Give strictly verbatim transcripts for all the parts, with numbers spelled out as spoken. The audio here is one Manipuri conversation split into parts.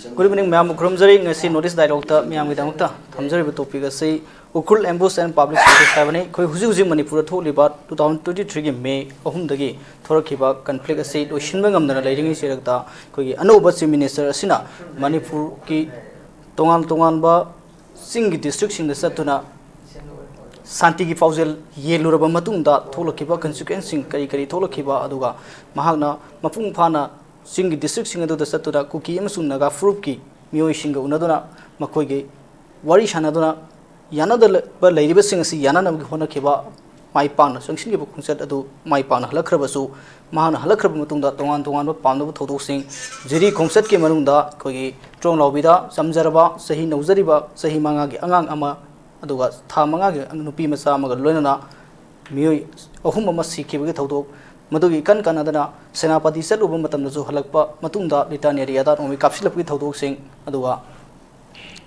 Good evening, ꯃꯌꯥꯝꯕꯨ ꯈꯨꯔꯨꯝꯖꯔꯤ꯫ ꯉꯁꯤ North East Dialogueꯇ ꯃꯌꯥꯝꯒꯤꯗꯃꯛꯇ ꯊꯝꯖꯔꯤꯕ topic ꯑꯁꯤ Ukhrul ambush and public protest ꯍꯥꯏꯕꯅꯤ꯫ ꯑꯩꯈꯣꯏ ꯍꯧꯖꯤꯛ ꯍꯧꯖꯤꯛ ꯃꯅꯤꯄꯨꯔꯗ ꯊꯣꯛꯂꯤꯕ two thousand twenty threeꯒꯤ May ꯑꯍꯨꯝꯗꯒꯤ ꯊꯣꯔꯛꯈꯤꯕ conflict ꯑꯁꯤ ꯂꯣꯏꯁꯤꯟꯕ ꯉꯝꯗꯅ ꯂꯩꯔꯤꯉꯩ ꯆꯩꯔꯛꯇ ꯑꯩꯈꯣꯏꯒꯤ ꯑꯅꯧꯕ Chief Minister ꯑꯁꯤꯅ ꯃꯅꯤꯄꯨꯔꯒꯤ ꯇꯣꯉꯥꯟ ꯇꯣꯉꯥꯟꯕ ꯆꯤꯡꯒꯤ districtꯁꯤꯡꯗ ꯆꯠꯇꯨꯅ ꯁꯥꯟꯇꯤꯒꯤ ꯄꯥꯎꯖꯦꯜ ꯌꯦꯜꯂꯨꯔꯕ ꯃꯇꯨꯡꯗ ꯊꯣꯛꯂꯛꯈꯤꯕ consequenceꯁꯤꯡ ꯀꯔꯤ ꯀꯔꯤ ꯊꯣꯛꯂꯛꯈꯤꯕ, ꯑꯗꯨꯒ ꯃꯍꯥꯛꯅ ꯃꯄꯨꯡ ꯐꯥꯅ ꯆꯤꯡꯒꯤ districtꯁꯤꯡ ꯑꯗꯨꯗ ꯆꯠꯇꯨꯅ ꯀꯨꯀꯤ ꯑꯃꯁꯨꯡ ꯅꯥꯒꯥ ꯐꯨꯔꯨꯞꯀꯤ ꯃꯤꯑꯣꯏꯁꯤꯡꯒ ꯎꯅꯗꯨꯅ ꯃꯈꯣꯏꯒꯤ ꯋꯥꯔꯤ ꯁꯥꯟꯅꯗꯨꯅ ꯌꯥꯅꯗꯕ ꯂꯩꯔꯤꯕꯁꯤꯡ ꯑꯁꯤ ꯌꯥꯅꯅꯕꯒꯤ ꯍꯣꯠꯅꯈꯤꯕ ꯃꯥꯏ ꯄꯥꯛꯅ ꯆꯪꯁꯤꯟꯈꯤꯕ ꯈꯣꯡꯆꯠ ꯑꯗꯨ ꯃꯥꯏ ꯄꯥꯛꯅ ꯍꯜꯂꯛꯈ꯭ꯔꯕꯁꯨ, ꯃꯍꯥꯛꯅ ꯍꯜꯂꯛꯈ꯭ꯔꯕ ꯃꯇꯨꯡꯗ ꯇꯣꯉꯥꯟ ꯇꯣꯉꯥꯟꯕ ꯄꯥꯝꯅꯕ ꯊꯧꯗꯣꯛꯁꯤꯡ, ꯖꯤꯔꯤ ꯈꯣꯡꯆꯠꯀꯤ ꯃꯅꯨꯡꯗ ꯑꯩꯈꯣꯏꯒꯤ ꯇ꯭ꯔꯣꯡ ꯂꯥꯎꯕꯤꯗ ꯆꯝꯖꯔꯕ ꯆꯍꯤ ꯅꯧꯖꯔꯤꯕ ꯆꯍꯤ ꯃꯉꯥꯒꯤ ꯑꯉꯥꯡ ꯑꯃ, ꯑꯗꯨꯒ ꯊꯥ ꯃꯉꯥꯒꯤ ꯅꯨꯄꯤ ꯃꯆꯥ ꯑꯃꯒ ꯂꯣꯏꯅꯅ ꯃꯤꯑꯣꯏ ꯑꯍꯨꯝ ꯑꯃ ꯁꯤꯈꯤꯕꯒꯤ ꯊꯧꯗꯣꯛ, ꯃꯗꯨꯒꯤ ꯏꯀꯟ ꯀꯥꯟꯅꯗꯅ ꯁꯦꯅꯥꯄꯇꯤ ꯆꯠꯂꯨꯕ ꯃꯇꯝꯗꯁꯨ ꯍꯜꯂꯛꯄ ꯃꯇꯨꯡꯗ ꯂꯤꯇꯥꯅꯤ ꯑꯔꯤꯌꯥꯗ ꯅꯣꯡꯃꯩ ꯀꯥꯞꯁꯤꯜꯂꯛꯄꯒꯤ ꯊꯧꯗꯣꯛꯁꯤꯡ, ꯑꯗꯨꯒ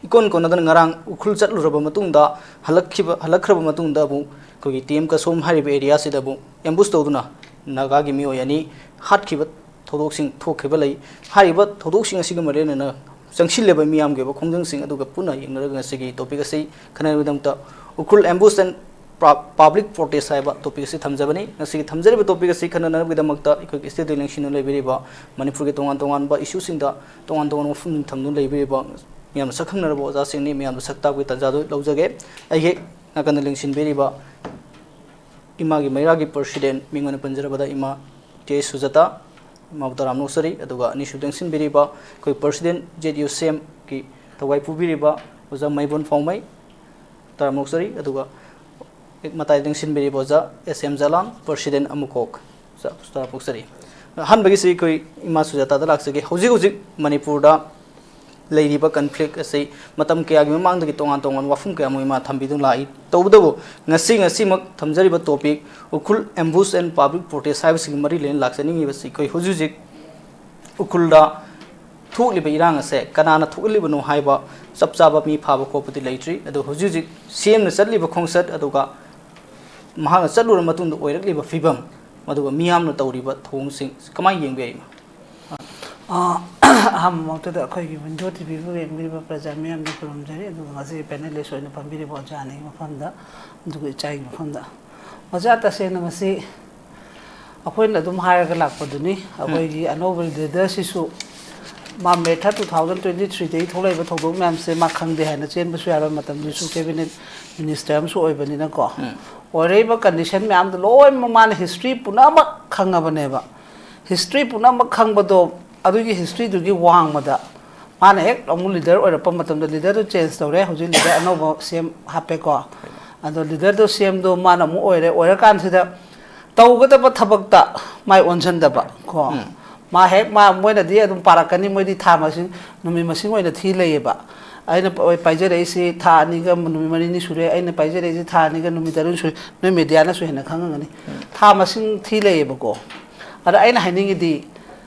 ꯏꯀꯣꯟ ꯀꯣꯟꯅꯗꯅ ꯉꯔꯥꯡ ꯎꯈ꯭ꯔꯨꯜ ꯆꯠꯂꯨꯔꯕ ꯃꯇꯨꯡꯗ ꯍꯜꯂꯛꯈꯤꯕ, ꯍꯜꯂꯛꯈ꯭ꯔꯕ ꯃꯇꯨꯡꯗ ꯑꯃꯨꯛ ꯑꯩꯈꯣꯏꯒꯤ ꯇꯤ ꯑꯦꯝ ꯀꯁꯣꯝ ꯍꯥꯏꯔꯤꯕ areaꯁꯤꯗ ꯑꯃꯨꯛ ambush ꯇꯧꯗꯨꯅ ꯅꯥꯒꯥꯒꯤ ꯃꯤꯑꯣꯏ ꯑꯅꯤ ꯍꯥꯠꯈꯤꯕ ꯊꯧꯗꯣꯛꯁꯤꯡ ꯊꯣꯛꯈꯤꯕ ꯂꯩ꯫ ꯍꯥꯏꯔꯤꯕ ꯊꯧꯗꯣꯛꯁꯤꯡ ꯑꯁꯤꯒ ꯃꯔꯤ ꯂꯩꯅꯅ ꯆꯪꯁꯤꯜꯂꯤꯕ ꯃꯤꯌꯥꯝꯒꯤ ꯑꯣꯏꯕ ꯈꯣꯡꯖꯪꯁꯤꯡ ꯑꯗꯨꯒ ꯄꯨꯟꯅ ꯌꯦꯡꯅꯔꯒ ꯉꯁꯤꯒꯤ topic ꯑꯁꯤ ꯈꯟꯅꯅꯕꯒꯤꯗꯃꯛꯇ ꯎꯈ꯭ꯔꯨꯜ ambush and ꯄ-, public protest ꯍꯥꯏꯕ topic ꯑꯁꯤ ꯊꯝꯖꯕꯅꯤ꯫ ꯉꯁꯤꯒꯤ ꯊꯝꯖꯔꯤꯕ topic ꯑꯁꯤ ꯈꯟꯅꯅꯕꯒꯤꯗꯃꯛꯇ ꯑꯩꯈꯣꯏꯒꯤ studio ꯂꯦꯡꯁꯤꯟꯗꯨꯅ ꯂꯩꯕꯤꯔꯤꯕ ꯃꯅꯤꯄꯨꯔꯒꯤ ꯇꯣꯉꯥꯟ ꯇꯣꯉꯥꯟꯕ issueꯁꯤꯡꯗ ꯇꯣꯉꯥꯟ ꯇꯣꯉꯥꯟꯕ ꯋꯥꯐꯝꯁꯤꯡ ꯊꯝꯗꯨꯅ ꯂꯩꯕꯤꯔꯤꯕ ꯃꯤꯌꯥꯝꯅ ꯁꯛꯈꯪꯅꯔꯕ ꯑꯣꯖꯥꯁꯤꯡꯅꯤ꯫ ꯃꯤꯌꯥꯝꯗ ꯁꯛ ꯇꯥꯛꯄꯒꯤ ꯇꯥꯟꯖꯥꯗꯨ ꯂꯧꯖꯒꯦ꯫ ꯑꯩꯒꯤ ꯅꯥꯀꯟꯗ ꯂꯦꯡꯁꯤꯟꯕꯤꯔꯤꯕ ꯏꯃꯥꯒꯤ ꯃꯩꯔꯥꯒꯤ president, ꯃꯤꯡ ꯑꯣꯏꯅ ꯄꯟꯖꯔꯕꯗ ꯏꯃꯥ ꯇꯦ ꯁꯨꯖꯥꯇꯥ, ꯏꯃꯥꯕꯨ ꯇꯔꯥꯝꯅ ꯑꯣꯛꯆꯔꯤ꯫ ꯑꯗꯨꯒ ꯑꯅꯤꯁꯨꯕꯗ ꯂꯦꯡꯁꯤꯟꯕꯤꯔꯤꯕ ꯑꯩꯈꯣꯏ president, ꯖꯦꯠ ꯌꯨ ꯁꯤ ꯑꯦꯝꯒꯤ ꯊꯧꯒꯥꯏ ꯄꯨꯕꯤꯔꯤꯕ ꯑꯣꯖꯥ ꯃꯩꯕꯣꯟ ꯐꯥꯎꯃꯩ, ꯇꯔꯥꯝꯅ ꯑꯣꯛꯆꯔꯤ꯫ ꯑꯗꯨꯒ ꯍꯦꯛ ꯃꯇꯥꯏꯗ ꯂꯦꯡꯁꯤꯟꯕꯤꯔꯤꯕ ꯑꯣꯖꯥ ꯑꯦꯁ ꯑꯦꯝ ꯖꯂꯥꯟ, president ꯑꯃꯨꯀꯣꯛ, ꯆ-, ꯆ-, ꯄꯣꯛꯆꯔꯤ꯫ ꯑꯍꯥꯟꯕꯒꯤꯁꯤ ꯑꯩꯈꯣꯏ ꯏꯃꯥ ꯁꯨꯖꯥꯇꯥꯗ ꯂꯥꯛꯆꯒꯦ꯫ ꯍꯧꯖꯤꯛ ꯍꯧꯖꯤꯛ ꯃꯅꯤꯄꯨꯔꯗ ꯂꯩꯔꯤꯕ conflict ꯑꯁꯤ ꯃꯇꯝ ꯀꯌꯥꯒꯤ ꯃꯃꯥꯡꯗꯒꯤ ꯇꯣꯉꯥꯟ ꯇꯣꯉꯥꯟꯕ ꯋꯥꯐꯝ ꯀꯌꯥ ꯑꯃ ꯏꯃꯥ ꯊꯝꯕꯤꯗꯨꯅ ꯂꯥꯛꯏ꯫ ꯇꯧꯕꯇꯕꯨ ꯉꯁꯤ, ꯉꯁꯤꯃꯛ ꯊꯝꯖꯔꯤꯕ topic Ukhrul ambush and public protest ꯍꯥꯏꯕꯁꯤꯒꯤ ꯃꯔꯤ ꯂꯩꯅꯅ ꯂꯥꯛꯆꯅꯤꯡꯉꯤꯕꯁꯤ ꯑꯩꯈꯣꯏ ꯍꯧꯖꯤꯛ ꯍꯧꯖꯤꯛ ꯎꯈ꯭ꯔꯨꯜꯗ ꯊꯣꯛꯂꯤꯕ ꯏꯔꯥꯡ ꯑꯁꯦ ꯀꯅꯥꯅ ꯊꯣꯛꯍꯜꯂꯤꯕꯅꯣ ꯍꯥꯏꯕ ꯆꯞ ꯆꯥꯕ ꯃꯤ ꯐꯥꯕ ꯈꯣꯠꯄꯗꯤ ꯂꯩꯇ꯭ꯔꯤ꯫ ꯑꯗꯣ ꯍꯧꯖꯤꯛ ꯍꯧꯖꯤꯛ ꯁꯤ ꯑꯦꯝꯅ ꯆꯠꯂꯤꯕ ꯈꯣꯡꯆꯠ, ꯑꯗꯨꯒ ꯃꯍꯥꯛꯅ ꯆꯠꯂꯨꯔ ꯃꯇꯨꯡꯗ ꯑꯣꯏꯔꯛꯂꯤꯕ ꯐꯤꯕꯝ, ꯑꯗꯨꯒ ꯃꯤꯌꯥꯝꯅ ꯇꯧꯔꯤꯕ ꯊꯧꯑꯣꯡꯁꯤꯡ ꯀꯃꯥꯏꯅ ꯌꯦꯡꯕ ꯌꯥꯏ? ꯑ, ꯑꯍꯥꯟꯕꯃꯛꯇꯗ ꯑꯩꯈꯣꯏꯒꯤ ꯋꯤꯟꯗꯣ ꯇꯤꯚꯤꯕꯨ ꯌꯦꯡꯕꯤꯔꯤꯕ ꯄ꯭ꯔꯖꯥ ꯃꯤꯌꯥꯝꯗ ꯈꯨꯔꯨꯝꯖꯔꯤ, ꯑꯗꯨꯒ ꯉꯁꯤ ꯄꯦꯅꯦꯂꯤꯁ ꯑꯣꯏꯅ ꯐꯝꯕꯤꯔꯤꯕ ꯑꯣꯖꯥ ꯑꯅꯤꯒꯤ ꯃꯐꯝꯗ, ꯑꯗꯨꯒ ꯏꯆꯥꯒꯤ ꯃꯐꯝꯗ꯫ ꯑꯣꯖꯥ, ꯇꯁꯦꯡꯅ ꯃꯁꯤ ꯑꯩꯈꯣꯏꯅ ꯑꯗꯨꯝ ꯍꯥꯏꯔꯒ ꯂꯥꯛꯄꯗꯨꯅꯤ, ꯑꯩꯈꯣꯏꯒꯤ ꯑꯅꯧꯕ ꯂꯤꯗꯔꯁꯤꯁꯨ ꯃꯥ ꯃꯦ ꯊꯥꯔꯠ, ꯇꯨ ꯊꯥꯎꯖꯟ ꯇ꯭ꯋꯦꯟꯇꯤ ꯊ꯭ꯔꯤꯗꯒꯤ ꯊꯣꯛꯂꯛꯏꯕ ꯊꯧꯗꯣꯛ ꯃꯌꯥꯝꯁꯦ ꯃꯥ ꯈꯪꯗꯦ ꯍꯥꯏꯅ ꯆꯦꯟꯕꯁꯨ ꯌꯥꯔꯣꯏ, ꯃꯇꯝꯗꯨꯁꯨ ꯀꯦꯕꯤꯅꯦꯠ ꯃꯤꯅꯤꯁꯇꯔ ꯑꯃꯁꯨ ꯑꯣꯏꯕꯅꯤꯅꯀꯣ꯫ ꯑꯣꯏꯔꯛꯏꯕ ꯀꯟꯗꯤꯁꯟ ꯃꯌꯥꯝꯗꯣ ꯂꯣꯏꯅꯃꯛ ꯃꯥꯅ ꯍꯤꯁꯇ꯭ꯔꯤ ꯄꯨꯝꯅꯃꯛ ꯈꯪꯉꯕꯅꯦꯕ꯫ ꯍꯤꯁꯇ꯭ꯔꯤ ꯄꯨꯝꯅꯃꯛ ꯈꯪꯕꯗꯣ, ꯑꯗꯨꯒꯤ ꯍꯤꯁꯇ꯭ꯔꯤꯗꯨꯒꯤ ꯋꯥꯡꯃꯗ ꯃꯥꯅ ꯍꯦꯛ ꯑꯃꯨꯛ ꯂꯤꯗꯔ ꯑꯣꯏꯔꯛꯄ ꯃꯇꯝꯗ, ꯂꯤꯗꯔꯗꯨ ꯆꯦꯟꯖ ꯇꯧꯔꯦ, ꯍꯧꯖꯤꯛ ꯂꯤꯗꯔ ꯑꯅꯧꯕ ꯁꯤ ꯑꯦꯝ ꯍꯥꯞꯄꯦꯀꯣ꯫ ꯑꯗꯣ ꯂꯤꯗꯔꯗꯣ ꯁꯤ ꯑꯦꯝꯗꯣ ꯃꯥꯅ ꯑꯃꯨꯛ ꯑꯣꯏꯔꯦ, ꯑꯣꯏꯔꯀꯥꯟꯁꯤꯗ ꯇꯧꯒꯗꯕ ꯊꯕꯛꯇ ꯃꯥꯏ ꯑꯣꯟꯁꯤꯟꯗꯕ ꯀꯣ꯫ ꯃꯥ ꯍꯦꯛ, ꯃꯥ, ꯃꯣꯏꯅꯗꯤ ꯑꯗꯨꯝ ꯄꯥꯔꯛꯀꯅꯤ, ꯃꯣꯏꯗꯤ ꯊꯥ ꯃꯁꯤꯡ, ꯅꯨꯃꯤꯠ ꯃꯁꯤꯡ ꯑꯣꯏꯅ ꯊꯤ ꯂꯩꯌꯦꯕ꯫ ꯑꯩꯅ ꯄ-, ꯄꯥꯏꯖꯔꯛꯏꯁꯤ ꯊꯥ ꯑꯅꯤꯒ ꯅꯨꯃꯤꯠ ꯃꯔꯤꯅꯤ ꯁꯨꯔꯦ, ꯑꯩꯅ ꯄꯥꯏꯖꯔꯛꯏꯁꯤ ꯊꯥ ꯑꯅꯤꯒ ꯅꯨꯃꯤꯠ ꯇꯔꯨꯛ ꯁꯨꯔꯦ, ꯅꯣꯏ ꯃꯦꯗꯤꯌꯥꯅꯁꯨ ꯍꯦꯟꯅ ꯈꯪꯉꯝꯒꯅꯤ꯫ ꯊꯥ ꯃꯁꯤꯡ ꯊꯤ ꯂꯩꯌꯦꯕꯀꯣ꯫ ꯑꯗ ꯑꯩꯅ ꯍꯥꯏꯅꯤꯡꯉꯤꯗꯤ,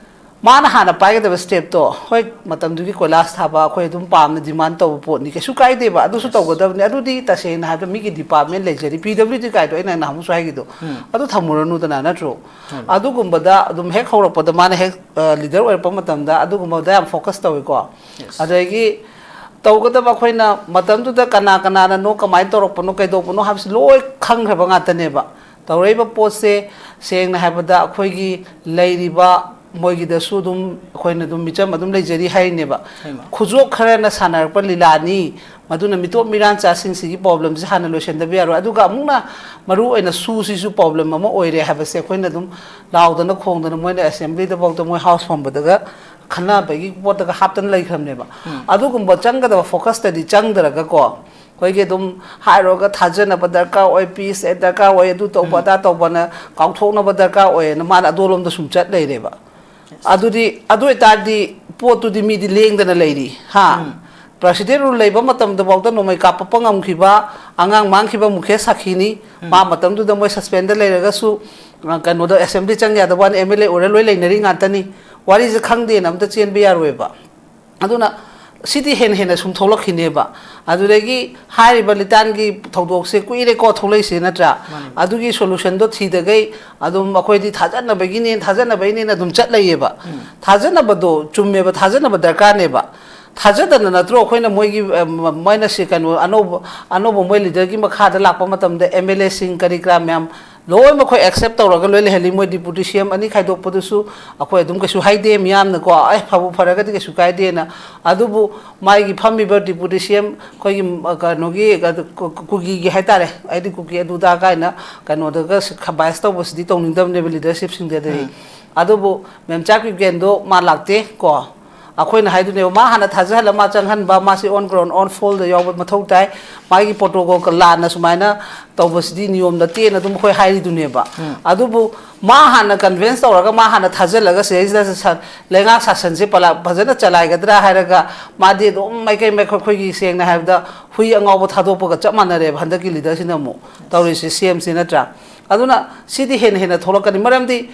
ꯃꯥꯅ ꯍꯥꯟꯅ ꯄꯥꯏꯒꯗꯕ ꯁ꯭ꯇꯦꯞꯇꯣ, ꯍꯣꯏ, ꯃꯇꯝꯗꯨꯒꯤ ꯀꯣꯏꯂꯥꯁ ꯊꯥꯕ ꯑꯩꯈꯣꯏ ꯑꯗꯨꯝ ꯄꯥꯝꯅ ꯗꯤꯃꯥꯟ ꯇꯧꯕ ꯄꯣꯠꯅꯤ, ꯀꯩꯁꯨ ꯀꯥꯏꯗꯦꯕ, ꯑꯗꯨꯁꯨ ꯇꯧꯒꯗꯕꯅꯤ꯫ ꯑꯗꯨꯗꯤ ꯇꯁꯦꯡꯅ ꯍꯥꯏꯕꯗ ꯃꯤꯒꯤ ꯗꯤꯄꯥꯔꯠꯃꯦꯟ ꯂꯩꯖꯔꯤ, ꯄꯤ ꯗꯕ꯭ꯂꯤꯎ ꯗꯤ ꯀꯥꯏꯗꯣ ꯑꯩꯅ ꯅꯍꯥꯟꯃꯨꯛꯁꯨ ꯍꯥꯏꯈꯤꯗꯣ, ꯑꯗꯨ ꯊꯝꯃꯨꯔꯅꯨꯗꯅ, ꯅꯠꯇ꯭ꯔꯣ? ꯑꯗꯨꯒꯨꯝꯕꯗ ꯑꯗꯨꯝ ꯍꯦꯛ ꯍꯧꯔꯛꯄꯗ ꯃꯥꯅ ꯍꯦꯛ, ꯑ, ꯂꯤꯗꯔ ꯑꯣꯏꯔꯛꯄ ꯃꯇꯝꯗ ꯑꯗꯨꯒꯨꯝꯕꯗ ꯌꯥꯝ ꯐꯣꯀꯁ ꯇꯧꯋꯤꯀꯣ꯫ ꯑꯗꯒꯤ ꯇꯧꯒꯗꯕ ꯑꯩꯈꯣꯏꯅ ꯃꯇꯝꯗꯨꯗ ꯀꯅꯥ ꯀꯅꯥꯅꯅꯣ, ꯀꯃꯥꯏꯅ ꯇꯧꯔꯛꯄꯅꯣ, ꯀꯩꯗꯧꯕꯅꯣ ꯍꯥꯏꯕꯁꯤ ꯂꯣꯏ ꯈꯪꯈ꯭ꯔꯕ ꯉꯥꯛꯇꯅꯦꯕ꯫ ꯇꯧꯔꯛꯏꯕ ꯄꯣꯠꯁꯦ, ꯁꯦꯡꯅ ꯍꯥꯏꯕꯗ, ꯑꯩꯈꯣꯏꯒꯤ ꯂꯩꯔꯤꯕ ꯃꯣꯏꯒꯤꯗꯁꯨ ꯑꯗꯨꯝ, ꯑꯩꯈꯣꯏꯅ ꯑꯗꯨꯝ ꯃꯤꯆꯝ ꯑꯗꯨꯝ ꯂꯩꯖꯔꯤ ꯍꯥꯏꯔꯤꯅꯦꯕ꯫ ꯍꯩꯃꯥ꯫ ꯈꯨꯖꯣꯞ ꯈꯔꯅ ꯁꯥꯟꯅꯔꯛꯄ ꯂꯤꯂꯥꯅꯤ꯫ ꯃꯗꯨꯅ ꯃꯤꯇꯣꯞ ꯃꯤꯔꯥꯟꯆꯥꯁꯤꯡꯁꯤꯒꯤ ꯄ꯭ꯔꯣꯕ꯭ꯂꯦꯝꯁꯦ ꯍꯥꯟꯅ ꯂꯣꯏꯁꯤꯟꯗꯕ ꯌꯥꯔꯣꯏ꯫ ꯑꯗꯨꯒ ꯑꯃꯨꯛꯅ ꯃꯔꯨ ꯑꯣꯏꯅ ꯁꯨꯁꯤꯁꯨ ꯄ꯭ꯔꯣꯕ꯭ꯂꯦꯝ ꯑꯃ ꯑꯣꯏꯔꯦ ꯍꯥꯏꯕꯁꯦ ꯑꯩꯈꯣꯏꯅ ꯑꯗꯨꯝ ꯂꯥꯎꯗꯅ ꯈꯣꯡꯗꯅ, ꯃꯣꯏꯅ ꯑꯦꯁꯦꯝꯕ꯭ꯂꯤꯗꯐꯥꯎꯗ, ꯃꯣꯏ ꯍꯥꯎꯁ ꯐꯝꯕꯗꯒ ꯈꯟꯅꯕꯒꯤ ꯄꯣꯠꯇꯒ ꯍꯥꯞꯇꯅ ꯂꯩꯈ꯭ꯔꯕꯅꯦꯕ꯫ ꯑꯗꯨꯒꯨꯝꯕ ꯆꯪꯒꯗꯕ ꯐꯣꯀꯁꯇꯗꯤ ꯆꯪꯗ꯭ꯔꯒꯀꯣ, ꯑꯩꯈꯣꯏꯒꯤ ꯑꯗꯨꯝ ꯍꯥꯏꯔꯨꯔꯒ ꯊꯥꯖꯅꯕ ꯗꯔꯀꯥꯔ ꯑꯣꯏ, ꯄꯤꯁ ꯗꯔꯀꯥꯔ ꯑꯣꯏ, ꯑꯗꯨ ꯇꯧꯕ ꯑꯗꯥ ꯇꯧꯕꯅ ꯀꯥꯎꯊꯣꯛꯅꯕ ꯗꯔꯀꯥꯔ ꯑꯣꯏꯌꯦꯅ ꯃꯥꯅ ꯑꯗꯣꯂꯣꯝꯗ ꯁꯨꯝ ꯆꯠ ꯂꯩꯔꯦꯕ꯫ ꯑꯗꯨꯗꯤ, ꯑꯗꯨ ꯑꯣꯏꯇꯥꯔꯗꯤ ꯄꯣꯠꯇꯨꯗꯤ ꯃꯤꯗꯤ ꯂꯦꯡꯗꯅ ꯂꯩꯔꯤ, ꯍꯥ? ꯄ꯭ꯔꯁꯤꯗꯦꯟ ꯔꯨꯜ ꯂꯩꯕ ꯃꯇꯝꯗꯐꯥꯎꯗ ꯅꯣꯡꯃꯩ ꯀꯥꯞꯄꯛꯄ ꯉꯝꯈꯤꯕ, ꯑꯉꯥꯡ ꯃꯥꯡꯈꯤꯕ ꯃꯨꯈꯦꯁ ꯁꯥꯈꯤꯅꯤ꯫ ꯃꯥ ꯃꯇꯝꯗꯨꯗ ꯃꯣꯏ ꯁꯁꯄꯦꯟꯗ ꯂꯩꯔꯒꯁꯨ, ꯑ, ꯀꯩꯅꯣꯗ ꯑꯦꯁꯦꯝꯕ꯭ꯂꯤ ꯆꯪ ꯌꯥꯗꯕ ꯋꯥꯅꯤ, ꯑꯦꯝ ꯑꯦꯜ ꯑꯦ ꯑꯣꯏꯔ ꯂꯣꯏ ꯂꯩꯅꯔꯤ ꯉꯥꯛꯇꯅꯤ꯫ ꯋꯥꯔꯤꯁꯦ ꯈꯪꯗꯦꯅ ꯑꯝꯇ ꯆꯦꯟꯕ ꯌꯥꯔꯣꯏꯕ꯫ ꯑꯗꯨꯅ ꯁꯤꯗꯤ ꯍꯦꯟꯅ ꯍꯦꯟꯅ ꯁꯨꯝ ꯊꯣꯛꯂꯛꯈꯤꯅꯦꯕ꯫ ꯑꯗꯨꯗꯒꯤ ꯍꯥꯏꯔꯤꯕ ꯂꯤꯇꯥꯟꯒꯤ ꯊꯧꯗꯣꯛꯁꯦ ꯀꯨꯏꯔꯦꯀꯣ ꯊꯣꯛꯂꯛꯏꯁꯦ, ꯅꯠꯇ꯭ꯔꯥ? ꯃꯥꯅꯤ꯫ ꯑꯗꯨꯒꯤ solution ꯗꯣ ꯊꯤꯗꯈꯩ ꯑꯗꯨꯝ ꯑꯩꯈꯣꯏꯗꯤ ꯊꯥꯖꯅꯕꯒꯤꯅꯦ, ꯊꯥꯖꯅꯕꯩꯅꯦꯅ ꯑꯗꯨꯝ ꯆꯠ ꯂꯩꯌꯦꯕ꯫ ꯊꯥꯖꯅꯕꯗꯣ ꯆꯨꯝꯃꯦꯕ, ꯊꯥꯖꯅꯕ ꯗꯔꯀꯥꯔꯅꯦꯕ꯫ ꯊꯥꯖꯗꯅ ꯅꯠꯇ꯭ꯔꯣ ꯑꯩꯈꯣꯏꯅ ꯃꯣꯏꯒꯤ, ꯑ, ꯃ-, ꯃꯣꯏꯅ ꯁꯤ ꯀꯩꯅꯣ ꯑꯅꯧꯕ, ꯑꯅꯧꯕ ꯃꯣꯏ leader ꯒꯤ ꯃꯈꯥꯗ ꯂꯥꯛꯄ ꯃꯇꯝꯗ M L A ꯁꯤꯡ ꯀꯔꯤ ꯀꯔꯥ ꯃꯌꯥꯝ ꯂꯣꯏꯅꯃꯛ ꯑꯩꯈꯣꯏ accept ꯇꯧꯔꯒ ꯂꯣꯏ ꯂꯩꯍꯜꯂꯤ꯫ ꯃꯣꯏ deputy C M ꯑꯅꯤ ꯈꯥꯏꯗꯣꯛꯄꯗꯨꯁꯨ ꯑꯩꯈꯣꯏ ꯑꯗꯨꯝ ꯀꯩꯁꯨ ꯍꯥꯏꯗꯦ, ꯃꯤꯌꯥꯝꯅꯀꯣ, "ꯑꯦ, ꯐꯕꯨ ꯐꯔꯒꯗꯤ ꯀꯩꯁꯨ ꯀꯥꯏꯗꯦꯅ"꯫ ꯑꯗꯨꯕꯨ ꯃꯥꯒꯤ ꯐꯝꯃꯤꯕ deputy C M ꯑꯩꯈꯣꯏꯒꯤ, ꯑ, ꯀꯩꯅꯣꯒꯤ, ꯑ, ꯀꯨ-, ꯀꯨ-, ꯀꯨꯀꯤꯒꯤ ꯍꯥꯏꯇꯥꯔꯦ, ꯑꯩꯗꯤ ꯀꯨꯀꯤ ꯑꯗꯨꯗ ꯀꯥꯏꯅ ꯀꯩꯅꯣꯗꯒ ꯁꯤ-, ꯈ-, bias ꯇꯧꯕꯁꯤꯗꯤ ꯇꯧꯅꯤꯡꯗꯕꯅꯦꯕ leadership ꯁꯤꯡꯗꯗꯤ꯫ ꯎꯝ꯫ ꯑꯗꯨꯕꯨ ꯃꯦꯝꯆꯥ ꯀ꯭ꯌꯨꯀꯦꯟꯗꯣ ꯃꯥ ꯂꯥꯛꯇꯦ ꯀꯣ꯫ ꯑꯩꯈꯣꯏꯅ ꯍꯥꯏꯗꯨꯅꯦꯕ, ꯃꯥ ꯍꯥꯟꯅ ꯊꯥꯖꯍꯜꯂ ꯃꯥ ꯆꯪꯍꯟꯕ, ꯃꯥꯁꯤ on ground, on field ꯗ ꯌꯥꯎꯕ ꯃꯊꯧ ꯇꯥꯏ꯫ ꯃꯥꯒꯤ protocol ꯂꯥꯟꯅ ꯁꯨꯃꯥꯏꯅ ꯇꯧꯕꯁꯤꯗꯤ ꯅꯤꯌꯣꯝ ꯅꯠꯇꯦꯅ ꯑꯗꯨꯝ ꯑꯩꯈꯣꯏ ꯍꯥꯏꯔꯤꯗꯨꯅꯦꯕ꯫ ꯎꯝ꯫ ꯑꯗꯨꯕꯨ ꯃꯥ ꯍꯥꯟꯅ convince ꯇꯧꯔꯒ ꯃꯥ ꯍꯥꯟꯅ ꯊꯥꯖꯍꯜꯂꯒ ꯁꯤꯗꯩꯁꯤꯗ ꯁ-, ꯂꯩꯉꯥꯛ ꯁꯥꯁꯟꯁꯦ ꯄꯂꯥ-, ꯐꯖꯅ ꯆꯂꯥꯏꯒꯗ꯭ꯔꯥ ꯍꯥꯏꯔꯒ ꯃꯥꯗꯤ ꯑꯗꯨꯝ ꯃꯥꯏꯀꯩ ꯃꯥꯏꯀꯩ ꯑꯩꯈꯣꯏꯒꯤ ꯁꯦꯡꯅ ꯍꯥꯏꯕꯗ ꯍꯨꯏ ꯑꯉꯥꯎꯕ ꯊꯥꯗꯣꯛꯄꯒ ꯆꯞ ꯃꯥꯟꯅꯔꯦꯕ ꯍꯟꯗꯛꯀꯤ leader ꯁꯤꯅ ꯑꯃꯨꯛ ꯇꯧꯔꯤꯁꯦ, C M ꯁꯤ, ꯅꯠꯇ꯭ꯔꯥ? ꯑꯗꯨꯅ ꯁꯤꯗꯤ ꯍꯦꯟꯅ ꯍꯦꯟꯅ ꯊꯣꯛꯂꯛꯀꯅꯤ꯫ ꯃꯔꯝꯗꯤ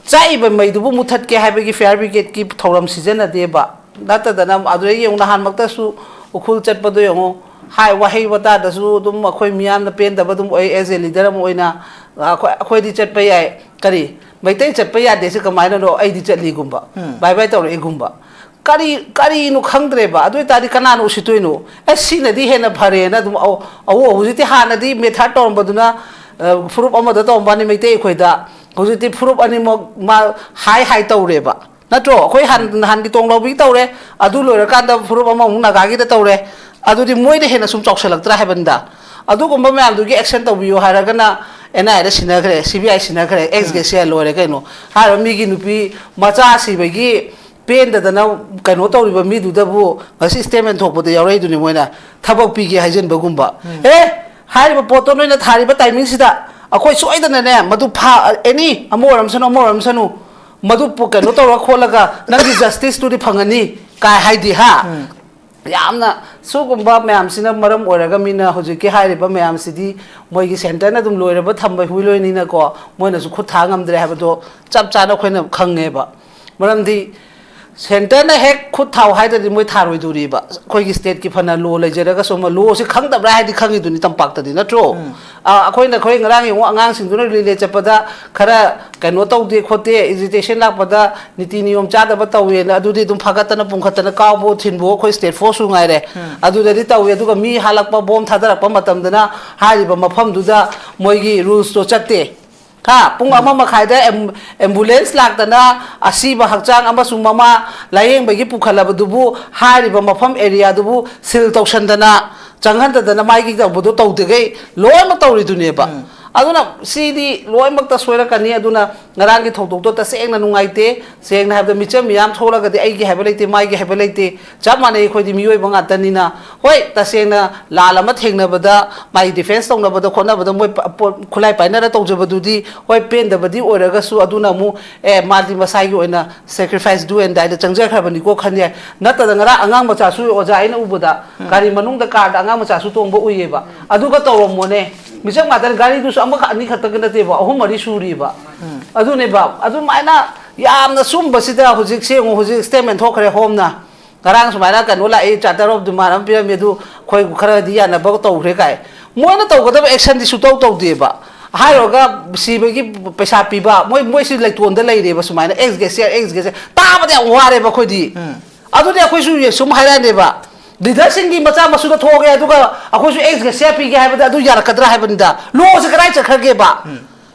ꯆꯥꯛꯏꯕ ꯃꯩꯗꯨꯕꯨ ꯃꯨꯊꯠꯀꯦ ꯍꯥꯏꯕꯒꯤ fire brigade ꯀꯤ ꯊꯧꯔꯝ ꯁꯤꯖꯤꯟꯅꯗꯦꯕ꯫ ꯅꯠꯇꯗꯅ ꯑꯗꯨꯗꯩ ꯌꯦꯡꯉꯨ, ꯅꯍꯥꯟꯃꯛꯇꯁꯨ ꯎꯈ꯭ꯔꯨꯜ ꯆꯠꯄꯗꯣ ꯌꯦꯡꯉꯨ, ꯍꯥꯏ, ꯋꯥꯍꯩ ꯋꯥꯇꯥꯗꯁꯨ ꯑꯗꯨꯝ ꯑꯩꯈꯣꯏ ꯃꯤꯌꯥꯝꯅ ꯄꯦꯟꯗꯕ ꯑꯗꯨꯝ ꯑꯣꯏ, as a leader ꯑꯃ ꯑꯣꯏꯅ꯫ ꯑꯩꯈꯣꯏ, ꯑꯩꯈꯣꯏꯗꯤ ꯆꯠꯄ ꯌꯥꯏ, ꯀꯔꯤ, ꯃꯩꯇꯩ ꯆꯠꯄ ꯌꯥꯗꯦ ꯁꯤ ꯀꯃꯥꯏꯅꯅꯣ, ꯑꯩꯗꯤ ꯆꯠꯂꯤꯒꯨꯝꯕ, ꯎꯝ꯫ Bye bye ꯇꯧꯔꯛꯏꯒꯨꯝꯕ꯫ ꯀꯔꯤ, ꯀꯔꯤꯅꯣ ꯈꯪꯗ꯭ꯔꯦꯕ꯫ ꯑꯗꯨ ꯑꯣꯏꯇꯥꯔꯗꯤ ꯀꯅꯥꯅ ꯎꯁꯤꯠꯇꯣꯏꯅꯣ? ꯑꯦ, ꯁꯤꯅꯗꯤ ꯍꯦꯟꯅ ꯐꯔꯦꯅ ꯑꯗꯨꯝ ꯑꯧ, ꯑꯧ, ꯍꯧꯖꯤꯛꯇꯤ ꯍꯥꯟꯅꯗꯤ method ꯇꯧꯔꯝꯕꯗꯨꯅ, ꯑ, ꯐꯨꯔꯨꯞ ꯑꯃꯗ ꯇꯧꯔꯝꯕꯅꯤ ꯃꯩꯇꯩ ꯑꯩꯈꯣꯏꯗ꯫ ꯍꯧꯖꯤꯛꯇꯤ ꯐꯨꯔꯨꯞ ꯑꯅꯤꯃꯛ ꯃꯥ ꯍꯥꯏ ꯍꯥꯏ ꯇꯧꯔꯦꯕ꯫ ꯅꯠꯇ꯭ꯔꯣ? ꯑꯩꯈꯣꯏ ꯍꯥꯟ-, ꯅꯍꯥꯟꯒꯤ ꯇꯣꯡꯂꯥꯎꯕꯤ ꯇꯧꯔꯦ, ꯑꯗꯨ ꯂꯣꯏꯔꯀꯥꯟꯗ ꯐꯨꯔꯨꯞ ꯑꯃꯃꯨꯛ ꯅꯥꯒꯥꯒꯤꯗ ꯇꯧꯔꯦ꯫ ꯑꯗꯨꯗꯤ ꯃꯣꯏꯅ ꯍꯦꯟꯅ ꯁꯨꯝ ꯆꯥꯎꯁꯜꯂꯛꯇ꯭ꯔꯥ ꯍꯥꯏꯕꯅꯤꯗ꯫ ꯑꯗꯨꯒꯨꯝꯕ ꯃꯌꯥꯝꯗꯨꯒꯤ action ꯇꯧꯕꯤꯌꯨ ꯍꯥꯏꯔꯒꯅ N I A the ꯁꯤꯟꯅꯈ꯭ꯔꯦ, C B I ꯁꯤꯟꯅꯈ꯭ꯔꯦ, ex gratia ꯂꯣꯏꯔꯦ ꯀꯩꯅꯣ꯫ ꯍꯥꯏꯔꯤꯕ ꯃꯤꯒꯤ ꯅꯨꯄꯤ ꯃꯆꯥ ꯁꯤꯕꯒꯤ ꯄꯦꯟꯗꯗꯅ ꯀꯩꯅꯣ ꯇꯧꯔꯤꯕ ꯃꯤꯗꯨꯗꯕꯨ ꯉꯁꯤ statement ꯊꯣꯛꯄꯗ ꯌꯥꯎꯔꯛꯏꯗꯨꯅꯤ ꯃꯣꯏꯅ ꯊꯕꯛ ꯄꯤꯒꯦ ꯍꯥꯏꯖꯤꯟꯕꯒꯨꯝꯕ꯫ ꯎꯝ꯫ ꯑꯦ, ꯍꯥꯏꯔꯤꯕ ꯄꯣꯠꯇꯣ ꯅꯣꯏꯅ ꯊꯥꯔꯤꯕ timing ꯁꯤꯗ ꯑꯩꯈꯣꯏ ꯁꯣꯏꯗꯅꯅꯦ ꯃꯗꯨ ꯐꯥ-, any ꯑꯃ ꯑꯣꯏꯔꯝꯁꯅꯨ, ꯑꯃ ꯑꯣꯏꯔꯝꯁꯅꯨ, ꯃꯗꯨ ꯄꯨ-, ꯀꯩꯅꯣ ꯇꯧꯔ ꯈꯣꯠꯂꯒ ꯅꯪꯒꯤ justice ꯇꯨꯗꯤ ꯐꯪꯉꯅꯤ ꯀꯥꯏ ꯍꯥꯏꯗꯤ, ꯍꯥ? ꯎꯝ꯫ ꯌꯥꯝꯅ ꯁꯤꯒꯨꯝꯕ ꯃꯌꯥꯝꯁꯤꯅ ꯃꯔꯝ ꯑꯣꯏꯔꯒ ꯃꯤꯅ ꯍꯧꯖꯤꯛꯀꯤ ꯍꯥꯏꯔꯤꯕ ꯃꯌꯥꯝꯁꯤꯗꯤ ꯃꯣꯏꯒꯤ centre ꯅ ꯑꯗꯨꯝ ꯂꯣꯏꯔꯕ ꯊꯝꯕ ꯍꯨꯏ ꯂꯣꯏꯅꯤꯅꯀꯣ, ꯃꯣꯏꯅꯁꯨ ꯈꯨꯠ ꯊꯥ ꯉꯝꯗ꯭ꯔꯦ ꯍꯥꯏꯕꯗꯣ ꯆꯞ ꯆꯥꯅ ꯑꯩꯈꯣꯏꯅ ꯈꯪꯉꯦꯕ꯫ ꯃꯔꯝꯗꯤ ꯁꯦꯟꯇꯔꯅ ꯍꯦꯛ ꯈꯨꯠ ꯊꯥꯎ ꯍꯥꯏꯗ꯭ꯔꯗꯤ ꯃꯣꯏ ꯊꯥꯔꯣꯏꯗꯣꯔꯤꯕ꯫ ꯑꯩꯈꯣꯏꯒꯤ ꯁ꯭ꯇꯦꯠꯀꯤ ꯐꯅ ꯂꯣ ꯂꯩꯖꯔꯒꯁꯨ ꯑꯃ, ꯂꯣꯁꯤ ꯈꯪꯗꯕ꯭ꯔꯥ ꯍꯥꯏꯗꯤ ꯈꯪꯉꯤꯗꯨꯅꯤ ꯇꯝꯄꯥꯛꯇꯗꯤ, ꯅꯠꯇ꯭ꯔꯣ? ꯎꯝ꯫ ꯑ, ꯑꯩꯈꯣꯏꯅ, ꯑꯩꯈꯣꯏ ꯉꯔꯥꯡ ꯌꯦꯡꯉꯨ, ꯑꯉꯥꯡꯁꯤꯡꯗꯨꯅ ꯔꯤꯂꯦ ꯆꯠꯄꯗ ꯈꯔ ꯀꯩꯅꯣ ꯇꯧꯗꯦ ꯈꯣꯠꯇꯦ, ꯑꯦꯖꯤꯇꯦꯁꯟ ꯂꯥꯛꯄꯗ ꯅꯤꯇꯤ ꯅꯤꯌꯣꯝ ꯆꯥꯗꯕ ꯇꯧꯋꯦꯅ, ꯑꯗꯨꯗꯤ ꯑꯗꯨꯝ ꯐꯥꯒꯠꯇꯅ ꯄꯨꯝꯈꯠꯇꯅ ꯀꯥꯎꯕ ꯊꯤꯟꯕꯨ ꯑꯩꯈꯣꯏ ꯁ꯭ꯇꯦꯠ ꯐꯣꯔꯁꯁꯨ ꯉꯥꯏꯔꯦ꯫ ꯎꯝ꯫ ꯑꯗꯨꯗꯗꯤ ꯇꯧꯋꯦ꯫ ꯑꯗꯨꯒ ꯃꯤ ꯍꯥꯜꯂꯛꯄ, ꯕꯣꯝ ꯊꯥꯗꯔꯛꯄ ꯃꯇꯝꯗꯅ ꯍꯥꯏꯔꯤꯕ ꯃꯐꯝꯗꯨꯗ ꯃꯣꯏꯒꯤ ꯔꯨꯜꯁꯇꯣ ꯆꯠꯇꯦ꯫ ꯍꯥ, ꯄꯨꯡ ꯎꯝ꯫ ꯑꯃ ꯃꯈꯥꯏꯗ ꯑꯦꯝ-, ꯑꯦꯝꯕꯨꯂꯦꯟꯁ ꯂꯥꯛꯇꯅ ꯑꯁꯤꯕ ꯍꯛꯆꯥꯡ ꯑꯃꯁꯨꯡ ꯃꯃꯥ ꯂꯥꯌꯦꯡꯕꯒꯤ ꯄꯨꯈꯠꯂꯕꯗꯨꯕꯨ, ꯍꯥꯏꯔꯤꯕ ꯃꯐꯝ ꯑꯦꯔꯤꯌꯥꯗꯨꯕꯨ ꯁꯤꯜ ꯇꯧꯁꯟꯗꯅ, ꯆꯪꯍꯟꯗꯗꯅ, ꯃꯥꯏꯒꯤ ꯇꯧꯕꯗꯣ ꯇꯧꯗꯒꯩ ꯂꯣꯏꯅꯃꯛ ꯇꯧꯔꯤꯗꯨꯅꯦꯕ꯫ ꯎꯝ꯫ ꯑꯗꯨꯅ ꯁꯤꯗꯤ ꯂꯣꯏꯅꯃꯛꯇ ꯁꯣꯏꯔꯛꯀꯅꯤ꯫ ꯑꯗꯨꯅ ꯉꯔꯥꯡꯒꯤ ꯊꯧꯗꯣꯛꯇꯣ ꯇꯁꯦꯡꯅ ꯅꯨꯡꯉꯥꯏꯇꯦ꯫ ꯁꯦꯡꯅ ꯍꯥꯏꯕꯗ, ꯃꯤꯆꯝ ꯃꯤꯌꯥꯝ ꯊꯣꯛꯂꯒꯗꯤ ꯑꯩꯒꯤ ꯍꯥꯏꯕ ꯂꯩꯇꯦ, ꯃꯥꯒꯤ ꯍꯥꯏꯕ ꯂꯩꯇꯦ, ꯆꯞ ꯃꯥꯟꯅꯩ, ꯑꯩꯈꯣꯏꯗꯤ ꯃꯤꯑꯣꯏꯕ ꯉꯥꯛꯇꯅꯤꯅ꯫ ꯍꯣꯏ, ꯇꯁꯦꯡꯅ ꯂꯥꯟ ꯑꯃ ꯊꯦꯡꯅꯕꯗ, ꯃꯥꯒꯤ ꯗꯤꯐꯦꯟꯁ ꯇꯧꯅꯕꯗ ꯈꯣꯠꯅꯕꯗ ꯃꯣꯏ ꯄ-, ꯄꯣ-, ꯈꯨꯠꯂꯥꯏ ꯄꯥꯏꯅꯔ ꯇꯧꯖꯕꯗꯨꯗꯤ, ꯍꯣꯏ, ꯄꯦꯟꯗꯕꯗꯤ ꯑꯣꯏꯔꯒꯁꯨ, ꯑꯗꯨꯅ ꯑꯃꯨꯛ, ꯑꯦ, ꯃꯥꯗꯤ ꯃꯁꯥꯒꯤ ꯑꯣꯏꯅ sacrifice, do and die ꯗ ꯆꯪꯖꯈ꯭ꯔꯕꯅꯤꯀꯣ ꯈꯟ ꯌꯥꯏ꯫ ꯅꯠꯇꯗ ꯉꯔꯥꯡ ꯑꯉꯥꯡ ꯃꯆꯥꯁꯨ, ꯑꯣꯖꯥ, ꯑꯩꯅ ꯎꯕꯗ ꯎꯝ꯫ ꯒꯥꯔꯤ ꯃꯅꯨꯡꯗ, ꯀꯥꯔꯗ ꯑꯉꯥꯡ ꯃꯆꯥꯁꯨ ꯇꯣꯡꯕ ꯎꯏꯌꯦꯕ꯫ ꯑꯗꯨꯒ ꯇꯧꯔꯝꯃꯣꯅꯦ, ꯃꯤꯆꯝ ꯉꯥꯛꯇꯅꯤ꯫ ꯒꯥꯔꯤꯗꯨꯁꯨ ꯑꯃꯈꯛ ꯑꯅꯤꯈꯛꯇꯒ ꯅꯠꯇꯦꯕ, ꯑꯍꯨꯝ ꯃꯔꯤ ꯁꯨꯔꯤꯕ꯫ ꯎꯝ꯫ ꯑꯗꯨꯅꯦꯕ, ꯑꯗꯨꯃꯥꯏꯅ ꯌꯥꯝꯅ ꯁꯨꯝꯕꯁꯤꯗ ꯍꯧꯖꯤꯛꯁꯦ ꯌꯦꯡꯉꯨ, ꯍꯧꯖꯤꯛ statement ꯊꯣꯛꯈ꯭ꯔꯦ ꯍꯣꯝꯅ꯫ ꯉꯔꯥꯡ ꯁꯨꯃꯥꯏꯅ ꯀꯩꯅꯣ ꯂꯥꯛꯏ, charter of demand ꯑꯃ ꯄꯤꯔꯝꯃꯤ, ꯑꯗꯨ ꯑꯩꯈꯣꯏ ꯈꯔꯗꯤ ꯌꯥꯅꯕ ꯇꯧꯈ꯭ꯔꯦ ꯀꯥꯏ꯫ ꯃꯣꯏꯅ ꯇꯧꯒꯗꯕ actionꯗꯤ ꯁꯨꯇꯧ ꯇꯧꯗꯦꯕ꯫ ꯍꯥꯏꯔꯨꯔꯒ ꯁꯤꯕꯒꯤ ꯄꯩꯁꯥ ꯄꯤꯕ, ꯃꯣꯏ, ꯃꯣꯏꯁꯤ ꯂꯩꯇꯣꯟꯗ ꯂꯩꯔꯦꯕ ꯁꯨꯃꯥꯏꯅ, ex gratia, ex gratia꯫ ꯇꯥꯕꯗ ꯌꯥꯝ ꯋꯥꯔꯦꯕ ꯑꯩꯈꯣꯏꯗꯤ꯫ ꯎꯝ꯫ ꯑꯗꯨꯗꯤ ꯑꯩꯈꯣꯏꯁꯨ ꯁꯨꯝ ꯍꯥꯏꯔꯛꯑꯅꯦꯕ, leaderꯁꯤꯡꯒꯤ ꯃꯆꯥ ꯃꯁꯨꯗ ꯊꯣꯛꯑꯒꯦ, ꯑꯗꯨꯒ ꯑꯩꯈꯣꯏꯁꯨ ex gratia ꯄꯤꯒꯦ ꯍꯥꯏꯕꯗ ꯑꯗꯨ ꯌꯥꯔꯛꯀꯗ꯭ꯔꯥ ꯍꯥꯏꯕꯅꯤꯗ꯫ ꯂꯣꯁꯦ ꯀꯗꯥꯏ ꯆꯠꯈ꯭ꯔꯒꯦꯕ? ꯎꯝ꯫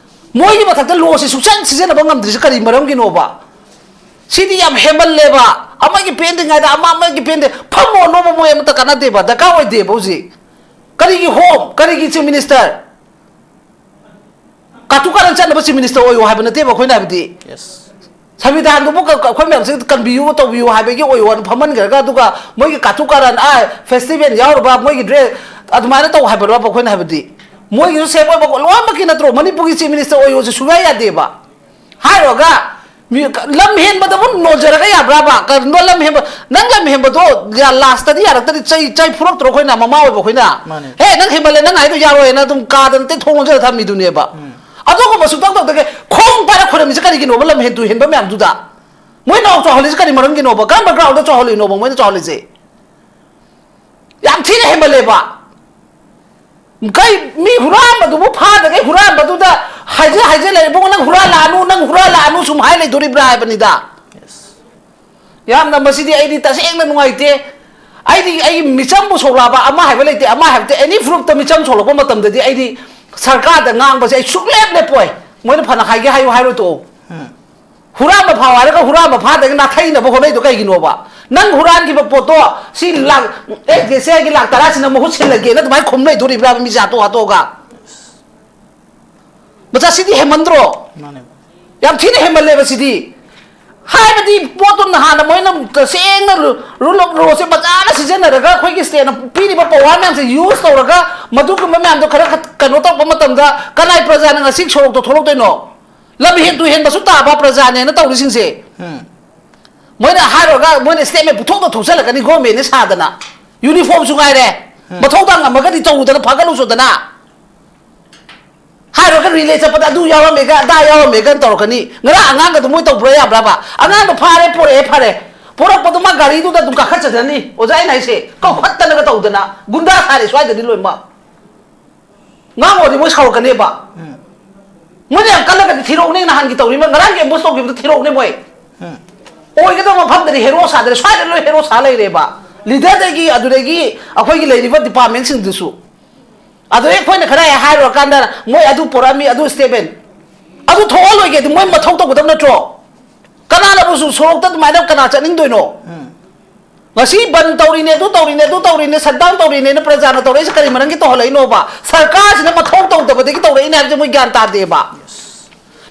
ꯃꯣꯏꯒꯤ ꯃꯊꯛꯇ ꯂꯣꯁꯦ ꯁꯨꯡꯆꯟ ꯁꯤꯖꯤꯟꯅꯕ ꯉꯝꯗ꯭ꯔꯤꯁꯦ ꯀꯔꯤ ꯃꯔꯝꯒꯤꯅꯣꯕ? ꯁꯤꯗꯤ ꯌꯥꯝ ꯍꯦꯟꯃꯜꯂꯦꯕ꯫ ꯑꯃꯒꯤ ꯄꯦꯟꯗ꯭ꯔꯤꯉꯩꯗ ꯑꯃ, ꯑꯃꯒꯤ ꯄꯦꯟꯗꯦ꯫ ꯐꯝꯃꯣꯅꯣꯕ, ꯃꯣꯏ ꯑꯃꯠꯇ ꯀꯥꯟꯅꯗꯦꯕ, ꯗꯔꯀꯥꯔ ꯑꯣꯏꯗꯦꯕ ꯍꯧꯖꯤꯛ꯫ ꯀꯔꯤꯒꯤ ꯍꯣꯝ? ꯀꯔꯤꯒꯤ ꯆꯤꯐ ꯃꯤꯅꯤꯁꯇꯔ? ꯀꯥꯇꯨ ꯀꯥꯔꯟ ꯆꯠꯅꯕ ꯆꯤꯐ ꯃꯤꯅꯤꯁꯇꯔ ꯑꯣꯏꯌꯣ ꯍꯥꯏꯕ ꯅꯠꯇꯦꯕ ꯑꯩꯈꯣꯏꯅ ꯍꯥꯏꯕꯗꯤ꯫ ꯌꯦꯁ꯫ ꯁꯪꯕꯤꯙꯥꯟꯗꯨꯕꯨ ꯀ-, ꯀ-, ꯑꯩꯈꯣꯏ ꯃꯌꯥꯝꯁꯦ ꯀꯟꯕꯤꯌꯨ, ꯇꯧꯕꯤꯌꯨ ꯍꯥꯏꯕꯒꯤ ꯑꯣꯏꯌꯣꯅ ꯐꯝꯍꯟꯈ꯭ꯔꯒ, ꯑꯗꯨꯒ ꯃꯣꯏꯒꯤ ꯀꯥꯇꯨ ꯀꯥꯔꯟ, ꯑꯥ, ꯐꯦꯁꯇꯤꯚꯦꯜ ꯌꯥꯎꯔꯨꯕ, ꯃꯣꯏꯒꯤ ꯗ꯭ꯔꯦꯁ ꯑꯗꯨꯃꯥꯏꯅ ꯇꯧ ꯍꯥꯏꯕꯔꯣꯕ ꯑꯩꯈꯣꯏꯅ ꯍꯥꯏꯕꯗꯤ? ꯃꯣꯏꯒꯤꯁꯨ ꯁꯦꯞ ꯑꯣꯏꯕ ꯂꯣꯏꯅꯃꯛꯀꯤ ꯅꯠꯇ꯭ꯔꯣ? ꯃꯅꯤꯄꯨꯔꯒꯤ ꯆꯤꯐ ꯃꯤꯅꯤꯁꯇꯔ ꯑꯣꯏꯌꯣꯁꯦ ꯁꯨꯡꯌꯥ ꯌꯥꯗꯦꯕ꯫ ꯍꯥꯏꯔꯨꯔꯒ ꯃꯤ ꯂꯝ ꯍꯦꯟꯕꯗꯕꯨ ꯅꯣꯟꯖꯔꯒ ꯌꯥꯕ꯭ꯔꯥꯕ? ꯀꯔꯤꯅꯣ ꯂꯝ ꯍꯦꯟꯕ? ꯅꯪ ꯂꯝ ꯍꯦꯟꯕꯗꯣ ꯂꯥꯁꯇꯗꯤ ꯌꯥꯔꯛꯇꯗꯤ ꯆꯩ, ꯆꯩ ꯐꯨꯔꯛꯇ꯭ꯔꯣ ꯑꯩꯈꯣꯏꯅ, ꯃꯃꯥ ꯑꯣꯏꯕ ꯑꯩꯈꯣꯏꯅ? ꯃꯥꯅꯦ꯫ "ꯍꯦ, ꯅꯪ ꯍꯦꯟꯃꯜꯂꯦ, ꯅꯪ ꯍꯥꯏꯗꯣ ꯌꯥꯔꯣꯏꯅ" ꯑꯗꯨꯝ ꯀꯥꯗꯅ ꯇꯦꯛ ꯊꯣꯡ ꯂꯣꯟꯖꯜꯂ ꯊꯝꯃꯤꯗꯨꯅꯦꯕ꯫ ꯎꯝ꯫ ꯑꯗꯨꯒꯨꯝꯕ ꯁꯨꯡꯇꯧ ꯇꯧꯗꯒꯩ ꯈꯣꯡ ꯄꯥꯏꯔ ꯈꯣꯏꯔꯝꯃꯤꯁꯦ ꯀꯔꯤꯒꯤꯅꯣꯕ, ꯂꯝ ꯍꯦꯟ ꯇꯨ ꯍꯦꯟꯕ ꯃꯌꯥꯝꯗꯨꯗ? ꯃꯣꯏ ꯅꯥꯎ ꯆꯥꯎꯍꯜꯂꯤꯁꯦ ꯀꯔꯤ ꯃꯔꯝꯒꯤꯅꯣꯕ? ꯀꯔꯝꯕ ꯒ꯭ꯔꯥꯎꯟꯗ ꯆꯥꯎꯍꯜꯂꯤꯅꯣꯕ ꯃꯣꯏꯅ ꯆꯥꯎꯍꯜꯂꯤꯁꯦ? ꯌꯥꯝ ꯊꯤꯅ ꯍꯦꯟꯃꯜꯂꯦꯕ꯫ ꯀꯩ, ꯃꯤ ꯍꯨꯔꯥꯟꯕꯗꯨꯕꯨ ꯐꯥꯗꯒꯩ ꯍꯨꯔꯥꯟꯕꯗꯨꯗ ꯍꯥꯏꯖ ꯍꯥꯏꯖ ꯂꯩꯔꯦ, "ꯏꯕꯨꯡꯉꯣ, ꯅꯪ ꯍꯨꯔꯥꯜꯂꯛꯑꯅꯨ, ꯅꯪ ꯍꯨꯔꯥꯜꯂꯛꯑꯅꯨ" ꯁꯨꯝ ꯍꯥꯏ ꯂꯩꯗꯣꯔꯤꯕ꯭ꯔꯥ ꯍꯥꯏꯕꯅꯤꯗ꯫ ꯌꯥꯝꯅ ꯃꯁꯤꯗꯤ ꯑꯩꯗꯤ ꯇꯁꯦꯡꯅ ꯅꯨꯡꯉꯥꯏꯇꯦ꯫ ꯑꯩꯗꯤ ꯑꯩꯒꯤ ꯃꯤꯆꯝꯕꯨ ꯁꯣꯛꯂꯛꯑꯕ, ꯑꯃ ꯍꯥꯏꯕ ꯂꯩꯇꯦ, ꯑꯃ ꯍꯥꯏꯕ ꯂꯩꯇꯦ, ꯑꯦꯅꯤ ꯐꯨꯔꯨꯞꯇ ꯃꯤꯆꯝ ꯁꯣꯛꯂꯛꯄ ꯃꯇꯝꯗꯗꯤ ꯑꯩꯗꯤ ꯁꯔꯀꯥꯔꯗ ꯉꯥꯡꯕꯁꯦ ꯑꯩ ꯁꯨꯡꯂꯦꯞ ꯂꯦꯞꯄꯣꯏ꯫ ꯃꯣꯏꯅ ꯐꯅ ꯍꯥꯏꯒꯦ ꯍꯥꯏꯌꯨ ꯍꯥꯏꯔꯣꯏ ꯇꯣꯛꯑꯣ꯫ ꯎꯝ꯫ ꯍꯨꯔꯥꯟꯕ ꯐꯥꯎ ꯍꯥꯏꯔꯒ ꯍꯨꯔꯥꯟꯕ ꯐꯥꯗꯒ ꯅꯥꯊꯩꯅꯕ ꯍꯣꯠꯅꯩꯗꯣ ꯀꯩꯒꯤꯅꯣꯕ? ꯅꯪ ꯍꯨꯔꯥꯟꯈꯤꯕ ꯄꯣꯠꯇꯣ ꯁꯤ ꯂꯥꯛ, ꯑꯦꯁ ꯗꯤ ꯁꯤ ꯑꯥꯏꯒꯤ ꯂꯥꯛ ꯇꯔꯥꯁꯤꯅ ꯃꯍꯨꯠ ꯁꯤꯜꯂꯒꯦꯅ ꯑꯗꯨꯃꯥꯏꯅ ꯈꯨꯝ ꯂꯩꯗꯣꯔꯤꯕ꯭ꯔꯥ ꯃꯤꯁꯦ ꯍꯥꯠꯇꯣꯛ ꯍꯥꯠꯇꯣꯛꯑꯒ? ꯃꯆꯥ, ꯁꯤꯗꯤ ꯍꯦꯟꯃꯟꯗ꯭ꯔꯣ? ꯃꯥꯅꯦ꯫ ꯌꯥꯝ ꯊꯤꯅ ꯍꯦꯟꯃꯜꯂꯦꯕ ꯁꯤꯗꯤ꯫ ꯍꯥꯏꯕꯗꯤ ꯄꯣꯠꯇꯣ ꯅꯍꯥꯟꯅ ꯃꯣꯏꯅ ꯇꯁꯦꯡꯅ ꯔꯨ-, rule of lawꯁꯦ ꯐꯖꯅ ꯁꯤꯖꯤꯟꯅꯔꯒ ꯑꯩꯈꯣꯏꯒꯤ stateꯅ ꯄꯤꯔꯤꯕ power ꯃꯌꯥꯝꯁꯦ use ꯇꯧꯔꯒ ꯃꯗꯨꯒꯨꯝꯕ ꯃꯌꯥꯝꯗꯣ ꯈꯔ ꯈ-, ꯀꯩꯅꯣ ꯇꯧꯔꯛꯄ ꯃꯇꯝꯗ ꯀꯅꯥꯏ ꯄ꯭ꯔꯖꯥꯅ ꯉꯁꯤ ꯁꯣꯔꯣꯛꯇ ꯊꯣꯛꯂꯛꯇꯣꯏꯅꯣ? ꯂꯝ ꯍꯦꯟ ꯇꯨ ꯍꯦꯟꯕꯁꯨ ꯇꯥꯕ ꯄ꯭ꯔꯖꯥꯅꯦꯅ ꯇꯧꯔꯤꯁꯤꯡꯁꯦ꯫ ꯎꯝ꯫ ꯃꯣꯏꯅ ꯍꯥꯏꯔꯨꯔꯒ ꯃꯣꯏꯅ statement ꯄꯨꯊꯣꯛꯇ ꯊꯣꯛꯆꯜꯂꯛꯀꯅꯤ, governmentꯅ ꯁꯥꯗꯅ꯫ Uniformꯁꯨ ꯉꯥꯏꯔꯦ꯫ ꯎꯝ꯫ ꯃꯊꯧꯗꯥꯡ ꯉꯝꯃꯒꯗꯤ ꯇꯧꯔꯨꯗꯅ ꯐꯥꯒꯠꯂꯨꯆꯣꯗꯅ꯫ ꯍꯥꯏꯔꯨꯔꯒ relay ꯆꯠꯄꯗ ꯑꯗꯨ ꯌꯥꯎꯔꯝꯃꯦꯒ ꯑꯗꯥ ꯌꯥꯎꯔꯝꯃꯦꯒ ꯇꯧꯔꯛꯀꯅꯤ꯫ ꯉꯔꯥꯡ ꯑꯉꯥꯡꯒꯗꯣ ꯃꯣꯏ ꯇꯧꯕ꯭ꯔꯥ ꯌꯥꯕ꯭ꯔꯕ? ꯑꯉꯥꯡꯗꯣ ꯐꯥꯔꯦ, ꯄꯣꯔꯛꯑꯦ, ꯐꯔꯦ꯫ ꯄꯣꯔꯛꯄꯗꯣ ꯃꯥ ꯒꯥꯔꯤꯗꯨꯗ ꯑꯗꯨꯝ ꯀꯥꯈꯠꯆꯗ꯭ꯔꯅꯤ꯫ ꯑꯣꯖꯥ ꯑꯩꯅ ꯍꯥꯏꯁꯦ, ꯀꯧꯈꯠꯇꯅꯒ ꯇꯧꯗꯅ ꯒꯨꯟꯗꯥ ꯁꯥꯔꯦ ꯁ꯭ꯋꯥꯏꯗꯗꯤ ꯂꯣꯏꯅꯃꯛ꯫ ꯉꯥꯡꯉꯨꯔꯗꯤ ꯃꯣꯏ ꯁꯥꯎꯔꯛꯀꯅꯦꯕ꯫ ꯎꯝ꯫ ꯃꯣꯏꯅ ꯌꯥꯝ ꯀꯜꯂꯒꯗꯤ ꯊꯤꯔꯛꯎꯅꯦ, ꯅꯍꯥꯟꯒꯤ ꯇꯧꯔꯤꯕ, ꯉꯔꯥꯡꯒꯤ ambush ꯇꯧꯈꯤꯕꯗꯣ ꯊꯤꯔꯛꯎꯅꯦ ꯃꯣꯏ꯫ ꯎꯝ꯫ ꯑꯣꯏꯒꯗꯕ ꯃꯐꯝꯗꯗꯤ hero ꯁꯥꯗ꯭ꯔꯦ, ꯁ꯭ꯋꯥꯏꯗ ꯂꯣꯏ hero ꯁꯥ ꯂꯩꯔꯦꯕ꯫ Leaderꯗꯒꯤ, ꯑꯗꯨꯗꯒꯤ ꯑꯩꯈꯣꯏꯒꯤ ꯂꯩꯔꯤꯕ departmentꯁꯤꯡꯗꯨꯁꯨ꯫ ꯑꯗꯨꯗꯩ ꯑꯩꯈꯣꯏꯅ ꯈꯔ ꯍꯦꯛ ꯍꯥꯏꯔꯨꯔꯀꯥꯟꯗ ꯃꯣꯏ ꯑꯗꯨ ꯄꯨꯔꯛꯑꯝꯃꯤ, ꯑꯗꯨ statement꯫ ꯑꯗꯨ ꯊꯣꯛꯍꯜꯂꯣꯏꯒꯦꯗꯤ ꯃꯣꯏ ꯃꯊꯧ ꯇꯧꯒꯗꯕ ꯅꯠꯇ꯭ꯔꯣ? ꯀꯅꯥꯅꯕꯨ ꯁꯣꯔꯣꯛꯇ ꯑꯗꯨꯃꯥꯏꯅ ꯀꯅꯥ ꯆꯠꯅꯤꯡꯗꯣꯏꯅꯣ? ꯎꯝ꯫ ꯉꯁꯤ ꯕꯟ ꯇꯧꯔꯤꯅꯦ, ꯑꯗꯨ ꯇꯧꯔꯤꯅꯦ, ꯑꯗꯨ ꯇꯧꯔꯤꯅꯦ, shutdown ꯇꯧꯔꯤꯅꯦꯅ ꯄ꯭ꯔꯖꯥꯅ ꯇꯧꯔꯛꯏꯁꯦ ꯀꯔꯤ ꯃꯔꯝꯒꯤ ꯇꯧꯍꯜꯂꯛꯏꯅꯣꯕ? ꯁꯔꯀꯥꯔꯁꯤꯅ ꯃꯊꯧ ꯇꯧꯗꯕꯗꯒꯤ ꯇꯧꯔꯛꯏꯅꯦ ꯍꯥꯏꯕꯁꯦ ꯃꯣꯏ ꯒ꯭ꯌꯥꯟ ꯇꯥꯗꯦꯕ꯫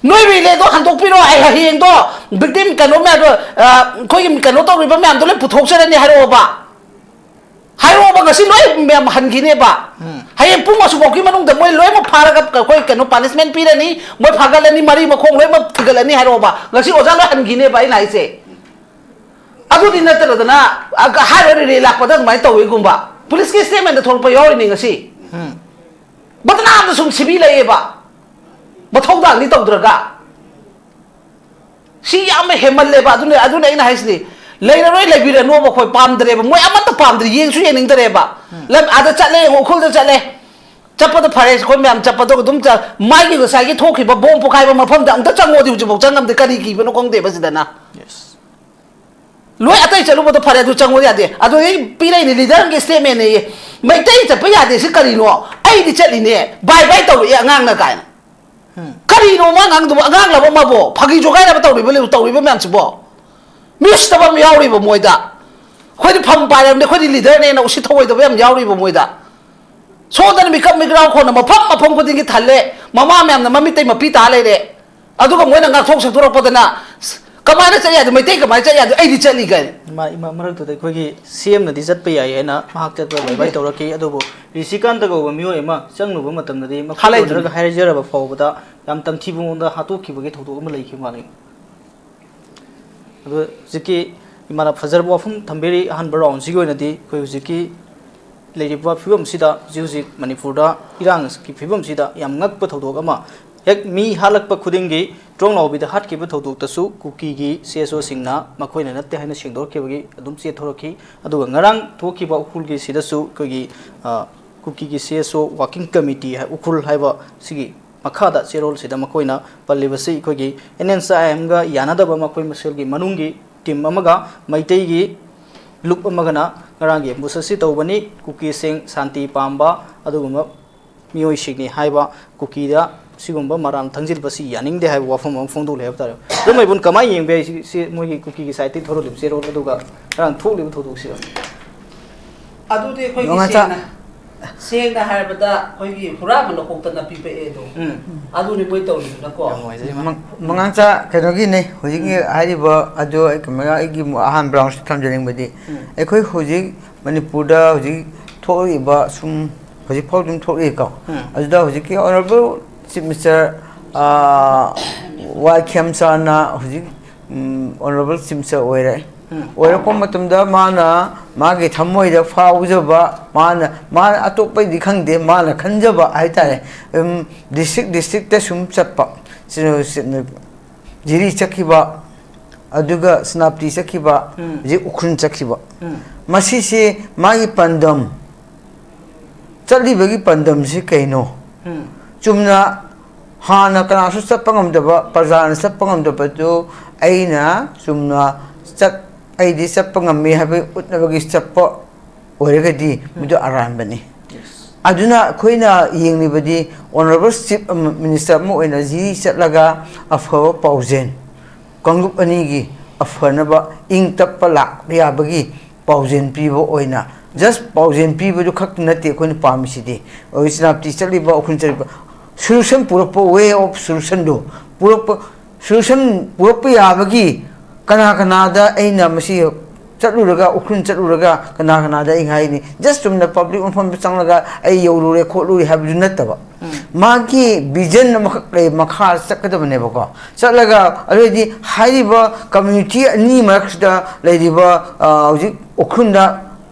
ꯅꯣꯏ relayꯗꯣ ꯍꯟꯗꯣꯛꯄꯤꯔꯣ, ꯑꯩ ꯍꯌꯦꯡꯗꯣ victim ꯀꯩꯅꯣ ꯃꯌꯥꯝꯗꯣ, ꯑ, ꯑꯩꯈꯣꯏꯒꯤ ꯀꯩꯅꯣ ꯇꯧꯔꯤꯕ ꯃꯌꯥꯝꯗꯣ ꯂꯣꯏ ꯄꯨꯊꯣꯛꯆꯔꯅꯤ ꯍꯥꯏꯔꯛꯑꯣꯕ꯫ ꯍꯥꯏꯔꯛꯑꯣꯕ, ꯉꯁꯤ ꯂꯣꯏ ꯃꯌꯥꯝ ꯍꯟꯈꯤꯅꯦꯕ꯫ ꯎꯝ꯫ ꯍꯌꯦꯡ ꯄꯨꯡ ꯑꯁꯨꯛꯐꯥꯎꯒꯤ ꯃꯅꯨꯡꯗ ꯃꯣꯏ ꯂꯣꯏꯅꯃꯛ ꯐꯥꯔꯒ ꯑꯩꯈꯣꯏ ꯀꯩꯅꯣ punishment ꯄꯤꯔꯅꯤ, ꯃꯣꯏ ꯐꯥꯒꯠꯂꯅꯤ, ꯃꯔꯤ ꯃꯈꯣꯡ ꯂꯣꯏꯅꯃꯛ ꯊꯤꯒꯠꯂꯅꯤ ꯍꯥꯏꯔꯛꯑꯣꯕ꯫ ꯉꯁꯤ ꯑꯣꯖꯥ ꯂꯣꯏ ꯍꯟꯈꯤꯅꯦꯕ ꯑꯩꯅ ꯍꯥꯏꯁꯦ꯫ ꯑꯗꯨꯗꯤ ꯅꯠꯇ꯭ꯔꯗꯅ, ꯑ, ꯍꯥꯏꯔꯤꯕ relay ꯂꯥꯛꯄꯗ ꯑꯗꯨꯃꯥꯏꯅ ꯇꯧꯋꯤꯒꯨꯝꯕ꯫ Policeꯀꯤ statementꯇ ꯊꯣꯛꯂꯛꯄ ꯌꯥꯎꯔꯤꯅꯤ ꯉꯁꯤ꯫ ꯎꯝ꯫ ꯕꯗꯅꯥꯝꯗ ꯁꯨꯝ ꯁꯤꯕꯤ ꯂꯩꯌꯦꯕ꯫ ꯃꯊꯧꯗꯥꯡꯗꯤ ꯇꯧꯗ꯭ꯔꯒ꯫ ꯁꯤ ꯌꯥꯝꯅ ꯍꯦꯟꯃꯜꯂꯦꯕ꯫ ꯑꯗꯨꯅ ꯑꯗꯨꯅ ꯑꯩꯅ ꯍꯥꯏꯁꯤꯗꯤ, ꯂꯩꯔꯔꯣꯏ, ꯂꯩꯕꯤꯔꯅꯣꯕ꯫ ꯑꯩꯈꯣꯏ ꯄꯥꯝꯗ꯭ꯔꯦꯕ, ꯃꯣꯏ ꯑꯃꯠꯇ ꯄꯥꯝꯗ꯭ꯔꯦ, ꯌꯦꯡꯁꯨ ꯌꯦꯡꯅꯤꯡꯗ꯭ꯔꯦꯕ꯫ ꯎꯝ꯫ ꯂꯝ ꯑꯥꯗ ꯆꯠꯂꯦ ꯌꯦꯡꯉꯣ, ꯎꯈ꯭ꯔꯨꯜꯗ ꯆꯠꯂꯦ, ꯆꯠꯄꯗꯣ ꯐꯔꯦ, ꯑꯩꯈꯣꯏ ꯃꯌꯥꯝ ꯆꯠꯄꯗꯣ ꯑꯗꯨꯝ ꯆ-, ꯃꯥꯒꯤ ꯉꯁꯥꯏꯒꯤ ꯊꯣꯛꯈꯤꯕ ꯕꯣꯝ ꯄꯣꯈꯥꯏꯕ ꯃꯐꯝꯗ ꯑꯝꯇ ꯆꯪꯉꯣꯗꯤ ꯍꯧꯖꯤꯛꯐꯥꯎ ꯆꯪꯉꯝꯗꯦ꯫ ꯀꯔꯤ ꯀꯤꯕꯅꯣ ꯈꯪꯗꯦꯕ ꯁꯤꯗꯅ꯫ Yes. ꯂꯣꯏ ꯑꯇꯩ ꯆꯠꯂꯨꯕꯗꯣ ꯐꯔꯦ, ꯑꯗꯨ ꯆꯪꯉꯣ ꯌꯥꯗꯦ꯫ ꯑꯗꯨꯗꯩ ꯄꯤꯔꯛꯏꯅꯦ ꯂꯤꯗꯔꯒꯤ ꯁ꯭ꯇꯦꯠꯃꯦꯟꯅꯦꯌꯦ, "ꯃꯩꯇꯩ ꯆꯠꯄ ꯌꯥꯗꯦ, ꯁꯤ ꯀꯔꯤꯅꯣ? ꯑꯩꯗꯤ ꯆꯠꯂꯤꯅꯦ, ꯕꯥꯏ ꯕꯥꯏ ꯇꯧꯔꯛꯑꯦ ꯑꯉꯥꯡꯅ" ꯀꯥꯏꯅ꯫ ꯎꯝ꯫ ꯀꯔꯤꯅꯣ ꯃꯥ ꯉꯥꯡꯗꯨꯕꯨ? ꯑꯉꯥꯡꯂꯕ ꯃꯥꯕꯣ? ꯐꯥꯒꯤ ꯖꯣꯒꯥꯏꯔꯕ ꯇꯧꯔꯤꯕ, ꯇꯧꯔꯤꯕ ꯃꯌꯥꯝꯁꯤꯕꯣ? ꯃꯤ ꯎꯁꯤꯠꯇꯕ ꯑꯃ ꯌꯥꯎꯔꯤꯕ ꯃꯣꯏꯗ꯫ ꯑꯩꯈꯣꯏꯗꯤ ꯐꯝ ꯄꯥꯏꯔꯕꯅꯤ, ꯑꯩꯈꯣꯏꯗꯤ ꯂꯤꯗꯔꯅꯦꯅ ꯎꯁꯤꯠ ꯊꯑꯣꯏꯗꯕ ꯌꯥꯝ ꯌꯥꯎꯔꯤꯕ ꯃꯣꯏꯗ꯫ ꯁꯣꯝꯗꯅ ꯃꯤꯀꯞ ꯃꯤꯀ꯭ꯔꯥꯎ ꯈꯣꯟꯅ ꯃꯐꯝ ꯃꯐꯝ ꯈꯨꯗꯤꯡꯒꯤ ꯊꯜꯂꯦ, ꯃꯃꯥ ꯃꯌꯥꯝꯅ ꯃꯃꯤꯠꯇꯩ ꯃꯄꯤ ꯇꯥ ꯂꯩꯔꯦ꯫ ꯑꯗꯨꯒ ꯃꯣꯏꯅ ꯉꯥꯛꯊꯣꯛ ꯁꯦꯡꯗꯣꯔꯛꯄꯗꯅ, "ꯀꯃꯥꯏꯅ ꯆꯠ ꯌꯥꯗꯦ? ꯃꯩꯇꯩ ꯀꯃꯥꯏꯅ ꯆꯠ ꯌꯥꯗꯦ? ꯑꯩꯗꯤ ꯆꯠꯂꯤ" ꯀꯥꯏꯅ꯫ ꯃꯥ-, ꯏꯃꯥ-, ꯃꯔꯛꯇꯨꯗ ꯑꯩꯈꯣꯏꯒꯤ ꯁꯤ ꯑꯦꯝꯅꯗꯤ ꯆꯠꯄ ꯌꯥꯏ ꯍꯥꯏꯅ ꯃꯍꯥꯛ ꯆꯠꯄ ꯕꯥꯏ ꯕꯥꯏ ꯇꯧꯔꯛꯈꯤ, ꯑꯗꯨꯕꯨ ꯔꯤꯁꯤꯀꯥꯟꯇ ꯀꯧꯕ ꯃꯤꯑꯣꯏ ꯑꯃ ꯆꯪꯂꯨꯕ ꯃꯇꯝꯗꯗꯤ ꯃꯈꯨꯠ ꯍꯥꯜꯂꯛꯏꯗꯨꯅꯤ꯫ ꯌꯣꯟꯅꯔꯒ ꯍꯥꯏꯖꯔꯕ ꯐꯥꯎꯕꯗ ꯌꯥꯝ ꯇꯝꯊꯤꯕ ꯃꯑꯣꯡꯗ ꯍꯥꯠꯇꯣꯛꯈꯤꯕꯒꯤ ꯊꯧꯗꯣꯛ ꯑꯃ ꯂꯩꯈꯤꯕ ꯃꯥꯜꯂꯤ꯫ ꯑꯗꯣ ꯍꯧꯖꯤꯛꯀꯤ ꯏꯃꯥꯅ ꯐꯖꯔꯕ ꯋꯥꯐꯝ ꯊꯝꯕꯤꯔꯤ꯫ ꯑꯍꯥꯟꯕ ꯔꯥꯎꯟꯁꯤꯒꯤ ꯑꯣꯏꯅꯗꯤ ꯑꯩꯈꯣꯏ ꯍꯧꯖꯤꯛꯀꯤ ꯂꯩꯔꯤꯕ ꯐꯤꯕꯝꯁꯤꯗ, ꯍꯧꯖꯤꯛ ꯍꯧꯖꯤꯛ ꯃꯅꯤꯄꯨꯔꯗ ꯏꯔꯥꯡꯒꯤ ꯐꯤꯕꯝꯁꯤꯗ ꯌꯥꯝ ꯉꯛꯄ ꯊꯧꯗꯣꯛ ꯑꯃ, ꯍꯦꯛ ꯃꯤ ꯍꯥꯠꯂꯛꯄ ꯈꯨꯗꯤꯡꯒꯤ ꯇ꯭ꯔꯣꯡ ꯂꯥꯎꯕꯤꯗ ꯍꯥꯠꯈꯤꯕ ꯊꯧꯗꯣꯛꯇꯁꯨ ꯀꯨꯀꯤꯒꯤ ꯁꯤ ꯑꯦꯁ ꯑꯣꯁꯤꯡꯅ ꯃꯈꯣꯏꯅ ꯅꯠꯇꯦ ꯍꯥꯏꯅ ꯁꯦꯡꯗꯣꯔꯛꯈꯤꯕꯒꯤ ꯑꯗꯨꯝ ꯆꯦꯟꯊꯣꯔꯛꯈꯤ꯫ ꯑꯗꯨꯒ ꯉꯔꯥꯡ ꯊꯣꯛꯈꯤꯕ ꯎꯈ꯭ꯔꯨꯜꯒꯤ ꯁꯤꯗꯁꯨ ꯑꯩꯈꯣꯏꯒꯤ, ꯑ, ꯀꯨꯀꯤꯒꯤ ꯁꯤ ꯑꯦꯁ ꯑꯣ ꯋꯥꯔꯀꯤꯡ ꯀꯃꯤꯇꯤ ꯍꯥꯏ, ꯎꯈ꯭ꯔꯨꯜ ꯍꯥꯏꯕ ꯁꯤꯒꯤ ꯃꯈꯥꯗ ꯆꯦꯔꯣꯜꯁꯤꯗ ꯃꯈꯣꯏꯅ ꯄꯜꯂꯤꯕꯁꯤ ꯑꯩꯈꯣꯏꯒꯤ ꯑꯦꯟ ꯑꯦꯟ ꯑꯥꯏ ꯑꯦꯝꯒ ꯌꯥꯅꯗꯕ ꯃꯈꯣꯏ ꯃꯁꯦꯜꯒꯤ ꯃꯅꯨꯡꯒꯤ ꯇꯤꯝ ꯑꯃꯒ ꯃꯩꯇꯩꯒꯤ ꯂꯨꯞ ꯑꯃꯒꯅ ꯉꯔꯥꯡꯒꯤ ꯑꯦꯝꯕꯨꯁ ꯑꯁꯤ ꯇꯧꯕꯅꯤ꯫ ꯀꯨꯀꯤꯁꯤꯡ ꯁꯥꯟꯇꯤ ꯄꯥꯝꯕ ꯑꯗꯨꯒꯨꯝꯕ ꯃꯤꯑꯣꯏꯁꯤꯡꯅꯤ ꯍꯥꯏꯕ, ꯀꯨꯀꯤꯗ ꯁꯤꯒꯨꯝꯕ ꯃꯔꯥꯜ ꯊꯪꯖꯤꯟꯕꯁꯤ ꯌꯥꯅꯤꯡꯗꯦ ꯍꯥꯏꯕ ꯋꯥꯐꯝ ꯑꯃ ꯐꯣꯡꯗꯣꯛꯂꯦ ꯍꯥꯏꯕ ꯇꯥꯔꯦ꯫ ꯑꯗꯨ ꯃꯩꯕꯨꯟ ꯀꯃꯥꯏꯅ ꯌꯦꯡꯕ ꯌꯥꯏ ꯁꯤ, ꯁꯤ ꯃꯣꯏꯒꯤ ꯀꯨꯀꯤꯒꯤ ꯁꯥꯏꯠꯇꯒꯤ ꯊꯣꯔꯛꯂꯤꯕ ꯆꯦꯔꯣꯜ ꯑꯗꯨꯒ ꯉꯔꯥꯡ ꯊꯣꯛꯂꯤꯕ ꯊꯧꯗꯣꯛꯁꯤꯒ? ꯑꯗꯨꯗꯤ ꯑꯩꯈꯣꯏꯒꯤ ꯅꯨꯡꯉꯥꯏꯇ-, ꯁꯦꯡꯅ, ꯁꯦꯡꯅ ꯍꯥꯏꯔꯕꯗ ꯑꯩꯈꯣꯏꯒꯤ ꯍꯨꯔꯥꯟꯕ ꯅꯀꯣꯛꯇ ꯅꯥꯄꯤ ꯄꯛꯑꯦ ꯑꯗꯣ꯫ ꯎꯝ꯫ ꯑꯗꯨꯅꯤ ꯃꯣꯏ ꯇꯧꯔꯤꯗꯨꯅꯀꯣ꯫ ꯌꯥꯝ ꯅꯨꯡꯉꯥꯏꯖꯔꯤ, ꯃ-, ꯃꯉꯥꯡꯆꯥ ꯀꯩꯅꯣꯒꯤꯅꯦ ꯍꯧꯖꯤꯛꯀꯤ ꯎꯝ꯫ ꯍꯥꯏꯔꯤꯕ ꯑꯗꯣ ꯑꯩ ꯀꯩꯅꯣ, ꯑꯩꯒꯤ ꯑꯃꯨꯛ ꯑꯍꯥꯟꯕ ꯔꯥꯎꯟꯁꯤꯗ ꯊꯝꯖꯅꯤꯡꯕꯗꯤ, ꯎꯝ꯫ ꯑꯩꯈꯣꯏ ꯍꯧꯖꯤꯛ ꯃꯅꯤꯄꯨꯔꯗ ꯍꯧꯖꯤꯛ ꯊꯣꯛꯂꯤꯕ ꯁꯨꯝ ꯍꯧꯖꯤꯛ ꯐꯥꯎ ꯑꯗꯨꯝ ꯊꯣꯛꯂꯤꯀꯣ꯫ ꯎꯝ꯫ ꯑꯗꯨꯗ ꯍꯧꯖꯤꯛꯀꯤ Honourable Chief Minister, ꯑꯥ, ꯋꯥꯏ ꯈꯦꯝꯆꯥꯟꯅ ꯍꯧꯖꯤꯛ, ꯎꯝ, Honourable Chief Minister ꯑꯣꯏꯔꯦ꯫ ꯎꯝ꯫ ꯑꯣꯏꯔꯛꯄ ꯃꯇꯝꯗ ꯃꯥꯅ ꯃꯥꯒꯤ ꯊꯃꯣꯏꯗ ꯐꯥꯎꯖꯕ, ꯃꯥꯅ, ꯃꯥꯅ ꯑꯇꯣꯞꯄꯩꯗꯤ ꯈꯪꯗꯦ, ꯃꯥꯅ ꯈꯟꯖꯕ ꯍꯥꯏꯇꯥꯔꯦ꯫ ꯎꯝ, district districtꯇ ꯁꯨꯝ ꯆꯠꯄ꯫ ꯁꯤ-, ꯁꯤ-, ꯖꯤꯔꯤ ꯆꯠꯈꯤꯕ, ꯑꯗꯨꯒ ꯁꯦꯅꯥꯄꯇꯤ ꯆꯠꯈꯤꯕ, ꯎꯝ꯫ ꯍꯧꯖꯤꯛ ꯎꯈ꯭ꯔꯨꯜ ꯆꯠꯈꯤꯕ꯫ ꯎꯝ꯫ ꯃꯁꯤꯁꯦ ꯃꯥꯒꯤ ꯄꯥꯟꯗꯝ, ꯆꯠꯂꯤꯕꯒꯤ ꯄꯥꯟꯗꯝꯁꯤ ꯀꯩꯅꯣ? ꯎꯝ꯫ ꯆꯨꯝꯅ ꯍꯥꯟꯅ ꯀꯅꯥꯁꯨ ꯆꯠꯄ ꯉꯝꯗꯕ, ꯄ꯭ꯔꯖꯥꯅ ꯆꯠꯄ ꯉꯝꯗꯕꯗꯨ ꯑꯩꯅ ꯆꯨꯝꯅ ꯆꯠ-, ꯑꯩꯗꯤ ꯆꯠꯄ ꯉꯝꯃꯤ ꯍꯥꯏꯕ ꯎꯠꯅꯕꯒꯤ ꯆꯠꯄ ꯑꯣꯏꯔꯒꯗꯤ, ꯎꯝ꯫ ꯃꯗꯨ ꯑꯔꯥꯟꯕꯅꯤ꯫ Yes꯫ ꯑꯗꯨꯅ ꯑꯩꯈꯣꯏꯅ ꯌꯦꯡꯂꯤꯕꯗꯤ, Honourable Chief ꯑꯃ, Minister ꯑꯃ ꯑꯣꯏꯅ ꯖꯤ ꯆꯠꯂꯒ ꯑꯐꯕ ꯄꯥꯎꯖꯦꯜ, ꯀꯥꯡꯂꯨꯞ ꯑꯅꯤꯒꯤ ꯑꯐꯅꯕ, ꯏꯪ ꯇꯞꯄ ꯂꯥꯛꯄ ꯌꯥꯕꯒꯤ ꯄꯥꯎꯖꯦꯜ ꯄꯤꯕ ꯑꯣꯏꯅ, just ꯄꯥꯎꯖꯦꯜ ꯄꯤꯕꯗꯨ ꯈꯛꯇ ꯅꯠꯇꯦ ꯑꯩꯈꯣꯏꯅ ꯄꯥꯝꯃꯤꯁꯤꯗꯤ꯫ ꯍꯧꯖꯤꯛ ꯁꯦꯅꯥꯄꯇꯤ ꯆꯠꯂꯤꯕ, ꯎꯈ꯭ꯔꯨꯜ ꯆꯠꯂꯤꯕ, solution ꯄꯨꯔꯛꯄ, way of solution ꯗꯨ ꯄꯨꯔꯛꯄ, solution ꯄꯨꯔꯛꯄ ꯌꯥꯕꯒꯤ ꯀꯅꯥ ꯀꯅꯥꯗ ꯑꯩꯅ ꯃꯁꯤ ꯆꯠꯂꯨꯔꯒ, ꯎꯈ꯭ꯔꯨꯜ ꯆꯠꯂꯨꯔꯒ ꯀꯅꯥ ꯀꯅꯥꯗ ꯑꯩ ꯍꯥꯏꯅꯤ? Just ꯆꯨꯝꯅ public ꯃꯐꯝꯗ ꯆꯪꯂꯒ ꯑꯩ ꯌꯧꯔꯨꯔꯦ ꯈꯣꯠꯂꯨꯔꯦ ꯍꯥꯏꯕꯗꯨ ꯅꯠꯇꯕ, ꯎꯝ꯫ ꯃꯥꯒꯤ vision ꯑꯃꯈꯛ ꯂꯩ, ꯃꯈꯥ ꯆꯠꯀꯗꯕꯅꯦꯕꯀꯣ꯫ ꯆꯠꯂꯒ ꯑꯗꯨꯑꯣꯏꯗꯤ ꯍꯥꯏꯔꯤꯕ community ꯑꯅꯤ ꯃꯔꯛꯁꯤꯗ ꯂꯩꯔꯤꯕ, ꯑ, ꯍꯧꯖꯤꯛ ꯎꯈ꯭ꯔꯨꯜꯗ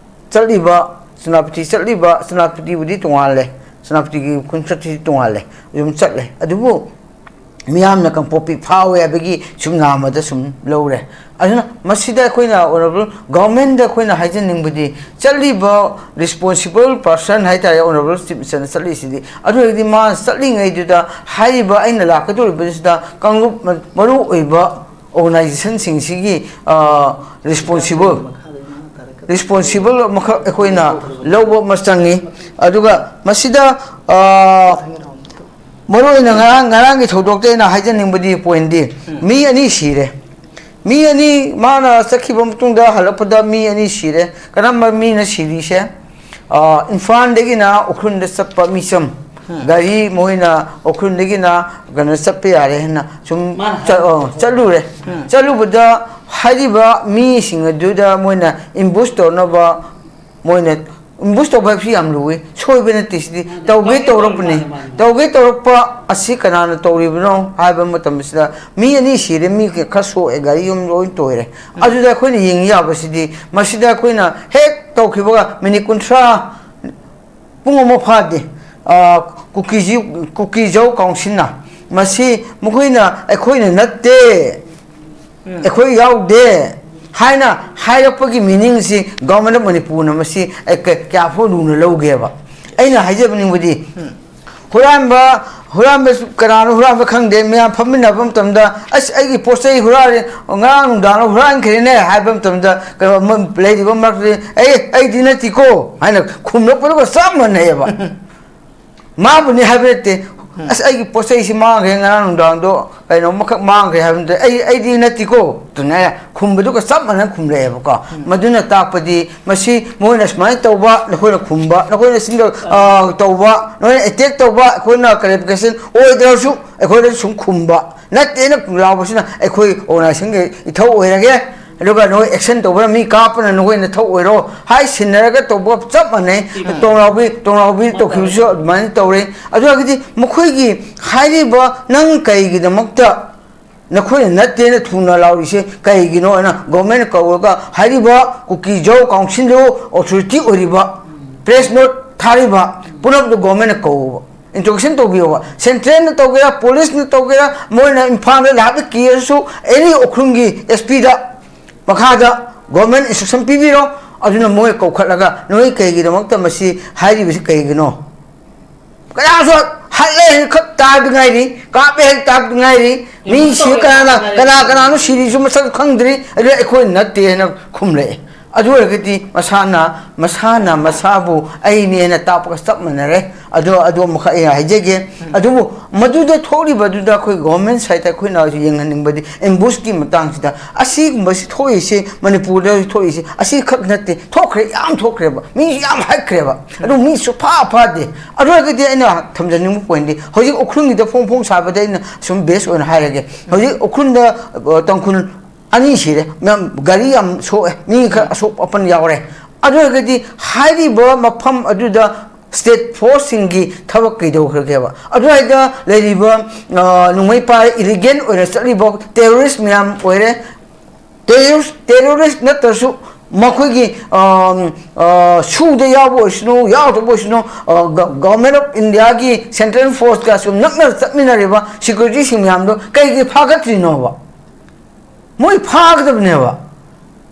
ꯆꯠꯂꯤꯕ, ꯁꯦꯅꯥꯄꯇꯤ ꯆꯠꯂꯤꯕ, ꯁꯦꯅꯥꯄꯇꯤꯕꯨꯗꯤ ꯇꯣꯉꯥꯜꯂꯦ, ꯁꯦꯅꯥꯄꯇꯤꯒꯤ ꯎꯈ꯭ꯔꯨꯜ ꯆꯠꯄꯁꯤ ꯇꯣꯉꯥꯜꯂꯦ, ꯑꯗꯨꯝ ꯆꯠꯂꯦ꯫ ꯑꯗꯨꯕꯨ ꯃꯤꯌꯥꯝꯅ ꯀꯥꯡꯄꯣꯛꯄꯤ ꯐꯥꯎꯋꯦ ꯍꯥꯏꯕꯒꯤ ꯁꯨꯝ ꯅꯥꯃꯗ ꯁꯨꯝ ꯂꯧꯔꯦ꯫ ꯑꯗꯨꯅ ꯃꯁꯤꯗ ꯑꯩꯈꯣꯏꯅ Honourable Government ꯗ ꯑꯩꯈꯣꯏꯅ ꯍꯥꯏꯖꯅꯤꯡꯕꯗꯤ, ꯆꯠꯂꯤꯕ responsible person ꯍꯥꯏꯇꯥꯔꯦ, Honourable Chief Minister ꯅ ꯆꯠꯂꯤꯁꯤꯗꯤ, ꯑꯗꯨ ꯑꯣꯏꯔꯗꯤ ꯃꯥ ꯆꯠꯂꯤꯉꯩꯗꯨꯗ ꯍꯥꯏꯔꯤꯕ ꯑꯩꯅ ꯂꯥꯛꯀꯗꯧꯔꯤꯕꯁꯤꯗ ꯀꯥꯡꯂꯨꯞ ꯃ-, ꯃꯔꯨ ꯑꯣꯏꯕ organization ꯁꯤꯡꯁꯤꯒꯤ, ꯑ, responsible, responsible ꯑꯃꯈꯛ ꯑꯩꯈꯣꯏꯅ ꯂꯧꯕ ꯑꯃ ꯆꯪꯉꯤ꯫ ꯑꯗꯨꯒ ꯃꯁꯤꯗ, ꯑ, ꯃꯔꯨ ꯑꯣꯏꯅ ꯉꯔꯥꯡ, ꯉꯔꯥꯡꯒꯤ ꯊꯧꯗꯣꯛꯇ ꯑꯩꯅ ꯍꯥꯏꯖꯅꯤꯡꯕꯗꯤ point ꯗꯤ, ꯎꯝ꯫ ꯃꯤ ꯑꯅꯤ ꯁꯤꯔꯦ꯫ ꯃꯤ ꯑꯅꯤ, ꯃꯥꯅ ꯆꯠꯈꯤꯕ ꯃꯇꯨꯡꯗ ꯍꯜꯂꯛꯄꯗ ꯃꯤ ꯑꯅꯤ ꯁꯤꯔꯦ꯫ ꯀꯔꯝꯕ ꯃꯤꯅ ꯁꯤꯔꯤꯁꯦ? ꯑ, ꯏꯝꯐꯥꯜꯗꯒꯤꯅ ꯎꯈ꯭ꯔꯨꯜꯗ ꯆꯠꯄ ꯃꯤꯆꯝ, ꯎꯝ꯫ ꯒꯥꯔꯤ ꯃꯣꯏꯅ ꯎꯈ꯭ꯔꯨꯜꯗꯒꯤꯅ ꯀꯩꯅꯣ ꯆꯠꯄ ꯌꯥꯔꯦ ꯍꯥꯏꯅ ꯁꯨꯝ ꯃꯥꯅ ꯆꯠ-, ꯍꯥꯏꯕ꯫ ꯑ, ꯆꯠꯂꯨꯔꯦ꯫ ꯎꯝ꯫ ꯆꯠꯂꯨꯕꯗ ꯍꯥꯏꯔꯤꯕ ꯃꯤꯁꯤꯡ ꯑꯗꯨꯗ ꯃꯣꯏꯅ ambush ꯇꯧꯅꯕ, ꯃꯣꯏꯅ ambush ꯇꯧꯕ ꯍꯥꯏꯕꯁꯤ ꯌꯥꯝ ꯂꯨꯏ, ꯁꯣꯏꯕ ꯅꯠꯇꯦ ꯁꯤꯗꯤ꯫ ꯃꯥꯅꯦ꯫ ꯇꯧꯒꯦ ꯇꯧꯒꯦ ꯇꯧꯔꯛꯄꯅꯤ꯫ ꯃꯥꯅꯦ, ꯃꯥꯅꯦ, ꯃꯥꯅꯦ꯫ ꯇꯧꯒꯦ ꯇꯧꯔꯛꯄ ꯑꯁꯤ ꯀꯅꯥꯅ ꯇꯧꯔꯤꯕꯅꯣ ꯍꯥꯏꯕ ꯃꯇꯝꯁꯤꯗ ꯃꯤ ꯑꯅꯤ ꯁꯤꯔꯦ, ꯃꯤ ꯈꯔ ꯁꯣꯛꯑꯦ, ꯒꯥꯔꯤ ꯑꯃ ꯂꯣꯏ ꯇꯣꯏꯔꯦ꯫ ꯎꯝ꯫ ꯑꯗꯨꯗ ꯑꯩꯈꯣꯏꯅ ꯌꯦꯡ ꯌꯥꯕꯁꯤꯗꯤ, ꯃꯁꯤꯗ ꯑꯩꯈꯣꯏꯅ ꯍꯦꯛ ꯇꯧꯈꯤꯕꯒ minute ꯀꯨꯟꯊ꯭ꯔꯥ, ꯄꯨꯡ ꯑꯃ ꯐꯥꯗꯦ, ꯑ, ꯀꯨꯀꯤꯖꯤ-, ꯀꯨꯀꯤꯖꯧ council ꯅ ꯃꯁꯤ ꯃꯈꯣꯏꯅ "ꯑꯩꯈꯣꯏꯅ ꯅꯠꯇꯦ, ꯑꯩꯈꯣꯏ ꯌꯥꯎꯗꯦ" ꯍꯥꯏꯅ ꯍꯥꯏꯔꯛꯄꯒꯤ ꯃꯤꯅꯤꯡꯁꯤ ꯒꯣꯚꯔꯟꯃꯦꯟ ꯑꯣꯐ ꯃꯅꯤꯄꯨꯔꯅ ꯃꯁꯤ ꯑꯩ ꯀ-, ꯀꯌꯥꯐꯥꯎ ꯂꯨꯅ ꯂꯧꯒꯦꯕ? ꯑꯩꯅ ꯍꯥꯏꯖꯕꯅꯤꯡꯕꯗꯤ, ꯍꯨꯔꯥꯟꯕ, ꯍꯨꯔꯥꯟꯕ ꯀꯅꯥꯅꯣ ꯍꯨꯔꯥꯟꯕ ꯈꯪꯗꯦ, ꯃꯌꯥꯝ ꯐꯝꯃꯤꯟꯅꯕ ꯃꯇꯝꯗ "ꯑꯁ, ꯑꯩꯒꯤ ꯄꯣꯠ ꯆꯩ ꯍꯨꯔꯥꯜꯂꯦ, ꯉꯔꯥꯡ ꯅꯨꯡꯗꯥꯡ ꯍꯨꯔꯥꯟꯈ꯭ꯔꯦꯅꯦ" ꯍꯥꯏꯕ ꯃꯇꯝꯗ, ꯀꯩꯅꯣ, ꯃ-, ꯂꯩꯔꯤꯕ ꯃꯔꯛꯇꯨꯗꯤ "ꯑꯦ, ꯑꯩꯗꯤ ꯅꯠꯇꯦꯀꯣ" ꯍꯥꯏꯅ ꯈꯨꯝꯂꯛꯄꯗꯨꯒ ꯆꯞ ꯃꯥꯟꯅꯩꯌꯦꯕ꯫ ꯃꯥꯕꯨꯅꯤ ꯍꯥꯏꯕ ꯅꯠꯇꯦ, "ꯑꯁ, ꯑꯩꯒꯤ ꯄꯣꯠ ꯆꯩꯁꯤ ꯃꯥꯡꯈ꯭ꯔꯦ, ꯉꯔꯥꯡ ꯅꯨꯡꯗꯥꯡꯗꯣ ꯀꯩꯅꯣꯝꯃꯈꯛ ꯃꯥꯡꯈ꯭ꯔꯦ" ꯍꯥꯏꯕꯗ, "ꯑꯩ, ꯑꯩꯗꯤ ꯅꯠꯇꯦꯀꯣ" ꯑꯗꯨꯅ ꯈꯨꯝꯕꯗꯨꯒ ꯆꯞ ꯃꯥꯟꯅꯅ ꯈꯨꯝꯂꯛꯑꯦꯕꯀꯣ꯫ ꯃꯗꯨꯅ ꯇꯥꯛꯄꯗꯤ ꯃꯁꯤ ꯃꯣꯏꯅ ꯁꯨꯃꯥꯏꯅ ꯇꯧꯕ, ꯅꯈꯣꯏꯅ ꯈꯨꯝꯕ, ꯅꯈꯣꯏꯅ ꯁꯤꯡꯗ, ꯑ, ꯇꯧꯕ, ꯅꯈꯣꯏꯅ ꯑꯦꯇꯦꯛ ꯇꯧꯕ, ꯑꯩꯈꯣꯏꯅ ꯀ꯭ꯂꯦꯔꯤꯐꯤꯀꯦꯁꯟ ꯑꯣꯏꯗ꯭ꯔꯁꯨ ꯑꯩꯈꯣꯏꯗꯁꯨ ꯁꯨꯝ ꯈꯨꯝꯕ, ꯅꯠꯇꯦꯅ ꯂꯥꯎꯕꯁꯤꯅ ꯑꯩꯈꯣꯏ ꯑꯣꯔꯒꯅꯥꯏꯖꯦꯁꯟꯒꯤ ꯏꯊꯧ ꯑꯣꯏꯔꯒꯦ꯫ ꯑꯗꯨꯒ ꯅꯈꯣꯏ ꯑꯦꯛꯁꯟ ꯇꯧꯕꯅ, ꯃꯤ ꯀꯥꯞꯄꯅ ꯅꯈꯣꯏ ꯅꯊꯧ ꯑꯣꯏꯔꯣ ꯍꯥꯏ ꯁꯤꯟꯅꯔꯒ ꯇꯧꯕ ꯆꯞ ꯃꯥꯟꯅꯩ꯫ ꯇꯣꯡꯂꯥꯎꯕꯤ, ꯇꯣꯡꯂꯥꯎꯕꯤ ꯇꯧꯈꯤꯕꯁꯨ ꯑꯗꯨꯃꯥꯏꯅ ꯇꯧꯔꯦ꯫ ꯑꯗꯨ ꯑꯣꯏꯔꯒꯗꯤ ꯃꯈꯣꯏꯒꯤ ꯍꯥꯏꯔꯤꯕ "ꯅꯪ ꯀꯩꯒꯤꯗꯃꯛꯇ ꯅꯈꯣꯏꯅ ꯅꯠꯇꯦꯅ ꯊꯨꯅ ꯂꯥꯎꯔꯤꯁꯦ ꯀꯩꯒꯤꯅꯣ?" ꯍꯥꯏꯅ ꯒꯣꯚꯔꯟꯃꯦꯟꯠꯅ ꯀꯧꯔꯒ ꯍꯥꯏꯔꯤꯕ ꯀꯨꯀꯤ ꯖꯧ ꯀꯥꯎꯟꯁꯤꯜꯗꯨ ꯑꯣꯊꯣꯔꯤꯇꯤ ꯑꯣꯏꯔꯤꯕ ꯄ꯭ꯔꯦꯁ ꯅꯣꯠ ꯊꯥꯔꯤꯕ ꯄꯨꯝꯅꯃꯛꯇꯨ ꯒꯣꯚꯔꯟꯃꯦꯟꯠꯅ ꯀꯧꯕ, ꯏꯟꯇ꯭ꯔꯣꯒꯦꯁꯟ ꯇꯧꯕꯤꯌꯣꯕ꯫ ꯁꯦꯟꯇ꯭ꯔꯦꯜꯅ ꯇꯧꯒꯦꯔꯥ, ꯄꯨꯂꯤꯁꯅ ꯇꯧꯒꯦꯔꯥ, ꯃꯣꯏꯅ ꯏꯝꯐꯥꯜꯗ ꯂꯥꯛꯄ ꯀꯦꯁꯁꯨ ꯑꯦꯅꯤ ꯎꯈ꯭ꯔꯨꯜꯒꯤ ꯑꯦꯁ ꯄꯤꯗ, ꯃꯈꯥꯗ ꯒꯣꯚꯔꯟꯃꯦꯟꯠ ꯏꯟꯁꯇ꯭ꯔꯛꯁꯟ ꯄꯤꯕꯤꯔꯣ꯫ ꯑꯗꯨꯅ ꯃꯣꯏ ꯀꯧꯈꯠꯂꯒ "ꯅꯣꯏ ꯀꯩꯒꯤꯗꯃꯛꯇ ꯃꯁꯤ ꯍꯥꯏꯔꯤꯕꯁꯤ ꯀꯩꯒꯤꯅꯣ?" ꯀꯅꯥꯁꯨ ꯍꯠꯂꯦ ꯍꯥꯏꯅ ꯈꯛ ꯇꯥꯕꯗ ꯉꯥꯏꯔꯤ, ꯀꯥꯞꯄꯦ ꯍꯥꯏꯅ ꯇꯥꯕꯗ ꯉꯥꯏꯔꯤ꯫ ꯃꯤ ꯁꯤ ꯀꯅꯥꯅ, ꯀꯅꯥ ꯀꯅꯥꯅꯣ ꯁꯤꯔꯤꯁꯨ ꯃꯁꯛ ꯈꯪꯗ꯭ꯔꯤ, ꯑꯗꯨ "ꯑꯩꯈꯣꯏ ꯅꯠꯇꯦ" ꯍꯥꯏꯅ ꯈꯨꯝꯂꯛꯑꯦ꯫ ꯑꯗꯨ ꯑꯣꯏꯔꯒꯗꯤ ꯃꯁꯥꯅ, ꯃꯁꯥꯅ ꯃꯁꯥꯕꯨ ꯑꯩꯅꯦꯅ ꯇꯥꯛꯄꯒ ꯆꯞ ꯃꯥꯟꯅꯔꯦ꯫ ꯑꯗꯣ, ꯑꯗꯨ ꯑꯃꯈꯛ ꯑꯩ ꯍꯥꯏꯖꯒꯦ꯫ ꯑꯗꯨꯕꯨ ꯃꯗꯨꯗ ꯊꯣꯛꯂꯤꯕꯗꯨꯗ ꯑꯩꯈꯣꯏ ꯒꯣꯚꯔꯟꯃꯦꯟꯠ ꯁꯥꯏꯠꯇ ꯑꯩꯈꯣꯏꯅ ꯍꯧꯖꯤꯛ ꯌꯦꯡꯍꯟꯅꯤꯡꯕꯗꯤ ꯑꯦꯝꯕꯨꯁꯀꯤ ꯃꯇꯥꯡꯁꯤꯗ, ꯑꯁꯤꯒꯨꯝꯕꯁꯤ ꯊꯣꯛꯏꯁꯦ, ꯃꯅꯤꯄꯨꯔꯗ ꯊꯣꯛꯏꯁꯦ ꯑꯁꯤꯈꯛ ꯅꯠꯇꯦ, ꯊꯣꯛꯈ꯭ꯔꯦ, ꯌꯥꯝ ꯊꯣꯛꯈ꯭ꯔꯦꯕ, ꯃꯤ ꯌꯥꯝ ꯍꯥꯠꯈ꯭ꯔꯦꯕ꯫ ꯑꯗꯨ ꯃꯤ ꯁꯨꯐꯥ ꯐꯥꯗꯦ꯫ ꯑꯗꯨ ꯑꯣꯏꯔꯒꯗꯤ ꯑꯩꯅ ꯊꯝꯖꯅꯤꯡꯕ ꯄꯣꯏꯟꯠꯇꯤ, ꯍꯧꯖꯤꯛ ꯎꯈ꯭ꯔꯨꯜꯒꯤꯗ ꯐꯣꯡ ꯐꯣꯡ ꯁꯥꯕꯗ ꯑꯩꯅ ꯁꯨꯝ ꯕꯦꯁ ꯑꯣꯏꯅ ꯍꯥꯏꯔꯒꯦ꯫ ꯍꯧꯖꯤꯛ ꯎꯈ꯭ꯔꯨꯜꯗ, ꯑ, ꯇꯥꯡꯈꯨꯜ ꯑꯅꯤ ꯁꯤꯔꯦ, ꯃꯌꯥꯝ ꯒꯥꯔꯤ ꯌꯥꯝ ꯁꯣꯛꯑꯦ, ꯃꯤ ꯈꯔ ꯑꯁꯣꯛ ꯑꯄꯟ ꯌꯥꯎꯔꯦ꯫ ꯑꯗꯨ ꯑꯣꯏꯔꯒꯗꯤ ꯍꯥꯏꯔꯤꯕ ꯃꯐꯝ ꯑꯗꯨꯗ ꯁ꯭ꯇꯦꯠ ꯐꯣꯔꯁꯁꯤꯡꯒꯤ ꯊꯕꯛ ꯀꯩꯗꯧꯈ꯭ꯔꯒꯦꯕ? ꯑꯗꯨꯋꯥꯏꯗ ꯂꯩꯔꯤꯕ, ꯑ, ꯅꯣꯡꯃꯩ ꯄꯥꯏꯔ ꯏꯂꯤꯒꯦꯜ ꯑꯣꯏꯅ ꯆꯠꯂꯤꯕ ꯇꯦꯔꯣꯔꯤꯁ ꯃꯌꯥꯝ ꯑꯣꯏꯔꯦ꯫ ꯇꯦꯔꯣꯔꯤꯁ, ꯇꯦꯔꯣꯔꯤꯁ ꯅꯠꯇ꯭ꯔꯁꯨ ꯃꯈꯣꯏꯒꯤ ꯑ, ꯑ, ꯁꯨꯗ ꯌꯥꯎꯕ ꯑꯣꯏꯁꯅꯨ, ꯌꯥꯎꯗꯕ ꯑꯣꯏꯁꯅꯨ, ꯑ, ꯒ-, Government of India ꯒꯤ Central Force ꯀ ꯁꯨꯝ ꯅꯛꯅ ꯆꯠꯃꯤꯟꯅꯔꯤꯕ security ꯁꯤꯡ ꯃꯌꯥꯝꯗꯣ ꯀꯩꯒꯤ ꯐꯥꯒꯠꯇ꯭ꯔꯤꯅꯣꯕ? ꯃꯣꯏ ꯐꯥꯒꯗꯕꯅꯦꯕ,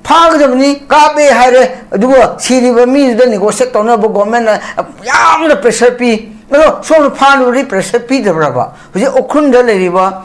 ꯐꯥꯒꯗꯕꯅꯤ꯫ ꯀꯥꯞꯄꯦ ꯍꯥꯏꯔꯦ, ꯑꯗꯨꯒ ꯁꯤꯔꯤꯕ ꯃꯤꯗꯨꯗ negotiate ꯇꯧꯅꯕ government ꯅ ꯌꯥꯝꯅ pressure ꯄꯤ꯫ ꯑꯗꯣ ꯁꯣꯝꯅ ꯐꯥꯅꯕꯗꯤ pressure ꯄꯤꯗꯕ꯭ꯔꯕ? ꯍꯧꯖꯤꯛ ꯎꯈ꯭ꯔꯨꯜꯗ ꯂꯩꯔꯤꯕ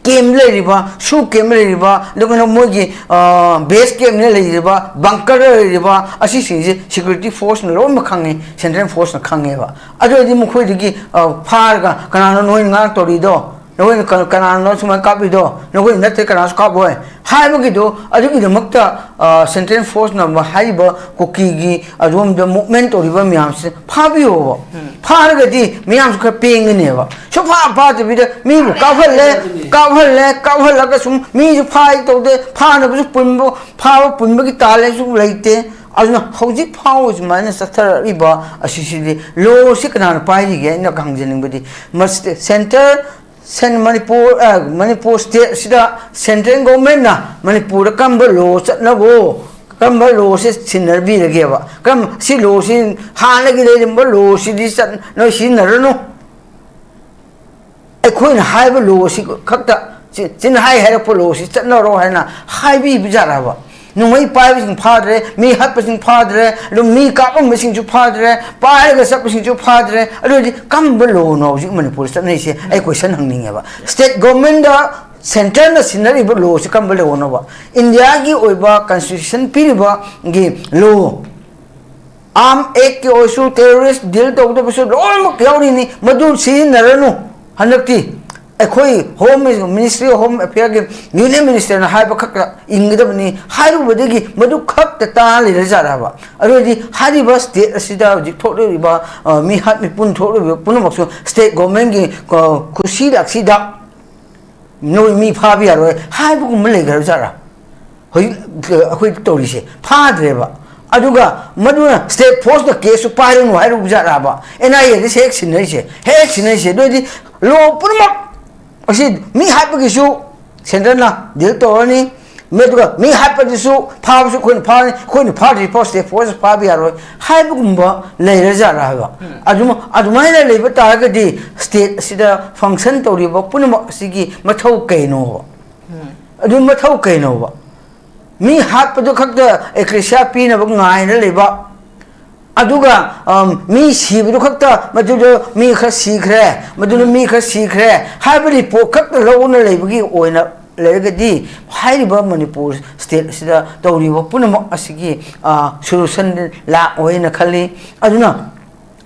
camp ꯂꯩꯔꯤꯕ, ꯁꯨ camp ꯂꯩꯔꯤꯕ, ꯑꯗꯨꯒ ꯃꯣꯏꯒꯤ, ꯑ, base camp ꯅ ꯂꯩꯔꯤꯕ, bunker ꯗ ꯂꯩꯔꯤꯕ, ꯑꯁꯤꯁꯤꯡꯁꯦ security force ꯅ ꯂꯣꯏꯅꯃꯛ ꯈꯪꯉꯦ, Central Force ꯅ ꯈꯪꯉꯦꯕ꯫ ꯑꯗꯨ ꯑꯣꯏꯔꯗꯤ ꯃꯈꯣꯏꯗꯒꯤ, ꯑ, ꯐꯥꯔꯒ ꯀꯅꯥꯅꯣ ꯅꯣꯏꯅ ꯉꯥꯡ ꯇꯧꯔꯤꯗꯣ? ꯅꯈꯣꯏꯅ ꯀ-, ꯀꯅꯥꯅꯣ ꯁꯨꯃꯥꯏꯅ ꯀꯥꯞꯂꯤꯗꯣ? ꯅꯈꯣꯏꯅ ꯅꯠꯇꯦ, ꯀꯅꯥꯁꯨ ꯀꯥꯞꯄꯣꯏ ꯍꯥꯏꯕꯒꯤꯗꯣ, ꯑꯗꯨꯒꯤꯗꯃꯛꯇ, ꯑ, Central Force ꯅ ꯍꯥꯏꯔꯤꯕ ꯀꯨꯀꯤꯒꯤ ꯑꯗꯣꯝꯗ movement ꯇꯧꯔꯤꯕ ꯃꯌꯥꯝꯁꯦ ꯐꯥꯕꯤꯌꯣꯕ꯫ ꯐꯥꯔꯒꯗꯤ ꯃꯤꯌꯥꯝꯁꯨ ꯈꯔ ꯄꯦꯡꯒꯅꯦꯕ꯫ ꯁꯨꯡꯐꯥ ꯐꯥꯗꯕꯤꯗ ꯃꯤꯕꯨ ꯀꯥꯞꯍꯜꯂꯦ, ꯀꯥꯞꯍꯜꯂꯦ, ꯀꯥꯞꯍꯜꯂꯒ ꯁꯨꯝ ꯃꯤꯁꯨ ꯐꯥꯏ ꯇꯧꯗꯦ, ꯐꯥꯅꯕꯁꯨ ꯄꯨꯟꯕ, ꯐꯥꯕ ꯄꯨꯟꯕꯒꯤ talent ꯁꯨ ꯂꯩꯇꯦ꯫ ꯑꯗꯨꯅ ꯍꯧꯖꯤꯛ ꯐꯥꯎꯕ ꯁꯨꯃꯥꯏꯅ ꯆꯠꯊꯔꯛꯂꯤꯕ ꯑꯁꯤꯁꯤꯗꯤ law ꯁꯤ ꯀꯅꯥꯅ ꯄꯥꯏꯔꯤꯒꯦ? ꯑꯩꯅ ꯍꯪꯖꯅꯤꯡꯕꯗꯤ, ꯃꯁꯤ centre ꯁꯦꯟ-, ꯃꯅꯤꯄꯨꯔ, ꯑ, ꯃꯅꯤꯄꯨꯔ state ꯁꯤꯗ Central Government ꯅ ꯃꯅꯤꯄꯨꯔꯗ ꯀꯔꯝꯕ law ꯆꯠꯅꯕꯣ, ꯀꯔꯝꯕ law ꯁꯤ ꯁꯤꯟꯅꯕꯤꯔꯒꯦꯕ? ꯀꯔꯝ-, ꯁꯤ law ꯁꯤ ꯍꯥꯟꯅꯒꯤ ꯂꯩꯔꯝꯕ law ꯁꯤꯗꯤ ꯆꯠ-, ꯅꯣꯏ ꯁꯤꯖꯤꯟꯅꯔꯅꯨ꯫ ꯑꯩꯈꯣꯏꯅ ꯍꯥꯏꯕ law ꯁꯤ ꯈꯛꯇ, ꯆꯤ-, ꯆꯤꯟꯍꯥꯏ ꯍꯥꯏꯔꯛꯄ law ꯁꯤ ꯆꯠꯅꯔꯣ ꯍꯥꯏꯅ ꯍꯥꯏꯕꯤꯕ ꯖꯥꯠꯂꯕ? ꯅꯣꯡꯃꯩ ꯄꯥꯏꯕꯁꯤꯡ ꯐꯥꯗ꯭ꯔꯦ, ꯃꯤ ꯍꯥꯠꯄꯁꯤꯡ ꯐꯥꯗ꯭ꯔꯦ, ꯑꯗꯨꯝ ꯃꯤ ꯀꯥꯞꯂꯝꯕꯁꯤꯡꯁꯨ ꯐꯥꯗ꯭ꯔꯦ, ꯄꯥꯏꯔꯒ ꯆꯠꯄꯁꯤꯡꯁꯨ ꯐꯥꯗ꯭ꯔꯦ꯫ ꯑꯗꯨ ꯑꯣꯏꯔꯗꯤ ꯀꯔꯝꯕ law ꯅꯣ ꯍꯧꯖꯤꯛ ꯃꯅꯤꯄꯨꯔꯗ ꯆꯠꯅꯔꯤꯁꯦ? ꯑꯩ question ꯍꯪꯅꯤꯡꯉꯦꯕ꯫ State government ꯗ centre ꯅ ꯁꯤꯟꯅꯔꯤꯕ law ꯁꯤ ꯀꯔꯝꯕ law ꯅꯣꯕ? India ꯒꯤ ꯑꯣꯏꯕ constitution ꯄꯤꯔꯤꯕꯒꯤ law, Arm Act ꯀꯤ ꯑꯣꯏꯔꯁꯨ, terrorist deal ꯇꯧꯒꯗꯕꯁꯨ ꯂꯣꯏꯅꯃꯛ ꯌꯥꯎꯔꯤꯅꯤ꯫ ꯃꯗꯨ ꯁꯤꯖꯤꯟꯅꯔꯅꯨ꯫ ꯍꯟꯗꯛꯇꯤ ꯑꯩꯈꯣꯏ Home Ministry of Home Affairs ꯒꯤ Union Minister ꯅ ꯍꯥꯏꯕ ꯈꯛꯇ ꯏꯟꯒꯗꯕꯅꯤ ꯍꯥꯏꯔꯨꯕꯗꯒꯤ ꯃꯗꯨ ꯈꯛꯇ ꯇꯥ ꯂꯩꯔꯖꯥꯠꯂꯕ? ꯑꯗꯨ ꯑꯣꯏꯔꯗꯤ ꯍꯥꯏꯔꯤꯕ state ꯑꯁꯤꯗ ꯍꯧꯖꯤꯛ ꯊꯣꯛꯂꯤꯕ, ꯑ, ꯃꯤꯍꯥꯠ ꯃꯤꯄꯨꯟ ꯊꯣꯛꯂꯤꯕ ꯄꯨꯝꯅꯃꯛꯁꯨ state government ꯒꯤ, ꯑ, ꯈꯨꯠꯁꯤ ꯂꯥꯛꯁꯤꯗ ꯅꯣꯏ ꯃꯤ ꯐꯥꯕ ꯌꯥꯔꯣꯏ ꯍꯥꯏꯕꯒꯨꯝꯕ ꯂꯩꯈ꯭ꯔꯕ ꯖꯥꯠꯂꯥ? ꯍꯧꯖꯤꯛ ꯑꯩꯈꯣꯏ ꯇꯧꯔꯤꯁꯦ ꯐꯥꯗ꯭ꯔꯦꯕ꯫ ꯑꯗꯨꯒ ꯃꯗꯨꯅ state force ꯅ case ꯁꯨ ꯄꯥꯏꯔꯅꯨ ꯍꯥꯏꯔꯨꯕ ꯖꯥꯠꯂꯥꯕ? N I A ꯗ ꯍꯦꯛ ꯁꯤꯟꯅꯔꯤꯁꯦ, ꯍꯦꯛ ꯁꯤꯟꯅꯔꯤꯁꯦ꯫ ꯑꯗꯨ ꯑꯣꯏꯔꯗꯤ law ꯄꯨꯝꯅꯃꯛ ꯑꯁꯤ ꯃꯤ ꯍꯥꯠꯄꯒꯤꯁꯨ centre ꯅ deal ꯇꯧꯔꯅꯤ, ꯃꯗꯨꯒ ꯃꯤ ꯍꯥꯠꯄꯗꯨꯁꯨ ꯐꯥꯕꯁꯨ ꯑꯩꯈꯣꯏꯅ ꯐꯥꯅꯤ, ꯑꯩꯈꯣꯏꯅ ꯐꯥꯗ꯭ꯔꯤ ꯐꯥꯎ state force ꯐꯥꯕ ꯌꯥꯔꯣꯏ ꯍꯥꯏꯕꯒꯨꯝꯕ ꯂꯩꯔꯖꯥꯠꯂꯥ ꯍꯥꯏꯕ꯫ ꯑꯗꯨꯝ, ꯑꯗꯨꯃꯥꯏꯅ ꯂꯩꯕ ꯇꯥꯔꯒꯗꯤ state ꯑꯁꯤꯗ function ꯇꯧꯔꯤꯕ ꯄꯨꯝꯅꯃꯛ ꯑꯁꯤꯒꯤ ꯃꯊꯧ ꯀꯩꯅꯣꯕ? ꯑꯗꯨ ꯃꯊꯧ ꯀꯩꯅꯣꯕ? ꯃꯤ ꯍꯥꯠꯄꯗꯨ ꯈꯛꯇ ꯑꯦꯀ꯭ꯂꯦꯁꯤꯌꯥ ꯄꯤꯅꯕ ꯉꯥꯏꯅ ꯂꯩꯕ, ꯑꯗꯨꯒ, ꯑꯝ, ꯃꯤ ꯁꯤꯕꯗꯨ ꯈꯛꯇ, "ꯃꯗꯨꯗ ꯃꯤ ꯈꯔ ꯁꯤꯈ꯭ꯔꯦ, ꯃꯗꯨꯗ ꯃꯤ ꯈꯔ ꯁꯤꯈ꯭ꯔꯦ" ꯍꯥꯏꯕ report ꯈꯛꯇ ꯂꯧꯅ ꯂꯩꯕꯒꯤ ꯑꯣꯏꯅ ꯂꯩꯔꯒꯗꯤ, ꯍꯥꯏꯔꯤꯕ ꯃꯅꯤꯄꯨꯔ state ꯑꯁꯤꯗ ꯇꯧꯔꯤꯕ ꯄꯨꯝꯅꯃꯛ ꯑꯁꯤꯒꯤ, ꯑ, solution ꯂꯥꯛꯑꯣꯏꯅ ꯈꯜꯂꯤ꯫ ꯑꯗꯨꯅ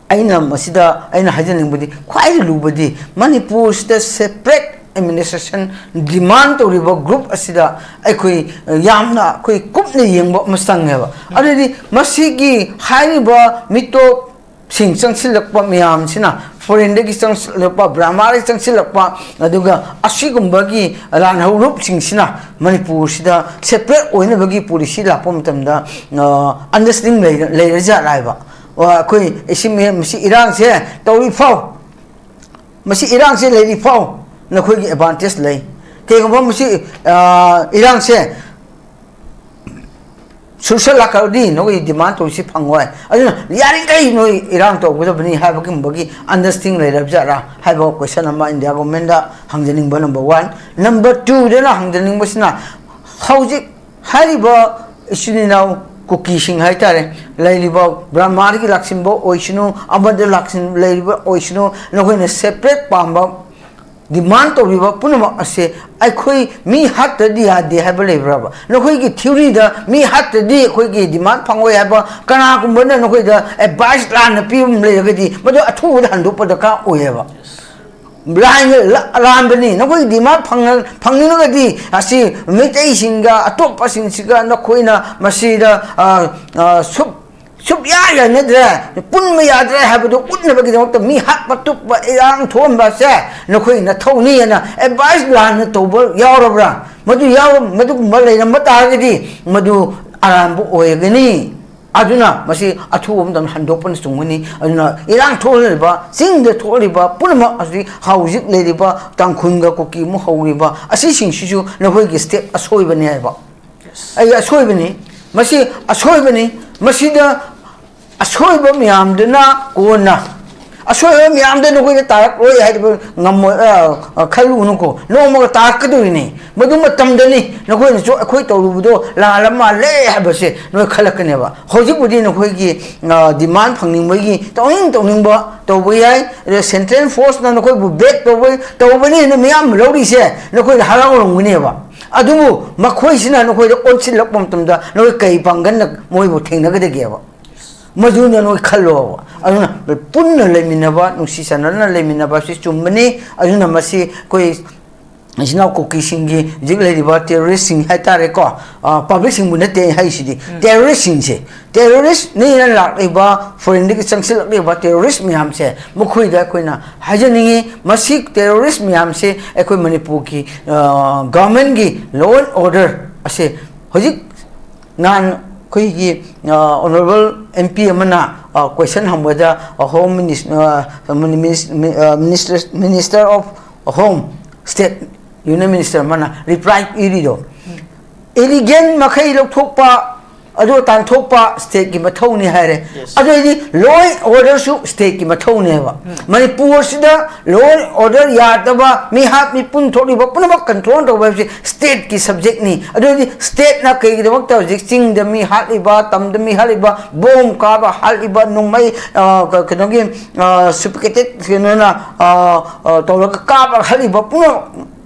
ꯑꯩꯅ ꯃꯁꯤꯗ ꯑꯩꯅ ꯍꯥꯏꯖꯅꯤꯡꯕꯗꯤ, ꯈ꯭ꯋꯥꯏꯗꯒꯤ ꯂꯨꯕꯗꯤ ꯃꯅꯤꯄꯨꯔꯁꯤꯗ separate administration demand ꯇꯧꯔꯤꯕ group ꯑꯁꯤꯗ ꯑꯩꯈꯣꯏ ꯌꯥꯝꯅ ꯑꯩꯈꯣꯏ ꯀꯨꯞꯅ ꯌꯦꯡꯕ ꯑꯃ ꯆꯪꯉꯦꯕ꯫ ꯑꯗꯨꯗꯤ ꯃꯁꯤꯒꯤ ꯍꯥꯏꯔꯤꯕ ꯃꯤꯇꯣꯞꯁꯤꯡ ꯆꯪꯁꯤꯜꯂꯛꯄ ꯃꯌꯥꯝꯁꯤꯅ, foreignꯗꯒꯤ ꯆꯪꯁꯤꯜꯂꯛꯄ, ꯕ꯭ꯔꯍꯃꯥꯗꯒꯤ ꯆꯪꯁꯤꯜꯂꯛꯄ, ꯑꯗꯨꯒ ꯑꯁꯤꯒꯨꯝꯕꯒꯤ ꯂꯥꯟꯍꯧꯂꯨꯞꯁꯤꯡꯁꯤꯅ ꯃꯅꯤꯄꯨꯔꯁꯤꯗ separate ꯑꯣꯏꯅꯕꯒꯤ policy ꯂꯥꯛꯄ ꯃꯇꯝꯗ, ꯑ, understanding ꯂꯩꯔ-, ꯂꯩꯔꯖꯥꯠꯂ ꯍꯥꯏꯕ꯫ ꯑ, ꯑꯩꯈꯣꯏ ꯁꯤ ꯃꯌꯥꯝ, ꯃꯁꯤ ꯏꯔꯥꯡꯁꯦ ꯇꯧꯔꯤ ꯐꯥꯎ, ꯃꯁꯤ ꯏꯔꯥꯡꯁꯦ ꯂꯩꯔꯤ ꯐꯥꯎ ꯅꯈꯣꯏꯒꯤ advantage ꯂꯩ꯫ ꯀꯩꯒꯨꯝꯕ ꯃꯁꯤ, ꯑ, ꯏꯔꯥꯡꯁꯦ ꯁꯨꯔꯁꯜꯂꯛꯈ꯭ꯔꯗꯤ ꯅꯈꯣꯏꯒꯤ demand ꯇꯧꯔꯤꯁꯤ ꯐꯪꯉꯣꯏ꯫ ꯑꯗꯨꯅ ꯌꯥꯔꯤꯈꯩ ꯅꯣꯏ ꯏꯔꯥꯡ ꯇꯧꯒꯗꯕꯅꯤ ꯍꯥꯏꯕꯒꯨꯝꯕꯒꯤ understanding ꯂꯩꯔꯕ ꯖꯥꯠꯔꯥ ꯍꯥꯏꯕ question ꯑꯃ India governmentꯗ ꯍꯪꯖꯅꯤꯡꯕ number one꯫ Number twoꯗꯅ ꯍꯪꯖꯅꯤꯡꯕꯁꯤꯅ, ꯍꯧꯖꯤꯛ ꯍꯥꯏꯔꯤꯕ ꯏꯆꯤꯟ ꯏꯅꯥꯎ ꯀꯨꯀꯤꯁꯤꯡ ꯍꯥꯏꯇꯥꯔꯦ, ꯂꯩꯔꯤꯕ ꯕ꯭ꯔꯍꯃꯥꯗꯒꯤ ꯂꯥꯛꯁꯤꯟꯕ ꯑꯣꯏꯁꯅꯨ, ꯑꯃꯗ ꯂꯥꯛꯁꯤꯟ-, ꯂꯩꯔꯤꯕ ꯑꯣꯏꯁꯅꯨ, ꯅꯈꯣꯏꯅ separate ꯄꯥꯝꯕ demand ꯇꯧꯔꯤꯕ ꯄꯨꯝꯅꯃꯛ ꯑꯁꯦ ꯑꯩꯈꯣꯏ ꯃꯤ ꯍꯥꯠꯇ꯭ꯔꯗꯤ ꯌꯥꯗꯦ ꯍꯥꯏꯕ ꯂꯩꯕ꯭ꯔꯕ? ꯅꯈꯣꯏꯒꯤ theoryꯗ ꯃꯤ ꯍꯥꯠꯇ꯭ꯔꯗꯤ ꯑꯩꯈꯣꯏꯒꯤ demand ꯐꯪꯉꯣꯏ ꯍꯥꯏꯕ ꯀꯅꯥꯒꯨꯝꯕꯅ ꯅꯈꯣꯏꯗ advice ꯂꯥꯟꯅ ꯄꯤꯕ ꯑꯃ ꯂꯩꯔꯒꯗꯤ, ꯃꯗꯨ ꯑꯊꯨꯕꯗ ꯍꯟꯗꯣꯛꯄ ꯗꯔꯀꯥꯔ ꯑꯣꯏꯌꯦꯕ꯫ ꯂꯥꯟꯒ ꯂ-, ꯑꯔꯥꯟꯕꯅꯤ꯫ ꯅꯈꯣꯏꯒꯤ demand ꯐꯪꯅ-, ꯐꯪꯅꯤꯡꯉꯒꯗꯤ ꯑꯁꯤ ꯃꯩꯇꯩꯁꯤꯡꯒ ꯑꯇꯣꯞꯄꯁꯤꯡꯁꯤꯒ ꯅꯈꯣꯏꯅ ꯃꯁꯤꯗ, ꯑ, ꯑ, ꯁꯨꯞ-, ꯁꯨꯞꯌꯥ ꯌꯥꯅꯗ꯭ꯔꯦ, ꯄꯨꯟꯕ ꯌꯥꯗ꯭ꯔꯦ ꯍꯥꯏꯕꯗꯨ ꯎꯠꯅꯕꯒꯤꯗꯃꯛꯇ ꯃꯤ ꯍꯥꯠꯄ ꯇꯨꯞꯄ ꯏꯔꯥꯡ ꯊꯣꯛꯍꯟꯕꯁꯦ ꯅꯈꯣꯏꯒꯤ ꯅꯊꯧꯅꯤ ꯍꯥꯏꯅ advice ꯂꯥꯟꯅ ꯇꯧꯕ ꯌꯥꯎꯔꯕ꯭ꯔꯥ? ꯃꯗꯨ ꯌꯥꯎꯔ-, ꯃꯗꯨꯒꯨꯝꯕ ꯂꯩꯔꯝꯕ ꯇꯥꯔꯒꯗꯤ ꯃꯗꯨ ꯑꯔꯥꯟꯕ ꯑꯣꯏꯒꯅꯤ꯫ ꯑꯗꯨꯅ ꯃꯁꯤ ꯑꯊꯨꯕ ꯃꯇꯝꯗ ꯍꯟꯗꯣꯛꯄꯅ ꯆꯨꯝꯒꯅꯤ꯫ ꯑꯗꯨꯅ ꯏꯔꯥꯡ ꯊꯣꯛꯍꯜꯂꯤꯕ, ꯆꯤꯡꯗ ꯊꯣꯛꯍꯜꯂꯤꯕ ꯄꯨꯝꯅꯃꯛ ꯑꯁꯤ ꯍꯧꯖꯤꯛ ꯂꯩꯔꯤꯕ ꯇꯥꯡꯈꯨꯜꯒ ꯀꯨꯀꯤ ꯑꯃꯨꯛ ꯍꯧꯔꯤꯕ ꯑꯁꯤꯁꯤꯡꯁꯤꯁꯨ ꯅꯈꯣꯏꯒꯤ ꯁ꯭ꯇꯦꯠ ꯑꯁꯣꯏꯕꯅꯤ ꯍꯥꯏꯕ꯫ ꯑꯩ ꯑꯁꯣꯏꯕꯅꯤ, ꯃꯁꯤ ꯑꯁꯣꯏꯕꯅꯤ꯫ ꯃꯁꯤꯗ ꯑꯁꯣꯏꯕ ꯃꯌꯥꯝꯗꯨꯅ ꯀꯣꯟꯅ ꯑꯁꯣꯏꯕ ꯃꯌꯥꯝꯗ ꯅꯈꯣꯏꯗ ꯇꯥꯔꯛꯂꯣꯏ ꯍꯥꯏꯗꯕ ꯉꯝꯃꯣꯏ, ꯑ, ꯑ, ꯈꯜꯂꯨꯅꯨꯀꯣ꯫ ꯅꯣꯡꯃꯒ ꯇꯥꯔꯛꯀꯗꯣꯔꯤꯅꯤ꯫ ꯃꯗꯨ ꯃꯇꯝꯗꯅꯤ ꯅꯈꯣꯏꯅꯁꯨ ꯑꯩꯈꯣꯏ ꯇꯧꯔꯨꯕꯗꯣ ꯂꯥꯜꯂ ꯃꯥꯜꯂꯦ ꯍꯥꯏꯕꯁꯦ ꯅꯣꯏ ꯈꯜꯂꯛꯀꯅꯦꯕ꯫ ꯍꯧꯖꯤꯛꯄꯨꯗꯤ ꯅꯈꯣꯏꯒꯤ, ꯑ, ꯗꯤꯃꯥꯟ ꯐꯪꯅꯤꯡꯕꯒꯤ ꯇꯧꯅꯤꯡ ꯇꯧꯅꯤꯡꯕ ꯇꯧꯕ ꯌꯥꯏ꯫ ꯑꯗ ꯁꯦꯟꯇ꯭ꯔꯦꯜ ꯐꯣꯔꯁꯅ ꯅꯈꯣꯏꯕꯨ ꯕꯦꯛ ꯇꯧꯕ, ꯇꯧꯕꯅꯤ ꯍꯥꯏꯅ ꯃꯤꯌꯥꯝ ꯂꯧꯔꯤꯁꯦ ꯅꯈꯣꯏꯅ ꯍꯔꯥꯎꯔꯝꯒꯅꯦꯕ꯫ ꯑꯗꯨꯕꯨ ꯃꯈꯣꯏꯁꯤꯅ ꯅꯈꯣꯏꯗ ꯑꯣꯟꯁꯤꯜꯂꯛꯄ ꯃꯇꯝꯗ ꯅꯈꯣꯏ ꯀꯩ ꯄꯥꯡꯒꯜꯅ ꯃꯣꯏꯕꯨ ꯊꯦꯡꯅꯒꯗꯒꯦꯕ? ꯃꯗꯨꯅ ꯅꯣꯏ ꯈꯜꯂꯣꯕ꯫ ꯑꯗꯨꯅ ꯄꯨꯟꯅ ꯂꯩꯃꯤꯟꯅꯕ, ꯅꯨꯡꯁꯤ ꯆꯥꯟꯅꯅ ꯂꯩꯃꯤꯟꯅꯕ ꯑꯁꯤ ꯆꯨꯝꯕꯅꯤ꯫ ꯑꯗꯨꯅ ꯃꯁꯤ ꯑꯩꯈꯣꯏ ꯏꯆꯤꯟ ꯏꯅꯥꯎ ꯀꯨꯀꯤꯁꯤꯡꯒꯤ ꯍꯧꯖꯤꯛ ꯂꯩꯔꯤꯕ ꯇꯦꯔꯣꯔꯤꯁꯁꯤꯡ ꯍꯥꯏꯇꯥꯔꯦꯀꯣ, ꯑ, ꯄꯕ꯭ꯂꯤꯛꯁꯤꯡꯕꯨ ꯅꯠꯇꯦ ꯑꯩ ꯍꯥꯏꯁꯤꯗꯤ, ꯇꯦꯔꯣꯔꯤꯁꯁꯤꯡꯁꯦ, ꯇꯦꯔꯣꯔꯤꯁꯅꯦꯅ ꯂꯥꯛꯂꯤꯕ, ꯐꯣꯔꯦꯟꯗꯒꯤ ꯆꯪꯁꯤꯜꯂꯛꯂꯤꯕ ꯇꯦꯔꯣꯔꯤꯁ ꯃꯌꯥꯝꯁꯦ ꯃꯈꯣꯏꯗ ꯑꯩꯈꯣꯏꯅ ꯍꯥꯏꯖꯅꯤꯡꯉꯤ, ꯃꯁꯤ ꯇꯦꯔꯣꯔꯤꯁ ꯃꯌꯥꯝꯁꯦ ꯑꯩꯈꯣꯏ ꯃꯅꯤꯄꯨꯔꯒꯤ, ꯑ, ꯒꯚꯔꯟꯃꯦꯟꯒꯤ law and order ꯑꯁꯦ ꯍꯧꯖꯤꯛ ꯅꯍꯥꯟ ꯑꯩꯈꯣꯏꯒꯤ, ꯑ, ꯑꯣꯅꯔꯦꯕꯜ ꯑꯦꯝ ꯄꯤ ꯑꯃꯅ, ꯑ, ꯀꯣꯏꯁꯟ ꯍꯪꯕꯗ, ꯑ, ꯍꯣꯝ ꯃꯤꯅꯤꯁ-, ꯑ, ꯃꯤꯅꯤꯁ-, ꯃꯤ-, ꯑ, minister, minister of home state, union minister ꯑꯃꯅ ꯔꯤꯄ꯭ꯂꯥꯏ ꯄꯤꯔꯤꯗꯣ, ꯏꯂꯤꯒꯦꯜ ꯃꯈꯩ ꯂꯧꯊꯣꯛꯄ, ꯑꯗꯨ ꯇꯥꯟꯊꯣꯛꯄ ꯁ꯭ꯇꯦꯠꯀꯤ ꯃꯊꯧꯅꯤ ꯍꯥꯏꯔꯦ꯫ Yes. ꯑꯗꯨꯑꯣꯏꯗꯤ law and orderꯁꯨ ꯁ꯭ꯇꯦꯠꯀꯤ ꯃꯊꯧꯅꯦꯕ꯫ ꯃꯅꯤꯄꯨꯔꯁꯤꯗ law and order ꯌꯥꯗꯕ, ꯃꯤꯍꯥꯠ ꯃꯤꯄꯨꯟ ꯊꯣꯛꯂꯤꯕ ꯄꯨꯝꯅꯃꯛ ꯀꯟꯇ꯭ꯔꯣꯜ ꯇꯧꯕ ꯍꯥꯏꯕꯁꯤ ꯁ꯭ꯇꯦꯠꯀꯤ ꯁꯕꯖꯦꯛꯅꯤ꯫ ꯑꯗꯨꯑꯣꯏꯗꯤ ꯁ꯭ꯇꯦꯠꯅ ꯀꯩꯒꯤꯗꯃꯛꯇ ꯍꯧꯖꯤꯛ ꯆꯤꯡꯗ ꯃꯤ ꯍꯥꯠꯂꯤꯕ, ꯇꯝꯗ ꯃꯤ ꯍꯥꯠꯂꯤꯕ, ꯕꯣꯝ ꯀꯥꯕ ꯍꯥꯠꯂꯤꯕ, ꯅꯣꯡꯃꯩ, ꯑ, ꯀ-, ꯀꯩꯅꯣꯒꯤ, ꯑ, ꯁꯨꯄꯤꯀꯦꯇꯦꯠ ꯀꯩꯅꯣꯅ, ꯑ, ꯑ, ꯇꯧꯔꯒ ꯀꯥꯞꯂꯒ ꯍꯥꯠꯂꯤꯕ ꯄꯨꯝꯅꯃꯛ,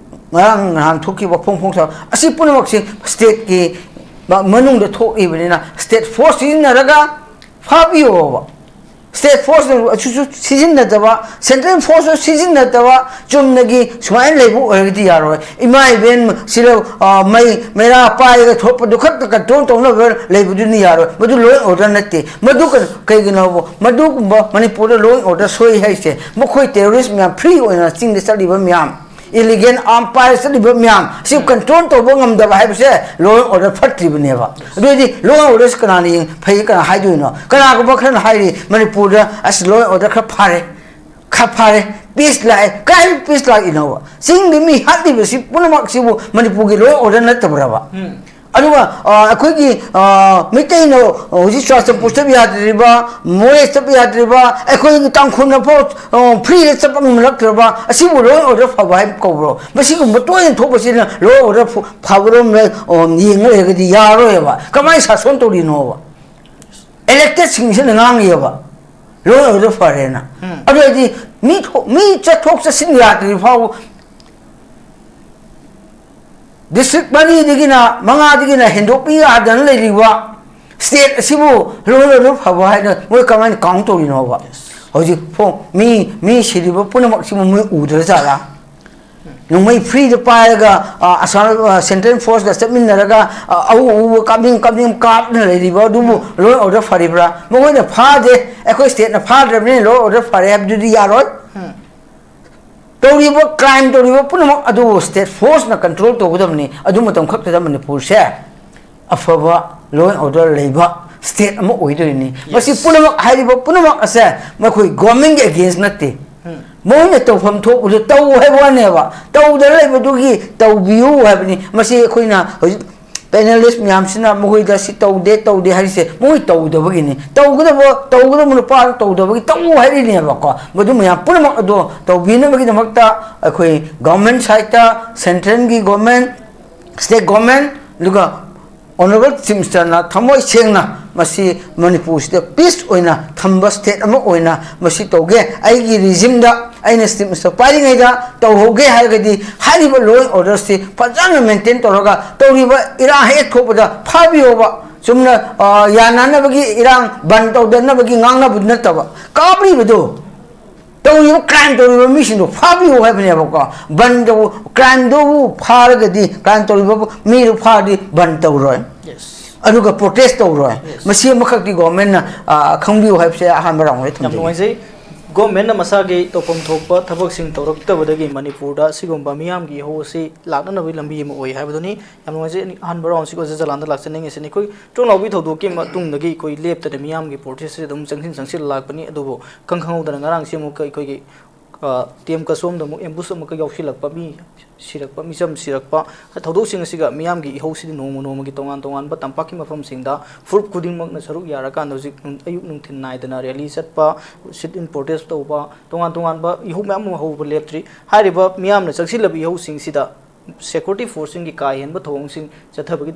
ꯉꯔꯥꯡ ꯅꯍꯥꯟ ꯊꯣꯛꯈꯤꯕ ꯐꯣꯡ ꯐꯣꯡ ꯁꯥꯕ ꯑꯁꯤ ꯄꯨꯝꯅꯃꯛꯁꯤ ꯁ꯭ꯇꯦꯠꯀꯤ ꯃ-, ꯃꯅꯨꯡꯗ ꯊꯣꯛꯏꯕꯅꯤꯅ, ꯁ꯭ꯇꯦꯠ ꯐꯣꯔꯁ ꯁꯤꯖꯤꯟꯅꯔꯒ ꯐꯥꯕꯤꯌꯣꯕ꯫ ꯁ꯭ꯇꯦꯠ ꯐꯣꯔꯁꯅ ꯑꯁꯤꯁꯨ ꯁꯤꯖꯤꯟꯅꯗꯕ, ꯁꯦꯟꯇ꯭ꯔꯦꯜ ꯐꯣꯔꯁꯁꯨ ꯁꯤꯖꯤꯟꯅꯗꯕ, ꯆꯨꯝꯅꯒꯤ ꯁꯨꯃꯥꯏꯅ ꯂꯩꯕ ꯑꯣꯏꯔꯒꯗꯤ ꯌꯥꯔꯣꯏ꯫ ꯏꯃꯥ ꯏꯕꯦꯟ ꯁꯤꯗ, ꯑ, ꯃꯩ, ꯃꯩꯔꯥ ꯄꯥꯏꯔꯒ ꯊꯣꯛꯄꯗꯨ ꯈꯛꯇ ꯀꯟꯇ꯭ꯔꯣꯜ ꯇꯧꯅꯕ ꯂꯩꯕꯗꯨꯅ ꯌꯥꯔꯣꯏ꯫ ꯃꯗꯨ law and order ꯅꯠꯇꯦ꯫ ꯃꯗꯨ ꯀꯩꯅꯣ-, ꯀꯩꯒꯤꯅꯣꯕꯨ? ꯃꯗꯨꯒꯨꯝꯕ ꯃꯅꯤꯄꯨꯔꯗ law and order ꯁꯣꯏ ꯍꯥꯏꯁꯦ ꯃꯈꯣꯏ ꯇꯦꯔꯣꯔꯤꯁ ꯃꯌꯥꯝ, ꯐ꯭ꯔꯤ ꯑꯣꯏꯅ ꯆꯤꯡꯗ ꯆꯠꯂꯤꯕ ꯃꯌꯥꯝ, ꯏꯂꯤꯒꯦꯜ ꯑꯥꯔꯝ ꯄꯥꯏꯔ ꯆꯠꯂꯤꯕ ꯃꯌꯥꯝ ꯁꯤ ꯎꯝ꯫ ꯀꯟꯇ꯭ꯔꯣꯜ ꯇꯧꯕ ꯉꯝꯗꯕ ꯍꯥꯏꯕꯁꯦ ꯂꯣ ꯑꯦꯟ ꯑꯣꯔꯗꯔ ꯐꯠꯇ꯭ꯔꯤꯕꯅꯦꯕ꯫ ꯑꯗꯨ ꯑꯣꯏꯔꯗꯤ ꯂꯣ ꯑꯦꯟ ꯑꯣꯔꯗꯔꯁꯤ ꯀꯅꯥꯅ ꯌꯦꯡ-, ꯐꯩ ꯀꯅꯥ ꯍꯥꯏꯗꯣꯏꯅꯣ? ꯀꯅꯥꯒꯨꯝꯕ ꯈꯔꯅ ꯍꯥꯏꯔꯤ ꯃꯅꯤꯄꯨꯔꯗ ꯑꯁ ꯂꯣ ꯑꯦꯟ ꯑꯣꯔꯗꯔ ꯈꯔ ꯐꯔꯦ, ꯈꯔ ꯐꯔꯦ, ꯄꯤꯁ ꯂꯥꯛꯑꯦ꯫ ꯀꯥꯏ ꯄꯤꯁ ꯂꯥꯛꯏꯅꯣꯕ? ꯆꯤꯡꯗ ꯃꯤ ꯍꯥꯠꯂꯤꯕꯁꯤꯕꯨ ꯄꯨꯝꯅꯃꯛꯁꯤꯕꯨ ꯃꯅꯤꯄꯨꯔꯒꯤ ꯂꯣ ꯑꯦꯟ ꯑꯣꯔꯗꯔ ꯅꯠꯇꯕ꯭ꯔꯕ? ꯎꯝ꯫ ꯑꯗꯨꯒ, ꯑ, ꯑꯩꯈꯣꯏꯒꯤ, ꯑ, ꯃꯩꯇꯩꯅ ꯍꯧꯖꯤꯛ ꯆꯨꯔꯥꯆꯥꯟꯄꯨꯔ ꯆꯠꯄ ꯌꯥꯗ꯭ꯔꯤꯕ, ꯃꯣꯔꯦ ꯆꯠꯄ ꯌꯥꯗ꯭ꯔꯤꯕ, ꯑꯩꯈꯣꯏꯒꯤ ꯇꯥꯡꯈꯨꯜꯅ ꯐꯥꯎ, ꯑ, ꯐ꯭ꯔꯤꯗ ꯆꯠꯄ ꯉꯝꯂꯛꯇ꯭ꯔꯕ, ꯑꯁꯤꯕꯨ ꯂꯣ ꯑꯦꯟ ꯑꯣꯔꯗꯔ ꯐꯕ ꯍꯥꯏꯕ ꯀꯧꯕ꯭ꯔꯣ? ꯃꯁꯤꯒꯨꯝꯕ ꯇꯣꯏꯅ ꯊꯣꯛꯄꯁꯤꯅ ꯂꯣ ꯑꯦꯟ ꯑꯣꯔꯗꯔ ꯐ-, ꯐꯕꯔꯣꯝꯗ, ꯑ, ꯌꯦꯡꯉ ꯂꯩꯔꯒꯗꯤ ꯌꯥꯔꯔꯣꯏꯕ꯫ ꯀꯃꯥꯏꯅ ꯁꯥꯁꯣꯟ ꯇꯧꯔꯤꯅꯣꯕ? ꯏꯂꯦꯛꯇꯦꯠꯁꯤꯡꯁꯤꯅ ꯉꯥꯡꯉꯤꯑꯕ ꯂꯣ ꯑꯦꯟ ꯑꯣꯔꯗꯔ ꯐꯔꯦꯅ꯫ ꯎꯝ꯫ ꯑꯗꯨ ꯑꯣꯏꯔꯗꯤ ꯃꯤ ꯊꯣꯛ-, ꯃꯤ ꯆꯠꯊꯣꯛ ꯆꯠꯁꯤꯟ ꯌꯥꯗ꯭ꯔꯤ ꯐꯥꯎꯕ ꯗꯤꯁꯇ꯭ꯔꯤꯛ ꯃꯔꯤꯗꯒꯤꯅ ꯃꯉꯥꯗꯒꯤꯅ ꯍꯦꯟꯗꯣꯛꯄꯤ ꯌꯥꯗꯅ ꯂꯩꯔꯤꯕ ꯁ꯭ꯇꯦꯠ ꯑꯁꯤꯕꯨ ꯂꯣ ꯑꯦꯟ ꯑꯣꯔꯗꯔ ꯐꯕ ꯍꯥꯏꯅ ꯃꯣꯏ ꯀꯃꯥꯏꯅ ꯀꯥꯎꯟ ꯇꯧꯔꯤꯅꯣꯕ? ꯍꯧꯖꯤꯛ ꯐꯥꯎ ꯃꯤ, ꯃꯤ ꯁꯤꯔꯤꯕ ꯄꯨꯝꯅꯃꯛꯁꯤꯕꯨ ꯃꯣꯏ ꯎꯗ꯭ꯔ ꯖꯥꯠꯂꯥ? ꯅꯣꯡꯃꯩ ꯐ꯭ꯔꯤꯗ ꯄꯥꯏꯔꯒ, ꯑ, ꯑꯁꯥꯝ, ꯑ, ꯁꯦꯟꯇ꯭ꯔꯦꯜ ꯐꯣꯔꯁꯀ ꯆꯠꯃꯤꯟꯅꯔꯒ, ꯑ, ꯑꯎ ꯑꯎꯕ ꯀꯥꯞꯅꯤꯡ ꯀꯥꯞꯅꯤꯡ ꯀꯥꯞꯅ ꯂꯩꯔꯤꯕ ꯑꯗꯨꯕꯨ ꯂꯣ ꯑꯦꯟ ꯑꯣꯔꯗꯔ ꯐꯔꯤꯕ꯭ꯔꯥ? ꯃꯈꯣꯏꯅ ꯐꯥꯗꯦ, ꯑꯩꯈꯣꯏ ꯁ꯭ꯇꯦꯠꯅ ꯐꯥꯗ꯭ꯔꯕꯅꯤꯅ ꯂꯣ ꯑꯦꯟ ꯑꯣꯔꯗꯔ ꯐꯔꯦ ꯍꯥꯏꯕꯗꯨꯗꯤ ꯌꯥꯔꯣꯏ꯫ ꯎꯝ꯫ ꯇꯧꯔꯤꯕ ꯀ꯭ꯔꯥꯏꯝ ꯇꯧꯔꯤꯕ ꯄꯨꯝꯅꯃꯛ ꯑꯗꯨꯕꯨ ꯁ꯭ꯇꯦꯠ ꯐꯣꯔꯁꯅ ꯀꯟꯇ꯭ꯔꯣꯜ ꯇꯧꯒꯗꯕꯅꯤ꯫ ꯑꯗꯨ ꯃꯇꯝ ꯈꯛꯇꯗ ꯃꯅꯤꯄꯨꯔꯁꯦ ꯑꯐꯕ ꯂꯣ ꯑꯦꯟ ꯑꯣꯔꯗꯔ ꯂꯩꯕ ꯁ꯭ꯇꯦꯠ ꯑꯃ ꯑꯣꯏꯗꯣꯏꯅꯤ꯫ ꯃꯁꯤ ꯌꯦꯁ꯫ ꯄꯨꯝꯅꯃꯛ, ꯍꯥꯏꯔꯤꯕ ꯄꯨꯝꯅꯃꯛ ꯑꯁꯦ ꯃꯈꯣꯏ ꯒꯣꯔꯃꯦꯟꯒꯤ ꯑꯦꯒꯦꯟꯁ ꯅꯠꯇꯦ꯫ ꯎꯝ꯫ ꯃꯣꯏꯅ ꯇꯧꯐꯝ ꯊꯣꯛꯄꯗꯨ ꯇꯧ ꯍꯥꯏꯕ ꯋꯥꯅꯦꯕ꯫ ꯇꯧꯗꯅ ꯂꯩꯕꯗꯨꯒꯤ ꯇꯧꯕꯤꯌꯨ ꯍꯥꯏꯕꯅꯤ꯫ ꯃꯁꯤ ꯑꯩꯈꯣꯏꯅ ꯍꯧꯖꯤꯛ ꯄꯦꯅꯦꯂꯤꯁ ꯃꯌꯥꯝꯁꯤꯅ ꯃꯈꯣꯏꯗ ꯁꯤ ꯇꯧꯗꯦ, ꯇꯧꯗꯦ ꯍꯥꯏꯔꯤꯁꯦ ꯃꯣꯏ ꯇꯧꯗꯕꯒꯤꯅꯤ꯫ ꯇꯧꯒꯗꯕ, ꯇꯧꯒꯗꯕ ꯅꯨꯄꯥꯗꯨ ꯇꯧꯗꯕꯒꯤ ꯇꯧ ꯍꯥꯏꯔꯤꯅꯦꯕꯀꯣ꯫ ꯃꯗꯨ ꯃꯌꯥꯝ ꯄꯨꯝꯅꯃꯛ ꯑꯗꯣ ꯇꯧꯕꯤꯅꯕꯒꯤꯗꯃꯛꯇ ꯑꯩꯈꯣꯏ ꯒꯣꯔꯃꯦꯟ ꯁꯥꯏꯠꯇ, ꯁꯦꯟꯇ꯭ꯔꯦꯜꯒꯤ ꯒꯣꯔꯃꯦꯟ, ꯁ꯭ꯇꯦꯠ ꯒꯣꯔꯃꯦꯟ, ꯑꯗꯨꯒ ꯑꯣꯅꯔꯦꯕꯜ ꯆꯤꯐ ꯃꯤꯅꯤꯁꯇꯔꯅ ꯊꯃꯣꯏ ꯁꯦꯡꯅ ꯃꯁꯤ ꯃꯅꯤꯄꯨꯔꯁꯤꯗ ꯄꯤꯁ ꯑꯣꯏꯅ ꯊꯝꯕ ꯁ꯭ꯇꯦꯠ ꯑꯃ ꯑꯣꯏꯅ ꯃꯁꯤ ꯇꯧꯒꯦ, ꯑꯩꯒꯤ ꯔꯤꯖꯤꯝꯗ ꯑꯩꯅ ꯆꯤꯐ ꯃꯤꯅꯤꯁꯇꯔ ꯄꯥꯏꯔꯤꯉꯩꯗ ꯇꯧꯍꯧꯒꯦ ꯍꯥꯏꯔꯒꯗꯤ ꯍꯥꯏꯔꯤꯕ ꯂꯣ ꯑꯦꯟ ꯑꯣꯔꯗꯔꯁꯤ ꯐꯖꯅ ꯃꯦꯟꯇꯦꯟ ꯇꯧꯔꯒ ꯇꯧꯔꯤꯕ ꯏꯔꯥꯡ ꯍꯦꯛ ꯊꯣꯛꯄꯗ ꯐꯥꯕꯤꯌꯣꯕ꯫ ꯆꯨꯝꯅ, ꯑ, ꯌꯥꯅꯅꯕꯒꯤ ꯏꯔꯥꯡ ꯕꯟ ꯇꯧꯗꯅꯕꯒꯤ ꯉꯥꯡꯅꯕꯗꯨ ꯅꯠꯇꯕ, ꯀꯥꯞꯂꯤꯕꯗꯨ ꯇꯧꯔꯤꯕ, ꯀ꯭ꯔꯥꯏꯝ ꯇꯧꯔꯤꯕ ꯃꯤꯁꯤꯡꯗꯣ ꯐꯥꯕꯤꯌꯨ ꯍꯥꯏꯕꯅꯦꯕꯀꯣ꯫ ꯕꯟ ꯇꯧ-, ꯀ꯭ꯔꯥꯏꯝꯗꯨꯕꯨ ꯐꯥꯔꯒꯗꯤ, ꯀ꯭ꯔꯥꯏꯝ ꯇꯧꯔꯤꯕ ꯃꯤꯗꯨ ꯐꯥꯔꯗꯤ ꯕꯟ ꯇꯧꯔꯣꯏ꯫ ꯌꯦꯁ꯫ ꯑꯗꯨꯒ ꯄ꯭ꯔꯣꯇꯦꯁ ꯇꯧꯔꯣꯏ꯫ ꯌꯦꯁ꯫ ꯃꯁꯤ ꯑꯃꯈꯛꯇꯤ ꯒꯣꯔꯃꯦꯟꯅ, ꯑ, ꯈꯪꯕꯤꯌꯨ ꯍꯥꯏꯕꯁꯦ ꯑꯍꯥꯟꯕ ꯔꯥꯎꯟꯗ ꯌꯥꯝ ꯊꯝꯖꯒꯦ꯫ ꯅꯨꯡꯉꯥꯏꯖꯩ꯫ ꯒꯣꯔꯃꯦꯟꯅ ꯃꯁꯥꯒꯤ ꯇꯧꯐꯝ ꯊꯣꯛꯄ ꯊꯕꯛꯁꯤꯡ ꯇꯧꯔꯛꯇꯕꯗꯒꯤ ꯃꯅꯤꯄꯨꯔꯗ ꯁꯤꯒꯨꯝꯕ ꯃꯤꯌꯥꯝꯒꯤ ꯏꯍꯧ ꯑꯁꯤ ꯂꯥꯛꯅꯅꯕꯒꯤ ꯂꯝꯕꯤ ꯑꯃ ꯑꯣꯏ ꯍꯥꯏꯕꯗꯨꯅꯤ꯫ ꯌꯥꯝ ꯅꯨꯡꯉꯥꯏꯖꯩ꯫ ꯑꯍꯥꯟꯕ ꯔꯥꯎꯟꯁꯤꯒ ꯑꯣꯖꯥ ꯖꯂꯥꯟꯗ ꯂꯥꯛꯆꯅꯤꯡꯉꯤꯁꯤꯅꯤ꯫ ꯑꯩꯈꯣꯏ ꯇ꯭ꯔꯣꯜ ꯂꯥꯎꯕꯤ ꯊꯧꯗꯣꯛꯀꯤ ꯃꯇꯨꯡꯗꯒꯤ ꯑꯩꯈꯣꯏ ꯂꯦꯞꯇꯅ ꯃꯤꯌꯥꯝꯒꯤ ꯄ꯭ꯔꯣꯇꯦꯁꯁꯤꯗ ꯑꯗꯨꯝ ꯆꯪꯁꯤꯟ ꯆꯪꯁꯤꯜꯂ ꯂꯥꯛꯄꯅꯤ꯫ ꯑꯗꯨꯕꯨ ꯈꯪ ꯈꯪꯍꯧꯗꯅ ꯉꯔꯥꯡꯁꯤ ꯑꯃꯨꯛꯀ ꯑꯩꯈꯣꯏꯒꯤ, ꯑ, ꯇꯤ ꯑꯦꯝ ꯀꯁꯣꯝꯗ ꯑꯃꯨꯛ ꯑꯦꯝꯕꯨꯁ ꯑꯃꯨꯛꯀ ꯌꯥꯎꯁꯤꯜꯂꯛꯄ, ꯃꯤ ꯁꯤꯔꯛꯄ, ꯃꯤꯆꯝ ꯁꯤꯔꯛꯄ, ꯊꯧꯗꯣꯛꯁꯤꯡ ꯑꯁꯤꯒ ꯃꯤꯌꯥꯝꯒꯤ ꯏꯍꯧꯁꯤꯗꯤ ꯅꯣꯡꯃ ꯅꯣꯡꯃꯒꯤ ꯇꯣꯉꯥꯟ ꯇꯣꯉꯥꯟꯕ ꯇꯝꯄꯥꯛꯀꯤ ꯃꯐꯝꯁꯤꯡꯗ ꯐꯨꯔꯨꯞ ꯈꯨꯗꯤꯡꯃꯛꯅ ꯁꯔꯨꯛ ꯌꯥꯔꯀꯥꯟꯗ ꯍꯧꯖꯤꯛ ꯅꯨꯡ-, ꯑꯌꯨꯛ ꯅꯨꯡꯊꯤꯜ ꯅꯥꯏꯗꯅ ꯔꯦꯂꯤ ꯆꯠꯄ, ꯁꯤꯠ ꯏꯟ ꯄ꯭ꯔꯣꯇꯦꯁ ꯇꯧꯕ, ꯇꯣꯉꯥꯟ ꯇꯣꯉꯥꯟꯕ ꯏꯍꯧ ꯃꯌꯥꯝ ꯑꯃ ꯍꯧꯕ ꯂꯦꯞꯇ꯭ꯔꯤ꯫ ꯍꯥꯏꯔꯤꯕ ꯃꯤꯌꯥꯝꯅ ꯆꯪꯁꯤꯜꯂꯕ ꯏꯍꯧꯁꯤꯡꯁꯤꯗ ꯁꯦꯀ꯭ꯌꯨꯔꯤꯇꯤ ꯐꯣꯔꯁꯁꯤꯡꯒꯤ ꯀꯥ ꯍꯦꯟꯕ ꯊꯧꯑꯣꯡꯁꯤꯡ ꯆꯠꯊꯕꯒꯤ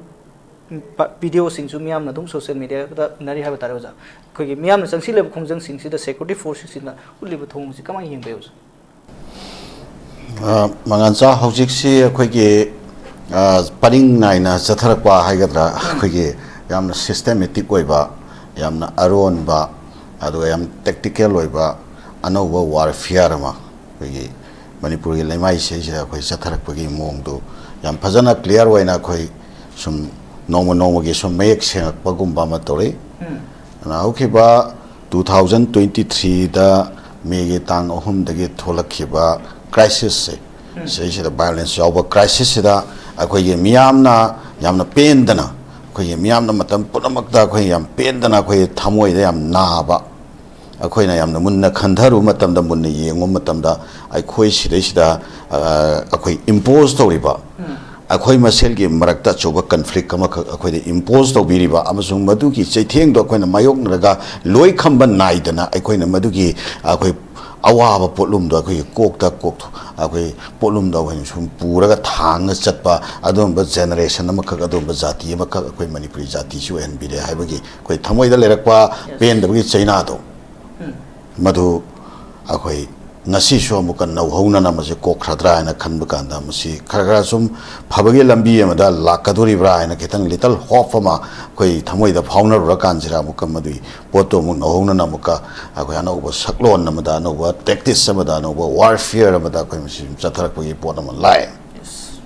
ꯄ-, ꯚꯤꯗꯤꯑꯣꯁꯤꯡꯁꯨ ꯃꯤꯌꯥꯝꯅ ꯑꯗꯨꯝ ꯁꯣꯁꯤꯌꯦꯜ ꯃꯤꯗꯤꯌꯥꯗ ꯎꯅꯔꯤ ꯍꯥꯏꯕ ꯇꯥꯔꯦ ꯑꯣꯖꯥ꯫ ꯑꯩꯈꯣꯏꯒꯤ ꯃꯤꯌꯥꯝꯅ ꯆꯪꯁꯤꯜꯂꯕ ꯈꯣꯡꯖꯪꯁꯤꯡꯁꯤꯗ ꯁꯦꯀ꯭ꯌꯨꯔꯤꯇꯤ ꯐꯣꯔꯁꯁꯤꯡꯁꯤꯅ ꯎꯠꯂꯤꯕ ꯊꯧꯑꯣꯡꯁꯤ ꯀꯃꯥꯏꯅ ꯌꯦꯡꯕ ꯌꯥꯏ ꯑꯣꯖꯥ? ꯑ, ꯃꯉꯥꯟꯆꯥ, ꯍꯧꯖꯤꯛꯁꯤ ꯑꯩꯈꯣꯏꯒꯤ, ꯑ, ꯄꯔꯤꯡ ꯅꯥꯏꯅ ꯆꯠꯊꯔꯛꯄ ꯍꯥꯏꯒꯗ꯭ꯔꯥ, ꯑꯩꯈꯣꯏꯒꯤ ꯌꯥꯝꯅ ꯁꯤꯁꯇꯦꯃꯦꯇꯤꯛ ꯑꯣꯏꯕ, ꯌꯥꯝꯅ ꯑꯔꯣꯟꯕ, ꯑꯗꯨꯒ ꯌꯥꯝ ꯇꯦꯛꯇꯤꯀꯦꯜ ꯑꯣꯏꯕ ꯑꯅꯧꯕ ꯋꯥꯔꯐꯤꯌꯥꯔ ꯑꯃ ꯑꯩꯈꯣꯏꯒꯤ ꯃꯅꯤꯄꯨꯔꯒꯤ ꯂꯩꯃꯥꯏꯁꯤꯗꯩꯁꯤꯗ ꯑꯩꯈꯣꯏ ꯆꯠꯊꯔꯛꯄꯒꯤ ꯃꯑꯣꯡꯗꯨ ꯌꯥꯝ ꯐꯖꯅ ꯀ꯭ꯂꯤꯌꯥꯔ ꯑꯣꯏꯅ ꯑꯩꯈꯣꯏ ꯁꯨꯝ ꯅꯣꯡꯃ ꯅꯣꯡꯃꯒꯤ ꯁꯨꯝ ꯃꯌꯦꯛ ꯁꯦꯡꯉꯛꯄꯒꯨꯝꯕ ꯑꯃ ꯇꯧꯔꯤ꯫ ꯎꯝ꯫ ꯑꯗꯨꯅ ꯍꯧꯈꯤꯕ two thousand twenty threeꯗ ꯃꯦꯒꯤ ꯇꯥꯡ ꯑꯍꯨꯝꯗꯒꯤ ꯊꯣꯛꯂꯛꯈꯤꯕ ꯀ꯭ꯔꯥꯏꯁꯤꯁꯁꯦ, ꯎꯝ꯫ ꯁꯤꯗꯩꯁꯤꯗ ꯚꯥꯏꯑꯣꯂꯦꯟꯁ ꯌꯥꯎꯕ ꯀ꯭ꯔꯥꯏꯁꯤꯁꯁꯤꯗ ꯑꯩꯈꯣꯏꯒꯤ ꯃꯤꯌꯥꯝꯅ ꯌꯥꯝꯅ ꯄꯦꯟꯗꯅ, ꯑꯩꯈꯣꯏꯒꯤ ꯃꯤꯌꯥꯝꯅ ꯃꯇꯝ ꯄꯨꯝꯅꯃꯛꯇ ꯑꯩꯈꯣꯏ ꯌꯥꯝ ꯄꯦꯟꯗꯅ, ꯑꯩꯈꯣꯏ ꯊꯃꯣꯏꯗ ꯌꯥꯝ ꯅꯥꯕ, ꯑꯩꯈꯣꯏꯅ ꯌꯥꯝꯅ ꯃꯨꯟꯅ ꯈꯟꯊꯔꯨꯕ ꯃꯇꯝꯗ, ꯃꯨꯟꯅ ꯌꯦꯡꯉꯨꯕ ꯃꯇꯝꯗ, ꯑꯩꯈꯣꯏ ꯁꯤꯗꯩꯁꯤꯗ, ꯑ, ꯑꯩꯈꯣꯏ ꯏꯝꯄꯣꯖ ꯇꯧꯔꯤꯕ, ꯎꯝ꯫ ꯑꯩꯈꯣꯏ ꯃꯁꯦꯜꯒꯤ ꯃꯔꯛꯇ ꯑꯆꯧꯕ ꯀꯟꯐ꯭ꯂꯤꯛ ꯑꯃꯈꯛ ꯑꯩꯈꯣꯏꯗ ꯏꯝꯄꯣꯖ ꯇꯧꯕꯤꯔꯤꯕ ꯑꯃꯁꯨꯡ ꯃꯗꯨꯒꯤ ꯆꯩꯊꯦꯡꯗꯣ ꯑꯩꯈꯣꯏꯅ ꯃꯥꯌꯣꯛꯅꯔꯒ ꯂꯣꯏ ꯈꯝꯕ ꯅꯥꯏꯗꯅ ꯑꯩꯈꯣꯏꯅ ꯃꯗꯨꯒꯤ ꯑꯩꯈꯣꯏ ꯑꯋꯥꯕ ꯄꯣꯠꯂꯨꯝꯗꯣ ꯑꯩꯈꯣꯏꯒꯤ ꯀꯣꯛꯇ ꯀꯣꯛ-, ꯑꯩꯈꯣꯏ ꯄꯣꯠꯂꯨꯝꯗꯣ ꯑꯩꯈꯣꯏꯅ ꯁꯨꯝ ꯄꯨꯔꯒ ꯊꯥꯡꯅ ꯆꯠꯄ ꯑꯗꯨꯒꯨꯝꯕ ꯖꯦꯅꯦꯔꯦꯁꯟ ꯑꯃꯈꯛ, ꯑꯗꯨꯒꯨꯝꯕ ꯖꯥꯇꯤ ꯑꯃꯈꯛ ꯑꯩꯈꯣꯏ ꯃꯅꯤꯄꯨꯔꯤ ꯖꯥꯇꯤꯁꯤ ꯑꯣꯏꯍꯟꯕꯤꯔꯦ ꯍꯥꯏꯕꯒꯤ ꯑꯩꯈꯣꯏ ꯊꯃꯣꯏꯗ ꯂꯩꯔꯛꯄ ꯌꯦꯁ꯫ ꯄꯦꯟꯗꯕꯒꯤ ꯆꯩꯅꯥꯗꯣ, ꯎꯝ꯫ ꯃꯗꯨ ꯑꯩꯈꯣꯏ ꯉꯁꯤꯁꯨ ꯑꯃꯨꯛꯀ ꯅꯧꯍꯧꯅꯅ ꯃꯁꯤ ꯀꯣꯛꯈ꯭ꯔꯗ꯭ꯔꯥ ꯍꯥꯏꯅ ꯈꯟꯕ ꯀꯥꯟꯗ, ꯃꯁꯤ ꯈꯔ ꯈꯔ ꯁꯨꯝ ꯐꯕꯒꯤ ꯂꯝꯕꯤ ꯑꯃꯗ ꯂꯥꯛꯀꯗꯣꯔꯤꯕ꯭ꯔꯥ ꯍꯥꯏꯅ ꯈꯤꯇꯪ ꯂꯤꯇꯜ ꯍꯣꯞ ꯑꯃ ꯑꯩꯈꯣꯏ ꯊꯃꯣꯏꯗ ꯐꯥꯎꯅꯔꯨꯔꯀꯥꯟꯁꯤꯗ, ꯑꯃꯨꯛꯀ ꯃꯗꯨꯒꯤ ꯄꯣꯠꯇꯨ ꯑꯃꯨꯛ ꯅꯧꯍꯧꯅꯅ ꯑꯃꯨꯛꯀ ꯑꯩꯈꯣꯏ ꯑꯅꯧꯕ ꯁꯛꯂꯣꯟ ꯑꯃꯗ, ꯑꯅꯧꯕ ꯇꯦꯛꯇꯤꯛꯁ ꯑꯃꯗ, ꯑꯅꯧꯕ ꯋꯥꯔꯐꯤꯌꯔ ꯑꯃꯗ ꯑꯩꯈꯣꯏ ꯃꯁꯤ ꯁꯨꯝ ꯆꯠꯊꯔꯛꯄꯒꯤ ꯄꯣꯠ ꯑꯃ ꯂꯥꯛꯑꯦ꯫ ꯌꯦꯁ꯫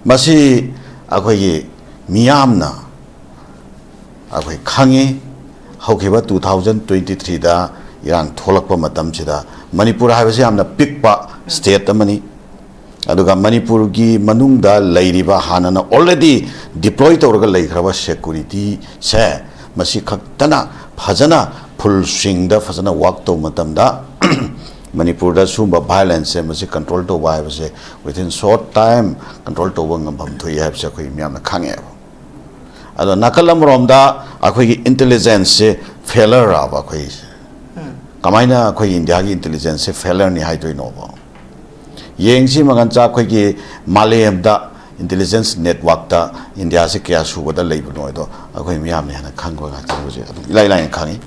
ꯃꯁꯤ ꯑꯩꯈꯣꯏꯒꯤ ꯃꯤꯌꯥꯝꯅ ꯑꯩꯈꯣꯏ ꯈꯪꯉꯤ꯫ ꯍꯧꯈꯤꯕ two thousand twenty threeꯗ ꯏꯔꯥꯡ ꯊꯣꯛꯂꯛꯄ ꯃꯇꯝꯁꯤꯗ ꯃꯅꯤꯄꯨꯔ ꯍꯥꯏꯕꯁꯤ ꯌꯥꯝꯅ ꯄꯤꯛꯄ state ꯑꯃꯅꯤ꯫ ꯑꯗꯨꯒ ꯃꯅꯤꯄꯨꯔꯒꯤ ꯃꯅꯨꯡꯗ ꯂꯩꯔꯤꯕ ꯍꯥꯟꯅꯅ already deploy ꯇꯧꯔꯒ ꯂꯩꯈ꯭ꯔꯕ securityꯁꯦ ꯃꯁꯤ ꯈꯛꯇꯅ ꯐꯖꯅ full swingꯗ ꯐꯖꯅ work ꯇꯧꯕ ꯃꯇꯝꯗ ꯃꯅꯤꯄꯨꯔꯗ ꯁꯤꯒꯨꯝꯕ violenceꯁꯦ ꯃꯁꯤ control ꯇꯧꯕ ꯍꯥꯏꯕꯁꯦ within short time control ꯇꯧꯕ ꯉꯝꯐꯝ ꯊꯣꯛꯏ ꯍꯥꯏꯕꯁꯦ ꯑꯩꯈꯣꯏ ꯃꯤꯌꯥꯝꯅ ꯈꯪꯉꯦꯕ꯫ ꯑꯗꯣ ꯅꯥꯀꯜ ꯑꯃꯔꯣꯝꯗ ꯑꯩꯈꯣꯏꯒꯤ intelligenceꯁꯦ failure ꯑꯕ ꯑꯩꯈꯣꯏꯁꯦ꯫ ꯀꯃꯥꯏꯅ ꯑꯩꯈꯣꯏꯒꯤ ꯏꯟꯗꯤꯌꯥꯒꯤ intelligenceꯁꯦ failureꯅꯤ ꯍꯥꯏꯗꯣꯏꯅꯣꯕ? ꯌꯦꯡꯁꯤ ꯃꯉꯥꯟꯆꯥ, ꯑꯩꯈꯣꯏꯒꯤ ꯃꯥꯂꯦꯝꯗ intelligence networkꯇ ꯏꯟꯗꯤꯌꯥꯁꯦ ꯀꯌꯥ ꯁꯨꯕꯗ ꯂꯩꯕꯅꯣ ꯍꯥꯏꯗꯣ ꯑꯩꯈꯣꯏ ꯃꯤꯌꯥꯝꯅ ꯍꯦꯟꯅ ꯈꯪꯕ ꯉꯥꯛꯇꯅꯤ ꯍꯧꯖꯤꯛ꯫ ꯑꯗꯨꯝ ꯏꯂꯥꯏ ꯂꯥꯏꯅ ꯈꯪꯉꯤ꯫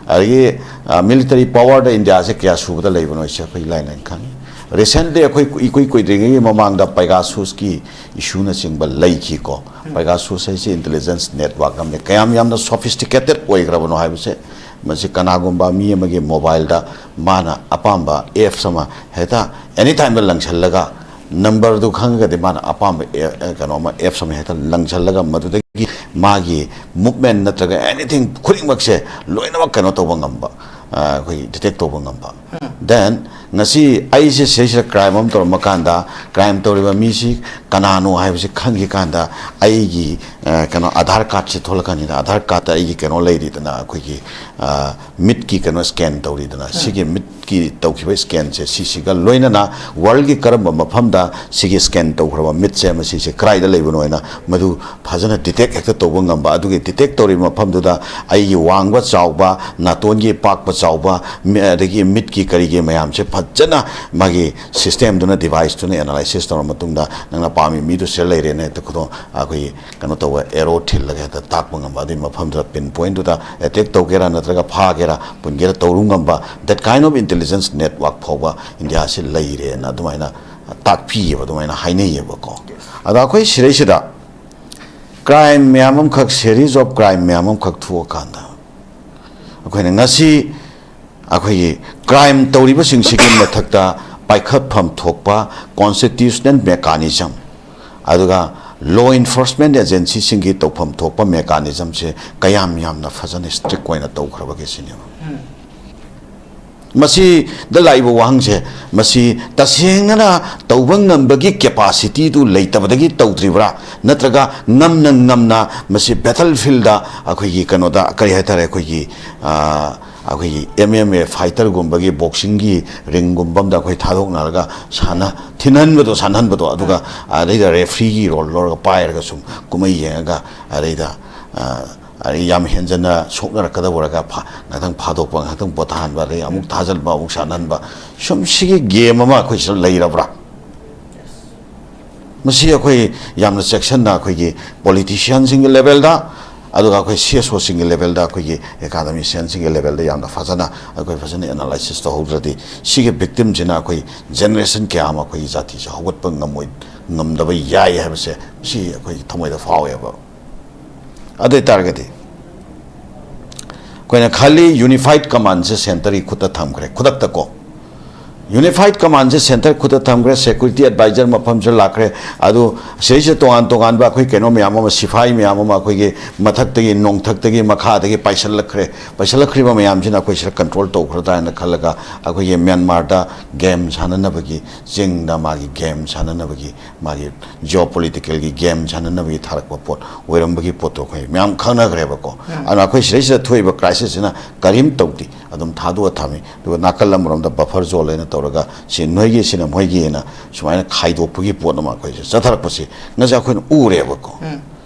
ꯑꯗꯒꯤ, ꯑ, military powerꯗ ꯏꯟꯗꯤꯌꯥꯁꯦ ꯀꯌꯥ ꯁꯨꯕꯗ ꯂꯩꯕꯅꯣ ꯍꯥꯏꯁꯦ ꯑꯩꯈꯣꯏ ꯏꯂꯥꯏ ꯂꯥꯏꯅ ꯈꯪꯉꯤ꯫ Recently ꯑꯩꯈꯣꯏ ꯀꯨ-, ꯏꯀꯨꯏ ꯀꯨꯏꯗ꯭ꯔꯤꯉꯩꯒꯤ ꯃꯃꯥꯡꯗ Pegasusꯀꯤ issueꯅꯆꯤꯡꯕ ꯂꯩꯈꯤꯀꯣ꯫ Pegasus ꯍꯥꯏꯁꯦ intelligence network ꯑꯃꯅꯤ꯫ ꯀꯌꯥꯝ ꯌꯥꯝꯅ sophisticated ꯑꯣꯏꯈ꯭ꯔꯕꯅꯣ ꯍꯥꯏꯕꯁꯦ ꯃꯁꯤ ꯀꯅꯥꯒꯨꯝꯕ ꯃꯤ ꯑꯃꯒꯤ mobileꯗ ꯃꯥꯅ ꯑꯄꯥꯝꯕ apps ꯑꯃ ꯍꯦꯛꯇ any timeꯗ ꯂꯪꯁꯜꯂꯒ numberꯗꯨ ꯈꯪꯉꯒꯗꯤ ꯃꯥꯅ ꯑꯄꯥꯝꯕ ꯑꯦ-, ꯑꯦ, ꯀꯩꯅꯣ ꯑꯃ apps ꯑꯃ ꯍꯦꯛꯇ ꯂꯪꯁꯜꯂꯒ ꯃꯗꯨꯗꯒꯤ ꯃꯥꯒꯤ movement ꯅꯠꯇ꯭ꯔꯒ anything ꯈꯨꯗꯤꯡꯃꯛꯁꯦ ꯂꯣꯏꯅꯃꯛ ꯀꯩꯅꯣ ꯇꯧꯕ ꯉꯝꯕ, ꯑ, ꯑꯩꯈꯣꯏꯒꯤ detect ꯇꯧꯕ ꯉꯝꯕ꯫ Then ꯉꯁꯤ ꯑꯩꯁꯦ ꯁꯤꯗꯩꯁꯤꯗ crime ꯑꯃ ꯇꯧꯔꯝꯕ ꯀꯥꯟꯗ crime ꯇꯧꯔꯤꯕ ꯃꯤꯁꯤ ꯀꯅꯥꯅꯣ ꯍꯥꯏꯕꯁꯤ ꯈꯪꯈꯤ ꯀꯥꯟꯗ ꯑꯩꯒꯤ, ꯑ, ꯀꯩꯅꯣ Aadhaar cardꯁꯦ ꯊꯣꯛꯂꯛꯀꯅꯤꯗꯅ, Aadhaar cardꯇ ꯑꯩꯒꯤ ꯀꯩꯅꯣ ꯂꯩꯔꯤꯗꯅ, ꯑꯩꯈꯣꯏꯒꯤ, ꯑ, ꯃꯤꯠꯀꯤ ꯀꯩꯅꯣ scan ꯇꯧꯔꯤꯗꯅ, ꯁꯤꯒꯤ ꯃꯤꯠꯀꯤ ꯇꯧꯈꯤꯕ scanꯁꯦ ꯁꯤꯁꯤꯒ ꯂꯣꯏꯅꯅ worldꯒꯤ ꯀꯔꯝꯕ ꯃꯐꯝꯗ ꯁꯤꯒꯤ scan ꯇꯧꯈ꯭ꯔꯕ ꯃꯤꯠꯁꯦ ꯃꯁꯤꯁꯦ ꯀꯗꯥꯏꯗ ꯂꯩꯕꯅꯣ ꯍꯥꯏꯅ ꯃꯗꯨ ꯐꯖꯅ detect ꯍꯦꯛꯇ ꯇꯧꯕ ꯉꯝꯕ, ꯑꯗꯨꯒꯤ detect ꯇꯧꯔꯤꯕ ꯃꯐꯝꯗꯨꯗ ꯑꯩꯒꯤ ꯋꯥꯡꯕ ꯆꯥꯎꯕ, ꯅꯥꯇꯣꯟꯒꯤ ꯄꯥꯛꯄ ꯆꯥꯎꯕ, ꯃꯤ-, ꯑꯗꯒꯤ ꯃꯤꯠꯀꯤ ꯀꯔꯤꯒꯤ ꯃꯌꯥꯝꯁꯦ ꯐꯖꯅ ꯃꯥꯒꯤ systemꯗꯨꯅ, deviceꯇꯨꯅ analysis ꯇꯧꯔ ꯃꯇꯨꯡꯗ ꯅꯪꯅ ꯄꯥꯝꯃꯤ ꯃꯤꯗꯨ ꯁꯤꯗ ꯂꯩꯔꯦꯅ ꯍꯦꯛꯇ ꯈꯨꯗꯣꯡ-, ꯑꯩꯈꯣꯏꯒꯤ ꯀꯩꯅꯣ ꯇꯧꯕ, arrow ꯊꯤꯜꯂꯒ ꯍꯦꯛꯇ ꯇꯥꯛꯄ ꯉꯝꯕ, ꯑꯗꯨꯒꯤ ꯃꯐꯝꯗꯨꯗ pin pointꯗꯨꯗ attack ꯇꯧꯒꯦꯔꯥ ꯅꯠꯇ꯭ꯔꯒ ꯐꯥꯒꯦꯔꯥ ꯄꯨꯟꯒꯦꯔꯥ ꯇꯧꯔꯨ ꯉꯝꯕ, that kind of intelligence network ꯐꯥꯎꯕ ꯏꯟꯗꯤꯌꯥꯁꯤ ꯂꯩꯔꯦꯅ ꯑꯗꯨꯃꯥꯏꯅ ꯇꯥꯛꯄꯤꯌꯦꯕ, ꯑꯗꯨꯃꯥꯏꯅ ꯍꯥꯏꯅꯩꯌꯦꯕꯀꯣ꯫ ꯑꯗꯣ ꯑꯩꯈꯣꯏ ꯁꯤꯗꯩꯁꯤꯗ crime ꯃꯌꯥꯝ ꯑꯃꯈꯛ, series of crime ꯃꯌꯥꯝ ꯑꯃꯈꯛ ꯊꯣꯛꯑꯀꯥꯟꯗ ꯑꯩꯈꯣꯏꯅ ꯉꯁꯤ ꯑꯩꯈꯣꯏꯒꯤ crime ꯇꯧꯔꯤꯕꯁꯤꯡꯁꯤꯒꯤ ꯃꯊꯛꯇ ꯄꯥꯏꯈꯠꯐꯝ ꯊꯣꯛꯄ constitutional mechanism, ꯑꯗꯨꯒ law enforcement agencyꯁꯤꯡꯒꯤ ꯇꯧꯐꯝ ꯊꯣꯛꯄ mechanismꯁꯦ ꯀꯌꯥꯝ ꯌꯥꯝꯅ ꯐꯖꯅ strict ꯑꯣꯏꯅ ꯇꯧꯈ꯭ꯔꯕꯒꯦ ꯁꯤꯅꯦꯕ꯫ ꯃꯁꯤꯗ ꯂꯥꯛꯏꯕ ꯋꯥꯍꯪꯁꯦ, ꯃꯁꯤ ꯇꯁꯦꯡꯅꯅ ꯇꯧꯕ ꯉꯝꯕꯒꯤ capacity ꯗꯨ ꯂꯩꯇꯕꯗꯒꯤ ꯇꯧꯗ꯭ꯔꯤꯕ꯭ꯔꯥ, ꯅꯠꯇ꯭ꯔꯒ ꯉꯝꯅ ꯉꯝꯅ ꯃꯁꯤ battle field ꯗ ꯑꯩꯈꯣꯏꯒꯤ ꯀꯩꯅꯣꯗ, ꯀꯔꯤ ꯍꯥꯏꯇꯥꯔꯦ, ꯑꯩꯈꯣꯏꯒꯤ, ꯑꯥ, ꯑꯩꯈꯣꯏꯒꯤ M M A fighter ꯒꯨꯝꯕꯒꯤ boxing ꯒꯤ ring ꯒꯨꯝꯕ ꯑꯃꯗ ꯑꯩꯈꯣꯏ ꯊꯥꯗꯣꯛꯅꯔꯒ ꯁꯥꯟꯅ, ꯊꯤꯟꯍꯟꯕꯗꯣ, ꯁꯥꯟꯅꯍꯟꯕꯗꯣ, ꯑꯗꯨꯒ ꯑꯗꯩꯗ referee ꯒꯤ role ꯂꯧꯔꯒ, ꯄꯥꯏꯔꯒ ꯁꯨꯝ ꯀꯨꯝꯍꯩ ꯌꯦꯡꯉꯒ, ꯑꯗꯩꯗ, ꯑꯥ, ꯑꯗꯩ ꯌꯥꯝ ꯍꯦꯟꯖꯟꯅ ꯁꯣꯛꯅꯔꯛꯀꯗꯕ ꯑꯣꯏꯔꯒ ꯐ-, ꯉꯥꯛꯇꯪ ꯐꯥꯗꯣꯛꯄ, ꯉꯥꯛꯇꯪ ꯄꯣꯊꯥꯍꯟꯕ, ꯑꯗꯩ ꯑꯃꯨꯛ ꯊꯥꯖꯤꯟꯕ, ꯑꯃꯨꯛ ꯁꯥꯟꯅꯍꯟꯕ, ꯁꯨꯝ ꯁꯤꯒꯤ game ꯑꯃ ꯑꯩꯈꯣꯏ ꯁꯤꯗ ꯂꯩꯔꯕ꯭ꯔꯥ? ꯃꯁꯤ ꯑꯩꯈꯣꯏ ꯌꯥꯝꯅ ꯆꯦꯛꯁꯤꯟꯅ ꯑꯩꯈꯣꯏꯒꯤ politician ꯁꯤꯡꯒꯤ level ꯗ, ꯑꯗꯨꯒ ꯑꯩꯈꯣꯏ C S O ꯁꯤꯡꯒꯤ level ꯗ, ꯑꯩꯈꯣꯏꯒꯤ academician ꯁꯤꯡꯒꯤ level ꯗ ꯌꯥꯝꯅ ꯐꯖꯅ ꯑꯩꯈꯣꯏ ꯐꯖꯅ analysis ꯇꯧꯍꯧꯗ꯭ꯔꯗꯤ, ꯁꯤꯒꯤ victim ꯁꯤꯅ ꯑꯩꯈꯣꯏ generation ꯀꯌꯥ ꯑꯃ ꯑꯩꯈꯣꯏꯒꯤ ꯖꯥꯇꯤꯁꯦ ꯍꯧꯒꯠꯄ ꯉꯝꯃꯣꯏ, ꯉꯝꯗꯕ ꯌꯥꯏ ꯍꯥꯏꯕꯁꯦ ꯁꯤ ꯑꯩꯈꯣꯏꯒꯤ ꯊꯃꯣꯏꯗ ꯐꯥꯎꯋꯦꯕ꯫ ꯑꯗꯨ ꯑꯣꯏꯇꯥꯔꯒꯗꯤ ꯑꯩꯈꯣꯏꯅ ꯈꯜꯂꯤ, unified command ꯁꯦ centre ꯒꯤ ꯈꯨꯠꯇ ꯊꯝꯈ꯭ꯔꯦ, ꯈꯨꯗꯛꯇ ꯀꯣ꯫ Unified command ꯁꯦ centre ꯈꯨꯠꯇ ꯊꯝꯈ꯭ꯔꯦ, security adviser ꯃꯐꯝꯁꯨ ꯂꯥꯛꯈ꯭ꯔꯦ꯫ ꯑꯗꯨ ꯁꯤꯗꯩꯁꯤꯗ ꯇꯣꯉꯥꯟ ꯇꯣꯉꯥꯟꯕ ꯑꯩꯈꯣꯏ ꯀꯩꯅꯣ ꯃꯌꯥꯝ ꯑꯃ, ꯁꯤꯐꯥꯏ ꯃꯌꯥꯝ ꯑꯃ, ꯑꯩꯈꯣꯏꯒꯤ ꯃꯊꯛꯇꯒꯤ, ꯅꯣꯡꯊꯛꯇꯒꯤ, ꯃꯈꯥꯗꯒꯤ ꯄꯥꯏꯁꯤꯜꯂꯛꯈ꯭ꯔꯦ꯫ ꯄꯥꯏꯁꯤꯜꯂꯛꯈ꯭ꯔꯤꯕ ꯃꯌꯥꯝꯁꯤꯅ ꯑꯩꯈꯣꯏ ꯁꯤꯗ control ꯇꯧꯈ꯭ꯔꯗ꯭ꯔꯥ ꯍꯥꯏꯅ ꯈꯜꯂꯒ, ꯑꯩꯈꯣꯏꯒꯤ ꯃ꯭ꯌꯥꯟꯃꯥꯔꯗ game ꯁꯥꯟꯅꯅꯕꯒꯤ, ꯆꯤꯡꯗ ꯃꯥꯒꯤ game ꯁꯥꯟꯅꯅꯕꯒꯤ, ꯃꯥꯒꯤ geopolitical ꯒꯤ game ꯁꯥꯟꯅꯅꯕꯒꯤ ꯊꯥꯔꯛꯄ ꯄꯣꯠ ꯑꯣꯏꯔꯝꯕꯒꯤ ꯄꯣꯠꯇꯣ ꯑꯩꯈꯣꯏ ꯃꯌꯥꯝ ꯈꯪꯅꯈ꯭ꯔꯦꯕꯀꯣ꯫ ꯎꯝ꯫ ꯑꯗꯨꯅ ꯑꯩꯈꯣꯏ ꯁꯤꯗꯩꯁꯤꯗ ꯊꯣꯛꯏꯕ crisis ꯁꯤꯅ ꯀꯔꯤꯝ ꯇꯧꯗꯦ, ꯑꯗꯨꯝ ꯊꯥꯗꯣꯛꯑ ꯊꯝꯃꯤ꯫ ꯑꯗꯨꯒ ꯅꯥꯀꯜ ꯑꯃꯔꯣꯝꯗ buffer zone ꯍꯥꯏꯅ ꯇꯧꯔꯒ, ꯁꯤ ꯅꯣꯏꯒꯤ, ꯁꯤꯅ ꯃꯣꯏꯒꯤꯅ ꯁꯨꯃꯥꯏꯅ ꯈꯥꯏꯗꯣꯛꯄꯒꯤ ꯄꯣꯠ ꯑꯃ ꯑꯩꯈꯣꯏꯁꯦ ꯆꯠꯊꯔꯛꯄꯁꯤ ꯉꯁꯤ ꯑꯩꯈꯣꯏꯅ ꯎꯔꯦꯕꯀꯣ꯫ ꯎꯝ꯫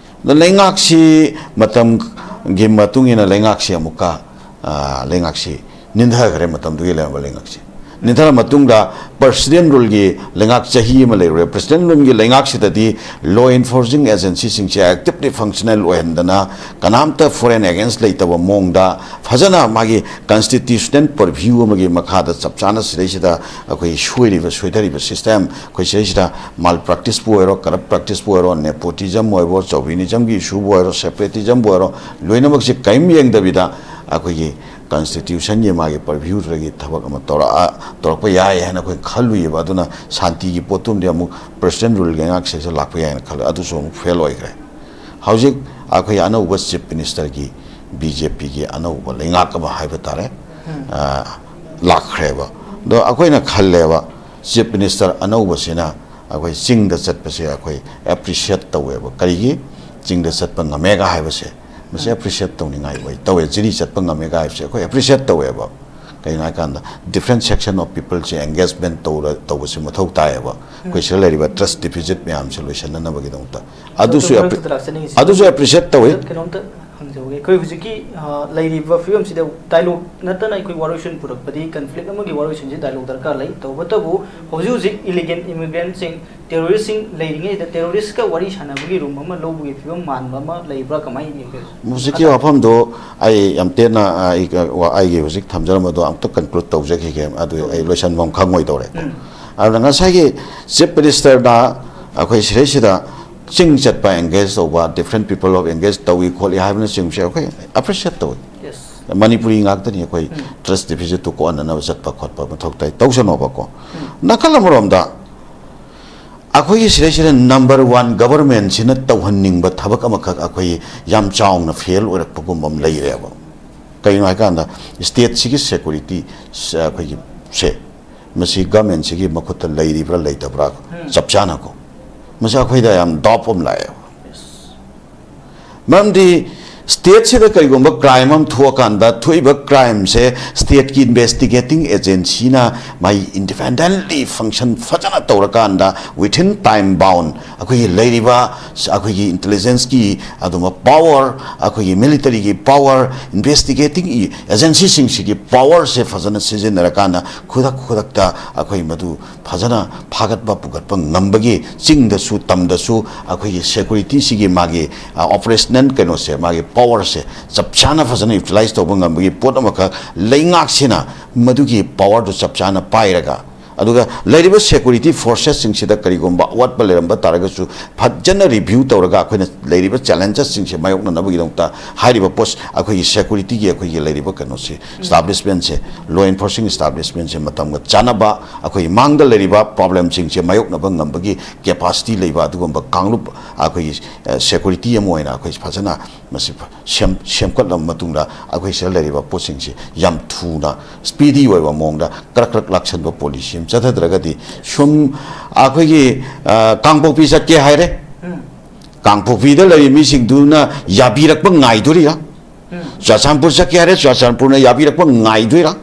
ꯑꯗꯣ ꯂꯩꯉꯥꯛꯁꯤ ꯃꯇꯝꯒꯤ ꯃꯇꯨꯡ ꯏꯟꯅ ꯂꯩꯉꯥꯛꯁꯤ ꯑꯃꯨꯛꯀ, ꯑ, ꯂꯩꯉꯥꯛꯁꯤ ꯅꯤꯟꯊꯈ꯭ꯔꯦ, ꯃꯇꯝꯗꯨꯒꯤ ꯂꯩꯔꯝꯕ ꯂꯩꯉꯥꯛꯁꯤ꯫ ꯅꯤꯡꯊꯔ ꯃꯇꯨꯡꯗ President rule ꯒꯤ ꯂꯩꯉꯥꯛ ꯆꯍꯤ ꯑꯃ ꯂꯩꯔꯨꯔꯦ꯫ President rule ꯒꯤ ꯂꯩꯉꯥꯛꯁꯤꯗꯗꯤ law enforcing agency ꯁꯤꯡꯁꯦ actively functional ꯑꯣꯏꯍꯟꯗꯅ, ꯀꯅꯥꯝꯇ foreign agents ꯂꯩꯇꯕ ꯃꯑꯣꯡꯗ ꯐꯖꯅ ꯃꯥꯒꯤ constitutional purview ꯑꯃꯒꯤ ꯃꯈꯥꯗ ꯆꯞ ꯆꯥꯅ ꯁꯤꯗꯩꯁꯤꯗ ꯑꯩꯈꯣꯏ ꯁꯣꯏꯔꯤꯕ, ꯁꯣꯏꯊꯔꯤꯕ system, ꯑꯩꯈꯣꯏ ꯁꯤꯗꯩꯁꯤꯗ malpractice ꯄꯨ ꯑꯣꯏꯔꯣ, corrupt practice ꯄꯨ ꯑꯣꯏꯔꯣ, nepotism ꯑꯣꯏꯔꯣ, chauvinism ꯒꯤ issue ꯕꯨ ꯑꯣꯏꯔꯣ, separatism ꯕꯨ ꯑꯣꯏꯔꯣ, ꯂꯣꯏꯅꯃꯛꯁꯦ ꯀꯔꯤꯝ ꯌꯦꯡꯗꯕꯤꯗ ꯑꯩꯈꯣꯏꯒꯤ constitution ꯒꯤ ꯃꯥꯒꯤ purview ꯗꯒꯤ ꯊꯕꯛ ꯑꯃ ꯇꯧꯔꯛꯑ-, ꯇꯧꯔꯛꯄ ꯌꯥꯏ ꯍꯥꯏꯅ ꯑꯩꯈꯣꯏ ꯈꯜꯂꯨꯏꯕ꯫ ꯑꯗꯨꯅ ꯁꯥꯟꯇꯤꯒꯤ ꯄꯣꯠꯇꯨꯝꯗꯤ ꯑꯃꯨꯛ President rule ꯒꯤ ꯂꯩꯉꯥꯛꯁꯤꯗ ꯂꯥꯛꯄ ꯌꯥꯏꯅ ꯈꯜꯂꯦ, ꯑꯗꯨꯁꯨ ꯑꯃꯨꯛ fail ꯑꯣꯏꯈ꯭ꯔꯦ꯫ ꯍꯧꯖꯤꯛ ꯑꯩꯈꯣꯏ ꯑꯅꯧꯕ Chief Minister ꯒꯤ, B J P ꯒꯤ ꯑꯅꯧꯕ ꯂꯩꯉꯥꯛ ꯑꯃ ꯍꯥꯏꯕ ꯇꯥꯔꯦ, ꯎꯝ꯫ ꯑ, ꯂꯥꯛꯈ꯭ꯔꯦꯕ꯫ ꯑꯗꯣ ꯑꯩꯈꯣꯏꯅ ꯈꯜꯂꯦꯕ, ꯆꯤꯐ ꯃꯤꯅꯤꯁꯇꯔ ꯑꯅꯧꯕꯁꯤꯅ ꯑꯩꯈꯣꯏ ꯆꯤꯡꯗ ꯆꯠꯄꯁꯦ ꯑꯩꯈꯣꯏ ꯑꯦꯄ꯭ꯔꯤꯁꯤꯌꯦꯠ ꯇꯧꯋꯦꯕ꯫ ꯀꯔꯤꯒꯤ ꯆꯤꯡꯗ ꯆꯠꯄ ꯉꯝꯃꯦꯒ ꯍꯥꯏꯕꯁꯦ, ꯃꯁꯤ ꯑꯦꯄ꯭ꯔꯤꯁꯤꯌꯦꯠ ꯇꯧꯅꯤꯡꯉꯥꯏ ꯑꯣꯏ ꯇꯧꯋꯦ꯫ ꯖꯤꯔꯤ ꯆꯠꯄ ꯉꯝꯃꯦꯒ ꯍꯥꯏꯕꯁꯦ ꯑꯩꯈꯣꯏ ꯑꯦꯄ꯭ꯔꯤꯁꯤꯌꯦꯠ ꯇꯧꯋꯦꯕ꯫ ꯀꯩꯒꯤꯅꯣ ꯍꯥꯏꯀꯥꯟꯗ, ꯗꯤꯐ꯭ꯔꯦꯟ ꯁꯦꯛꯁꯟ ꯑꯣꯐ ꯄꯤꯄꯜꯁꯦ ꯑꯦꯡꯒꯦꯖꯃꯦꯟ ꯇꯧꯔ ꯇꯧꯕꯁꯦ ꯃꯊꯧ ꯇꯥꯏꯌꯦꯕ꯫ ꯑꯩꯈꯣꯏ ꯁꯤꯗ ꯂꯩꯔꯤꯕ ꯇ꯭ꯔꯁ ꯗꯤꯐꯤꯁꯤꯠ ꯃꯌꯥꯝꯁꯦ ꯂꯣꯏꯁꯤꯟꯅꯅꯕꯒꯤꯗꯃꯛꯇ ꯑꯗꯨꯁꯨ ꯑꯗꯨ ꯑꯦꯄ꯭ꯔꯤ-, ꯃꯔꯛꯇ ꯂꯥꯛꯆꯅꯤꯡꯉꯤꯁꯦ꯫ ꯑꯗꯨꯁꯨ ꯑꯦꯄ꯭ꯔꯤꯁꯤꯌꯦꯠ ꯇꯧꯋꯤ꯫ ꯀꯩꯅꯣꯝꯇ ꯍꯪꯖꯍꯧꯒꯦ꯫ ꯑꯩꯈꯣꯏ ꯍꯧꯖꯤꯛꯀꯤ, ꯑ, ꯂꯩꯔꯤꯕ ꯐꯤꯕꯝꯁꯤꯗ ꯗꯥꯏꯂꯣꯒ ꯅꯠꯇꯅ ꯑꯩꯈꯣꯏ ꯋꯥꯔꯣꯏꯁꯤꯟ ꯄꯨꯔꯛꯄꯗꯤ, ꯀꯟꯐ꯭ꯂꯤꯛ ꯑꯃꯒꯤ ꯋꯥꯔꯣꯏꯁꯤꯟꯁꯤ ꯗꯥꯏꯂꯣꯒ ꯗꯔꯀꯥꯔ ꯂꯩ꯫ ꯇꯧꯕꯇꯕꯨ ꯍꯧꯖꯤꯛ ꯍꯧꯖꯤꯛ ꯏꯂꯤꯒꯦꯜ ꯏꯃꯤꯒ꯭ꯔꯦꯟꯁꯤꯡ, ꯇꯦꯔꯣꯔꯤꯁꯁꯤꯡ ꯂꯩꯔꯤꯉꯩꯗ ꯇꯦꯔꯣꯔꯤꯁꯀ ꯋꯥꯔꯤ ꯁꯥꯟꯅꯕꯒꯤ ꯔꯨꯝ ꯑꯃ ꯂꯧꯕꯒꯤ ꯐꯤꯕꯝ ꯃꯥꯟꯕ ꯑꯃ ꯂꯩꯕ꯭ꯔꯥ? ꯀꯃꯥꯏꯅ ꯌꯦꯡꯒꯦ? ꯍꯧꯖꯤꯛꯀꯤ ꯋꯥꯐꯝꯗꯣ ꯑꯩ ꯌꯥꯝ ꯇꯦꯟꯅ, ꯑ, ꯑꯩ, ꯑ, ꯋꯥ-, ꯑꯩꯒꯤ ꯍꯧꯖꯤꯛ ꯊꯝꯖꯔꯝꯕꯗꯣ ꯑꯝꯇ ꯀꯟꯀ꯭ꯂꯨꯗ ꯇꯧꯖꯈꯤꯒꯦ, ꯑꯗꯨ ꯑꯩ ꯂꯣꯏꯁꯟꯐꯝ ꯈꯪꯉꯣꯏꯗꯧꯔꯦꯀꯣ꯫ ꯎꯝ꯫ ꯑꯗꯨꯅ ꯉꯁꯥꯏꯒꯤ ꯆꯤꯐ ꯃꯤꯅꯤꯁꯇꯔꯅ ꯑꯩꯈꯣꯏ ꯁꯤꯗꯩꯁꯤꯗ ꯆꯤꯡ ꯆꯠꯄ ꯑꯦꯡꯒꯦꯖ ꯇꯧꯕ, ꯗꯤꯐ꯭ꯔꯦꯟ ꯄꯤꯄꯜ ꯑꯣꯐ ꯑꯦꯡꯒꯦꯖ ꯇꯧꯏ ꯈꯣꯠꯂꯤ ꯍꯥꯏꯕꯅꯆꯤꯡꯕꯁꯦ ꯑꯩꯈꯣꯏ ꯑꯦꯄ꯭ꯔꯤꯁꯤꯌꯦꯠ ꯇꯧꯏ꯫ ꯌꯦꯁ꯫ ꯃꯅꯤꯄꯨꯔꯤ ꯉꯥꯛꯇꯅꯤ ꯑꯩꯈꯣꯏ ꯎꯝ꯫ ꯇ꯭ꯔꯁ ꯗꯤꯐꯤꯁꯤꯠꯇꯨ ꯀꯣꯛꯍꯟꯅꯅꯕ ꯆꯠꯄ ꯈꯣꯠꯄ ꯃꯊꯧ ꯇꯥꯏ, ꯇꯧꯁꯅꯣꯕꯀꯣ꯫ ꯎꯝ꯫ ꯅꯥꯀꯜ ꯑꯃꯔꯣꯝꯗ ꯑꯩꯈꯣꯏꯒꯤ ꯁꯤꯗꯩꯁꯤꯗ ꯅꯝꯕꯔ ꯋꯥꯟ ꯒꯕꯔꯃꯦꯟꯁꯤꯅ ꯇꯧꯍꯟꯅꯤꯡꯕ ꯊꯕꯛ ꯑꯃꯈꯛ ꯑꯩꯈꯣꯏ ꯌꯥꯝ ꯆꯥꯎꯅ ꯐꯦꯜ ꯑꯣꯏꯔꯛꯄꯒꯨꯝꯕ ꯑꯃ ꯂꯩꯔꯦꯕ꯫ ꯀꯩꯒꯤꯅꯣ ꯍꯥꯏꯀꯥꯟꯗ, ꯁ꯭ꯇꯦꯠꯁꯤꯒꯤ ꯁꯦꯀꯨꯔꯤꯇꯤ, ꯑꯩꯈꯣꯏꯒꯤ ꯁꯦ, ꯃꯁꯤ ꯒꯃꯦꯟꯁꯤꯒꯤ ꯃꯈꯨꯠꯇ ꯂꯩꯔꯤꯕ꯭ꯔꯥ ꯂꯩꯇꯕ꯭ꯔꯥ ꯎꯝ꯫ ꯆꯞ ꯆꯥꯅꯀꯣ, ꯃꯁꯤ ꯑꯩꯈꯣꯏꯗ ꯌꯥꯝ ꯗꯥꯎꯠ ꯑꯃ ꯂꯥꯛꯑꯦꯕ꯫ ꯌꯦꯁ꯫ ꯃꯔꯝꯗꯤ ꯁ꯭ꯇꯦꯠꯁꯤꯗ ꯀꯔꯤꯒꯨꯝꯕ ꯀ꯭ꯔꯥꯏꯝ ꯑꯃ ꯊꯣꯛꯑꯀꯥꯟꯗ, ꯊꯣꯛꯏꯕ ꯀ꯭ꯔꯥꯏꯝꯁꯦ ꯁ꯭ꯇꯦꯠꯀꯤ ꯏꯟꯚꯦꯁꯇꯤꯒꯦꯇꯤꯡ ꯑꯦꯖꯦꯟꯁꯤꯅ ꯃꯥꯒꯤ ꯏꯟꯗꯤꯄꯦꯟꯗꯦꯟꯠꯂꯤ ꯐꯪꯁꯟ ꯐꯖꯅ ꯇꯧꯔꯀꯥꯟꯗ, within time bound, ꯑꯩꯈꯣꯏꯒꯤ ꯂꯩꯔꯤꯕ ꯑꯩꯈꯣꯏꯒꯤ ꯏꯟꯇꯦꯂꯤꯖꯦꯟꯁꯀꯤ ꯑꯗꯨꯝꯕ ꯄꯥꯋꯔ, ꯑꯩꯈꯣꯏꯒꯤ ꯃꯤꯂꯤꯇꯔꯤꯒꯤ ꯄꯥꯋꯔ, ꯏꯟꯚꯦꯁꯇꯤꯒꯦꯇꯤꯡ ꯑꯦꯖꯦꯟꯁꯤꯁꯤꯡꯁꯤꯒꯤ ꯄꯥꯋꯔꯁꯦ ꯐꯖꯅ ꯁꯤꯖꯤꯟꯅꯔꯀꯥꯟꯗ, ꯈꯨꯗꯛ ꯈꯨꯗꯛꯇ ꯑꯩꯈꯣꯏ ꯃꯗꯨ ꯐꯖꯅ ꯐꯥꯒꯠꯄ ꯄꯨꯈꯠꯄ ꯉꯝꯕꯒꯤ, ꯆꯤꯡꯗꯁꯨ ꯇꯝꯗꯁꯨ ꯑꯩꯈꯣꯏꯒꯤ ꯁꯦꯀꯨꯔꯤꯇꯤꯁꯤꯒꯤ ꯃꯥꯒꯤ, ꯑ, ꯑꯣꯄꯔꯦꯁꯅꯦꯜ ꯀꯩꯅꯣꯁꯦ, ꯃꯥꯒꯤ ꯄꯥꯋꯔꯁꯦ ꯆꯞ ꯆꯥꯅ ꯐꯖꯅ ꯌꯨꯇꯤꯂꯥꯏꯁ ꯇꯧꯕ ꯉꯝꯕꯒꯤ ꯄꯣꯠ ꯑꯃꯈꯛ ꯂꯩꯉꯥꯛꯁꯤꯅ ꯃꯗꯨꯒꯤ ꯄꯥꯋꯔꯗꯨ ꯆꯞ ꯆꯥꯅ ꯄꯥꯏꯔꯒ, ꯑꯗꯨꯒ ꯂꯩꯔꯤꯕ ꯁꯦꯀꯨꯔꯤꯇꯤ ꯐꯣꯔꯁꯦꯁꯁꯤꯡꯁꯤꯗ ꯀꯔꯤꯒꯨꯝꯕ ꯑꯋꯥꯠꯄ ꯂꯩꯔꯝꯕ ꯇꯥꯔꯒꯁꯨ ꯐꯖꯅ ꯔꯤꯚ꯭ꯌꯨ ꯇꯧꯔꯒ ꯑꯩꯈꯣꯏꯅ ꯂꯩꯔꯤꯕ ꯆꯦꯂꯦꯟꯖꯦꯁꯁꯤꯡꯁꯦ ꯃꯥꯌꯣꯛꯅꯅꯕꯒꯤꯗꯃꯛꯇ ꯍꯥꯏꯔꯤꯕ ꯄꯣꯁ, ꯑꯩꯈꯣꯏꯒꯤ ꯁꯦꯀꯨꯔꯤꯇꯤꯒꯤ ꯑꯩꯈꯣꯏꯒꯤ ꯂꯩꯔꯤꯕ ꯀꯩꯅꯣꯁꯦ, ꯏꯁꯇꯥꯕ꯭ꯂꯤꯁꯃꯦꯟꯁꯦ, ꯂꯣ ꯏꯟꯐꯣꯔꯁꯤꯡ ꯏꯁꯇꯥꯕ꯭ꯂꯤꯁꯃꯦꯟꯁꯦ ꯃꯇꯝꯒ ꯆꯥꯟꯅꯕ, ꯑꯩꯈꯣꯏꯒꯤ ꯃꯥꯡꯗ ꯂꯩꯔꯤꯕ ꯄ꯭ꯔꯣꯕ꯭ꯂꯦꯝꯁꯤꯡꯁꯦ ꯃꯥꯌꯣꯛꯅꯕ ꯉꯝꯕꯒꯤ ꯀꯦꯄꯥꯁꯤꯇꯤ ꯂꯩꯕ ꯑꯗꯨꯒꯨꯝꯕ ꯀꯥꯡꯂꯨꯞ, ꯑꯩꯈꯣꯏꯒꯤ, ꯑ, ꯁꯦꯀꯨꯔꯤꯇꯤ ꯑꯃ ꯑꯣꯏꯅ ꯑꯩꯈꯣꯏ ꯐꯖꯅ ꯃꯁꯤ ꯐ- ꯁꯦꯝ- ꯁꯦꯝꯒꯠꯂꯕ ꯃꯇꯨꯡꯗ ꯑꯩꯈꯣꯏ ꯁꯤꯗ ꯂꯩꯔꯤꯕ ꯄꯣꯠꯁꯤꯡꯁꯤ ꯌꯥꯝ ꯊꯨꯅ, ꯁ꯭ꯄꯤꯗꯤ ꯑꯣꯏꯕ ꯃꯑꯣꯡꯗ ꯀ꯭ꯔꯛ ꯀ꯭ꯔꯛ ꯂꯥꯛꯁꯟꯕ ꯄꯣꯂꯤꯁꯤ ꯑꯃ ꯆꯠꯊꯗ꯭ꯔꯒꯗꯤ, ꯁꯨꯝ ꯑꯩꯈꯣꯏꯒꯤ, ꯑ, ꯀꯥꯡꯄꯣꯛꯄꯤ ꯆꯠꯀꯦ ꯍꯥꯏꯔꯦ, ꯀꯥꯡꯄꯣꯛꯄꯤꯗ ꯂꯩꯔꯤꯕ ꯃꯤꯁꯤꯡꯗꯨꯅ ꯌꯥꯕꯤꯔꯛꯄ ꯉꯥꯏꯗꯣꯔꯤꯔꯥ? ꯆꯨꯔꯥꯆꯥꯟꯄꯨꯔ ꯆꯠꯀꯦ ꯍꯥꯏꯔꯦ, ꯆꯨꯔꯥꯆꯥꯟꯄꯨꯔꯅ ꯌꯥꯕꯤꯔꯛꯄ ꯉꯥꯏꯗꯣꯏꯔꯥ?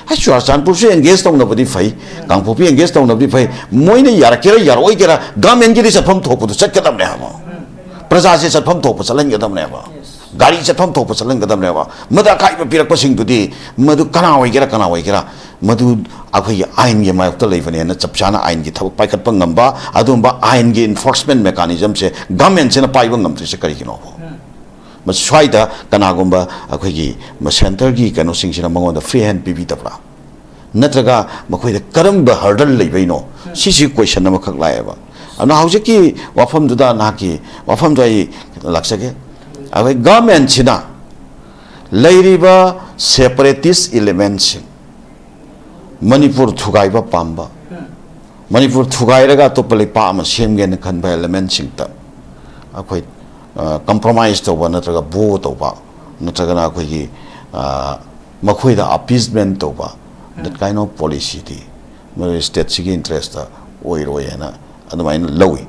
ꯑꯩ ꯆꯨꯔꯥꯆꯥꯟꯄꯨꯔꯁꯨ ꯑꯦꯡꯒꯦꯖ ꯇꯧꯅꯕꯗꯤ ꯐꯩ, ꯀꯥꯡꯄꯣꯛꯄꯤ ꯑꯦꯡꯒꯦꯖ ꯇꯧꯅꯕꯗꯤ ꯐꯩ꯫ ꯃꯣꯏꯅ ꯌꯥꯔꯛꯀꯦꯔꯥ ꯌꯥꯔꯛꯑꯣꯏꯒꯦꯔꯥ, ꯒꯃꯦꯟꯒꯤꯗꯤ ꯆꯠꯐꯝ ꯊꯣꯛꯄꯗꯨ ꯆꯠꯀꯗꯕꯅꯦ ꯍꯥꯏꯕ꯫ ꯄ꯭ꯔꯖꯥꯁꯦ ꯆꯠꯐꯝ ꯊꯣꯛꯄ ꯆꯠꯍꯟꯒꯗꯕꯅꯦꯕ꯫ ꯒꯥꯔꯤ ꯆꯠꯐꯝ ꯊꯣꯛꯄ ꯆꯠꯍꯟꯒꯗꯕꯅꯦꯕ꯫ ꯃꯗꯨ ꯑꯀꯥꯏꯕ ꯄꯤꯔꯛꯄꯁꯤꯡꯗꯨꯗꯤ, ꯃꯗꯨ ꯀꯅꯥ ꯑꯣꯏꯒꯦꯔꯥ, ꯀꯅꯥ ꯑꯣꯏꯒꯦꯔꯥ, ꯃꯗꯨ ꯑꯩꯈꯣꯏꯒꯤ ꯑꯥꯏꯟꯒꯤ ꯃꯥꯌꯣꯛꯇ ꯂꯩꯕꯅꯦꯅ ꯆꯞ ꯆꯥꯅ ꯑꯥꯏꯟꯒꯤ ꯊꯕꯛ ꯄꯥꯏꯈꯠꯄ ꯉꯝꯕ, ꯑꯗꯨꯒꯨꯝꯕ ꯑꯥꯏꯟꯒꯤ ꯏꯟꯐꯣꯔꯁꯃꯦꯟ ꯃꯦꯀꯥꯅꯤꯖꯝꯁꯦ ꯒꯃꯦꯟꯁꯤꯅ ꯄꯥꯏꯕ ꯉꯝꯗ꯭ꯔꯤꯁꯦ ꯀꯔꯤꯒꯤꯅꯣꯕ? ꯃ-, ꯁ꯭ꯋꯥꯏꯗ ꯀꯅꯥꯒꯨꯝꯕ ꯑꯩꯈꯣꯏꯒꯤ ꯃ-, ꯁꯦꯟꯇꯔꯒꯤ ꯀꯩꯅꯣꯁꯤꯡꯁꯤꯅ ꯃꯉꯣꯟꯗ ꯐ꯭ꯔꯤ ꯍꯦꯟ ꯄꯤꯕꯤꯗꯕ꯭ꯔꯥ? ꯅꯠꯇ꯭ꯔꯒ ꯃꯈꯣꯏꯗ ꯀꯔꯝꯕ ꯍꯔꯗꯜ ꯂꯩꯕꯩꯅꯣ? ꯁꯤꯁꯤ ꯀꯣꯏꯁꯟ ꯑꯃꯈꯛ ꯂꯥꯛꯑꯦꯕ꯫ ꯑꯗꯨꯅ ꯍꯧꯖꯤꯛꯀꯤ ꯋꯥꯐꯝꯗꯨꯗ, ꯅꯍꯥꯛꯀꯤ ꯋꯥꯐꯝꯗꯣ ꯑꯩ ꯂꯥꯛꯆꯒꯦ꯫ ꯑꯩꯈꯣꯏ ꯒꯃꯦꯟꯁꯤꯅ ꯂꯩꯔꯤꯕ ꯁꯦꯄꯔꯦꯇꯤꯁ ꯏꯂꯤꯃꯦꯟꯁꯤꯡ, ꯃꯅꯤꯄꯨꯔ ꯊꯨꯒꯥꯏꯕ ꯄꯥꯝꯕ, ꯃꯅꯤꯄꯨꯔ ꯊꯨꯒꯥꯏꯔꯒ ꯑꯇꯣꯞꯄ ꯂꯩꯄꯥꯛ ꯑꯃ ꯁꯦꯝꯒꯦꯅ ꯈꯟꯕ ꯏꯂꯤꯃꯦꯟꯁꯤꯡꯗ ꯑꯩꯈꯣꯏ, ꯑ, ꯀꯝꯄ꯭ꯔꯣꯃꯥꯏꯁ ꯇꯧꯕ, ꯅꯠꯇ꯭ꯔꯒ ꯕꯣ ꯇꯧꯕ, ꯅꯠꯇ꯭ꯔꯒꯅ ꯑꯩꯈꯣꯏꯒꯤ, ꯑ, ꯃꯈꯣꯏꯗ ꯑꯄꯤꯁꯃꯦꯟ ꯇꯧꯕ, that kind of policy ꯗꯤ ꯃꯣꯏ ꯁ꯭ꯇꯦꯠꯁꯤꯒꯤ ꯏꯟꯇꯔꯦꯁꯇ ꯑꯣꯏꯔꯣꯏ ꯍꯥꯏꯅ ꯑꯗꯨꯃꯥꯏꯅ ꯂꯧꯏ꯫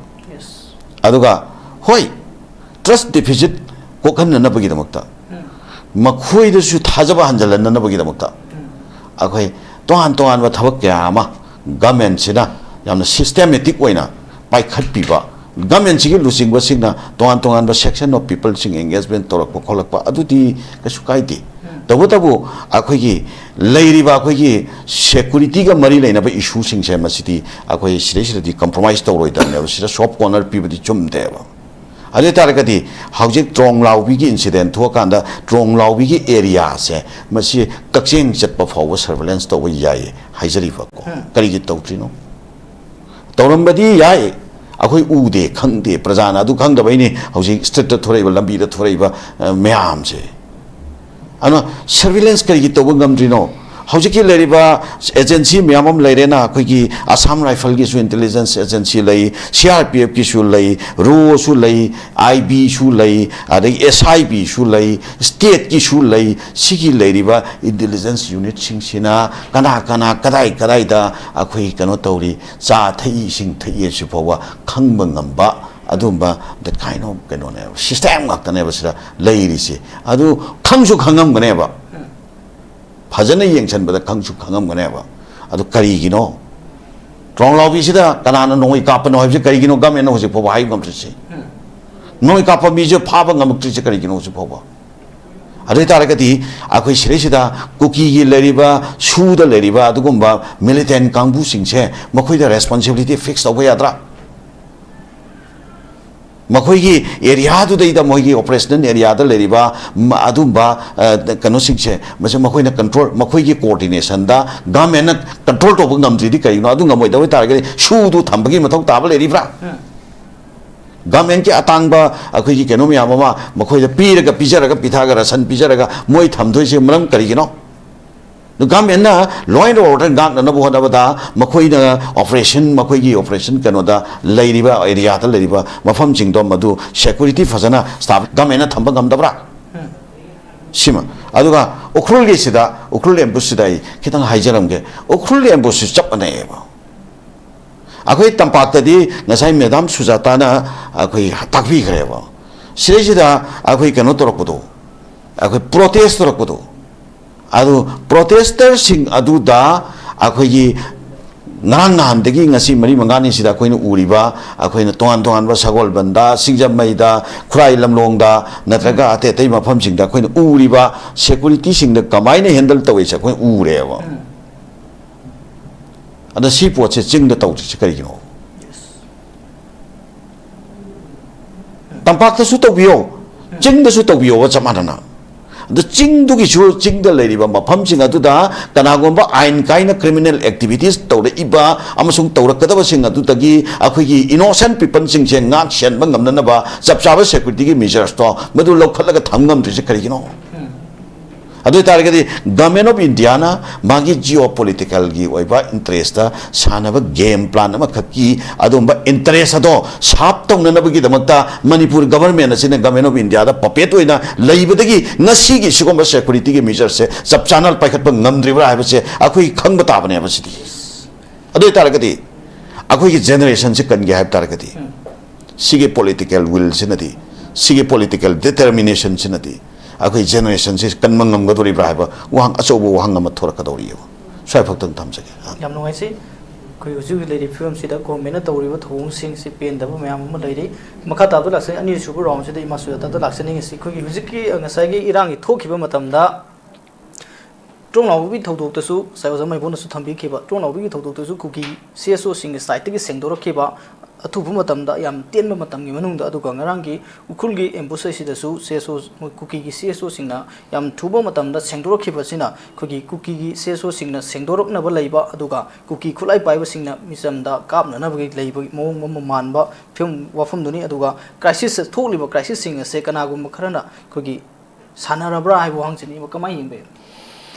ꯑꯗꯨꯒ ꯍꯣꯏ, ꯇ꯭ꯔꯁ ꯗꯤꯐꯤꯁꯤꯠ ꯀꯣꯛꯍꯟꯅꯅꯕꯒꯤꯗꯃꯛꯇ, ꯃꯈꯣꯏꯗꯁꯨ ꯊꯥꯖꯕ ꯍꯟꯖꯤꯜꯍꯟꯅꯅꯕꯒꯤꯗꯃꯛꯇ ꯑꯩꯈꯣꯏ ꯇꯣꯉꯥꯟ ꯇꯣꯉꯥꯟꯕ ꯊꯕꯛ ꯀꯌꯥ ꯑꯃ ꯒꯃꯦꯟꯁꯤꯅ ꯌꯥꯝꯅ ꯁꯤꯁꯇꯦꯃꯦꯇꯤꯛ ꯑꯣꯏꯅ ꯄꯥꯏꯈꯠꯄꯤꯕ, ꯒꯃꯦꯟꯁꯤꯒꯤ ꯂꯨꯆꯤꯡꯕꯁꯤꯡꯅ ꯇꯣꯉꯥꯟ ꯇꯣꯉꯥꯟꯕ ꯁꯦꯛꯁꯟ ꯑꯣꯐ ꯄꯤꯄꯜꯁꯤꯡ ꯑꯦꯡꯒꯦꯖꯃꯦꯟ ꯇꯧꯔꯛꯄ ꯈꯣꯠꯂꯛꯄ, ꯑꯗꯨꯗꯤ ꯀꯩꯁꯨ ꯀꯥꯏꯗꯦ꯫ ꯇꯧꯕꯇꯕꯨ ꯑꯩꯈꯣꯏꯒꯤ ꯂꯩꯔꯤꯕ ꯑꯩꯈꯣꯏꯒꯤ ꯁꯦꯀꯨꯔꯤꯇꯤꯒ ꯃꯔꯤ ꯂꯩꯅꯕ ꯏꯁꯨꯁꯤꯡꯁꯦ, ꯃꯁꯤꯗꯤ ꯑꯩꯈꯣꯏ ꯁꯤꯗꯩꯁꯤꯗꯗꯤ ꯀꯝꯄ꯭ꯔꯣꯃꯥꯏꯁ ꯇꯧꯔꯣꯏꯗꯕꯅꯦꯕ, ꯁꯤꯗ ꯁꯣꯐ ꯀꯣꯔꯅꯔ ꯄꯤꯕꯗꯤ ꯆꯨꯝꯗꯦꯕ꯫ ꯑꯗꯨ ꯑꯣꯏ ꯇꯥꯔꯒꯗꯤ ꯍꯧꯖꯤꯛ ꯇ꯭ꯔꯣꯡ ꯂꯥꯎꯕꯤꯒꯤ ꯏꯟꯁꯤꯗꯦꯟ ꯊꯣꯛꯑꯀꯥꯟꯗ ꯇ꯭ꯔꯣꯡ ꯂꯥꯎꯕꯤꯒꯤ ꯑꯦꯔꯤꯌꯥꯁꯦ, ꯃꯁꯤ ꯀꯛꯆꯦꯡ ꯆꯠꯄ ꯐꯥꯎꯕ ꯁꯔꯚꯦꯂꯦꯟꯁ ꯇꯧꯕ ꯌꯥꯏꯌꯦ ꯍꯥꯏꯖꯔꯤꯕꯀꯣ꯫ ꯀꯔꯤꯒꯤ ꯇꯧꯗ꯭ꯔꯤꯅꯣ? ꯇꯧꯔꯝꯕꯗꯤ ꯌꯥꯏ, ꯑꯩꯈꯣꯏ ꯎꯗꯦ, ꯈꯪꯗꯦ, ꯄ꯭ꯔꯖꯥꯅ ꯑꯗꯨ ꯈꯪꯗꯕꯩꯅꯤ ꯍꯧꯖꯤꯛ ꯁ꯭ꯇ꯭ꯔꯤꯠꯇ ꯊꯣꯔꯛꯏꯕ, ꯂꯝꯕꯤꯗ ꯊꯣꯔꯛꯏꯕ, ꯑ, ꯃꯌꯥꯝꯁꯦ꯫ ꯑꯗꯨꯅ ꯁꯔꯚꯦꯂꯦꯟꯁ ꯀꯔꯤꯒꯤ ꯇꯧꯕ ꯉꯝꯗ꯭ꯔꯤꯅꯣ? ꯍꯧꯖꯤꯛꯀꯤ ꯂꯩꯔꯤꯕ ꯑꯦꯖꯦꯟꯁꯤ ꯃꯌꯥꯝ ꯑꯃ ꯂꯩꯔꯦꯅ, ꯑꯩꯈꯣꯏꯒꯤ ꯑꯁꯥꯝ ꯔꯥꯏꯐꯜꯒꯤꯁꯨ ꯏꯟꯇꯦꯂꯤꯖꯦꯟꯁ ꯑꯦꯖꯦꯟꯁꯤ ꯂꯩ, ꯁꯤ ꯑꯥꯔ ꯄꯤ ꯑꯦꯐꯀꯤꯁꯨ ꯂꯩ, ꯔꯣꯁꯨ ꯂꯩ, ꯑꯥꯏ ꯕꯤꯁꯨ ꯂꯩ, ꯑꯗꯒꯤ ꯑꯦꯁ ꯑꯥꯏ ꯕꯤꯁꯨ ꯂꯩ, ꯁ꯭ꯇꯦꯠꯀꯤꯁꯨ ꯂꯩ꯫ ꯁꯤꯒꯤ ꯂꯩꯔꯤꯕ ꯏꯟꯇꯦꯂꯤꯖꯦꯟꯁ ꯌꯨꯅꯤꯠꯁꯤꯡꯁꯤꯅ ꯀꯅꯥ ꯀꯅꯥ ꯀꯗꯥꯏ ꯀꯗꯥꯏꯗ ꯑꯩꯈꯣꯏ ꯀꯩꯅꯣ ꯇꯧꯔꯤ, ꯆꯥ ꯊꯛꯏ, ꯏꯁꯤꯡ ꯊꯛꯏ ꯍꯥꯏꯁꯤ ꯐꯥꯎꯕ ꯈꯪꯕ ꯉꯝꯕ ꯑꯗꯨꯝꯕ that kind of ꯀꯩꯅꯣꯅꯦꯕ, ꯁꯤꯁꯇꯦꯝ ꯉꯥꯛꯇꯅꯦꯕ ꯁꯤꯗ ꯂꯩꯔꯤꯁꯤ꯫ ꯑꯗꯨ ꯈꯪꯁꯨ ꯈꯪꯉꯝꯒꯅꯦꯕ, ꯐꯖꯅ ꯌꯦꯡꯁꯤꯟꯕꯗ ꯈꯪꯁꯨ ꯈꯪꯉꯝꯒꯅꯦꯕ꯫ ꯑꯗꯨ ꯀꯔꯤꯒꯤꯅꯣ ꯇ꯭ꯔꯣꯡꯂꯥꯎꯕꯤꯁꯤꯗ ꯀꯅꯥꯅ ꯅꯣꯡꯃꯩ ꯀꯥꯞꯄꯅꯣ ꯍꯥꯏꯕꯁꯤ ꯀꯔꯤꯒꯤꯅꯣ ꯒꯃꯦꯟꯅ ꯍꯧꯖꯤꯛ ꯐꯥꯎꯕ ꯍꯥꯏꯕ ꯉꯝꯗ꯭ꯔꯤꯁꯤ? ꯅꯣꯡꯃꯩ ꯀꯥꯞꯄ ꯃꯤꯁꯦ ꯐꯥꯕ ꯉꯝꯃꯛꯇ꯭ꯔꯤꯁꯦ ꯀꯔꯤꯒꯤꯅꯣ ꯍꯧꯖꯤꯛ ꯐꯥꯎꯕ? ꯑꯗꯨ ꯑꯣꯏ ꯇꯥꯔꯒꯗꯤ ꯑꯩꯈꯣꯏ ꯁꯤꯗꯩꯁꯤꯗ ꯀꯨꯀꯤꯒꯤ ꯂꯩꯔꯤꯕ, ꯁꯨꯗ ꯂꯩꯔꯤꯕ ꯑꯗꯨꯒꯨꯝꯕ ꯃꯤꯂꯤꯇꯦꯟ ꯀꯥꯡꯕꯨꯁꯤꯡꯁꯦ ꯃꯈꯣꯏꯗ ꯔꯦꯁꯄꯣꯟꯁꯤꯕꯤꯂꯤꯇꯤ ꯐꯤꯛꯁ ꯇꯧꯕ ꯌꯥꯗ꯭ꯔꯥ? ꯃꯈꯣꯏꯒꯤ ꯑꯦꯔꯤꯌꯥꯗꯨꯗꯩꯗ, ꯃꯣꯏꯒꯤ ꯑꯣꯄꯔꯦꯁꯅꯦꯜ ꯑꯦꯔꯤꯌꯥꯗ ꯂꯩꯔꯤꯕ ꯃ-, ꯑꯗꯨꯝꯕ, ꯑ, ꯀꯩꯅꯣꯁꯤꯡꯁꯦ, ꯃꯁꯤ ꯃꯈꯣꯏꯅ ꯀꯟꯇ꯭ꯔꯣꯜ, ꯃꯈꯣꯏꯒꯤ ꯀꯣꯑꯣꯔꯗꯤꯅꯦꯁꯟꯗ ꯒꯚꯔꯟꯃꯦꯟꯠꯅ ꯀꯟꯇ꯭ꯔꯣꯜ ꯇꯧꯕ ꯉꯝꯗ꯭ꯔꯤꯗꯤ ꯀꯔꯤꯒꯤꯅꯣ? ꯑꯗꯨ ꯉꯝꯃꯣꯏꯗꯕ ꯑꯣꯏ ꯇꯥꯔꯒꯗꯤ ꯁꯨꯗꯨ ꯊꯝꯕꯒꯤ ꯃꯊꯧ ꯇꯥꯕ ꯂꯩꯔꯤꯕ꯭ꯔꯥ? ꯎꯝ꯫ ꯒꯚꯔꯟꯃꯦꯟꯠꯀꯤ ꯑꯇꯥꯡꯕ ꯑꯩꯈꯣꯏꯒꯤ ꯀꯩꯅꯣ ꯃꯌꯥꯝ ꯑꯃ ꯃꯈꯣꯏꯗ ꯄꯤꯔꯒ, ꯄꯤꯖꯔꯒ, ꯄꯤꯊꯛꯑꯒ, ꯔꯁꯟ ꯄꯤꯖꯔꯒ ꯃꯣꯏ ꯊꯝꯗꯣꯏꯁꯦ ꯃꯔꯝ ꯀꯔꯤꯒꯤꯅꯣ? ꯒꯚꯔꯟꯃꯦꯟꯠꯅ law and order ꯉꯥꯛꯅꯅꯕ ꯍꯣꯠꯅꯕꯗ ꯃꯈꯣꯏꯅ ꯑꯣꯄꯔꯦꯁꯟ, ꯃꯈꯣꯏꯒꯤ ꯑꯣꯄꯔꯦꯁꯟ ꯀꯩꯅꯣꯗ ꯂꯩꯔꯤꯕ, ꯑꯦꯔꯤꯌꯥꯗ ꯂꯩꯔꯤꯕ ꯃꯐꯝꯁꯤꯡꯗꯣ ꯃꯗꯨ ꯁꯦꯀ꯭ꯌꯨꯔꯤꯇꯤ ꯐꯖꯅ ꯁ꯭ꯇꯥꯐ ꯒꯚꯔꯟꯃꯦꯟꯠꯅ ꯊꯝꯕ ꯉꯝꯗꯕ꯭ꯔꯥ? ꯁꯤꯃ꯫ ꯑꯗꯨꯒ ꯎꯈ꯭ꯔꯨꯜꯒꯤꯁꯤꯗ, ꯎꯈ꯭ꯔꯨꯜ ꯑꯦꯝꯕꯨꯁꯁꯤꯗ ꯑꯩ ꯈꯤꯇꯪ ꯍꯥꯏꯖꯔꯝꯒꯦ꯫ ꯎꯈ꯭ꯔꯨꯜ ꯑꯦꯝꯕꯨꯁꯁꯤ ꯆꯞ ꯃꯥꯟꯅꯩꯌꯦꯕ꯫ ꯑꯩꯈꯣꯏ ꯇꯝꯄꯥꯛꯇꯗꯤ ꯉꯁꯥꯏ ꯃꯦꯗꯥꯝ ꯁꯨꯖꯥꯇꯥꯅ ꯑꯩꯈꯣꯏ ꯇꯥꯛꯄꯤꯈ꯭ꯔꯦꯕ꯫ ꯁꯤꯗꯩꯁꯤꯗ ꯑꯩꯈꯣꯏ ꯀꯩꯅꯣ ꯇꯧꯔꯛꯄꯗꯣ, ꯑꯩꯈꯣꯏ ꯄ꯭ꯔꯣꯇꯦꯁ ꯇꯧꯔꯛꯄꯗꯣ, ꯑꯗꯨ ꯄ꯭ꯔꯣꯇꯦꯁꯇꯔꯁꯤꯡ ꯑꯗꯨꯗ ꯑꯩꯈꯣꯏꯒꯤ ꯉꯔꯥꯡ ꯅꯍꯥꯟꯗꯒꯤ ꯉꯁꯤ ꯃꯔꯤ ꯃꯉꯥꯅꯤꯁꯤꯗ ꯑꯩꯈꯣꯏꯅ ꯎꯔꯤꯕ, ꯑꯩꯈꯣꯏꯅ ꯇꯣꯉꯥꯟ ꯇꯣꯉꯥꯟꯕ ꯁꯒꯣꯜꯕꯟꯗ, ꯁꯤꯡꯖꯃꯩꯗ, ꯈꯨꯔꯥꯏ ꯂꯝꯂꯣꯡꯗ, ꯅꯠꯇ꯭ꯔꯒ ꯑꯇꯩ ꯑꯇꯩ ꯃꯐꯝꯁꯤꯡꯗ ꯑꯩꯈꯣꯏꯅ ꯎꯔꯤꯕ ꯁꯦꯀ꯭ꯌꯨꯔꯤꯇꯤꯁꯤꯡꯗ ꯀꯃꯥꯏꯅ ꯍꯦꯟꯗꯜ ꯇꯧꯔꯤꯁꯦ ꯑꯩꯈꯣꯏꯅ ꯎꯔꯦꯕ꯫ ꯑꯗ ꯁꯤ ꯄꯣꯠꯁꯦ ꯆꯤꯡꯗ ꯇꯧꯗ꯭ꯔꯤꯁꯦ ꯀꯔꯤꯒꯤꯅꯣ? ꯇꯝꯄꯥꯛꯇꯁꯨ ꯇꯧꯕꯤꯌꯣ, ꯆꯤꯡꯗꯁꯨ ꯇꯧꯕꯤꯌꯣꯕ ꯆꯞ ꯃꯥꯟꯅꯅ꯫ ꯑꯗ ꯆꯤꯡꯗꯨꯒꯤꯁꯨ, ꯆꯤꯡꯗ ꯂꯩꯔꯤꯕ ꯃꯐꯝꯁꯤꯡ ꯑꯗꯨꯗ ꯀꯅꯥꯒꯨꯝꯕ ꯑꯥꯏꯟ ꯀꯥꯏꯅ ꯀ꯭ꯔꯤꯃꯤꯅꯦꯜ ꯑꯦꯛꯇꯤꯚꯤꯇꯤꯁ ꯇꯧꯔꯛꯏꯕ ꯑꯃꯁꯨꯡ ꯇꯧꯔꯛꯀꯗꯕꯁꯤꯡ ꯑꯗꯨꯗꯒꯤ ꯑꯩꯈꯣꯏꯒꯤ ꯏꯅꯣꯁꯦꯟ ꯄꯤꯄꯜꯁꯤꯡꯁꯦ ꯉꯥꯛ ꯁꯦꯟꯕ ꯉꯝꯅꯅꯕ ꯆꯞ ꯆꯥꯕ ꯁꯦꯀ꯭ꯌꯨꯔꯤꯇꯤꯒꯤ ꯃꯦꯖꯔꯁꯇꯣ ꯃꯗꯨ ꯂꯧꯈꯠꯂꯒ ꯊꯝ ꯉꯝꯗ꯭ꯔꯤꯁꯦ ꯀꯔꯤꯒꯤꯅꯣ? ꯑꯗꯨ ꯑꯣꯏꯇꯥꯔꯒꯗꯤ Government of Indiaꯅ ꯃꯥꯒꯤ ꯖꯤꯑꯣ ꯄꯣꯂꯤꯇꯤꯀꯦꯜꯒꯤ ꯑꯣꯏꯕ ꯏꯟꯇꯔꯦꯁꯇ ꯁꯥꯟꯅꯕ ꯒꯦꯝ ꯄ꯭ꯂꯥꯟ ꯑꯃꯈꯛꯀꯤ ꯑꯗꯨꯒꯨꯝꯕ ꯏꯟꯇꯔꯦꯁ ꯑꯗꯣ ꯁꯥꯔꯞ ꯇꯧꯅꯅꯕꯒꯤꯗꯃꯛꯇ ꯃꯅꯤꯄꯨꯔ ꯒꯚꯔꯟꯃꯦꯟ ꯑꯁꯤꯅ Government of Indiaꯗ ꯄꯄꯦꯠ ꯑꯣꯏꯅ ꯂꯩꯕꯗꯒꯤ ꯉꯁꯤꯒꯤ ꯁꯤꯒꯨꯝꯕ ꯁꯦꯀ꯭ꯌꯨꯔꯤꯇꯤꯒꯤ ꯃꯤꯖꯔꯁꯦ ꯆꯞ ꯆꯥꯅ ꯄꯥꯏꯈꯠꯄ ꯉꯝꯗ꯭ꯔꯤꯕ꯭ꯔꯥ ꯍꯥꯏꯕꯁꯦ ꯑꯩꯈꯣꯏ ꯈꯪꯕ ꯇꯥꯕꯅꯦꯕ꯫ ꯁꯤꯗꯤ ꯑꯗꯨ ꯑꯣꯏꯇꯥꯔꯒꯗꯤ ꯑꯩꯈꯣꯏꯒꯤ ꯖꯦꯅꯦꯔꯦꯁꯟꯁꯤ ꯀꯟꯒꯦ ꯍꯥꯏꯕ ꯇꯥꯔꯒꯗꯤ ꯁꯤꯒꯤ ꯄꯣꯂꯤꯇꯤꯀꯦꯜ ꯋꯤꯜꯁꯤꯅꯗꯤ, ꯁꯤꯒꯤ ꯄꯣꯂꯤꯇꯤꯀꯦꯜ ꯗꯤꯇꯔꯃꯤꯅꯦꯁꯟꯁꯤꯅꯗꯤ ꯑꯩꯈꯣꯏ ꯖꯦꯅꯦꯔꯦꯁꯟꯁꯤ ꯀꯟꯕ ꯉꯝꯒꯗꯧꯔꯤꯕ꯭ꯔꯥ ꯍꯥꯏꯕ ꯋꯥꯍꯪ, ꯑꯆꯧꯕ ꯋꯥꯍꯪ ꯑꯃ ꯊꯣꯔꯛꯀꯗꯧꯔꯤꯑꯕ꯫ ꯁ꯭ꯋꯥꯏ ꯐꯛꯇꯪ ꯊꯝꯖꯒꯦ꯫ ꯑ꯫ ꯌꯥꯝ ꯅꯨꯡꯉꯥꯏꯖꯩ꯫ ꯑꯩꯈꯣꯏ ꯍꯧꯖꯤꯛ ꯍꯧꯖꯤꯛ ꯂꯩꯔꯤꯕ ꯐꯤꯕꯝꯁꯤꯗ ꯒꯣꯔꯃꯦꯟꯅ ꯇꯧꯔꯤꯕ ꯊꯧꯑꯣꯡꯁꯤꯡꯁꯤ ꯄꯦꯟꯗꯕ ꯃꯌꯥꯝ ꯑꯃ ꯂꯩꯔꯤ꯫ ꯃꯈꯥ ꯇꯥꯕꯗ ꯂꯥꯛꯆꯩ, ꯑꯅꯤꯁꯨꯕ ꯔꯥꯎꯟꯁꯤꯗ ꯏꯃꯥ ꯁꯨꯖꯥꯇꯥꯗ ꯂꯥꯛꯆꯅꯤꯡꯉꯤꯁꯤ, ꯑꯩꯈꯣꯏꯒꯤ ꯍꯧꯖꯤꯛꯀꯤ, ꯑ, ꯉꯁꯥꯏꯒꯤ ꯏꯔꯥꯡꯒꯤ ꯊꯣꯛꯈꯤꯕ ꯃꯇꯝꯗ ꯇ꯭ꯔꯣꯡꯂꯥꯎꯕꯒꯤ ꯊꯧꯗꯣꯛꯇꯁꯨ ꯉꯁꯥꯏ ꯑꯣꯖꯥ ꯃꯥꯏꯕꯣꯅꯁꯨ ꯊꯝꯕꯤꯈꯤꯕ, ꯇ꯭ꯔꯣꯡꯂꯥꯎꯕꯒꯤ ꯊꯧꯗꯣꯛꯇꯁꯨ ꯀꯨꯀꯤ ꯁꯤ ꯑꯦꯁ ꯑꯣꯁꯤꯡꯒꯤ ꯁꯥꯏꯠꯇꯒꯤ ꯁꯦꯡꯗꯣꯔꯛꯈꯤꯕ, ꯑꯊꯨꯕ ꯃꯇꯝꯗ, ꯌꯥꯝ ꯇꯦꯟꯕ ꯃꯇꯝꯒꯤ ꯃꯅꯨꯡꯗ, ꯑꯗꯨꯒ ꯉꯔꯥꯡꯒꯤ ꯎꯈ꯭ꯔꯨꯜꯒꯤ ꯑꯦꯝꯕꯨꯁ ꯑꯁꯤꯗꯁꯨ ꯁꯤ ꯑꯦꯁ ꯑꯣ, ꯃꯣꯏ ꯀꯨꯀꯤꯒꯤ ꯁꯤ ꯑꯦꯁ ꯑꯣꯁꯤꯡꯅ ꯌꯥꯝ ꯊꯨꯕ ꯃꯇꯝꯗ ꯁꯦꯡꯗꯣꯔꯛꯈꯤꯕꯁꯤꯅ ꯑꯩꯈꯣꯏꯒꯤ ꯀꯨꯀꯤꯒꯤ ꯁꯤ ꯑꯦꯁ ꯑꯣꯁꯤꯡꯅ ꯁꯦꯡꯗꯣꯔꯛꯅꯕ ꯂꯩꯕ, ꯑꯗꯨꯒ ꯀꯨꯀꯤ ꯈꯨꯠꯂꯥꯏ ꯄꯥꯏꯕꯁꯤꯡꯅ ꯃꯤꯆꯝꯗ ꯀꯥꯞꯅꯅꯕꯒꯤ ꯂꯩꯕꯒꯤ ꯃꯑꯣꯡ ꯑꯃ ꯃꯥꯟꯕ ꯐꯤꯂꯝ ꯋꯥꯐꯝꯗꯨꯅꯤ꯫ ꯑꯗꯨꯒ ꯀ꯭ꯔꯥꯏꯁꯤꯁ, ꯊꯣꯛꯂꯤꯕ ꯀ꯭ꯔꯥꯏꯁꯤꯁꯁꯤꯡ ꯑꯁꯦ ꯀꯅꯥꯒꯨꯝꯕ ꯈꯔꯅ ꯑꯩꯈꯣꯏꯒꯤ ꯁꯥꯟꯅꯔꯕ꯭ꯔꯥ ꯍꯥꯏꯕ ꯋꯥꯍꯪꯁꯤꯅꯤ꯫ ꯀꯃꯥꯏꯅ ꯌꯦꯡꯕ ꯌꯥꯏ?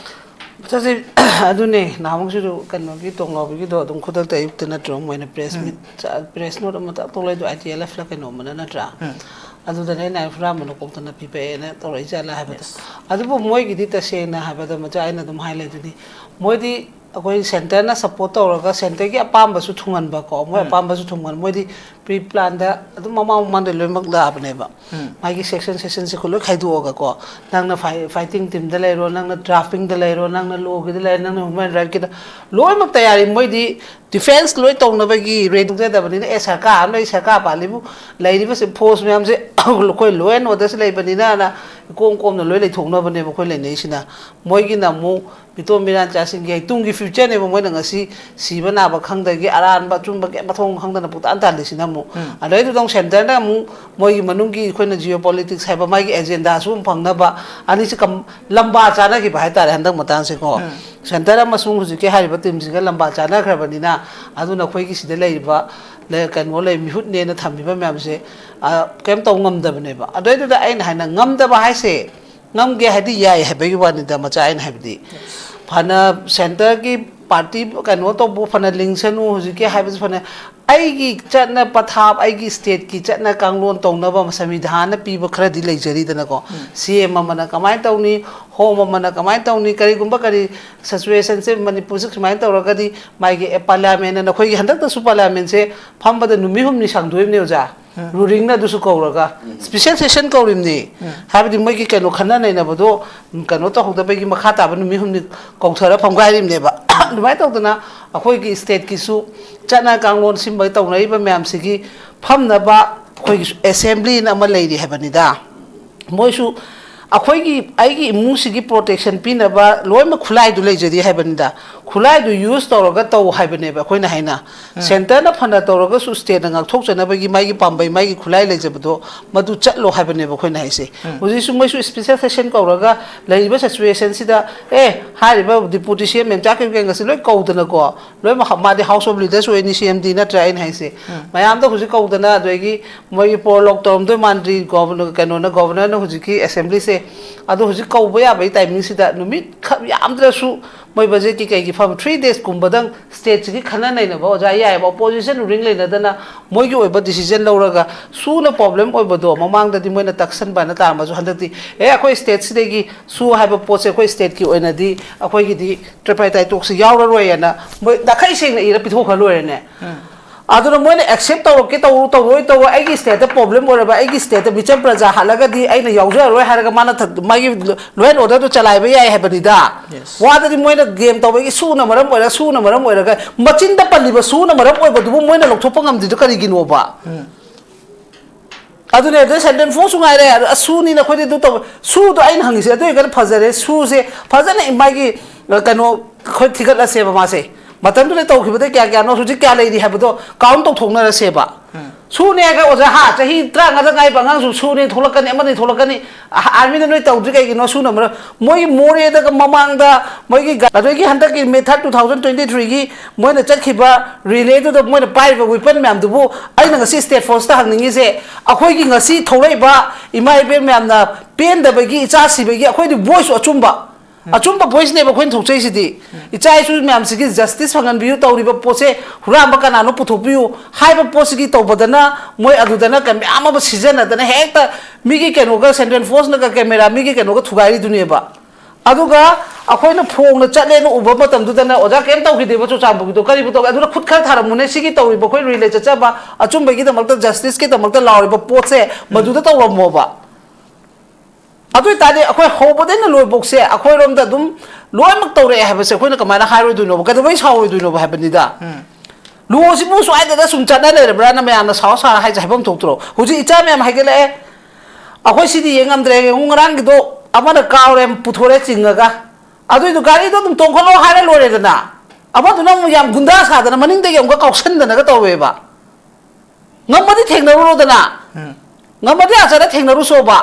ꯆꯠꯁꯦ꯫ ꯑꯗꯨꯅꯦ, ꯅꯍꯥꯟꯃꯨꯛꯁꯤꯁꯨ ꯀꯩꯅꯣꯒꯤ ꯇꯣꯡꯂꯥꯎꯕꯤꯒꯤꯗꯣ ꯑꯗꯨꯝ ꯈꯨꯗꯛꯇ ꯑꯌꯨꯛꯇ ꯅꯠꯇ꯭ꯔꯣ ꯃꯣꯏꯅ ꯄ꯭ꯔꯦꯁ ꯎꯝ꯫ ꯃꯤꯠ, ꯆ-, ꯄ꯭ꯔꯦꯁ ꯅꯣꯠ ꯑꯃ ꯇꯥꯛ ꯊꯣꯛꯂꯛꯏꯗꯣ, ꯑꯥꯏ ꯇꯤ ꯑꯦꯜ ꯑꯦꯐ ꯂ ꯀꯩꯅꯣꯝꯃꯅ ꯅꯠꯇ꯭ꯔꯥ? ꯎꯝ꯫ ꯑꯗꯨꯗꯅꯦ ꯑꯩꯅ ꯍꯨꯔꯥꯟꯕꯅ ꯀꯣꯛꯇꯅ ꯄꯤꯕꯛꯑꯦꯅ ꯇꯧꯔꯛꯏ ꯖꯥꯠꯂꯥ ꯍꯥꯏꯕꯗꯣ꯫ ꯌꯦꯁ꯫ ꯑꯗꯨꯕꯨ ꯃꯣꯏꯒꯤꯗꯤ ꯇꯁꯦꯡꯅ ꯍꯥꯏꯕꯗ, ꯃꯆꯥ, ꯑꯩꯅ ꯑꯗꯨꯝ ꯍꯥꯏ ꯂꯩꯗꯨꯅꯤ, ꯃꯣꯏꯗꯤ ꯑꯩꯈꯣꯏ ꯁꯦꯟꯇꯔꯅ ꯁꯞꯄꯣꯔꯠ ꯇꯧꯔꯒ ꯁꯦꯟꯇꯔꯒꯤ ꯑꯄꯥꯝꯕꯁꯨ ꯊꯨꯡꯍꯟꯕꯀꯣ, ꯃꯣꯏ ꯎꯝ꯫ ꯑꯄꯥꯝꯕꯁꯨ ꯊꯨꯡꯍꯟ-, ꯃꯣꯏꯗꯤ ꯄ꯭ꯔꯤ ꯄ꯭ꯂꯥꯟꯗ ꯑꯗꯨꯝ ꯃꯃꯥꯡ ꯃꯃꯥꯡꯗ ꯂꯣꯏꯅꯃꯛ ꯂꯥꯛꯑꯕꯅꯦꯕ꯫ ꯎꯝ꯫ ꯃꯥꯒꯤ ꯁꯦꯛꯁꯟ, ꯁꯦꯛꯁꯟꯁꯦ ꯑꯩꯈꯣꯏ ꯂꯣꯏ ꯈꯥꯏꯗꯣꯛꯑꯒꯀꯣ, ꯅꯪꯅ ꯐꯥꯏ-, ꯐꯥꯏꯇꯤꯡ ꯇꯤꯝꯗ ꯂꯩꯔꯣ, ꯅꯪꯅ ꯗ꯭ꯔꯥꯐꯇꯤꯡꯗ ꯂꯩꯔꯣ, ꯅꯪꯅ ꯂꯣꯒꯤꯗ ꯂꯩꯔꯣ, ꯅꯪꯅ ꯍ꯭ꯌꯨꯃꯦꯟ ꯔꯥꯏꯠꯀꯤꯗ, ꯂꯣꯏꯅꯃꯛ ꯇꯌꯥꯔꯤ꯫ ꯃꯣꯏꯗꯤ ꯗꯤꯐꯦꯟꯁ ꯂꯣꯏ ꯇꯧꯅꯕꯒꯤ ꯔꯦꯗꯤ ꯇꯧꯖꯗꯕꯅꯤꯅ, ꯑꯦ, ꯁꯔꯀꯥꯔ ꯑꯃ ꯂꯩ, ꯁꯔꯀꯥꯔ ꯄꯥꯜꯂꯤꯕꯨ ꯂꯩꯔꯤꯕꯁꯦ, ꯐꯣꯔꯁ ꯃꯌꯥꯝꯁꯦ ꯑꯩꯈꯣꯏ ꯂꯣ ꯑꯦꯟ ꯑꯣꯔꯗꯔꯁꯦ ꯂꯩꯕꯅꯤꯅꯅ ꯏꯀꯣꯝ ꯀꯣꯝꯅ ꯂꯣꯏ ꯂꯩꯊꯣꯛꯅꯕꯅꯦꯕ ꯑꯩꯈꯣꯏ ꯂꯩꯅꯩꯁꯤꯅ꯫ ꯃꯣꯏꯒꯤꯅ ꯑꯃꯨꯛ ꯃꯤꯇꯣꯝ ꯃꯤꯔꯥꯟꯆꯥꯁꯤꯡꯒꯤ ꯇꯨꯡꯒꯤ ꯐ꯭ꯌꯨꯆꯔꯅꯦꯕ ꯃꯣꯏꯅ ꯉꯁꯤ ꯁꯤꯕ ꯅꯥꯕ ꯈꯪꯗꯒꯤ, ꯑꯔꯥꯟꯕ ꯑꯆꯨꯝꯕ ꯀꯩꯝ ꯃꯊꯣꯡ ꯈꯪꯗꯅ ꯄꯨꯡꯇꯥꯟ ꯇꯥꯜꯂꯤꯁꯤꯅ ꯑꯃꯨꯛ꯫ ꯎꯝ꯫ ꯑꯗꯩꯗꯨꯗ ꯑꯃꯨꯛ ꯁꯦꯟꯇꯔꯅ ꯑꯃꯨꯛ ꯃꯣꯏꯒꯤ ꯃꯅꯨꯡꯒꯤ ꯑꯩꯈꯣꯏꯅ ꯖꯤꯑꯣ ꯄꯣꯂꯤꯇꯤꯛꯁ ꯍꯥꯏꯕ ꯃꯥꯒꯤ ꯑꯦꯖꯦꯟꯗꯥꯁꯨ ꯑꯃꯨꯛ ꯐꯪꯅꯕ, ꯑꯅꯤꯁꯤ ꯀꯝ-, ꯂꯝꯕꯥ ꯆꯥꯅꯈꯤꯕ ꯍꯥꯏꯇꯥꯔꯦ ꯍꯟꯗꯛ ꯃꯇꯥꯡꯁꯦꯀꯣ꯫ ꯎꯝ꯫ ꯁꯦꯟꯇꯔ ꯑꯃꯁꯨꯡ ꯍꯧꯖꯤꯛꯀꯤ ꯍꯥꯏꯔꯤꯕ ꯇꯤꯝꯁꯤꯒ ꯂꯝꯕꯥ ꯆꯥꯅꯈ꯭ꯔꯕꯅꯤꯅ, ꯑꯗꯨꯅ ꯑꯩꯈꯣꯏꯒꯤ ꯁꯤꯗ ꯂꯩꯔꯤꯕ ꯂꯩ-, ꯀꯩꯅꯣ ꯂꯩ, ꯃꯤꯍꯨꯠꯅꯦꯅ ꯊꯝꯃꯤꯕ ꯃꯌꯥꯝꯁꯦ, ꯑ, ꯀꯩꯝ ꯇꯧ ꯉꯝꯗꯕꯅꯦꯕ꯫ ꯑꯗꯨꯏꯗꯨꯗ ꯑꯩꯅ ꯍꯥꯏꯅ ꯉꯝꯗꯕ ꯍꯥꯏꯁꯦ, ꯉꯝꯒꯦ ꯍꯥꯏꯗꯤ ꯌꯥꯏ ꯍꯥꯏꯕꯒꯤ ꯋꯥꯅꯤꯗ, ꯃꯆꯥ ꯑꯩꯅ ꯍꯥꯏꯕꯗꯤ꯫ ꯐꯅ centreꯒꯤ party ꯀꯩꯅꯣ ꯇꯧꯕ, ꯐꯅ ꯂꯤꯡꯁꯅꯨ, ꯍꯧꯖꯤꯛꯀꯤ ꯍꯥꯏꯕꯁꯤ ꯐꯅ, ꯑꯩꯒꯤ ꯆꯠꯅ ꯄꯊꯥꯞ, ꯑꯩꯒꯤ stateꯀꯤ ꯆꯠꯅ ꯀꯥꯡꯂꯣꯟ ꯇꯧꯅꯕ ꯁꯪꯕꯤꯙꯥꯟꯅ ꯄꯤꯕ ꯈꯔꯗꯤ ꯂꯩꯖꯔꯤꯗꯅꯀꯣ꯫ CM ꯑꯃꯅ ꯀꯃꯥꯏꯅ ꯇꯧꯅꯤ, Home ꯑꯃꯅ ꯀꯃꯥꯏꯅ ꯇꯧꯅꯤ, ꯀꯔꯤꯒꯨꯝꯕ ꯀꯔꯤ situationꯁꯦ ꯃꯅꯤꯄꯨꯔꯁꯦ ꯁꯨꯃꯥꯏꯅ ꯇꯧꯔꯒꯗꯤ ꯃꯥꯒꯤ parliamentꯅ, ꯅꯈꯣꯏꯒꯤ ꯍꯟꯗꯛꯇꯁꯨ parliamentꯁꯦ ꯐꯝꯕꯗ ꯅꯨꯃꯤꯠ ꯍꯨꯝꯅꯤ ꯁꯥꯡꯗꯣꯏꯕꯅꯦ ꯑꯣꯖꯥ꯫ ꯔꯨꯂꯤꯡꯅ ꯑꯗꯨꯁꯨ ꯀꯧꯔꯒ special session ꯀꯧꯔꯤꯕꯅꯤ꯫ ꯍꯥꯏꯕꯗꯤ ꯃꯣꯏꯒꯤ ꯀꯩꯅꯣ ꯈꯟꯅ ꯅꯩꯅꯕꯗꯣ ꯀꯩꯅꯣ ꯇꯧꯍꯧꯗꯕꯒꯤ ꯃꯈꯥ ꯇꯥꯕ ꯅꯨꯃꯤꯠ ꯍꯨꯝꯅꯤ ꯀꯧꯊꯔ ꯐꯝꯒꯥꯏꯔꯤꯕꯅꯦꯕ꯫ ꯑꯗꯨꯃꯥꯏꯅ ꯇꯧꯗꯅ ꯑꯩꯈꯣꯏꯒꯤ stateꯀꯤꯁꯨ ꯆꯠꯅ ꯀꯥꯡꯂꯣꯟ ꯁꯤꯟꯕ ꯇꯧꯅꯔꯤꯕ ꯃꯌꯥꯝꯁꯤꯒꯤ ꯐꯝꯅꯕ ꯑꯩꯈꯣꯏꯒꯤ assemblyꯅ ꯑꯃ ꯂꯩꯔꯤ ꯍꯥꯏꯕꯅꯤꯗ꯫ ꯃꯣꯏꯁꯨ ꯑꯩꯈꯣꯏꯒꯤ, ꯑꯩꯒꯤ ꯏꯃꯨꯡꯁꯤꯒꯤ protection ꯄꯤꯅꯕ ꯂꯣꯏꯅꯃꯛ ꯈꯨꯠꯂꯥꯏꯗꯨ ꯂꯩꯖꯔꯤ ꯍꯥꯏꯕꯅꯤꯗ꯫ ꯈꯨꯠꯂꯥꯏꯗꯨ use ꯇꯧꯔꯒ ꯇꯧ ꯍꯥꯏꯕꯅꯦꯕ ꯑꯩꯈꯣꯏꯅ ꯍꯥꯏꯅ꯫ Centreꯅ ꯐꯅ ꯇꯧꯔꯒꯁꯨ stateꯅ ꯉꯥꯛꯊꯣꯛꯆꯅꯕꯒꯤ ꯃꯥꯒꯤ ꯄꯥꯝꯕꯩ, ꯃꯥꯒꯤ ꯈꯨꯠꯂꯥꯏ ꯂꯩꯖꯕꯗꯣ ꯃꯗꯨ ꯆꯠꯂꯣ ꯍꯥꯏꯕꯅꯦꯕ ꯑꯩꯈꯣꯏꯅ ꯍꯥꯏꯁꯦ꯫ ꯍꯧꯖꯤꯛꯁꯨ ꯃꯣꯏꯁꯨ special session ꯀꯧꯔꯒ ꯂꯩꯔꯤꯕ situationꯁꯤꯗ, ꯑꯦ, ꯍꯥꯏꯔꯤꯕ Deputy CM ꯃꯦꯝꯆꯥ ꯀꯩꯀꯩꯒꯁꯤ ꯂꯣꯏ ꯀꯧꯗꯅꯀꯣ, ꯂꯣꯏꯅꯃꯛ ꯃꯥꯗꯤ House of Leaders ꯑꯣꯏꯅꯤ, CMꯗꯤ ꯅꯠꯇ꯭ꯔꯥ ꯑꯩꯅ ꯍꯥꯏꯁꯦ꯫ ꯃꯌꯥꯝꯗ ꯍꯧꯖꯤꯛ ꯀꯧꯗꯅ, ꯑꯗꯒꯤ ꯃꯣꯏꯒꯤ prologue ꯇꯧꯔꯝꯗꯣꯏ ꯃꯥꯟꯗ꯭ꯔꯤ, governor, ꯀꯩꯅꯣꯅ, governorꯅ ꯍꯧꯖꯤꯛꯀꯤ assemblyꯁꯦ꯫ ꯑꯗꯣ ꯍꯧꯖꯤꯛ ꯀꯧꯕ ꯌꯥꯕꯒꯤ timingꯁꯤꯗ ꯅꯨꯃꯤꯠ ꯈꯔ ꯌꯥꯝꯗ꯭ꯔꯁꯨ ꯃꯣꯏ budgetꯀꯤ ꯀꯩꯒꯤ ꯐꯝ three daysꯀꯨꯝꯕꯗꯪ stateꯁꯤꯒꯤ ꯈꯟꯅ ꯅꯩꯅꯕ ꯑꯣꯖꯥ ꯌꯥꯏꯑꯕ, opposition ruling ꯂꯩꯅꯗꯅ ꯃꯣꯏꯒꯤ ꯑꯣꯏꯕ decision ꯂꯧꯔꯒ ꯁꯨꯅ problem ꯑꯣꯏꯕꯗꯣ ꯃꯃꯥꯡꯗꯗꯤ ꯃꯣꯏꯅ ꯇꯛꯁꯟꯕꯅ ꯇꯥꯔꯝꯃꯁꯨ ꯍꯟꯗꯛꯇꯤ ꯑꯦ ꯑꯩꯈꯣꯏ stateꯁꯤꯗꯒꯤ ꯁꯨ ꯍꯥꯏꯕ ꯄꯣꯠꯁꯦ ꯑꯩꯈꯣꯏ stateꯀꯤ ꯑꯣꯏꯅꯗꯤ ꯑꯩꯈꯣꯏꯒꯤꯗꯤ tripartite talkꯁꯤ ꯌꯥꯎꯔꯔꯣꯏꯅ ꯃꯣꯏ ꯅꯥꯈꯩ ꯁꯦꯡꯅ ꯏꯔ ꯄꯤꯊꯣꯛꯈ꯭ꯔ ꯂꯣꯏꯔꯦꯅꯦ꯫ ꯑꯗꯨꯅ ꯃꯣꯏꯅ accept ꯇꯧꯔꯛꯀꯦ ꯇꯧꯔꯣ ꯇꯧꯔꯣꯏ ꯇꯧꯔꯣꯏ, ꯑꯩꯒꯤ stateꯇ problem ꯑꯣꯏꯔꯕ, ꯑꯩꯒꯤ stateꯇ ꯃꯤꯆꯝ ꯄ꯭ꯔꯖꯥ ꯍꯥꯠꯂꯒꯗꯤ ꯑꯩꯅ ꯌꯥꯎꯖꯔꯔꯣꯏ ꯍꯥꯏꯔꯒ ꯃꯥꯅ ꯊ-, ꯃꯥꯒꯤ law and orderꯗꯨ ꯆꯂꯥꯏꯕ ꯌꯥꯏ ꯍꯥꯏꯕꯅꯤꯗ꯫ Yes. ꯋꯥꯗꯗꯤ ꯃꯣꯏꯅ game ꯇꯧꯕꯒꯤ ꯁꯨꯅ ꯃꯔꯝ ꯑꯣꯏꯔꯒ, ꯁꯨꯅ ꯃꯔꯝ ꯑꯣꯏꯔꯒ, ꯃꯆꯤꯟꯗ ꯄꯜꯂꯤꯕ ꯁꯨꯅ ꯃꯔꯝ ꯑꯣꯏꯕꯗꯨꯕꯨ ꯃꯣꯏꯅ ꯂꯧꯊꯣꯛꯄ ꯉꯝꯗ꯭ꯔꯤꯗꯣ ꯀꯔꯤꯒꯤꯅꯣꯕ? ꯑꯗꯨꯅꯦ, ꯑꯗꯨ ꯁꯟꯗꯦꯟ ꯐꯣꯔꯁꯁꯨ ꯉꯥꯏꯔꯦ, ꯑꯗꯨ ꯑꯁꯨꯅꯤꯅ ꯑꯩꯈꯣꯏꯗꯤ ꯑꯗꯨ ꯇꯧꯕ꯫ ꯁꯨꯗꯣ ꯑꯩꯅ ꯍꯪꯉꯤꯁꯦ, ꯑꯗꯨ ꯑꯣꯏꯔꯒꯅ ꯐꯖꯔꯦ, ꯁꯨꯁꯦ ꯐꯖꯅ ꯃꯥꯒꯤ, ꯑ, ꯀꯩꯅꯣ, ꯑꯩꯈꯣꯏ ꯊꯤꯒꯠꯂꯁꯦꯕ ꯃꯥꯁꯦ꯫ ꯃꯇꯝꯗꯨꯗ ꯇꯧꯈꯤꯕꯗ ꯀꯌꯥ ꯀꯌꯥꯅꯣ, ꯍꯧꯖꯤꯛ ꯀꯌꯥ ꯂꯩꯔꯤ ꯍꯥꯏꯕꯗꯣ count ꯇꯧꯊꯣꯛꯅꯔꯁꯦꯕ꯫ ꯁꯨꯅꯦꯒ ꯑꯣꯖꯥ, ꯍꯥ, ꯆꯍꯤ ꯇꯔꯥꯃꯉꯥꯗ ꯉꯥꯏꯕ ꯑꯉꯥꯡꯁꯨ ꯁꯨꯅꯦ ꯊꯣꯛꯂꯛꯀꯅꯤ, ꯑꯃꯅꯤ ꯊꯣꯛꯂꯛꯀꯅꯤ꯫ ꯑ-, ꯑꯥꯔꯃꯤꯗ ꯅꯣꯏ ꯇꯧꯗ꯭ꯔꯤ ꯀꯩꯒꯤꯅꯣ? ꯁꯨꯅ ꯃꯔꯝ, ꯃꯣꯏꯒꯤ ꯃꯣꯔꯦꯗꯒ ꯃꯃꯥꯡꯗ ꯃꯣꯏꯒꯤ ꯒ-, ꯑꯗꯒꯤ ꯍꯟꯗꯛꯀꯤ ꯃꯦ ꯊꯥꯔꯠ ꯇꯨ ꯊꯥꯎꯖꯟ ꯇ꯭ꯋꯦꯟꯇꯤ ꯊ꯭ꯔꯤꯒꯤ ꯃꯣꯏꯅ ꯆꯠꯈꯤꯕ ꯔꯤꯂꯦꯗꯨꯗ ꯃꯣꯏꯅ ꯄꯥꯏꯔꯤꯕ ꯋꯤꯄꯟ ꯃꯌꯥꯝꯗꯨꯕꯨ ꯑꯩꯅ ꯉꯁꯤ ꯁ꯭ꯇꯦꯠ ꯐꯣꯔꯁꯇ ꯍꯪꯅꯤꯡꯉꯤꯁꯦ, ꯑꯩꯈꯣꯏꯒꯤ ꯉꯁꯤ ꯊꯣꯛꯂꯛꯏꯕ ꯏꯃꯥ ꯏꯕꯦꯟ ꯃꯌꯥꯝꯅ ꯄꯦꯟꯗꯕꯒꯤ, ꯏꯆꯥ ꯁꯤꯕꯒꯤ ꯑꯩꯈꯣꯏꯗꯤ ꯚꯣꯏꯁꯁꯨ ꯑꯆꯨꯝꯕ, ꯑꯆꯨꯝꯕ ꯚꯣꯏꯁꯅꯦꯕ ꯑꯩꯈꯣꯏꯅ ꯊꯣꯛꯆꯩꯁꯤꯗꯤ꯫ ꯏꯆꯥ ꯏꯁꯨ ꯃꯌꯥꯝꯁꯤꯒꯤ ꯖꯁꯇꯤꯁ ꯐꯪꯍꯟꯕꯤꯌꯨ, ꯇꯧꯔꯤꯕ ꯄꯣꯠꯁꯦ ꯍꯨꯔꯥꯟꯕ ꯀꯅꯥꯅꯣ ꯄꯨꯊꯣꯛꯄꯤꯌꯨ ꯍꯥꯏꯕ ꯄꯣꯠꯁꯤꯒꯤ ꯇꯧꯕꯗꯅ ꯃꯣꯏ ꯑꯗꯨꯗꯅ ꯀ-, ꯃꯌꯥꯝ ꯑꯃ ꯁꯤꯖꯤꯟꯅꯗꯅ ꯍꯦꯛꯇ ꯃꯤꯒꯤ ꯀꯩꯅꯣꯒ, ꯁꯦꯟꯇ꯭ꯔꯦꯜ ꯐꯣꯔꯁꯅꯒ ꯀꯦꯃꯦꯔꯥ ꯃꯤꯒꯤ ꯀꯩꯅꯣꯒ ꯊꯨꯒꯥꯏꯔꯤꯗꯨꯅꯦꯕ꯫ ꯑꯗꯨꯒ ꯑꯩꯈꯣꯏꯅ ꯐꯣꯡꯅ ꯆꯠꯂꯦꯅ ꯎꯕ ꯃꯇꯝꯗꯨꯗꯅ ꯑꯣꯖꯥ ꯀꯩꯝ ꯇꯧꯈꯤꯗꯦꯕ ꯆꯨꯔꯆꯥꯟꯄꯨꯔꯒꯤꯗꯣ, ꯀꯔꯤꯕꯨ ꯇꯧꯒꯦ? ꯑꯗꯨꯅ ꯈꯨꯠ ꯈꯔ ꯊꯥꯔꯝꯃꯨꯅꯦ, ꯁꯤꯒꯤ ꯇꯧꯔꯤꯕ ꯑꯩꯈꯣꯏ ꯔꯤꯂꯦ ꯆꯠꯆꯕ ꯑꯆꯨꯝꯕꯒꯤꯗꯃꯛꯇ, ꯖꯁꯇꯤꯁꯀꯤꯗꯃꯛꯇ ꯂꯥꯎꯔꯤꯕ ꯄꯣꯠꯁꯦ ꯃꯗꯨꯗ ꯇꯧꯔꯝꯃꯣꯕ꯫ ꯑꯗꯨ ꯑꯣꯏꯇꯥꯔꯗꯤ ꯑꯩꯈꯣꯏ ꯍꯧꯕꯗꯩꯅ ꯂꯣꯏꯕꯧꯁꯦ ꯑꯩꯈꯣꯏꯔꯣꯝꯗ ꯑꯗꯨꯝ ꯂꯣꯏꯅꯃꯛ ꯇꯧꯔꯛꯑꯦ ꯍꯥꯏꯕꯁꯦ ꯑꯩꯈꯣꯏꯅ ꯀꯃꯥꯏꯅ ꯍꯥꯏꯔꯣꯏꯗꯣꯏꯅꯣꯕ? ꯀꯩꯗꯧꯕꯩ ꯁꯥꯎꯔꯣꯏꯗꯣꯏꯅꯣꯕ ꯍꯥꯏꯕꯅꯤꯗ꯫ ꯎꯝ꯫ ꯂꯨꯍꯣꯡꯁꯤꯕꯨ ꯁ꯭ꯋꯥꯏꯗꯗ ꯁꯨꯝ ꯆꯠꯅ ꯂꯩꯔꯕ꯭ꯔꯥꯅ ꯃꯌꯥꯝꯅ ꯁꯥꯎ ꯁꯥꯎ ꯍꯥꯏꯁꯦ ꯍꯥꯏꯐꯝ ꯊꯣꯛꯇ꯭ꯔꯣ? ꯍꯧꯖꯤꯛ ꯏꯆꯥ ꯃꯌꯥꯝ ꯍꯥꯏꯒꯠꯂꯛꯑꯦ, ꯑꯩꯈꯣꯏ ꯁꯤꯗꯤ ꯌꯦꯡ ꯉꯝꯗ꯭ꯔꯦ, ꯌꯦꯡꯉꯨ ꯉꯔꯥꯡꯒꯤꯗꯣ ꯑꯃꯅ ꯀꯥꯎꯔꯦ, ꯄꯨꯊꯣꯔꯦ ꯆꯤꯡꯉꯒ, ꯑꯗꯨꯏꯗꯣ ꯒꯥꯔꯤꯗꯣ ꯑꯗꯨꯝ ꯇꯣꯡꯈꯠꯂꯣ ꯍꯥꯏꯔ ꯂꯣꯏꯔꯦꯗꯅ꯫ ꯑꯃꯗꯨꯅ ꯑꯃꯨꯛ ꯌꯥꯝ ꯒꯨꯟꯗꯥ ꯁꯥꯗꯅ ꯃꯅꯤꯡꯗꯒꯤ ꯑꯃꯨꯛꯀ ꯀꯥꯎꯁꯟꯗꯅꯒ ꯇꯧꯋꯦꯕ꯫ ꯉꯝꯃꯗꯤ ꯊꯦꯡꯅꯔꯨꯔꯣꯗꯅ꯫ ꯎꯝ꯫ ꯉꯝꯃꯗꯤ ꯑꯥ ꯆꯠꯂ ꯊꯦꯡꯅꯔꯨꯁꯣꯕ꯫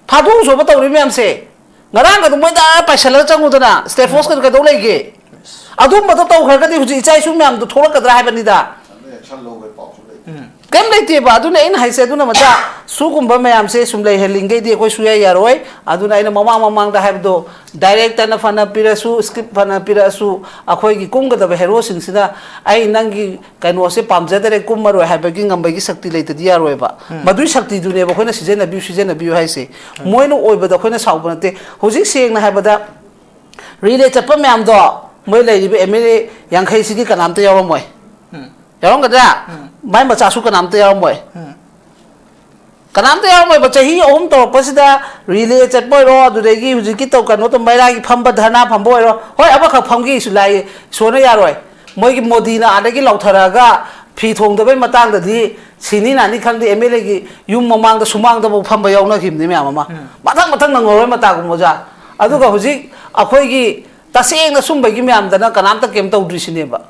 ꯐꯥꯗꯣꯛꯎꯁꯣꯕ ꯇꯧꯔꯤ ꯃꯌꯥꯝꯁꯦ꯫ ꯉꯔꯥꯡꯒꯗꯣ ꯃꯣꯏꯗ ꯑꯥ ꯄꯥꯏꯁꯜꯂꯒ ꯆꯪꯉꯨꯗꯅ, ꯁ꯭ꯇꯦꯠ ꯐꯣꯔꯁꯀꯗꯣ ꯀꯩꯗꯧ ꯂꯩꯒꯦ? ꯑꯗꯨꯝꯕꯗꯣ ꯇꯧꯈ꯭ꯔꯒꯗꯤ ꯍꯧꯖꯤꯛ ꯏꯆꯥ ꯏꯁꯨ ꯃꯌꯥꯝꯗꯣ ꯊꯣꯛꯂꯛꯀꯗ꯭ꯔꯥ ꯍꯥꯏꯕꯅꯤꯗ꯫ ꯑꯗꯨ action ꯂꯧꯕꯒꯤ ꯄꯥꯎꯁꯨ ꯂꯩ꯫ ꯎꯝ꯫ ꯀꯩꯝ ꯂꯩꯇꯦꯕ꯫ ꯑꯗꯨꯅ ꯑꯩꯅ ꯍꯥꯏꯁꯦ, ꯑꯗꯨꯅ ꯃꯆꯥ ꯁꯤꯒꯨꯝꯕ ꯃꯌꯥꯝꯁꯦ ꯁꯨꯝ ꯂꯩꯍꯜꯂꯤꯡꯒꯩꯗꯤ ꯑꯩꯈꯣꯏ ꯁꯨꯌꯥ ꯌꯥꯔꯣꯏ꯫ ꯑꯗꯨꯅ ꯑꯩꯅ ꯃꯃꯥꯡ ꯃꯃꯥꯡꯗ ꯍꯥꯏꯕꯗꯣ, ꯗꯥꯏꯔꯦꯛꯇꯔꯅ ꯐꯅ ꯄꯤꯔꯁꯨ, ꯁ꯭ꯀ꯭ꯔꯤꯞ ꯐꯅ ꯄꯤꯔꯛꯑꯁꯨ, ꯑꯩꯈꯣꯏꯒꯤ ꯀꯨꯝꯒꯗꯕ ꯍꯦꯔꯣꯁꯤꯡꯁꯤꯅ "ꯑꯩ ꯅꯪꯒꯤ ꯀꯩꯅꯣꯁꯦ ꯄꯥꯝꯖꯗꯔꯦ, ꯀꯨꯝꯃꯔꯣꯏ" ꯍꯥꯏꯕꯒꯤ ꯉꯝꯕꯒꯤ ꯁꯛꯇꯤ ꯂꯩꯇꯗꯤ ꯌꯥꯔꯣꯏꯕ꯫ ꯎꯝ꯫ ꯃꯗꯨꯒꯤ ꯁꯛꯇꯤꯗꯨꯅꯦꯕ ꯑꯩꯈꯣꯏꯅ "ꯁꯤꯖꯤꯟꯅꯕꯤꯌꯨ, ꯁꯤꯖꯤꯟꯅꯕꯤꯌꯨ" ꯍꯥꯏꯁꯦ꯫ ꯎꯝ꯫ ꯃꯣꯏꯅ ꯑꯣꯏꯕꯗ ꯑꯩꯈꯣꯏꯅ ꯁꯥꯎꯕ ꯅꯠꯇꯦ꯫ ꯍꯧꯖꯤꯛ ꯁꯦꯡꯅ ꯍꯥꯏꯕꯗ, ꯔꯤꯂꯦ ꯆꯠꯄ ꯃꯌꯥꯝꯗꯣ, ꯃꯣꯏ ꯂꯩꯔꯤꯕ ꯑꯦꯝ ꯑꯦꯜ ꯑꯦ ꯌꯥꯡꯈꯩꯁꯤꯒꯤ ꯀꯅꯥꯝꯇ ꯌꯥꯎꯔꯝꯃꯣꯏ꯫ ꯎꯝ꯫ ꯌꯥꯎꯔꯝꯒꯗ꯭ꯔꯥ? ꯎꯝ꯫ ꯃꯥꯏ ꯃꯆꯥꯁꯨ ꯀꯅꯥꯝꯇ ꯌꯥꯎꯔꯝꯃꯣꯏ꯫ ꯎꯝ꯫ ꯀꯅꯥꯝꯇ ꯌꯥꯎꯔꯝꯃꯣꯏꯕ꯫ ꯆꯍꯤ ꯑꯍꯨꯝ ꯇꯧꯔꯛꯄꯁꯤꯗ ꯔꯤꯂꯦ ꯆꯠꯄ ꯑꯣꯏꯔꯣ, ꯑꯗꯨꯗꯒꯤ ꯍꯧꯖꯤꯛꯀꯤ ꯇꯧ-, ꯀꯩꯅꯣ ꯇꯧ-, ꯃꯩꯔꯥꯒꯤ ꯐꯝꯕ, ꯙꯔꯅꯥ ꯐꯝꯕ ꯑꯣꯏꯔꯣ, ꯍꯣꯏ, ꯑꯃꯈꯛ ꯐꯝꯈꯤꯁꯨ ꯂꯥꯛꯏ, ꯏꯁꯣꯔꯅ ꯌꯥꯔꯣꯏ꯫ ꯃꯣꯏꯒꯤ ꯃꯣꯗꯤꯅ ꯑꯥꯗꯒꯤ ꯂꯥꯎꯊꯔꯛꯑꯒ ꯐꯤ ꯊꯣꯡꯗꯕꯩ ꯃꯇꯥꯡꯗꯗꯤ ꯁꯤꯅꯤ ꯅꯥꯅꯤ ꯈꯪꯗꯦ, ꯑꯦꯝ ꯑꯦꯜ ꯑꯦꯒꯤ ꯌꯨꯝ ꯃꯃꯥꯡꯗ ꯁꯨꯃꯥꯡꯗꯐꯥꯎ ꯐꯝꯕ ꯌꯥꯎꯅꯈꯤꯕꯅꯤ ꯃꯌꯥꯝ ꯑꯃ꯫ ꯎꯝ꯫ ꯃꯊꯪ ꯃꯊꯪ ꯅꯪꯍꯧꯔꯣꯏ ꯃꯇꯥꯒꯨꯝ, ꯑꯣꯖꯥ꯫ ꯑꯗꯨꯒ ꯎꯝ꯫ ꯍꯧꯖꯤꯛ ꯑꯩꯈꯣꯏꯒꯤ ꯇꯁꯦꯡꯅ ꯁꯨꯝꯕꯒꯤ ꯃꯌꯥꯝꯗꯅ ꯀꯅꯥꯝꯇ ꯀꯩꯝ ꯇꯧꯗ꯭ꯔꯤꯁꯤꯅꯦꯕ꯫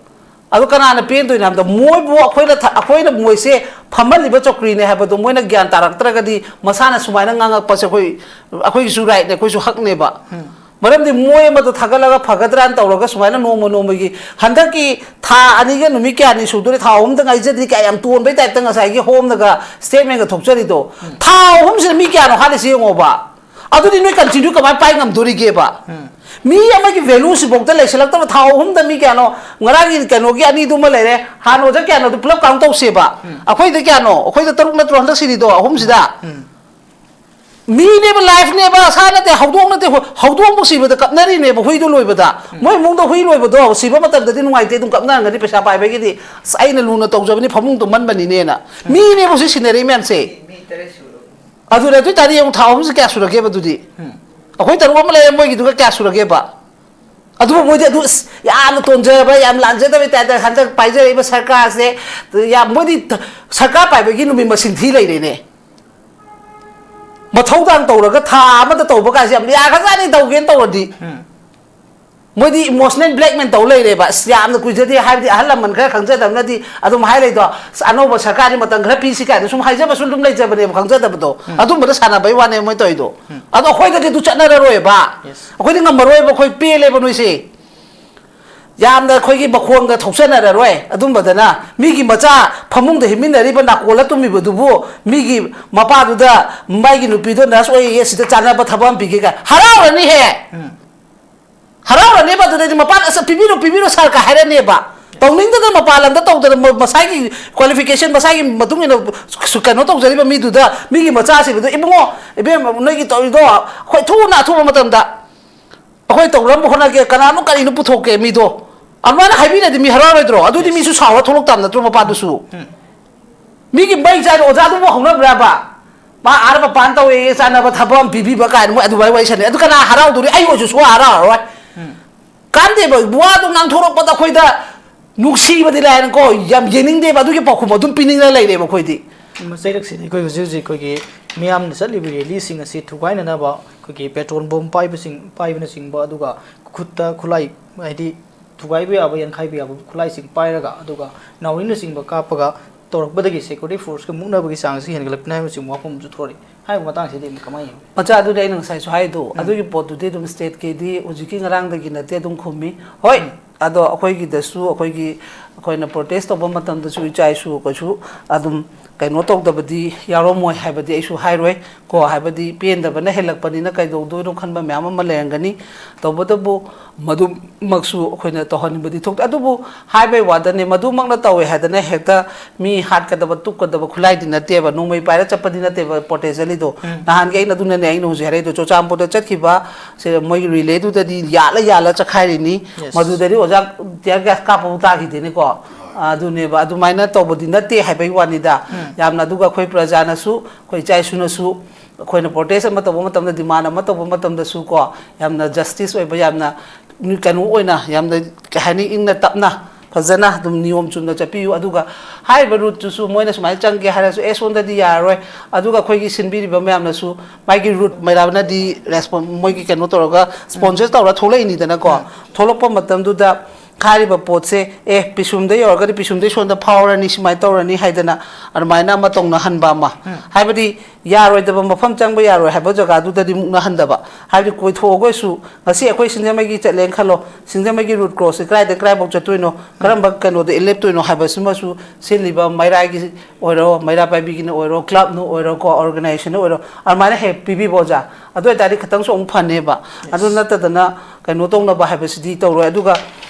ꯑꯗꯨ ꯀꯅꯥꯅ ꯄꯦꯟꯗꯣꯏꯅꯣ ꯍꯥꯏꯕꯗ, ꯃꯣꯏꯕꯨ ꯑꯩꯈꯣꯏꯅ ꯊ-, ꯑꯩꯈꯣꯏꯅ ꯃꯣꯏꯁꯦ ꯐꯝꯍꯜꯂꯤꯕ ꯆꯧꯀ꯭ꯔꯤꯅꯦ ꯍꯥꯏꯕꯗꯣ ꯃꯣꯏꯅ ꯒ꯭ꯌꯥꯟ ꯇꯥꯔꯛꯇ꯭ꯔꯒꯗꯤ ꯃꯁꯥꯅ ꯁꯨꯃꯥꯏꯅ ꯉꯥꯡꯉꯛꯄꯁꯦ ꯑꯩꯈꯣꯏ, ꯑꯩꯈꯣꯏꯒꯤꯁꯨ ꯔꯥꯏꯠꯅꯦ, ꯑꯩꯈꯣꯏꯁꯨ ꯍꯛꯅꯦꯕ꯫ ꯃꯔꯝꯗꯤ ꯃꯣꯏ ꯑꯃꯗꯣ ꯊꯥꯒꯠꯂꯒ ꯐꯒꯗ꯭ꯔꯥꯅ ꯇꯧꯔꯒ ꯁꯨꯃꯥꯏꯅ ꯅꯣꯡꯃ ꯅꯣꯡꯃꯒꯤ, ꯍꯟꯗꯛꯀꯤ ꯊꯥ ꯑꯅꯤꯒ ꯅꯨꯃꯤꯠ ꯀꯌꯥꯅꯤ ꯁꯨꯗꯣꯔꯦ, ꯊꯥ ꯑꯍꯨꯝꯗ ꯉꯥꯏꯖꯗ꯭ꯔꯤ ꯀꯌꯥ ꯌꯥꯝ ꯇꯣꯟꯕꯩ ꯇꯥꯏꯞꯇ ꯉꯁꯥꯏꯒꯤ ꯍꯣꯝꯅꯒ ꯁ꯭ꯇꯦꯠꯃꯦꯟꯒ ꯊꯣꯛꯆꯔꯤꯗꯣ꯫ ꯊꯥ ꯑꯍꯨꯝꯁꯤꯗ ꯃꯤ ꯀꯌꯥꯅꯣ ꯍꯥꯠꯂꯤꯁꯤ ꯌꯦꯡꯉꯣꯕ꯫ ꯑꯗꯨꯗꯤ ꯅꯣꯏ ꯀꯟꯇꯤꯅ꯭ꯌꯨ ꯀꯃꯥꯏꯅ ꯄꯥꯏ ꯉꯝꯗꯣꯔꯤꯒꯦꯕ? ꯃꯤ ꯑꯃꯒꯤ ꯚꯦꯂꯨꯁꯤꯐꯥꯎꯗ ꯂꯩꯁꯤꯜꯂꯛꯇꯕ ꯊꯥ ꯑꯍꯨꯝꯗ ꯃꯤ ꯀꯌꯥꯅꯣ? ꯉꯔꯥꯡꯒꯤ ꯀꯩꯅꯣꯒꯤ ꯑꯅꯤꯗꯨꯃ ꯂꯩꯔꯦ, ꯍꯥꯟꯅ ꯑꯣꯖꯥ ꯀꯌꯥꯅꯣꯗꯣ ꯄꯨꯂꯞ ꯀꯥꯎꯟ ꯇꯧꯁꯦꯕ꯫ ꯑꯩꯈꯣꯏꯗ ꯀꯌꯥꯅꯣ? ꯑꯩꯈꯣꯏꯗ ꯇꯔꯨꯛ ꯅꯠꯇ꯭ꯔꯣ ꯍꯟꯗꯛ ꯁꯤꯔꯤꯗꯣ ꯑꯍꯨꯝꯁꯤꯗ? ꯃꯤꯅꯦꯕ, ꯂꯥꯏꯐꯅꯦꯕ, ꯁꯥ ꯅꯠꯇꯦ, ꯍꯧꯗꯣꯡ ꯅꯠꯇꯦ, ꯍꯧ-, ꯍꯧꯗꯣꯡꯕꯨ ꯁꯤꯕꯗ ꯀꯞꯅꯔꯤꯅꯦꯕ, ꯍꯨꯏꯗꯣ ꯂꯣꯏꯕꯗ꯫ ꯃꯣꯏ ꯏꯃꯨꯡꯗ ꯍꯨꯏ ꯂꯣꯏꯕꯗꯣ ꯁꯤꯕ ꯃꯇꯝꯗꯗꯤ ꯅꯨꯡꯉꯥꯏꯇꯦ, ꯑꯗꯨꯝ ꯀꯞꯅꯔꯝꯒꯅꯤ, ꯄꯩꯁꯥ ꯄꯥꯏꯕꯒꯤꯗꯤ꯫ "ꯑꯁ, ꯑꯩꯅ ꯂꯨꯅ ꯇꯧꯖꯕꯅꯤ, ꯐꯃꯨꯡ ꯇꯨꯝꯍꯟꯕꯅꯤꯅꯦꯅ"꯫ ꯃꯤꯅꯦꯕ ꯍꯧꯖꯤꯛ ꯁꯤꯟꯅꯔꯤ ꯃꯌꯥꯝꯁꯦ꯫ ꯑꯗꯨꯅ ꯑꯗꯨ ꯑꯣꯏꯇꯥꯔꯗꯤ ꯌꯦꯡꯉꯨ, ꯊꯥ ꯑꯍꯨꯝꯁꯦ ꯀꯌꯥ ꯁꯨꯔꯒꯦꯕ ꯑꯗꯨꯗꯤ? ꯑꯩꯈꯣꯏ ꯇꯔꯨꯛ ꯑꯃ ꯂꯩꯔꯦ, ꯃꯣꯏꯒꯤꯗꯨꯒ ꯀꯌꯥ ꯁꯨꯔꯒꯦꯕ? ꯑꯗꯨꯕꯨ ꯃꯣꯏꯗꯤ ꯑꯗꯨ, ꯑꯁ, ꯌꯥꯝꯅ ꯇꯣꯟꯖꯕ, ꯌꯥꯝ ꯂꯥꯟꯖꯗꯕꯩ ꯇꯥꯏꯞꯇ ꯍꯟꯗꯛ ꯄꯥꯏꯖꯔꯛꯏꯕ ꯁꯔꯀꯥꯔꯁꯦ, ꯌꯥꯝ, ꯃꯣꯏꯗꯤ ꯊ-, ꯁꯔꯀꯥꯔ ꯄꯥꯏꯕꯒꯤ ꯅꯨꯃꯤꯠ ꯃꯁꯤꯡ ꯊꯤ ꯂꯩꯔꯦꯅꯦ꯫ ꯃꯊꯧꯗꯥꯡ ꯇꯧꯔꯒ ꯊꯥ ꯑꯃꯗ ꯇꯧꯕ ꯀꯥꯏꯁꯦ ꯌꯥꯝ ꯌꯥꯈ꯭ꯔꯖꯥꯠꯅꯤ, ꯇꯧꯒꯦꯅ ꯇꯧꯔꯗꯤ꯫ ꯃꯣꯏꯗꯤ ꯏꯃꯣꯁꯅꯦꯜ ꯕ꯭ꯂꯦꯛꯃꯦꯜ ꯇꯧ ꯂꯩꯔꯦꯕ꯫ "ꯑꯁ, ꯌꯥꯝꯅ ꯀꯨꯏꯖꯗꯦ", ꯍꯥꯏꯕꯗꯤ ꯑꯍꯜ ꯂꯃꯟ ꯈꯔ ꯈꯪꯖꯗꯕꯅꯗꯤ ꯑꯗꯨꯝ ꯍꯥꯏꯔꯛꯏꯗꯣ, "ꯑꯁ, ꯑꯅꯧꯕ ꯁꯔꯀꯥꯔꯗꯤ ꯃꯇꯝ ꯈꯔ ꯄꯤꯁꯤ" ꯀꯥꯏꯅ ꯁꯨꯝ ꯍꯥꯏꯖꯕꯁꯨ ꯑꯗꯨꯝ ꯂꯩꯖꯕꯅꯦꯕ, ꯈꯪꯖꯗꯕꯗꯣ꯫ ꯑꯗꯨꯝꯕꯗ ꯁꯥꯟꯅꯕꯩ ꯋꯥꯅꯦ ꯃꯣꯏ ꯇꯧꯔꯤꯗꯣ꯫ ꯑꯗꯣ ꯑꯩꯈꯣꯏꯗꯗꯤ ꯑꯗꯨ ꯆꯠꯅꯔꯔꯣꯏꯕ꯫ ꯑꯩꯈꯣꯏꯗꯤ ꯉꯝꯃꯔꯣꯏꯕ, ꯑꯩꯈꯣꯏ ꯄꯦꯜꯂꯦꯕ ꯅꯣꯏꯁꯦ꯫ ꯌꯥꯝꯅ ꯑꯩꯈꯣꯏꯒꯤ ꯃꯈꯣꯟꯒ ꯊꯣꯛꯆꯅꯔꯔꯣꯏ ꯑꯗꯨꯝꯕꯗꯅ꯫ ꯃꯤꯒꯤ ꯃꯆꯥ ꯐꯃꯨꯡꯗ ꯍꯤꯞꯃꯤꯟꯅꯔꯤꯕ, ꯅꯥꯀꯣꯜꯂ ꯇꯨꯝꯃꯤꯕꯗꯨꯕꯨ ꯃꯤꯒꯤ ꯃꯄꯥꯗꯨꯗ, "ꯃꯥꯒꯤ ꯅꯨꯄꯤꯗꯣ ꯅꯔꯁ ꯑꯣꯏꯌꯦ, ꯁꯤꯗ ꯆꯥꯅꯕ ꯊꯕꯛ ꯑꯃ ꯄꯤꯒꯦ" ꯀꯥꯏ ꯍꯔꯥꯎꯔꯅꯤꯍꯦ꯫ ꯍꯔꯥꯎꯔꯅꯦꯕ꯫ ꯑꯗꯨꯗꯩꯗꯤ ꯃꯄꯥꯅ, "ꯑꯁ, ꯄꯤꯕꯤꯔꯣ, ꯄꯤꯕꯤꯔꯣ ꯁꯥꯔ" ꯀꯥꯏ ꯍꯥꯏꯔꯅꯦꯕ꯫ ꯇꯧꯅꯤꯡꯗꯅ ꯃꯄꯥꯟ ꯂꯝꯗ ꯇꯧꯗꯅ ꯃ-, ꯃꯁꯥꯒꯤ ꯀ꯭ꯋꯥꯂꯤꯐꯤꯀꯦꯁꯟ, ꯃꯁꯥꯒꯤ ꯃꯇꯨꯡ ꯏꯟꯅ ꯁꯨ-, ꯀꯩꯅꯣ ꯇꯧꯖꯔꯤꯕ ꯃꯤꯗꯨꯗ, ꯃꯤꯒꯤ ꯃꯆꯥꯁꯤꯕꯗ, "ꯏꯕꯨꯡꯉꯣ, ꯏꯕꯦꯝꯃ, ꯅꯣꯏꯒꯤ ꯇꯧꯔꯤꯗꯣ ꯑꯩꯈꯣꯏ ꯊꯨꯅ ꯑꯊꯨꯕ ꯃꯇꯝꯗ ꯑꯩꯈꯣꯏ ꯇꯧꯅꯕ ꯍꯣꯠꯅꯒꯦ, ꯀꯅꯥꯅꯣ ꯀꯔꯤꯅꯣ ꯄꯨꯊꯣꯛꯀꯦ" ꯃꯤꯗꯣ꯫ ꯑꯗꯨꯃꯥꯏꯅ ꯍꯥꯏꯕꯤꯔꯗꯤ ꯃꯤ ꯍꯔꯥꯎꯔꯣꯏꯗ꯭ꯔꯣ? ꯑꯗꯨꯗꯤ ꯃꯤꯁꯨ ꯁꯥꯎꯔ ꯊꯣꯛꯂꯛꯇꯕ ꯅꯠꯇ꯭ꯔꯣ ꯃꯄꯥꯗꯨꯁꯨ? ꯃꯤꯒꯤ ꯃꯩ ꯆꯥꯏꯗꯣ ꯑꯣꯖꯥꯗꯨꯕꯨ ꯍꯧꯅꯕ꯭ꯔꯕ? "ꯃꯥ ꯑꯥꯗ ꯃꯄꯥꯟ ꯇꯧꯋꯦ, ꯆꯥꯅꯕ ꯊꯕꯛ ꯑꯃ ꯄꯤꯕꯤꯕ" ꯀꯥꯏꯅ ꯃꯣꯏ ꯑꯗꯨꯃꯥꯏꯅ ꯋꯥꯔꯤ ꯁꯥꯟꯅꯩ꯫ ꯑꯗꯨ ꯀꯅꯥ ꯍꯔꯥꯎꯗꯣꯔꯤ? ꯑꯩ ꯑꯣꯏꯔꯁꯨ ꯁꯨꯡꯍꯔꯥꯎ ꯍꯔꯥꯎꯔꯣꯏ꯫ ꯀꯥꯟꯗꯦꯕ, ꯋꯥꯗꯣ ꯉꯥꯡꯊꯣꯔꯛꯄꯗ ꯑꯩꯈꯣꯏꯗ ꯅꯨꯡꯁꯤꯕꯗꯤ ꯂꯥꯏꯔꯅꯀꯣ, ꯌꯥꯝ ꯌꯦꯡꯅꯤꯡꯗꯦꯕ꯫ ꯑꯗꯨꯒꯤ ꯄꯥꯎꯈꯨꯝ ꯑꯗꯨꯝ ꯄꯤꯅꯤꯡꯅ ꯂꯩꯔꯦꯕ ꯑꯩꯈꯣꯏꯗꯤ꯫ ꯃꯆꯩꯔꯛꯁꯤꯗ ꯑꯩꯈꯣꯏ ꯍꯧꯖꯤꯛ ꯍꯧꯖꯤꯛ ꯑꯩꯈꯣꯏꯒꯤ ꯃꯤꯌꯥꯝꯅ ꯆꯠꯂꯤꯕ ꯔꯦꯂꯤꯁꯤꯡ ꯑꯁꯤ ꯊꯨꯒꯥꯏꯅꯅꯕ ꯑꯩꯈꯣꯏꯒꯤ ꯄꯦꯇ꯭ꯔꯣꯜ ꯕꯣꯝ ꯄꯥꯏꯕꯁꯤꯡ, ꯄꯥꯏꯕꯅꯆꯤꯡꯕ, ꯑꯗꯨꯒ ꯈꯨꯠꯇ ꯈꯨꯠꯂꯥꯏ, ꯍꯥꯏꯗꯤ ꯊꯨꯒꯥꯏꯕ ꯌꯥꯕ, ꯌꯥꯟꯈꯥꯏꯕ ꯌꯥꯕ ꯈꯨꯠꯂꯥꯏꯁꯤꯡ ꯄꯥꯏꯔꯒ, ꯑꯗꯨꯒ ꯅꯥꯎꯔꯤꯅꯆꯤꯡꯕ ꯀꯥꯞꯄꯒ ꯇꯧꯔꯛꯄꯗꯒꯤ security forceꯀ ꯃꯨꯛꯅꯕꯒꯤ ꯆꯥꯡꯁꯤ ꯍꯦꯟꯒꯠꯂꯛꯄꯅꯤ ꯍꯥꯏꯕꯁꯤ ꯋꯥꯐꯝ ꯑꯃꯁꯨ ꯊꯣꯔꯛꯏ꯫ ꯍꯥꯏꯔꯤꯕ ꯃꯇꯥꯡꯁꯤꯗꯤ ꯑꯃꯨꯛ ꯀꯃꯥꯏꯅ ꯌꯦꯡꯕꯤ? ꯃꯆꯥ, ꯑꯗꯨꯗꯤ ꯑꯩꯅ ꯉꯁꯥꯏꯁꯨ ꯍꯥꯏꯗꯣ, ꯎꯝ꯫ ꯑꯗꯨꯒꯤ ꯄꯣꯠꯇꯨꯗꯤ ꯑꯗꯨꯝ stateꯀꯤꯗꯤ ꯍꯧꯖꯤꯛꯀꯤ ꯉꯔꯥꯡꯗꯒꯤ ꯅꯠꯇꯦ, ꯑꯗꯨꯝ ꯈꯨꯝꯃꯤ꯫ ꯍꯣꯏ, ꯎꯝ꯫ ꯑꯗꯣ ꯑꯩꯈꯣꯏꯒꯤꯗꯁꯨ, ꯑꯩꯈꯣꯏꯒꯤ, ꯑꯩꯈꯣꯏꯅ protest ꯇꯧꯕ ꯃꯇꯝꯗꯁꯨ ꯏꯆꯥ ꯏꯁꯨ ꯀꯩꯁꯨ ꯑꯗꯨꯝ ꯀꯩꯅꯣ ꯇꯧꯗꯕꯗꯤ ꯌꯥꯎꯔꯝꯃꯣꯏ ꯍꯥꯏꯕꯗꯤ ꯑꯩꯁꯨ ꯍꯥꯏꯔꯣꯏ ꯀꯣ, ꯍꯥꯏꯕꯗꯤ ꯄꯦꯟꯗꯕꯅ ꯍꯦꯜꯂꯛꯄꯅꯤꯅ ꯀꯩꯗꯧꯗꯣꯏꯅꯣ ꯈꯟꯕ ꯃꯌꯥꯝ ꯑꯃ ꯂꯩꯔꯝꯒꯅꯤ꯫ ꯇꯧꯕꯇꯕꯨ ꯃꯗꯨꯃꯛꯁꯨ ꯑꯩꯈꯣꯏꯅ ꯇꯧꯍꯟꯅꯤꯡꯕꯗꯤ ꯊꯣꯛꯇꯦ꯫ ꯑꯗꯨꯕꯨ ꯍꯥꯏꯕꯩ ꯋꯥꯗꯅꯦ, ꯃꯗꯨꯃꯛꯅ ꯇꯧꯋꯦ ꯍꯥꯏꯗꯅ ꯍꯦꯛꯇ ꯃꯤ ꯍꯥꯠꯀꯗꯕ, ꯇꯨꯞꯀꯗꯕ ꯈꯨꯠꯂꯥꯏꯗꯤ ꯅꯠꯇꯦꯕ, ꯅꯣꯡꯃꯩ ꯄꯥꯏꯔ ꯆꯠꯄꯗꯤ ꯅꯠꯇꯦꯕ protest ꯆꯠꯂꯤꯗꯣ꯫ ꯎꯝ꯫ ꯅꯍꯥꯟꯒꯤ ꯑꯩꯅ, ꯑꯗꯨꯅꯅꯦ ꯑꯩꯅ ꯍꯧꯖꯤꯛ ꯍꯥꯏꯔꯛꯏꯗꯣ, ꯆꯨꯔꯆꯥꯟꯄꯨꯔꯗ ꯆꯠꯈꯤꯕ ꯁꯦ ꯃꯣꯏꯒꯤ relaysꯗꯨꯗꯗꯤ ꯌꯥꯜꯂ ꯌꯥꯜꯂ ꯆꯠꯈꯥꯏꯔꯤꯅꯤ꯫ Yes꯫ ꯃꯗꯨꯗꯗꯤ ꯑꯣꯖꯥ tear gas ꯀꯥꯞꯄꯕꯨ ꯇꯥꯈꯤꯗꯦꯅꯦꯀꯣ꯫ ꯑꯗꯨꯅꯦꯕ, ꯑꯗꯨꯃꯥꯏꯅ ꯇꯧꯕꯗꯤ ꯅꯠꯇꯦ ꯍꯥꯏꯕꯒꯤ ꯋꯥꯅꯤꯗ꯫ ꯎꯝ꯫ ꯌꯥꯝꯅ, ꯑꯗꯨꯒ ꯑꯩꯈꯣꯏ ꯄ꯭ꯔꯖꯥꯅꯁꯨ, ꯑꯩꯈꯣꯏ ꯏꯆꯥ ꯏꯁꯨꯅꯁꯨ, ꯑꯩꯈꯣꯏꯅ protest ꯑꯃ ꯇꯧꯕ ꯃꯇꯝꯗ, demand ꯑꯃ ꯇꯧꯕ ꯃꯇꯝꯗꯁꯨ ꯀꯣ, ꯌꯥꯝꯅ justice ꯑꯣꯏꯕ, ꯌꯥꯝꯅ ꯀꯩꯅꯣ ꯑꯣꯏꯅ, ꯌꯥꯝꯅ, ꯀꯩ ꯍꯥꯏꯅꯤ, ꯏꯪꯅ ꯇꯞꯅ ꯐꯖꯅ ꯑꯗꯨꯝ ꯅꯤꯌꯣꯝ ꯆꯨꯝꯅ ꯆꯠꯄꯤꯌꯨ꯫ ꯑꯗꯨꯒ ꯍꯥꯏꯔꯤꯕ routeꯇꯨꯁꯨ ꯃꯣꯏꯅ ꯁꯨꯃꯥꯏꯅ ꯆꯪꯒꯦ ꯍꯥꯏꯔꯁꯨ, ꯑꯦ, ꯁꯣꯝꯗꯗꯤ ꯌꯥꯔꯔꯣꯏ꯫ ꯑꯗꯨꯒ ꯑꯩꯈꯣꯏꯒꯤ ꯁꯤꯟꯕꯤꯔꯤꯕ ꯃꯌꯥꯝꯅꯁꯨ ꯃꯥꯒꯤ route ꯃꯩꯔꯥꯕꯅꯗꯤ respon-, ꯃꯣꯏꯒꯤ ꯀꯩꯅꯣ ꯇꯧꯔꯒ sponsor ꯇꯧꯔ ꯊꯣꯛꯂꯛꯏꯅꯤꯗꯅꯀꯣ꯫ ꯎꯝ꯫ ꯊꯣꯛꯂꯛꯄ ꯃꯇꯝꯗꯨꯗ ꯍꯥꯏꯔꯤꯕ ꯄꯣꯠꯁꯦ, ꯑꯦ, ꯄꯤꯁꯨꯝꯗ ꯌꯧꯔꯒꯗꯤ ꯄꯤꯁꯨꯝꯗꯩ ꯁꯣꯝꯗ ꯐꯥꯎꯔꯅꯤ, ꯁꯨꯃꯥꯏꯅ ꯇꯧꯔꯅꯤ ꯍꯥꯏꯗꯅ ꯑꯗꯨꯃꯥꯏꯅ ꯑꯃ ꯇꯧꯅꯍꯟꯕ ꯑꯃ꯫ ꯎꯝ꯫ ꯍꯥꯏꯕꯗꯤ ꯌꯥꯔꯣꯏꯗꯕ ꯃꯐꯝ ꯆꯪꯕ ꯌꯥꯔꯣꯏ ꯍꯥꯏꯕ ꯖꯒꯥꯗꯨꯗꯗꯤ ꯃꯨꯛꯅꯍꯟꯗꯕ꯫ ꯍꯥꯏꯕꯗꯤ ꯀꯣꯏꯊꯣꯛꯑꯒꯁꯨ, ꯉꯁꯤ ꯑꯩꯈꯣꯏ ꯁꯤꯡꯖꯃꯩꯒꯤ ꯆꯠꯂꯦꯅ ꯈꯜꯂꯣ, ꯁꯤꯡꯖꯃꯩꯒꯤ route crossꯁꯦ ꯀꯗꯥꯏꯗꯒꯤ ꯀꯗꯥꯏꯐꯥꯎ ꯆꯠꯇꯣꯏꯅꯣ, ꯎꯝ꯫ ꯀꯔꯝꯕ ꯀꯩꯅꯣꯗ ꯂꯦꯞꯇꯣꯏꯅꯣ ꯍꯥꯏꯕꯁꯤꯃꯁꯨ ꯁꯤꯜꯂꯤꯕ ꯃꯩꯔꯥꯒꯤ ꯑꯣꯏꯔꯣ, ꯃꯩꯔꯥ ꯄꯥꯏꯕꯤꯒꯤꯅ ꯑꯣꯏꯔꯣ, clubꯅ ꯑꯣꯏꯔꯣ ꯀꯣ, organizationꯅ ꯑꯣꯏꯔꯣ, ꯑꯗꯨꯃꯥꯏꯅ ꯍꯦꯛ ꯄꯤꯕꯤꯕ ꯑꯣꯖꯥ꯫ ꯑꯗꯨ ꯑꯣꯏꯇꯥꯔꯗꯤ ꯈꯤꯇꯪꯁꯨ ꯑꯃꯨꯛ ꯐꯅꯦꯕ꯫ ꯑꯗꯨ Yes꯫ ꯅꯠꯇꯗꯅ ꯀꯩꯅꯣ ꯇꯧꯅꯕ ꯍꯥꯏꯕꯁꯤꯗꯤ ꯇꯧꯔꯣꯏ꯫ ꯑꯗꯨꯒ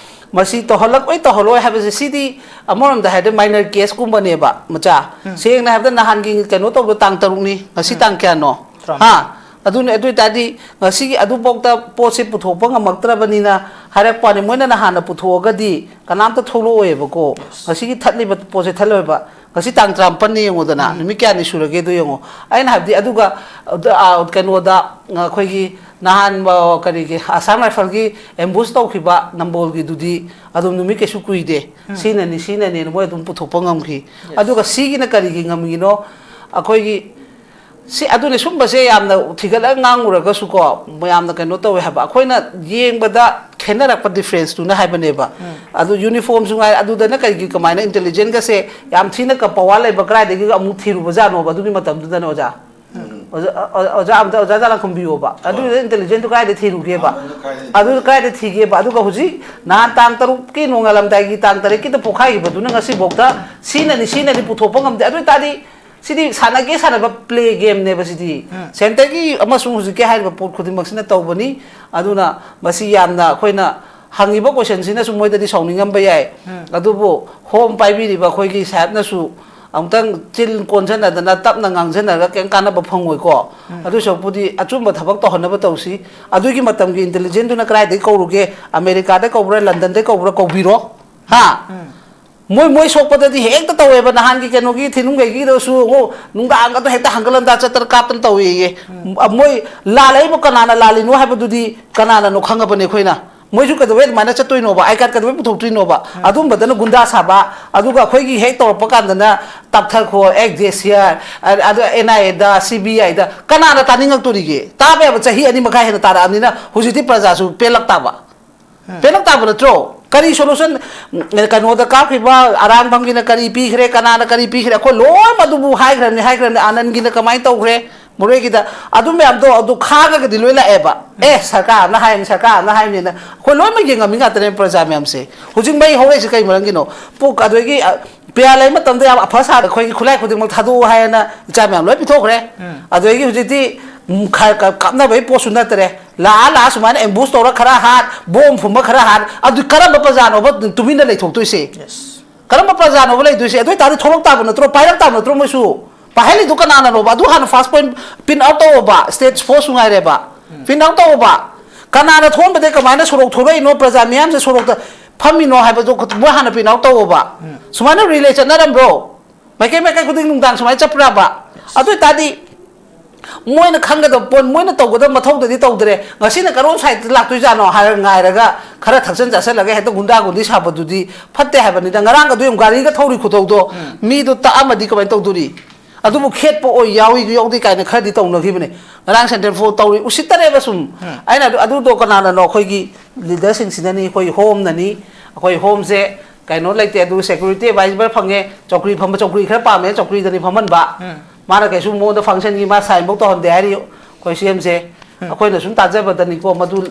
ꯃꯁꯤ ꯇꯧꯍꯜꯂꯛꯑꯣꯏ, ꯇꯧꯍꯜꯂꯣꯏ ꯍꯥꯏꯕꯁꯦ, ꯁꯤꯗꯤ ꯑꯃꯔꯣꯝꯗ ꯍꯥꯏꯔꯗꯤ minor caseꯀꯨꯝꯕꯅꯦꯕ, ꯃꯆꯥ꯫ ꯎꯝ꯫ ꯁꯦꯡꯅ ꯍꯥꯏꯕꯗ ꯅꯍꯥꯟꯒꯤ ꯀꯩꯅꯣ ꯇꯧꯕꯗꯣ ꯇꯥꯡ ꯇꯔꯨꯛꯅꯤ, ꯉꯁꯤ ꯎꯝ꯫ ꯇꯥꯡ ꯀꯌꯥꯅꯣ? ꯇꯔꯥꯃꯥꯄꯜ꯫ ꯍꯥ? ꯑꯗꯨꯅꯦ, ꯑꯗꯨ ꯑꯣꯏꯇꯥꯔꯗꯤ ꯉꯁꯤꯒꯤ ꯑꯗꯨꯐꯥꯎꯗ ꯄꯣꯠꯁꯦ ꯄꯨꯊꯣꯛꯄ ꯉꯝꯃꯛꯇ꯭ꯔꯕꯅꯤꯅ ꯍꯥꯏꯔꯛꯄ ꯋꯥꯅꯤ, ꯃꯣꯏꯅ ꯅꯍꯥꯟꯅ ꯄꯨꯊꯣꯛꯑꯒꯗꯤ ꯀꯅꯥꯝꯇ ꯊꯣꯛꯂꯛꯑꯣꯏꯕꯀꯣ꯫ Yes꯫ ꯉꯁꯤꯒꯤ ꯊꯠꯂꯤꯕ ꯄꯣꯠꯁꯦ ꯊꯠꯂꯣꯏꯕ꯫ ꯉꯁꯤ ꯇꯥꯡ ꯇꯔꯥꯃꯥꯄꯜꯅꯤ ꯌꯦꯡꯉꯣꯗꯅ, ꯎꯝ꯫ ꯅꯨꯃꯤꯠ ꯀꯌꯥꯅꯤ ꯁꯨꯔꯒꯦꯗꯣ ꯌꯦꯡꯉꯣ꯫ ꯑꯩꯅ ꯍꯥꯏꯕꯗꯤ, ꯑꯗꯨꯒ, ꯑꯗ, ꯑ, ꯀꯩꯅꯣꯗ, ꯑꯩꯈꯣꯏꯒꯤ ꯅꯍꯥꯟ, ꯑ, ꯀꯔꯤꯒꯤ, Assam Riflesꯀꯤ ambush ꯇꯧꯈꯤꯕ ꯅꯝꯕꯣꯜꯒꯤꯗꯨꯗꯤ ꯑꯗꯨꯝ ꯅꯨꯃꯤꯠ ꯀꯩꯁꯨ ꯀꯨꯏꯗꯦ꯫ ꯎꯝ꯫ ꯁꯤꯅꯅꯤ, ꯁꯤꯅꯅꯦꯅ ꯃꯣꯏ ꯑꯗꯨꯝ ꯄꯨꯊꯣꯛꯄ ꯉꯝꯈꯤ꯫ Yes꯫ ꯑꯗꯨꯒ ꯁꯤꯒꯤꯅ ꯀꯔꯤꯒꯤ ꯉꯝꯃꯤꯅꯣ? ꯑꯩꯈꯣꯏꯒꯤ ꯁꯤ, ꯑꯗꯨꯅꯤ, ꯁꯨꯝꯕꯁꯦ ꯌꯥꯝꯅ ꯊꯤꯒꯠꯂꯒ ꯉꯥꯡꯉꯨꯔꯒꯁꯨꯀꯣ, ꯃꯌꯥꯝꯅ ꯀꯩꯅꯣ ꯇꯧꯋꯦ ꯍꯥꯏꯕ꯫ ꯑꯩꯈꯣꯏꯅ ꯌꯦꯡꯕꯗ ꯈꯦꯠꯅꯔꯛꯄ ꯗꯤꯐ꯭ꯔꯦꯟꯁꯇꯨꯅ ꯍꯥꯏꯕꯅꯦꯕ꯫ ꯑꯗꯨ ꯌꯨꯅꯤꯐꯣꯔꯝꯁꯨ ꯉꯥꯏ, ꯑꯗꯨꯗꯅ ꯀꯩꯒꯤ ꯀꯃꯥꯏꯅ ꯏꯟꯇꯦꯂꯤꯖꯦꯟꯒꯁꯦ ꯌꯥꯝ ꯊꯤꯅ ꯄꯋꯥꯔ ꯂꯩꯕ ꯀꯗꯥꯏꯗꯒꯤ ꯑꯃꯨꯛ ꯊꯤꯔꯨꯕꯖꯥꯠꯅꯣꯕ ꯑꯗꯨꯒꯤ ꯃꯇꯝꯗꯨꯗꯅ ꯑꯣꯖꯥ? ꯑꯣꯖꯥ, ꯑꯣꯖꯥ ꯑꯝꯇ, ꯑꯣꯖꯥ ꯖꯥꯂꯥ ꯈꯨꯝꯕꯤꯌꯣꯕ꯫ ꯑꯗꯨꯗ ꯏꯟꯇꯦꯂꯤꯖꯦꯟꯗꯨ ꯀꯗꯥꯏꯗ ꯊꯤꯔꯨꯒꯦꯕ? ꯑꯗꯨ ꯀꯗꯥꯏꯗ ꯊꯤꯒꯦꯕ? ꯑꯗꯨꯒ ꯍꯧꯖꯤꯛ ꯅꯍꯥꯟ ꯇꯥꯡ ꯇꯔꯨꯛꯀꯤ ꯅꯣꯡꯉꯥꯜꯂꯝꯗꯥꯏꯒꯤ ꯇꯥꯡ ꯇꯔꯦꯠꯀꯤꯗ ꯄꯣꯛꯈꯥꯏꯈꯤꯕꯗꯨꯅ ꯉꯁꯤꯐꯥꯎꯗ ꯁꯤꯅꯅꯤ, ꯁꯤꯅꯅꯤ ꯄꯨꯊꯣꯛꯄ ꯉꯝꯗꯦ꯫ ꯑꯗꯨ ꯑꯣꯏꯇꯥꯔꯗꯤ ꯁꯤꯗꯤ ꯁꯥꯟꯅꯒꯦ ꯁꯥꯟꯅꯕ ꯄ꯭ꯂꯦ ꯒꯦꯝꯅꯦꯕ ꯁꯤꯗꯤ꯫ ꯁꯦꯟꯇꯔꯒꯤ ꯑꯃꯁꯨꯡ ꯍꯧꯖꯤꯛꯀꯤ ꯍꯥꯏꯔꯤꯕ ꯄꯣꯠ ꯈꯨꯗꯤꯡꯃꯛꯁꯤꯅ ꯇꯧꯕꯅꯤ꯫ ꯑꯗꯨꯅ ꯃꯁꯤ ꯌꯥꯝꯅ ꯑꯩꯈꯣꯏꯅ ꯍꯪꯉꯤꯕ ꯀꯣꯏꯁꯟꯁꯤꯅꯁꯨ ꯃꯣꯏꯗꯗꯤ ꯁꯥꯎꯅꯤꯡꯉꯝꯕ ꯌꯥꯏ꯫ ꯑꯗꯨꯕꯨ ꯍꯣꯝ ꯄꯥꯏꯕꯤꯔꯤꯕ ꯑꯩꯈꯣꯏꯒꯤ ꯁꯥꯍꯦꯕꯅꯁꯨ ꯑꯃꯨꯛꯇꯪ ꯆꯤꯟ ꯀꯣꯟꯁꯤꯟꯅꯗꯅ ꯇꯞꯅ ꯉꯥꯡꯁꯤꯟꯅꯔꯒ ꯀꯩꯝ ꯀꯥꯟꯅꯕ ꯐꯪꯉꯣꯏꯀꯣ꯫ ꯑꯗꯨ ꯁꯔꯨꯛꯄꯨꯗꯤ ꯑꯆꯨꯝꯕ ꯊꯕꯛ ꯇꯧꯍꯟꯅꯕ ꯇꯧꯁꯤ꯫ ꯑꯗꯨꯒꯤ ꯃꯇꯝꯒꯤ ꯏꯟꯇꯦꯂꯤꯖꯦꯟꯗꯨꯅ ꯀꯗꯥꯏꯗꯒꯤ ꯀꯧꯔꯨꯒꯦ? ꯑꯃꯦꯔꯤꯀꯥꯗ ꯀꯧꯕ꯭ꯔꯥ, ꯂꯟꯗꯟꯗ ꯀꯧꯕ꯭ꯔꯥ, ꯀꯧꯕꯤꯔꯣ꯫ ꯍꯥ? ꯃꯣꯏ, ꯃꯣꯏ ꯁꯣꯛꯄꯗꯗꯤ ꯍꯦꯛꯇ ꯇꯧꯋꯦꯕ꯫ ꯅꯍꯥꯟꯒꯤ ꯀꯩꯅꯣꯒꯤ ꯊꯤꯅꯨꯡꯒꯩꯒꯤꯗꯁꯨ ꯑꯃꯨꯛ ꯅꯨꯡꯗꯥꯡꯒꯗꯣ ꯍꯦꯛꯇ ꯍꯪꯒꯠ ꯍꯟꯗꯥ ꯆꯠꯇꯅ ꯀꯥꯞꯇꯅ ꯇꯧꯋꯦꯌꯦ꯫ ꯎꯝ꯫ ꯃꯣꯏ ꯂꯥꯜꯂꯛꯏꯕ ꯀꯅꯥꯅ ꯂꯥꯜꯂꯤꯅꯣ ꯍꯥꯏꯕꯗꯨꯗꯤ ꯀꯅꯥꯅꯅꯣ ꯈꯪꯉꯕꯅꯦ ꯑꯩꯈꯣꯏꯅ꯫ ꯃꯣꯏꯁꯨ ꯀꯩꯗꯧꯕꯩ ꯑꯗꯨꯃꯥꯏꯅ ꯆꯠꯇꯣꯏꯅꯣꯕ? ꯑꯥꯏ ꯀꯥꯔꯗ ꯀꯩꯗꯧꯕꯩ ꯄꯨꯊꯣꯛꯇꯣꯏꯅꯣꯕ? ꯎꯝ꯫ ꯑꯗꯨꯝꯕꯗꯅ ꯒꯨꯟꯗꯥ ꯁꯥꯕ, ꯑꯗꯨꯒ ꯑꯩꯈꯣꯏꯒꯤ ꯍꯦꯛ ꯇꯧꯔꯛꯄ ꯀꯥꯟꯗꯅ ꯇꯞꯊꯈꯣ, ꯑꯦꯛ ꯖꯦꯁꯤꯌꯥꯔ, ꯑ-, ꯑꯗꯨ and I aid, C B ꯑꯥꯏꯗ ꯀꯅꯥꯅ ꯇꯥꯅꯤꯡꯉꯛꯇꯣꯔꯤꯒꯦ? ꯇꯥꯕ ꯌꯥꯕ ꯆꯍꯤ ꯑꯅꯤ ꯃꯈꯥꯏ ꯍꯦꯟꯅ ꯇꯥꯔꯛꯑꯕꯅꯤꯅ ꯍꯧꯖꯤꯛꯇꯤ ꯄ꯭ꯔꯖꯥꯁꯨ ꯄꯦꯜꯂꯛ ꯇꯥꯕ꯫ ꯎꯝ꯫ ꯄꯦꯜꯂꯛ ꯇꯥꯕ ꯅꯠꯇ꯭ꯔꯣ? ꯀꯔꯤ ꯁꯣꯂꯨꯁꯟ? ꯀꯩꯅꯣꯗ ꯀꯥꯞꯈꯤꯕ ꯑꯔꯥꯡꯕꯝꯒꯤꯅ ꯀꯔꯤ ꯄꯤꯈ꯭ꯔꯦ, ꯀꯅꯥꯅ ꯀꯔꯤ ꯄꯤꯈ꯭ꯔꯦ, ꯑꯩꯈꯣꯏ ꯂꯣꯏꯅꯃꯛ ꯑꯗꯨꯕꯨ ꯍꯥꯏꯈ꯭ꯔꯕꯅꯤ, ꯍꯥꯏꯈ꯭ꯔꯕꯅꯤ, ꯑꯥꯅꯟꯒꯤꯅ ꯀꯃꯥꯏꯅ ꯇꯧꯈ꯭ꯔꯦ, ꯃꯣꯔꯦꯒꯤꯗ, ꯑꯗꯨ ꯃꯌꯥꯝꯗꯣ ꯑꯗꯨ ꯈꯥꯡꯉꯒꯗꯤ ꯂꯣꯏ ꯂꯥꯛꯑꯦꯕ꯫ ꯎꯝ꯫ ꯑꯦ, ꯁꯔꯀꯥꯔ ꯑꯃꯅ ꯍꯥꯏꯔꯤꯅꯤ, ꯁꯔꯀꯥꯔ ꯑꯃꯅ ꯍꯥꯏꯔꯤꯅꯤꯅ ꯑꯩꯈꯣꯏ ꯂꯣꯏꯅꯃꯛ ꯌꯦꯡꯉꯝꯃꯤ ꯉꯥꯛꯇꯅꯦ ꯄ꯭ꯔꯖꯥ ꯃꯌꯥꯝꯁꯦ꯫ ꯍꯧꯖꯤꯛ ꯃꯩ ꯍꯧꯔꯛꯏꯁꯦ ꯀꯩ ꯃꯔꯝꯒꯤꯅꯣ? ꯄꯨ-, ꯑꯗꯨꯗꯒꯤ, ꯑ, ꯄꯤꯌꯥ ꯂꯩ ꯃꯇꯝꯗ ꯌꯥꯝ ꯑꯐ ꯁꯥꯗ ꯑꯩꯈꯣꯏꯒꯤ ꯈꯨꯠꯂꯥꯏ ꯈꯨꯗꯤꯡꯃꯛ ꯊꯥꯗꯣꯛꯑꯣ ꯍꯥꯏꯅ ꯏꯆꯥ ꯃꯌꯥꯝ ꯂꯣꯏ ꯄꯤꯊꯣꯛꯈ꯭ꯔꯦ꯫ ꯎꯝ꯫ ꯑꯗꯨꯗꯒꯤ ꯍꯧꯖꯤꯛꯇꯤ, ꯎꯝ, ꯈ-, ꯀ-, ꯀꯥꯞꯅꯕꯒꯤ ꯄꯣꯠꯁꯨ ꯅꯠꯇ꯭ꯔꯦ꯫ ꯂꯥꯛꯑ ꯂꯥꯛꯑ ꯁꯨꯃꯥꯏꯅ ꯑꯦꯝꯕꯨꯁ ꯇꯧꯔ ꯈꯔ ꯍꯥꯠ, ꯕꯣꯝ ꯐꯨꯝꯕ ꯈꯔ ꯍꯥꯠ, ꯑꯗꯨ ꯀꯔꯝꯕ ꯄ꯭ꯔꯖꯥꯅꯣꯕ ꯇꯨꯃꯤꯟꯅ ꯂꯩꯊꯣꯛꯇꯣꯏꯁꯦ? Yes. ꯀꯔꯝꯕ ꯄ꯭ꯔꯖꯥꯅꯣꯕ ꯂꯩꯗꯣꯏꯁꯦ? ꯑꯗꯨ ꯑꯣꯏꯇꯥꯔꯗꯤ ꯊꯣꯛꯂꯛ ꯇꯥꯕ ꯅꯠꯇ꯭ꯔꯣ? ꯄꯥꯏꯔꯛ ꯇꯥꯕ ꯅꯠꯇ꯭ꯔꯣ ꯃꯣꯏꯁꯨ? ꯄꯥꯏꯍꯜꯂꯤꯗꯣ ꯀꯅꯥꯅꯅꯣꯕ? ꯑꯗꯨ ꯍꯥꯟꯅ ꯐꯥꯔꯁ ꯄꯣꯏꯟ ꯄꯤꯟ ꯑꯥꯎꯠ ꯇꯧꯑꯣꯕ꯫ ꯁ꯭ꯇꯦꯠ ꯐꯣꯔꯁꯁꯨ ꯉꯥꯏꯔꯦꯕ꯫ ꯎꯝ꯫ ꯄꯤꯟ ꯑꯥꯎꯠ ꯇꯧꯑꯣꯕ꯫ ꯀꯅꯥꯅ ꯊꯣꯛꯍꯟꯕꯗꯩ ꯀꯃꯥꯏꯅ ꯁꯣꯔꯣꯛ ꯊꯣꯛꯂꯛꯏꯅꯣ? ꯄ꯭ꯔꯖꯥ ꯃꯤꯌꯥꯝꯁꯦ ꯁꯣꯔꯣꯛꯇ ꯐꯝꯃꯤꯅꯣ ꯍꯥꯏꯕꯗꯣ ꯃꯣꯏ ꯍꯥꯟꯅ ꯄꯤꯟ ꯑꯥꯎꯠ ꯇꯧꯑꯣꯕ꯫ ꯎꯝ꯫ ꯁꯨꯃꯥꯏꯅ ꯔꯤꯂꯦ ꯆꯠꯅꯔꯝꯕ꯭ꯔꯣ? ꯃꯥꯏꯀꯩ ꯃꯥꯏꯀꯩ ꯈꯨꯗꯤꯡ ꯅꯨꯡꯗꯥꯡ ꯁꯨꯃꯥꯏꯅ ꯆꯠꯄ꯭ꯔꯕ? ꯑꯗꯨ ꯑꯣꯏꯇꯥꯔꯗꯤ ꯃꯣꯏꯅ ꯈꯪꯒꯗꯕ ꯄꯣꯠ, ꯃꯣꯏꯅ ꯇꯧꯒꯗꯕ ꯃꯊꯧꯗꯗꯤ ꯇꯧꯗ꯭ꯔꯦ꯫ ꯉꯁꯤꯅ ꯀꯔꯣꯝ ꯁꯥꯏꯗꯇ ꯂꯥꯛꯇꯣꯏꯖꯥꯠꯅꯣ ꯍꯥꯏꯔꯒ ꯉꯥꯏꯔꯒ ꯈꯔ ꯊꯛꯆꯟ ꯆꯥꯁꯜꯂꯒ ꯍꯦꯛꯇ ꯒꯨꯟꯗꯥ ꯒꯨꯟꯗꯤ ꯁꯥꯕꯗꯨꯗꯤ ꯐꯠꯇꯦ ꯍꯥꯏꯕꯅꯤꯗ꯫ ꯉꯔꯥꯡ ꯑꯗꯨ ꯌꯦꯡꯉꯨ, ꯒꯥꯔꯤꯒ ꯊꯧꯔꯤ ꯈꯨꯊꯧꯗꯣ, ꯎꯝ꯫ ꯃꯤꯗꯣ ꯇꯛꯑꯝꯃꯗꯤ ꯀꯃꯥꯏꯅ ꯇꯧꯗꯣꯔꯤ? ꯑꯗꯨꯕꯨ ꯈꯦꯠꯄ ꯑꯣꯏ ꯌꯥꯎꯏ ꯌꯥꯎꯗꯦ ꯀꯥꯏꯅ ꯈꯔꯗꯤ ꯇꯧꯅꯈꯤꯕꯅꯦ꯫ ꯉꯔꯥꯡ ꯁꯦꯟꯇ꯭ꯔꯦꯜ ꯐꯣꯔꯁ ꯇꯧꯔꯤ ꯎꯁꯤꯠꯇꯔꯦꯕ ꯁꯨꯝ꯫ ꯎꯝ꯫ ꯑꯩꯅ ꯑꯗꯨ, ꯑꯗꯨꯗꯣ ꯀꯅꯥꯅꯅꯣ? ꯑꯩꯈꯣꯏꯒꯤ ꯂꯤꯗꯔꯁꯤꯡꯁꯤꯅꯅꯤ, ꯑꯩꯈꯣꯏ ꯍꯣꯝꯅꯅꯤ꯫ ꯑꯩꯈꯣꯏ ꯍꯣꯝꯁꯦ ꯀꯩꯅꯣ ꯂꯩꯇꯦ, ꯑꯗꯨ ꯁꯦꯀ꯭ꯌꯨꯔꯤꯇꯤ ꯑꯦꯗꯚꯥꯏꯖꯔ ꯐꯪꯉꯦ, ꯆꯧꯀ꯭ꯔꯤ ꯐꯝꯕ, ꯆꯧꯀ꯭ꯔꯤ ꯈꯔ ꯄꯥꯝꯃꯦ, ꯆꯧꯀ꯭ꯔꯤꯗꯅꯤ ꯐꯝꯍꯟꯕ꯫ ꯎꯝ꯫ ꯃꯥꯅ ꯀꯩꯁꯨ ꯃꯉꯣꯟꯗ ꯐꯪꯁꯟꯒꯤ ꯃꯥ ꯁꯥꯏꯟꯐꯧ ꯇꯧꯍꯟꯗꯦ ꯍꯥꯏꯔꯤ ꯑꯩꯈꯣꯏ ꯁꯤ ꯑꯦꯝꯁꯦ꯫ ꯎꯝ꯫ ꯑꯩꯈꯣꯏꯅ ꯁꯨꯝ ꯇꯥꯖꯕꯗꯅꯤꯀꯣ, ꯃꯗꯨ,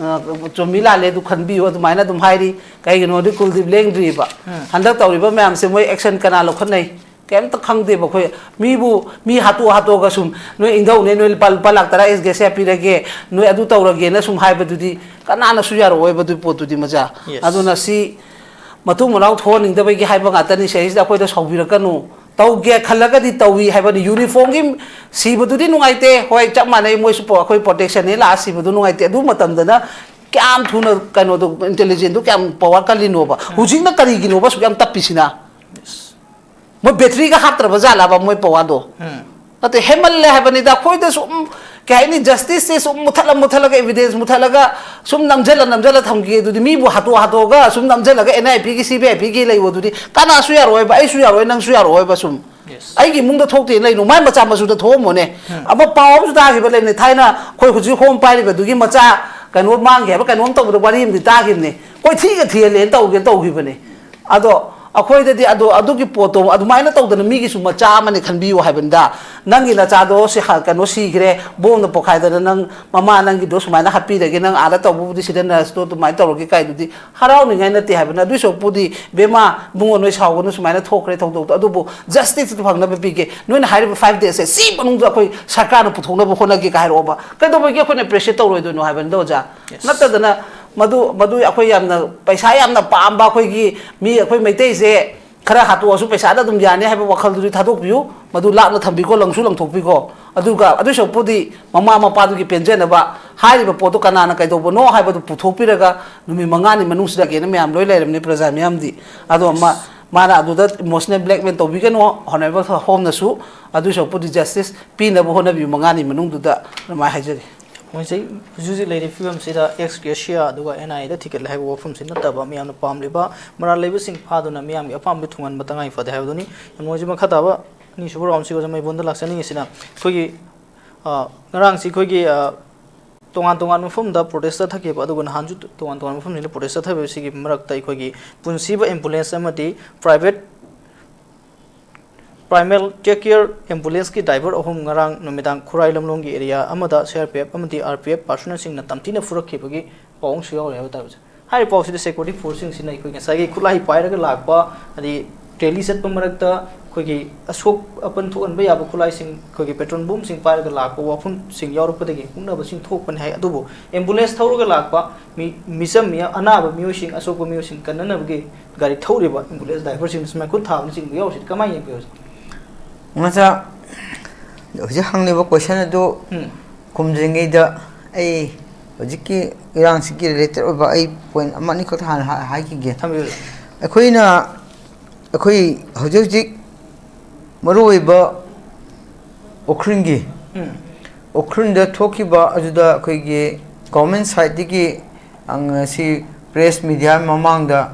ꯑ, ꯆꯨꯝꯃꯤ ꯂꯥꯜꯂꯦ ꯑꯗꯨ ꯈꯟꯕꯤꯌꯨ, ꯑꯗꯨꯃꯥꯏꯅ ꯑꯗꯨꯝ ꯍꯥꯏꯔꯤ꯫ ꯀꯩꯒꯤꯅꯣꯗꯤ ꯀꯨꯜꯗꯤꯞ ꯂꯦꯡꯗ꯭ꯔꯤꯕ꯫ ꯎꯝ꯫ ꯍꯟꯗꯛ ꯇꯧꯔꯤꯕ ꯃꯌꯥꯝꯁꯦ ꯃꯣꯏ ꯑꯦꯛꯁꯟ ꯀꯅꯥ ꯂꯧꯈꯠꯅꯩ? ꯀꯩꯝꯇ ꯈꯪꯗꯦꯕ ꯑꯩꯈꯣꯏ꯫ ꯃꯤꯕꯨ, ꯃꯤ ꯍꯥꯠꯇꯣꯛ ꯍꯥꯠꯇꯣꯛꯑꯒ ꯁꯨꯝ, "ꯅꯣꯏ ꯏꯪꯗꯧꯅꯦ, ꯅꯣꯏ ꯂꯨꯄꯥ, ꯂꯨꯄꯥ ꯂꯥꯛ ꯇꯔꯥ ꯑꯦꯁ ꯒ꯭ꯔꯦꯁꯤꯌꯥ ꯄꯤꯔꯒꯦ, ꯅꯣꯏ ꯑꯗꯨ ꯇꯧꯔꯒꯦꯅ" ꯁꯨꯝ ꯍꯥꯏꯕꯗꯨꯗꯤ ꯀꯅꯥꯅꯁꯨ ꯌꯥꯔꯛꯑꯣꯏꯕ ꯑꯗꯨꯒꯤ ꯄꯣꯠꯇꯨꯗꯤ, ꯃꯆꯥ꯫ Yes꯫ ꯑꯗꯨꯅ ꯁꯤ ꯃꯇꯨꯡ ꯃꯅꯥꯎ ꯊꯣꯛꯍꯟꯅꯤꯡꯗꯕꯒꯤ ꯍꯥꯏꯕ ꯉꯥꯛꯇꯅꯤ꯫ ꯁꯤꯗꯩꯁꯤꯗ ꯑꯩꯈꯣꯏꯗ ꯁꯥꯎꯕꯤꯔꯛꯀꯅꯨ꯫ ꯇꯧꯒꯦ ꯈꯜꯂꯒꯗꯤ ꯇꯧꯏ ꯍꯥꯏꯕꯅꯤ꯫ ꯌꯨꯅꯤꯐꯣꯔꯝꯒꯤ ꯁꯤꯕꯗꯨꯗꯤ ꯅꯨꯡꯉꯥꯏꯇꯦ꯫ ꯍꯣꯏ, ꯆꯞ ꯃꯥꯟꯅꯩ, ꯃꯣꯏꯁꯨ ꯄꯣ-, ꯑꯩꯈꯣꯏ ꯄ꯭ꯔꯣꯇꯦꯛꯁꯟꯅꯤ ꯂꯥꯛꯑ ꯁꯤꯕꯗꯨ ꯅꯨꯡꯉꯥꯏꯇꯦ꯫ ꯑꯗꯨ ꯃꯇꯝꯗꯅ ꯀꯌꯥꯝ ꯊꯨꯅ ꯀꯩꯅꯣꯗꯣ, ꯏꯟꯇꯦꯂꯤꯖꯦꯟꯗꯨ ꯀꯌꯥꯝ ꯄꯋꯥꯔ ꯀꯜꯂꯤꯅꯣꯕ? ꯎꯝ꯫ ꯍꯧꯖꯤꯛꯅ ꯀꯔꯤꯒꯤꯅꯣꯕ ꯑꯁꯨꯛ ꯌꯥꯝ ꯇꯞꯄꯤꯁꯤꯅ? Yes꯫ ꯃꯣꯏ ꯕꯦꯇ꯭ꯔꯤꯒ ꯍꯥꯞꯇ꯭ꯔꯕ ꯖꯥꯠꯂꯕ ꯃꯣꯏ ꯄꯋꯥꯔꯗꯣ? ꯎꯝ꯫ ꯅꯠꯇꯦ, ꯍꯦꯟꯃꯜꯂꯦ ꯍꯥꯏꯕꯅꯤꯗ꯫ ꯑꯩꯈꯣꯏꯗ ꯁꯨꯝ, ꯀꯩ ꯍꯥꯏꯅꯤ, ꯖꯁꯇꯤꯁꯁꯦ ꯁꯨꯝ ꯃꯨꯊꯠꯂ ꯃꯨꯊꯠꯂꯒ, ꯑꯦꯚꯤꯗꯦꯟꯁ ꯃꯨꯊꯠꯂꯒ, ꯁꯨꯝ ꯅꯝꯖꯜꯂ ꯅꯝꯖꯜꯂ ꯊꯝꯈꯤ꯫ ꯑꯗꯨꯗꯤ ꯃꯤꯕꯨ ꯍꯥꯠꯇꯣꯛ ꯍꯥꯠꯇꯣꯛꯑꯒ ꯁꯨꯝ ꯅꯝꯖꯜꯂꯒ ꯑꯦꯟ ꯑꯥꯏ ꯄꯤꯒꯤ, ꯁꯤ ꯕꯤ ꯑꯥꯏ ꯄꯤꯒꯤ ꯂꯩꯕꯗꯨꯗꯤ ꯀꯅꯥꯁꯨ ꯌꯥꯔꯣꯏꯕ, ꯑꯩꯁꯨ ꯌꯥꯔꯣꯏ, ꯅꯪꯁꯨ ꯌꯥꯔꯣꯏꯕ꯫ ꯁꯨꯝ Yes꯫ ꯑꯩꯒꯤ ꯏꯃꯨꯡꯗ ꯊꯣꯛꯇꯦꯅ ꯂꯩꯅꯨ, ꯃꯥꯏ ꯃꯆꯥ ꯃꯁꯨꯗ ꯊꯣꯛꯑꯝꯃꯣꯅꯦ꯫ ꯎꯝ꯫ ꯑꯃ ꯄꯥꯎ ꯑꯃꯁꯨ ꯇꯥꯈꯤꯕ ꯂꯩꯕꯅꯦ, ꯊꯥꯏꯅ ꯑꯩꯈꯣꯏ ꯍꯧꯖꯤꯛ ꯍꯣꯝ ꯄꯥꯏꯔꯤꯕꯗꯨꯒꯤ ꯃꯆꯥ ꯀꯩꯅꯣ ꯃꯥꯡꯈꯤ ꯍꯥꯏꯕ ꯀꯩꯅꯣꯝ ꯇꯧꯕꯗ ꯋꯥꯔꯤ ꯑꯃꯗꯤ ꯇꯥꯈꯤꯕꯅꯦ꯫ ꯀꯣꯏꯊꯤꯒ ꯊꯤꯍꯜꯂꯦꯅ ꯇꯧꯒꯦ ꯇꯧꯈꯤꯕꯅꯦ꯫ ꯑꯗꯣ ꯑꯩꯈꯣꯏꯗꯗꯤ ꯑꯗꯣ, ꯑꯗꯨꯒꯤ ꯄꯣꯠꯇꯣ ꯑꯗꯨꯃꯥꯏꯅ ꯇꯧꯗꯅ ꯃꯤꯒꯤꯁꯨ ꯃꯆꯥ ꯑꯃꯅꯦ ꯈꯟꯕꯤꯌꯨ ꯍꯥꯏꯕꯅꯤꯗ꯫ ꯅꯪꯒꯤ ꯅꯆꯥꯗꯣ ꯁꯤ ꯍ-, ꯀꯩꯅꯣ ꯁꯤꯈ꯭ꯔꯦ, ꯕꯣꯝꯅ ꯄꯣꯈꯥꯏꯗꯅ ꯅꯪ ꯃꯃꯥ ꯅꯪꯒꯤꯗꯣ ꯁꯨꯃꯥꯏꯅ ꯍꯥꯠꯄꯤꯔꯒꯦ, ꯅꯪ ꯑꯥꯗ ꯇꯧꯕꯕꯨꯗꯤ ꯁꯤꯗ ꯅꯔꯁꯇꯣ ꯑꯗꯨꯃꯥꯏꯅ ꯇꯧꯔꯒꯦ ꯀꯥꯏꯗꯨꯗꯤ ꯍꯔꯥꯎꯅꯤꯡꯉꯥꯏ ꯅꯠꯇꯦ ꯍꯥꯏꯕꯅꯤ꯫ ꯑꯗꯨꯏ ꯁꯔꯨꯛꯄꯨꯗꯤ, "ꯏꯕꯦꯝꯃ, ꯏꯕꯨꯡꯉꯣ, ꯅꯣꯏ ꯁꯥꯎꯒꯅꯨ, ꯁꯨꯃꯥꯏꯅ ꯊꯣꯛꯈ꯭ꯔꯦ ꯊꯧꯗꯣꯛꯇꯣ, ꯑꯗꯨꯕꯨ ꯖꯁꯇꯤꯁꯇꯨ ꯐꯪꯅꯕ ꯄꯤꯒꯦ, ꯅꯣꯏꯅ ꯍꯥꯏꯔꯤꯕ ꯐꯥꯏꯚ ꯗꯦꯖꯁꯦ ꯁꯤ ꯃꯅꯨꯡꯗ ꯑꯩꯈꯣꯏ ꯁꯔꯀꯥꯔꯅ ꯄꯨꯊꯣꯛꯅꯕ ꯍꯣꯠꯅꯒꯦ" ꯀꯥꯏ ꯍꯥꯏꯔꯛꯑꯣꯕ꯫ ꯀꯩꯗꯧꯕꯒꯤ ꯑꯩꯈꯣꯏꯅ ꯄ꯭ꯔꯦꯁꯔ ꯇꯧꯔꯣꯏꯗꯣꯏꯅꯣ ꯍꯥꯏꯕꯅꯤꯗ, ꯑꯣꯖꯥ꯫ Yes꯫ ꯅꯠꯇꯗꯅ ꯃꯗꯨ, ꯃꯗꯨ ꯑꯩꯈꯣꯏ ꯌꯥꯝꯅ ꯄꯩꯁꯥ ꯌꯥꯝꯅ ꯄꯥꯝꯕ ꯑꯩꯈꯣꯏꯒꯤ ꯃꯤ, ꯑꯩꯈꯣꯏ ꯃꯩꯇꯩꯁꯦ ꯈꯔ ꯍꯥꯠꯇꯣꯛꯑꯁꯨ ꯄꯩꯁꯥꯗ ꯑꯗꯨꯝ ꯌꯥꯅꯤ ꯍꯥꯏꯕ ꯋꯥꯈꯜꯗꯨꯗꯤ ꯊꯥꯗꯣꯛꯄꯤꯌꯨ꯫ ꯃꯗꯨ ꯂꯥꯞꯅ ꯊꯝꯕꯤꯀꯣ, ꯂꯪꯁꯨ ꯂꯪꯊꯣꯛꯄꯤꯀꯣ꯫ ꯑꯗꯨꯒ ꯑꯗꯨꯏ ꯁꯔꯨꯛꯄꯨꯗꯤ ꯃꯃꯥ ꯃꯄꯥꯗꯨꯒꯤ ꯄꯦꯟꯖꯅꯕ ꯍꯥꯏꯔꯤꯕ ꯄꯣꯠꯇꯨ ꯀꯅꯥꯅ ꯀꯩꯗꯧꯕꯅꯣ ꯍꯥꯏꯕꯗꯨ ꯄꯨꯊꯣꯛꯄꯤꯔꯒ ꯅꯨꯃꯤꯠ ꯃꯉꯥꯅꯤ ꯃꯅꯨꯡꯁꯤꯗ ꯀꯩꯅꯣ ꯃꯌꯥꯝ ꯂꯣꯏ ꯂꯩꯔꯕꯅꯤ, ꯄ꯭ꯔꯖꯥ ꯃꯤꯌꯥꯝꯗꯤ꯫ ꯑꯗꯣ ꯃꯥ-, ꯃꯥꯅ ꯑꯗꯨꯗ ꯏꯃꯣꯁꯅꯦꯜ ꯕ꯭ꯂꯦꯛꯃꯦꯜ ꯇꯧꯕꯤꯒꯅꯨ, ꯍꯣꯅꯔꯦꯕꯜ ꯍꯣꯝꯅꯁꯨ꯫ ꯑꯗꯨꯏ ꯁꯔꯨꯛꯄꯨꯗꯤ ꯖꯁꯇꯤꯁ ꯄꯤꯅꯕ ꯍꯣꯠꯅꯕꯤꯌꯨ ꯃꯉꯥꯅꯤ ꯃꯅꯨꯡꯗꯨꯗ, ꯑꯗꯨꯃꯥꯏꯅ ꯍꯥꯏꯖꯔꯤ꯫ ꯃꯣꯏꯁꯦ ꯍꯧꯖꯤꯛ ꯍꯧꯖꯤꯛ ꯂꯩꯔꯤꯕ ꯐꯤꯕꯝꯁꯤꯗ ꯑꯦꯛꯁ ꯒ꯭ꯔꯦꯁꯤꯌꯥ ꯑꯗꯨꯒ ꯑꯦꯟ ꯑꯥꯏ ꯑꯦꯗ ꯊꯤꯒꯠꯂꯦ ꯍꯥꯏꯕ ꯋꯥꯐꯝꯁꯤ ꯅꯠꯇꯕ, ꯃꯤꯌꯥꯝꯅ ꯄꯥꯝꯂꯤꯕ ꯃꯔꯥꯜ ꯂꯩꯕꯁꯤꯡ ꯐꯥꯗꯨꯅ ꯃꯤꯌꯥꯝꯒꯤ ꯑꯄꯥꯝꯕ ꯊꯨꯡꯍꯟꯕ ꯇꯉꯥꯏ ꯐꯗꯦ ꯍꯥꯏꯕꯗꯨꯅꯤ꯫ ꯃꯣꯏꯁꯦ ꯃꯈꯥ ꯇꯥꯕ ꯑꯅꯤꯁꯨꯕ ꯔꯥꯎꯟꯁꯤꯒ ꯃꯩꯕꯣꯟꯗ ꯂꯥꯛꯆꯅꯤꯡꯉꯤꯁꯤꯅ ꯑꯩꯈꯣꯏꯒꯤ, ꯑ, ꯉꯔꯥꯡꯁꯤ ꯑꯩꯈꯣꯏꯒꯤ, ꯑ, ꯇꯣꯉꯥꯟ ꯇꯣꯉꯥꯟꯕ ꯃꯐꯝꯗ ꯄ꯭ꯔꯣꯇꯦꯁ ꯆꯠꯊꯈꯤꯕ, ꯑꯗꯨꯒ ꯅꯍꯥꯟꯁꯨ ꯇꯣꯉꯥꯟ ꯇꯣꯉꯥꯟꯕ ꯃꯐꯝꯁꯤꯡꯗ ꯄ꯭ꯔꯣꯇꯦꯁ ꯆꯠꯊꯕꯁꯤꯒꯤ ꯃꯔꯛꯇ ꯑꯩꯈꯣꯏꯒꯤ ꯄꯨꯟꯁꯤꯕ ꯑꯦꯝꯕꯨꯂꯦꯟꯁ ꯑꯃꯗꯤ ꯄ꯭ꯔꯥꯏꯚꯦꯠ ꯄ꯭ꯔꯥꯏꯃꯦꯜ ꯇꯦꯛ ꯀꯤꯌꯔ ꯑꯦꯝꯕꯨꯂꯦꯟꯁꯀꯤ ꯗ꯭ꯔꯥꯏꯚꯔ ꯑꯍꯨꯝ ꯉꯔꯥꯡ ꯅꯨꯃꯤꯗꯥꯡ ꯈꯨꯔꯥꯏ ꯂꯝꯂꯣꯡꯒꯤ ꯑꯦꯔꯤꯌꯥ ꯑꯃꯗ ꯁꯤ ꯑꯥꯔ ꯄꯤ ꯑꯦꯐ ꯑꯃꯗꯤ ꯑꯥꯔ ꯄꯤ ꯑꯦꯐ ꯄꯥꯔꯁꯣꯅꯦꯜꯁꯤꯡꯅ ꯇꯝꯊꯤꯅ ꯐꯨꯔꯛꯈꯤꯕꯒꯤ ꯄꯥꯎ ꯑꯃꯁꯨ ꯌꯥꯎꯔꯦ ꯍꯥꯏꯕ ꯇꯥꯔꯦ꯫ ꯍꯥꯏꯔꯤꯕ ꯄꯥꯎꯁꯤꯗ ꯁꯦꯀ꯭ꯌꯨꯔꯤꯇꯤ ꯐꯣꯔꯁꯁꯤꯡꯁꯤꯅ ꯑꯩꯈꯣꯏ ꯉꯁꯥꯏꯒꯤ ꯈꯨꯠꯂꯥꯏ ꯄꯥꯏꯔꯒ ꯂꯥꯛꯄ, ꯍꯥꯏꯗꯤ ꯔꯦꯂꯤ ꯆꯠꯄ ꯃꯔꯛꯇ ꯑꯩꯈꯣꯏꯒꯤ ꯑꯁꯣꯛ ꯑꯄꯟ ꯊꯣꯛꯍꯟꯕ ꯌꯥꯕ ꯈꯨꯠꯂꯥꯏꯁꯤꯡ, ꯑꯩꯈꯣꯏꯒꯤ ꯄꯦꯇ꯭ꯔꯣꯜ ꯕꯣꯝꯁꯤꯡ ꯄꯥꯏꯔꯒ ꯂꯥꯛꯄ ꯋꯥꯐꯝꯁꯤꯡ ꯌꯥꯎꯔꯛꯄꯗꯒꯤ ꯍꯨꯛꯅꯕꯁꯤꯡ ꯊꯣꯛꯄꯅꯤ ꯍꯥꯏ꯫ ꯑꯗꯨꯕꯨ ꯑꯦꯝꯕꯨꯂꯦꯟꯁ ꯊꯧꯔꯒ ꯂꯥꯛꯄ ꯃꯤ, ꯃꯤꯆꯝ ꯃꯤ, ꯑꯅꯥꯕ ꯃꯤꯑꯣꯏꯁꯤꯡ, ꯑꯁꯣꯛꯄ ꯃꯤꯑꯣꯏꯁꯤꯡ ꯀꯟꯅꯅꯕꯒꯤ ꯒꯥꯔꯤ ꯊꯧꯔꯤꯕ ꯑꯦꯝꯕꯨꯂꯦꯟꯁ ꯗ꯭ꯔꯥꯏꯚꯔꯁꯤꯡꯅꯁꯨ ꯃꯈꯨꯠ ꯊꯥꯕꯅꯆꯤꯡꯕ ꯌꯥꯎꯔꯤꯁꯤꯗꯤ ꯀꯃꯥꯏꯅ ꯌꯦꯡꯕꯤꯕ? ꯃꯆꯥ, ꯍꯧꯖꯤꯛ ꯍꯪꯂꯤꯕ ꯀꯣꯏꯁꯟ ꯑꯗꯨ ꯎꯝ꯫ ꯈꯨꯝꯗ꯭ꯔꯤꯉꯩꯗ ꯑꯩ ꯍꯧꯖꯤꯛꯀꯤ ꯏꯔꯥꯡꯁꯤꯒꯤ ꯔꯤꯂꯦꯇꯦꯠ ꯑꯣꯏꯕ ꯑꯩ ꯄꯣꯏꯟ ꯑꯃ ꯑꯅꯤꯈꯛ ꯍꯥꯟꯅ ꯍꯥ-, ꯍꯥꯏꯈꯤꯒꯦ꯫ ꯊꯝꯕꯤꯌꯨ꯫ ꯑꯩꯈꯣꯏꯅ, ꯑꯩꯈꯣꯏ ꯍꯧꯖꯤꯛ ꯍꯧꯖꯤꯛ ꯃꯔꯨꯑꯣꯏꯕ ꯎꯈ꯭ꯔꯨꯜꯒꯤ, ꯎꯝ꯫ ꯎꯈ꯭ꯔꯨꯜꯗ ꯊꯣꯛꯈꯤꯕ ꯑꯗꯨꯗ ꯑꯩꯈꯣꯏꯒꯤ ꯒꯣꯔꯃꯦꯟ ꯁꯥꯏꯠꯇꯒꯤ, ꯑꯪ, ꯁꯤ ꯄ꯭ꯔꯦꯁ ꯃꯤꯗꯤꯌꯥ ꯃꯃꯥꯡꯗ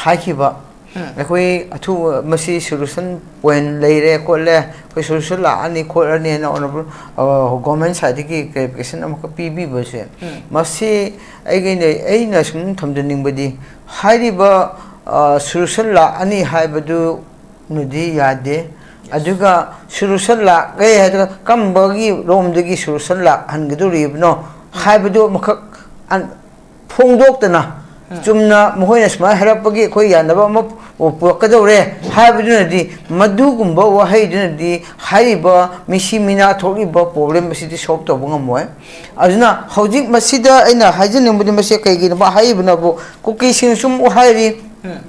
ꯍꯥꯏꯈꯤꯕ, ꯎꯝ꯫ ꯑꯩꯈꯣꯏ ꯑꯊꯨꯕ ꯃꯁꯤ ꯁꯣꯂꯨꯁꯟ ꯄꯣꯏꯟ ꯂꯩꯔꯦ ꯈꯣꯠꯂꯦ, ꯑꯩꯈꯣꯏ ꯁꯣꯂꯨꯁꯟ ꯂꯥꯛꯑꯅꯤ ꯈꯣꯠꯂꯅꯤꯅ ꯑꯣꯅꯔꯦꯕꯜ, ꯑ, ꯒꯣꯔꯃꯦꯟ ꯁꯥꯏꯠꯇꯒꯤ ꯀ꯭ꯂꯦꯔꯤꯐꯤꯀꯦꯁꯟ ꯑꯃꯈꯛ ꯄꯤꯕꯤꯕꯁꯦ, ꯎꯝ꯫ ꯃꯁꯤ ꯑꯩꯒꯤ, ꯑꯩꯅ ꯁꯨꯝ ꯊꯝꯖꯅꯤꯡꯕꯗꯤ, ꯍꯥꯏꯔꯤꯕ, ꯑ, ꯁꯣꯂꯨꯁꯟ ꯂꯥꯛꯑꯅꯤ ꯍꯥꯏꯕꯗꯨꯅꯗꯤ ꯌꯥꯗꯦ꯫ ꯑꯗꯨꯒ ꯁꯣꯂꯨꯁꯟ ꯂꯥꯛꯑꯦ ꯍꯥꯏꯗꯨꯒ ꯀꯔꯝꯕꯒꯤ ꯔꯣꯝꯗꯒꯤ ꯁꯣꯂꯨꯁꯟ ꯂꯥꯛꯍꯟꯒꯗꯧꯔꯤꯕꯅꯣ ꯎꯝ꯫ ꯍꯥꯏꯕꯗꯨ ꯑꯃꯈꯛ ꯑꯟ-, ꯐꯣꯡꯗꯣꯛꯇꯅ, ꯎꯝ꯫ ꯆꯨꯝꯅ ꯃꯈꯣꯏꯅ ꯁꯨꯃꯥꯏꯅ ꯍꯥꯏꯔꯛꯄꯒꯤ ꯑꯩꯈꯣꯏ ꯌꯥꯅꯕ ꯑꯃ ꯄꯨꯔꯛꯀꯗꯧꯔꯦ ꯍꯥꯏꯕꯗꯨꯅꯗꯤ, ꯃꯗꯨꯒꯨꯝꯕ ꯋꯥꯍꯩꯗꯨꯅꯗꯤ ꯍꯥꯏꯔꯤꯕ ꯃꯤꯁꯤ ꯃꯤꯅꯥ ꯊꯣꯛꯂꯤꯕ ꯄ꯭ꯔꯣꯕ꯭ꯂꯦꯝ ꯑꯁꯤꯗꯤ ꯁꯣꯜꯕ ꯇꯧꯕ ꯉꯝꯃꯣꯏ꯫ ꯑꯗꯨꯅ ꯍꯧꯖꯤꯛ ꯃꯁꯤꯗ ꯑꯩꯅ ꯍꯥꯏꯖꯅꯤꯡꯕꯗꯤ, ꯃꯁꯤ ꯀꯩꯒꯤꯅꯣ ꯍꯥꯏꯔꯤꯕꯅꯕꯨ, ꯀꯨꯀꯤꯁꯤꯡꯅꯁꯨ ꯑꯃꯨꯛ ꯍꯥꯏꯔꯤ, ꯎꯝ꯫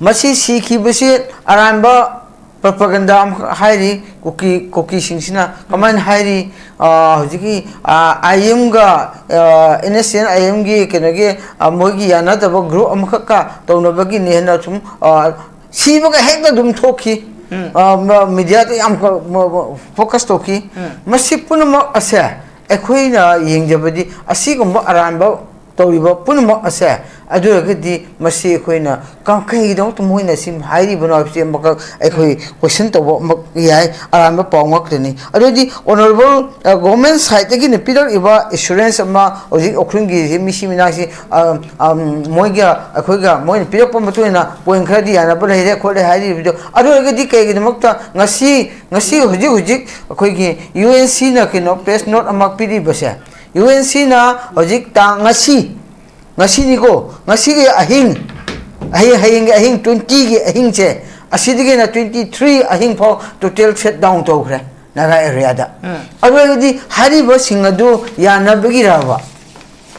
ꯃꯁꯤ ꯁꯤꯈꯤꯕꯁꯤ ꯑꯔꯥꯟꯕ ꯄ꯭ꯔꯣꯄꯥꯒꯟꯗꯥ ꯑꯃꯈꯛ ꯍꯥꯏꯔꯤ꯫ ꯀꯨꯀꯤ, ꯀꯨꯀꯤꯁꯤꯡꯁꯤꯅ ꯀꯃꯥꯏꯅ ꯍꯥꯏꯔꯤ? ꯑ, ꯍꯧꯖꯤꯛꯀꯤ, ꯑ, ꯑꯥꯏ ꯑꯦꯝꯒ, ꯑ, ꯑꯦꯟ ꯑꯦꯁ ꯑꯦꯟ ꯑꯥꯏ ꯑꯦꯝꯒꯤ ꯀꯩꯅꯣꯒꯤ, ꯑ, ꯃꯣꯏꯒꯤ ꯌꯥꯅꯗꯕ ꯒ꯭ꯔꯨꯞ ꯑꯃꯈꯛꯀ ꯇꯧꯅꯕꯒꯤꯅꯦꯅ ꯁꯨꯝ, ꯑ, ꯁꯤꯕꯒ ꯍꯦꯛꯇ ꯑꯗꯨꯝ ꯊꯣꯛꯈꯤ꯫ ꯎꯝ꯫ ꯑ, ꯃ-, ꯃꯤꯗꯤꯌꯥꯗ ꯌꯥꯝ ꯀ-, ꯃ-, ꯃ-, ꯐꯣꯀꯁ ꯇꯧꯈꯤ꯫ ꯎꯝ꯫ ꯃꯁꯤ ꯄꯨꯝꯅꯃꯛ ꯑꯁꯦ ꯑꯩꯈꯣꯏꯅ ꯌꯦꯡꯖꯕꯗꯤ ꯑꯁꯤꯒꯨꯝꯕ ꯑꯔꯥꯟꯕ ꯇꯧꯔꯤꯕ ꯄꯨꯝꯅꯃꯛ ꯑꯁꯦ ꯑꯗꯨ ꯑꯣꯏꯔꯒꯗꯤ ꯃꯁꯤ ꯑꯩꯈꯣꯏꯅ ꯀ-, ꯀꯩꯒꯤꯗꯃꯛꯇ ꯃꯣꯏꯅ ꯁꯤ ꯍꯥꯏꯔꯤꯕꯅꯣ ꯍꯥꯏꯕꯁꯤ ꯑꯃꯈꯛ ꯑꯩꯈꯣꯏ ꯀꯣꯏꯁꯟ ꯇꯧꯕ ꯑꯃ ꯌꯥꯏ, ꯑꯔꯥꯟꯕ ꯄꯥꯎ ꯉꯥꯛꯇꯅꯤ꯫ ꯑꯗꯨ ꯑꯣꯏꯔꯗꯤ ꯑꯣꯅꯔꯦꯕꯜ ꯒꯣꯔꯃꯦꯟ ꯁꯥꯏꯠꯇꯒꯤꯅ ꯄꯤꯔꯛꯏꯕ ꯑꯦꯁꯨꯔꯦꯟꯁ ꯑꯃ ꯍꯧꯖꯤꯛ ꯎꯈ꯭ꯔꯨꯜꯒꯤ ꯃꯤꯁꯤ ꯃꯤꯅꯥꯁꯤ, ꯑ, ꯑ, ꯃꯣꯏꯒ ꯑꯩꯈꯣꯏꯒ ꯃꯣꯏꯅ ꯄꯤꯔꯛꯄ ꯃꯇꯨꯡ ꯏꯟꯅ ꯄꯣꯏꯟ ꯈꯔꯗꯤ ꯌꯥꯅꯕ ꯂꯩꯔꯦ ꯈꯣꯠꯂꯦ ꯍꯥꯏꯔꯤꯕꯗꯣ, ꯑꯗꯨ ꯑꯣꯏꯔꯒꯗꯤ ꯀꯩꯒꯤꯗꯃꯛꯇ ꯉꯁꯤ, ꯉꯁꯤ ꯍꯧꯖꯤꯛ ꯍꯧꯖꯤꯛ ꯑꯩꯈꯣꯏꯒꯤ ꯌꯨ ꯑꯦꯟ ꯁꯤꯅ ꯀꯩꯅꯣ ꯄ꯭ꯔꯦꯁ ꯅꯣꯠ ꯑꯃ ꯄꯤꯔꯤꯕꯁꯦ, ꯌꯨ ꯑꯦꯟ ꯁꯤꯅ ꯍꯧꯖꯤꯛ ꯇꯥꯡ ꯉꯁꯤ, ꯉꯁꯤꯅꯤꯀꯣ, ꯉꯁꯤꯒꯤ ꯑꯍꯤꯡ, ꯑꯍꯤꯡ, ꯍꯌꯦꯡꯒꯤ ꯑꯍꯤꯡ, ꯇ꯭ꯋꯦꯟꯇꯤꯒꯤ ꯑꯍꯤꯡꯁꯦ, ꯑꯁꯤꯗꯒꯤꯅ ꯇ꯭ꯋꯦꯟꯇꯤ ꯊ꯭ꯔꯤ ꯑꯍꯤꯡ ꯐꯥꯎ ꯇꯣꯇꯦꯜ ꯁꯠ ꯗꯥꯎꯟ ꯇꯧꯈ꯭ꯔꯦ ꯅꯥꯒꯥ ꯑꯦꯔꯤꯌꯥꯗ꯫ ꯎꯝ꯫ ꯑꯗꯨ ꯑꯣꯏꯔꯒꯗꯤ ꯍꯥꯏꯔꯤꯕꯁꯤꯡ ꯑꯗꯨ ꯌꯥꯅꯕꯒꯤꯔꯕ?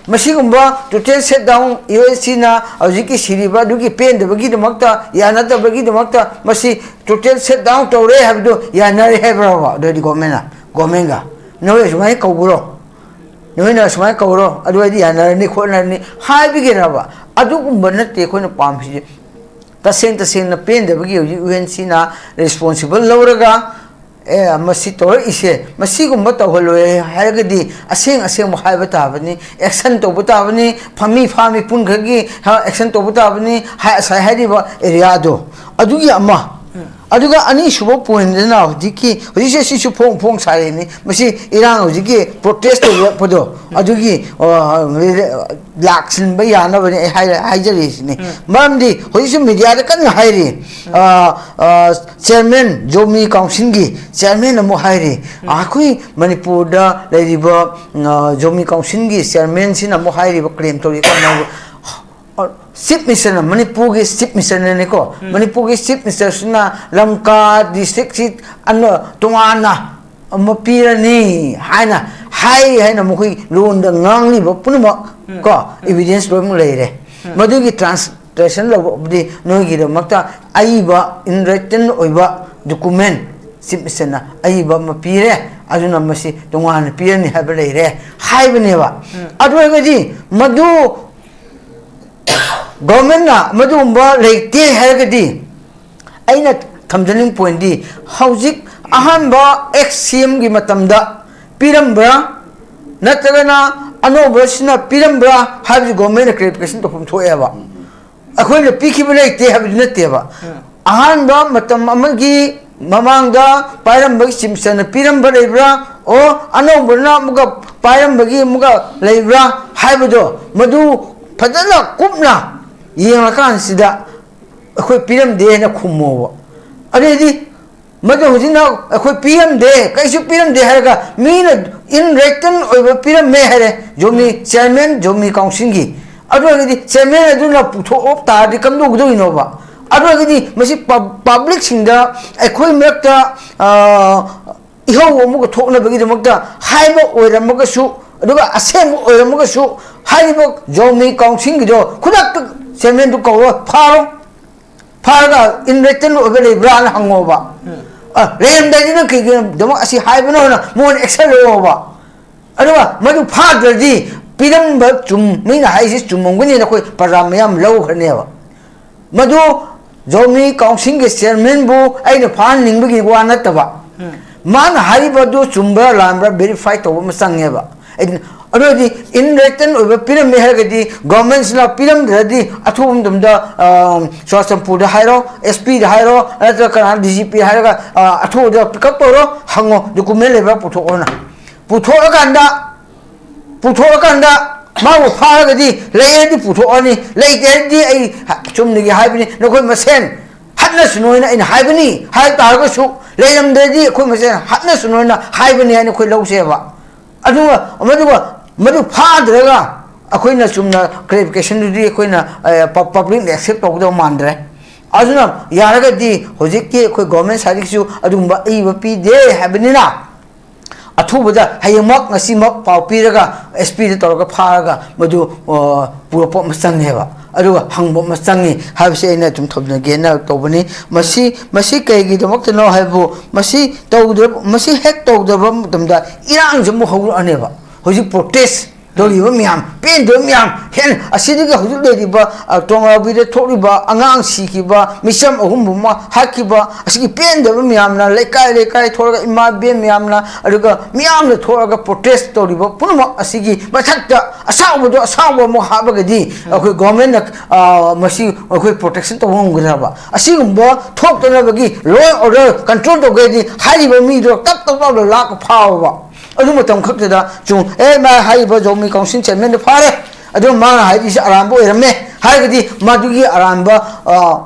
ꯃꯁꯤꯒꯨꯝꯕ ꯇꯣꯇꯦꯜ ꯁꯠ ꯗꯥꯎꯟ ꯌꯨ ꯑꯦꯟ ꯁꯤꯅ ꯍꯧꯖꯤꯛꯀꯤ ꯁꯤꯔꯤꯕ ꯑꯗꯨꯒꯤ ꯄꯦꯟꯗꯕꯒꯤꯗꯃꯛꯇ, ꯌꯥꯅꯗꯕꯒꯤꯗꯃꯛꯇ ꯃꯁꯤ ꯇꯣꯇꯦꯜ ꯁꯠ ꯗꯥꯎꯟ ꯇꯧꯔꯦ ꯍꯥꯏꯕꯗꯨ ꯌꯥꯅꯔꯦ ꯍꯥꯏꯕ꯭ꯔꯕ? ꯑꯗꯨꯗꯤ ꯒꯣꯔꯃꯦꯟꯅ, ꯒꯣꯔꯃꯦꯟꯒ ꯅꯣꯏ ꯑꯁꯨꯃꯥꯏꯅ ꯀꯧꯕ꯭ꯔꯣ? ꯅꯣꯏꯅ ꯑꯁꯨꯃꯥꯏꯅ ꯀꯧꯔꯣ, ꯑꯗꯨ ꯑꯣꯏꯔꯗꯤ ꯌꯥꯅꯔꯅꯤ ꯈꯣꯠꯅꯔꯅꯤ ꯍꯥꯏꯕꯒꯤꯔꯕ? ꯑꯗꯨꯒꯨꯝꯕ ꯅꯠꯇꯦ ꯑꯩꯈꯣꯏꯅ ꯄꯥꯝꯃꯤꯁꯦ꯫ ꯇꯁꯦꯡ ꯇꯁꯦꯡꯅ ꯄꯦꯟꯗꯕꯒꯤ ꯍꯧꯖꯤꯛ ꯌꯨ ꯑꯦꯟ ꯁꯤꯅ ꯔꯦꯁꯄꯣꯟꯁꯤꯕꯜ ꯂꯧꯔꯒ, ꯑꯦ, ꯃꯁꯤ ꯇꯧꯔꯛꯏꯁꯦ, ꯃꯁꯤꯒꯨꯝꯕ ꯇꯧꯍꯜꯂꯣꯏ ꯍꯥꯏꯔꯒꯗꯤ ꯑꯁꯦꯡ ꯑꯁꯦꯡꯕ ꯍꯥꯏꯕ ꯇꯥꯕꯅꯤ, ꯑꯦꯛꯁꯟ ꯇꯧꯕ ꯇꯥꯕꯅꯤ, ꯐꯝꯃꯤ ꯐꯥꯝꯃꯤ ꯄꯨꯟꯈꯛꯒꯤ, ꯍ, ꯑꯦꯛꯁꯟ ꯇꯧꯕ ꯇꯥꯕꯅꯤ, ꯍꯥꯏ-, ꯉꯁꯥꯏ ꯍꯥꯏꯔꯤꯕ ꯑꯦꯔꯤꯌꯥꯗꯣ, ꯑꯗꯨꯒꯤ ꯑꯃ꯫ ꯎꯝ꯫ ꯑꯗꯨꯒ ꯑꯅꯤꯁꯨꯕ ꯄꯣꯏꯟꯗꯅ ꯍꯧꯖꯤꯛꯀꯤ, ꯍꯧꯖꯤꯛꯁꯦ ꯁꯤꯁꯨ ꯐꯣꯡ ꯐꯣꯡ ꯁꯥꯔꯤꯅꯤ, ꯃꯁꯤ ꯏꯔꯥꯡ ꯍꯧꯖꯤꯛꯀꯤ ꯄ꯭ꯔꯣꯇꯦꯁ ꯇꯧꯔꯛꯄꯗꯣ, ꯎꯝ꯫ ꯑꯗꯨꯒꯤ, ꯑ, ꯂꯥꯛꯁꯤꯟꯕ ꯌꯥꯅꯕꯅꯤ ꯑꯩ ꯍꯥꯏꯔ-, ꯍꯥꯏꯖꯔꯤꯁꯤꯅꯤ꯫ ꯎꯝ꯫ ꯃꯔꯝꯗꯤ ꯍꯧꯖꯤꯛꯁꯨ ꯃꯦꯗꯤꯌꯥꯗ ꯀꯟꯅ ꯍꯥꯏꯔꯤ, ꯎꯝ꯫ ꯑ, ꯑ, ꯆꯤꯌꯔꯃꯦꯟ, ꯖꯣꯃꯤ ꯀꯥꯎꯟꯁꯤꯜꯒꯤ ꯆꯤꯌꯔꯃꯦꯟ ꯑꯃꯨꯛ ꯍꯥꯏꯔꯤ, ꯎꯝ꯫ ꯑꯩꯈꯣꯏ ꯃꯅꯤꯄꯨꯔꯗ ꯂꯩꯔꯤꯕ, ꯑ, ꯖꯣꯃꯤ ꯀꯥꯎꯟꯁꯤꯜꯒꯤ ꯆꯤꯌꯔꯃꯦꯟꯁꯤꯅ ꯑꯃꯨꯛ ꯍꯥꯏꯔꯤꯕ ꯀ꯭ꯂꯦꯝ ꯇꯧꯔꯤ ꯀꯔꯝꯕ, ꯑ, ꯆꯤꯐ ꯃꯤꯅꯤꯁꯇꯔꯅ, ꯃꯅꯤꯄꯨꯔꯒꯤ ꯆꯤꯐ ꯃꯤꯅꯤꯁꯇꯔꯅꯅꯤꯀꯣ, ꯎꯝ꯫ ꯃꯅꯤꯄꯨꯔꯒꯤ ꯆꯤꯐ ꯃꯤꯅꯤꯁꯇꯔꯁꯤꯅ ꯂꯝꯀꯥ ꯗꯤꯁꯇ꯭ꯔꯤꯛꯁꯤ ꯑꯅ-, ꯇꯣꯉꯥꯟꯅ ꯑꯃ ꯄꯤꯔꯅꯤ ꯍꯥꯏꯅ ꯍꯥꯏ ꯍꯥꯏꯅ ꯃꯈꯣꯏ ꯂꯣꯟꯗ ꯉꯥꯡꯂꯤꯕ ꯄꯨꯝꯅꯃꯛ ꯎꯝ꯫ ꯀꯣ, ꯎꯝ꯫ ꯏꯕꯤꯗꯦꯟꯁ ꯂꯣꯏꯅꯃꯛ ꯂꯩꯔꯦ꯫ ꯎꯝ꯫ ꯃꯗꯨꯒꯤ ꯇ꯭ꯔꯥꯟꯁꯂꯦꯁꯟ ꯂꯧꯕꯗꯤ ꯅꯣꯏꯒꯤꯗꯃꯛꯇ ꯑꯏꯕ, ꯏꯟ ꯔꯥꯏꯇꯟ ꯑꯣꯏꯕ ꯗꯣꯀꯨꯃꯦꯟ ꯆꯤꯐ ꯃꯤꯅꯤꯁꯇꯔꯅ ꯑꯏꯕ ꯑꯃ ꯄꯤꯔꯦ, ꯑꯗꯨꯅ ꯃꯁꯤ ꯇꯣꯉꯥꯟꯅ ꯄꯤꯔꯅꯤ ꯍꯥꯏꯕ ꯂꯩꯔꯦ ꯍꯥꯏꯕꯅꯦꯕ꯫ ꯎꯝ꯫ ꯑꯗꯨ ꯑꯣꯏꯔꯒꯗꯤ ꯃꯗꯨ ꯒꯣꯔꯃꯦꯟꯅ ꯃꯗꯨꯒꯨꯝꯕ ꯂꯩꯇꯦ ꯍꯥꯏꯔꯒꯗꯤ, ꯑꯩꯅ ꯊꯝꯖꯅꯤꯡꯕ ꯄꯣꯏꯟꯗꯤ, ꯍꯧꯖꯤꯛ ꯑꯍꯥꯟꯕ ꯑꯦꯛꯁ ꯁꯤ ꯑꯦꯝꯒꯤ ꯃꯇꯝꯗ ꯄꯤꯔꯝꯕ꯭ꯔꯥ, ꯅꯠꯇ꯭ꯔꯒꯅ ꯑꯅꯧꯕꯁꯤꯅ ꯄꯤꯔꯝꯕ꯭ꯔꯥ ꯍꯥꯏꯕꯁꯤ ꯒꯣꯔꯃꯦꯟꯅ ꯀ꯭ꯂꯦꯔꯤꯐꯤꯀꯦꯁꯟ ꯇꯧꯐꯝ ꯊꯣꯛꯑꯦꯕ꯫ ꯑꯩꯈꯣꯏꯅ ꯄꯤꯈꯤꯕ ꯂꯩꯇꯦ ꯍꯥꯏꯕꯗꯤ ꯅꯠꯇꯦꯕ꯫ ꯑꯍꯥꯟꯕ ꯃꯇꯝ ꯑꯃꯒꯤ ꯃꯃꯥꯡꯗ ꯄꯥꯏꯔꯝꯕꯒꯤ ꯆꯤꯞ ꯃꯤꯅꯤꯁꯇꯔꯅ ꯄꯤꯔꯝꯕ ꯂꯩꯕ꯭ꯔꯥ, ꯑꯣ ꯑꯅꯧꯕꯅ ꯑꯃꯨꯛꯀ ꯄꯥꯏꯔꯝꯕꯒꯤ ꯑꯃꯨꯛꯀ ꯂꯩꯕ꯭ꯔꯥ ꯍꯥꯏꯕꯗꯣ, ꯃꯗꯨ ꯐꯖꯅ ꯀꯨꯞꯅ ꯌꯦꯡꯂꯀꯥꯟꯁꯤꯗ ꯑꯩꯈꯣꯏ ꯄꯤꯔꯝꯗꯦ ꯍꯥꯏꯅ ꯈꯨꯝꯃꯣꯕ꯫ ꯑꯗꯨꯗꯤ ꯃꯗꯨ ꯍꯧꯖꯤꯛꯅ ꯑꯩꯈꯣꯏ ꯄꯤꯔꯝꯗꯦ, ꯀꯩꯁꯨ ꯄꯤꯔꯝꯗꯦ ꯍꯥꯏꯔꯒ ꯃꯤꯅ in written ꯑꯣꯏꯕ ꯄꯤꯔꯝꯃꯦ ꯍꯥꯏꯔꯦ ꯖꯣꯃꯤ ꯆꯤꯌꯔꯃꯦꯟ, ꯖꯣꯃꯤ ꯀꯥꯎꯟꯁꯤꯜꯒꯤ꯫ ꯑꯗꯨ ꯑꯣꯏꯔꯒꯗꯤ ꯆꯤꯌꯔꯃꯦꯟ ꯑꯗꯨꯅ ꯄꯨꯊꯣꯛꯑ ꯇꯥꯔꯗꯤ ꯀꯝꯗꯧꯒꯗꯧꯔꯤꯅꯣꯕ? ꯑꯗꯨ ꯑꯣꯏꯔꯒꯗꯤ ꯃꯁꯤ ꯄꯕ꯭ꯂꯤꯛꯁꯤꯡꯗ, ꯑꯩꯈꯣꯏ ꯃꯔꯛꯇ, ꯑ, ꯏꯍꯧ ꯑꯃꯒ ꯊꯣꯛꯅꯕꯒꯤꯗꯃꯛꯇ ꯍꯥꯏꯕ ꯑꯣꯏꯔꯝꯃꯒꯁꯨ, ꯑꯗꯨꯒ ꯑꯁꯦꯡꯕ ꯑꯣꯏꯔꯝꯃꯒꯁꯨ, ꯍꯥꯏꯔꯤꯕ ꯖꯣꯃꯤ ꯀꯥꯎꯟꯁꯤꯜꯒꯤꯗꯣ ꯈꯨꯗꯛꯇ ꯆꯤꯌꯔꯃꯦꯟꯗꯨ ꯀꯧꯔꯣ, ꯐꯥꯔꯣ, ꯐꯥꯔꯒ in written ꯑꯣꯏꯕ ꯂꯩꯕ꯭ꯔꯥꯅ ꯍꯪꯉꯣꯕ꯫ ꯑ, ꯂꯩꯔꯝꯗ꯭ꯔꯗꯤ ꯅꯪ ꯀꯩꯒꯤꯗꯃꯛ ꯑꯁꯤ ꯍꯥꯏꯕꯅꯣ ꯍꯥꯏꯅ ꯃꯉꯣꯟꯗ ꯑꯦꯛꯁꯟ ꯂꯧꯑꯣꯕ꯫ ꯑꯗꯨꯒ ꯃꯗꯨ ꯐꯥꯗ꯭ꯔꯗꯤ ꯄꯤꯔꯝꯕ ꯆꯨꯝ, ꯃꯤꯅ ꯍꯥꯏꯁꯤ ꯆꯨꯝꯃꯝꯒꯅꯤꯅ ꯑꯩꯈꯣꯏ ꯄ꯭ꯔꯖꯥ ꯃꯌꯥꯝ ꯂꯧꯈ꯭ꯔꯅꯦꯕ꯫ ꯃꯗꯨ ꯖꯣꯃꯤ ꯀꯥꯎꯟꯁꯤꯜꯒꯤ ꯆꯤꯌꯔꯃꯦꯟꯕꯨ ꯑꯩꯅ ꯐꯥꯍꯟꯅꯤꯡꯕꯒꯤ ꯋꯥ ꯅꯠꯇꯕ, ꯃꯥꯅ ꯍꯥꯏꯔꯤꯕ ꯑꯗꯨ ꯆꯨꯝꯕ꯭ꯔꯥ ꯂꯥꯟꯕ꯭ꯔꯥ ꯚꯦꯔꯤꯐꯥꯏ ꯇꯧꯕ ꯑꯃ ꯆꯪꯉꯦꯕ꯫ ꯑꯩ-, ꯑꯗꯨ ꯑꯣꯏꯔꯗꯤ in written ꯑꯣꯏꯕ ꯄꯤꯔꯝꯃꯦ ꯍꯥꯏꯔꯒꯗꯤ ꯒꯣꯔꯃꯦꯟꯁꯤꯅ ꯄꯤꯔꯝꯗ꯭ꯔꯗꯤ ꯑꯊꯨꯕ ꯃꯇꯝꯗ, ꯑ, ꯆꯨꯔꯥꯆꯥꯟꯄꯨꯔꯗ ꯍꯥꯏꯔꯣ, ꯑꯦꯁ ꯄꯤꯗ ꯍꯥꯏꯔꯣ, ꯅꯠꯇ꯭ꯔꯒ ꯀꯅꯥ ꯗꯤ ꯖꯤ ꯄꯤ ꯍꯥꯏꯔꯒ, ꯑ, ꯑꯊꯨꯕꯗ ꯄꯤꯛ ꯑꯞ ꯇꯧꯔꯣ, ꯍꯪꯉꯣ, ꯗꯣꯀꯨꯃꯦꯟ ꯂꯩꯕ꯭ꯔꯥ ꯄꯨꯊꯣꯛꯑꯣꯅ꯫ ꯄꯨꯊꯣꯛꯑꯀꯥꯟꯗ, ꯄꯨꯊꯣꯛꯑꯀꯥꯟꯗ ꯃꯥꯕꯨ ꯐꯥꯔꯒꯗꯤ ꯂꯩꯔꯗꯤ ꯄꯨꯊꯣꯛꯑꯅꯤ, ꯂꯩꯇ꯭ꯔꯗꯤ ꯑꯩ ꯆꯨꯝꯅꯒꯤ ꯍꯥꯏꯕꯅꯤ, ꯅꯈꯣꯏ ꯃꯁꯦꯟ ꯍꯠꯅꯁꯅꯨ ꯍꯥꯏꯅ ꯑꯩꯅ ꯍꯥꯏꯕꯅꯤ ꯍꯥꯏ ꯇꯥꯔꯒꯁꯨ, ꯂꯩꯔꯝꯗ꯭ꯔꯗꯤ ꯑꯩꯈꯣꯏ ꯃꯁꯦꯟ ꯍꯠꯅꯁꯅꯨ ꯍꯥꯏꯅ ꯍꯥꯏꯕꯅꯤ ꯍꯥꯏꯅ ꯑꯩꯈꯣꯏ ꯂꯧꯁꯦꯕ꯫ ꯑꯗꯨꯒ, ꯃꯗꯨꯒ, ꯃꯗꯨ ꯐꯥꯗ꯭ꯔꯒ ꯑꯩꯈꯣꯏꯅ ꯆꯨꯝꯅ ꯀ꯭ꯂꯦꯔꯤꯐꯤꯀꯦꯁꯟꯗꯨꯗꯤ ꯑꯩꯈꯣꯏꯅ, ꯑ, ꯄ-, ꯄꯕ꯭ꯂꯤꯛꯅ ꯑꯦꯛꯁꯦꯞ ꯇꯧꯒꯗꯕ ꯃꯥꯟꯗ꯭ꯔꯦ꯫ ꯑꯗꯨꯅ ꯌꯥꯔꯒꯗꯤ ꯍꯧꯖꯤꯛꯀꯤ ꯑꯩꯈꯣꯏ ꯒꯣꯔꯃꯦꯟ ꯁꯥꯏꯠꯇꯒꯤꯁꯨ ꯑꯗꯨꯒꯨꯝꯕ ꯑꯏꯕ ꯄꯤꯗꯦ ꯍꯥꯏꯕꯅꯤꯅ, ꯑꯊꯨꯕꯗ ꯍꯌꯦꯡꯃꯛ ꯉꯁꯤꯃꯛ ꯄꯥꯎ ꯄꯤꯔꯒ ꯑꯦꯁ ꯄꯤꯗ ꯇꯧꯔꯒ ꯐꯥꯔꯒ ꯃꯗꯨ, ꯑ, ꯄꯨꯔꯛꯄ ꯑꯃ ꯆꯪꯉꯦꯕ, ꯑꯗꯨꯒ ꯍꯪꯕ ꯑꯃ ꯆꯪꯉꯤ ꯍꯥꯏꯕꯁꯤ ꯑꯩꯅ ꯑꯗꯨꯝ ꯊꯝꯖꯒꯦꯅ ꯇꯧꯕꯅꯤ꯫ ꯃꯁꯤ, ꯃꯁꯤ ꯀꯩꯒꯤꯗꯃꯛꯇꯅꯣ ꯍꯥꯏꯕꯕꯨ, ꯃꯁꯤ ꯇꯧꯗ꯭ꯔꯕ, ꯃꯁꯤ ꯍꯦꯛ ꯇꯧꯗꯕ ꯃꯇꯝꯗ ꯏꯔꯥꯡꯁꯦ ꯑꯃꯨꯛ ꯍꯧꯔꯛꯑꯅꯦꯕ꯫ ꯍꯧꯖꯤꯛ ꯄ꯭ꯔꯣꯇꯦꯁ ꯇꯧꯔꯤꯕ ꯃꯌꯥꯝ, ꯄꯦꯟꯗꯕ ꯃꯌꯥꯝ, ꯍꯦꯟꯅ ꯑꯁꯤꯗꯒꯤ ꯍꯧꯖꯤꯛ ꯂꯩꯔꯤꯕ, ꯑ, ꯇꯣꯉꯥꯟꯕꯤꯗ ꯊꯣꯛꯂꯤꯕ ꯑꯉꯥꯡ ꯁꯤꯈꯤꯕ, ꯃꯤꯆꯝ ꯑꯍꯨꯝ ꯑꯃ ꯍꯥꯠꯈꯤꯕ, ꯑꯁꯤꯒꯤ ꯄꯦꯟꯗꯕ ꯃꯌꯥꯝꯅ ꯂꯩꯀꯥꯏ ꯂꯩꯀꯥꯏ ꯊꯣꯛꯂꯒ, ꯏꯃꯥ ꯏꯕꯦꯟ ꯃꯌꯥꯝꯅ, ꯑꯗꯨꯒ ꯃꯤꯌꯥꯝꯅ ꯊꯣꯛꯂꯒ protest ꯇꯧꯔꯤꯕ ꯄꯨꯝꯅꯃꯛ ꯑꯁꯤꯒꯤ ꯃꯊꯛꯇ ꯑꯁꯥꯎꯕꯗꯣ ꯑꯁꯥꯎꯕ ꯑꯃꯨꯛ ꯍꯥꯞꯄꯒꯗꯤ, ꯑꯩꯈꯣꯏ government ꯅ, ꯑ, ꯃꯁꯤ ꯑꯩꯈꯣꯏ protection ꯇꯧꯕ ꯉꯝꯒꯗ꯭ꯔꯕ? ꯑꯁꯤꯒꯨꯝꯕ ꯊꯣꯛꯇꯅꯕꯒꯤ law and order control ꯇꯧꯒꯦꯗꯤ ꯍꯥꯏꯔꯤꯕ ꯃꯤꯗꯣ ꯇꯞ ꯇꯞ ꯇꯞꯅ ꯂꯥꯛꯄ ꯐꯥꯎꯕ꯫ ꯑꯗꯨ ꯃꯇꯝ ꯈꯛꯇꯗ ꯆꯨꯝ, ꯑꯦ, ꯃꯥ ꯍꯥꯏꯔꯤꯕ ꯖꯧꯃꯤ council chairman ꯗꯣ ꯐꯥꯔꯦ, ꯑꯗꯨ ꯃꯥꯅ ꯍꯥꯏꯔꯤꯁꯦ ꯑꯔꯥꯟꯕ ꯑꯣꯏꯔꯝꯃꯦ ꯍꯥꯏꯔꯒꯗꯤ, ꯃꯗꯨꯒꯤ ꯑꯔꯥꯟꯕ, ꯑ,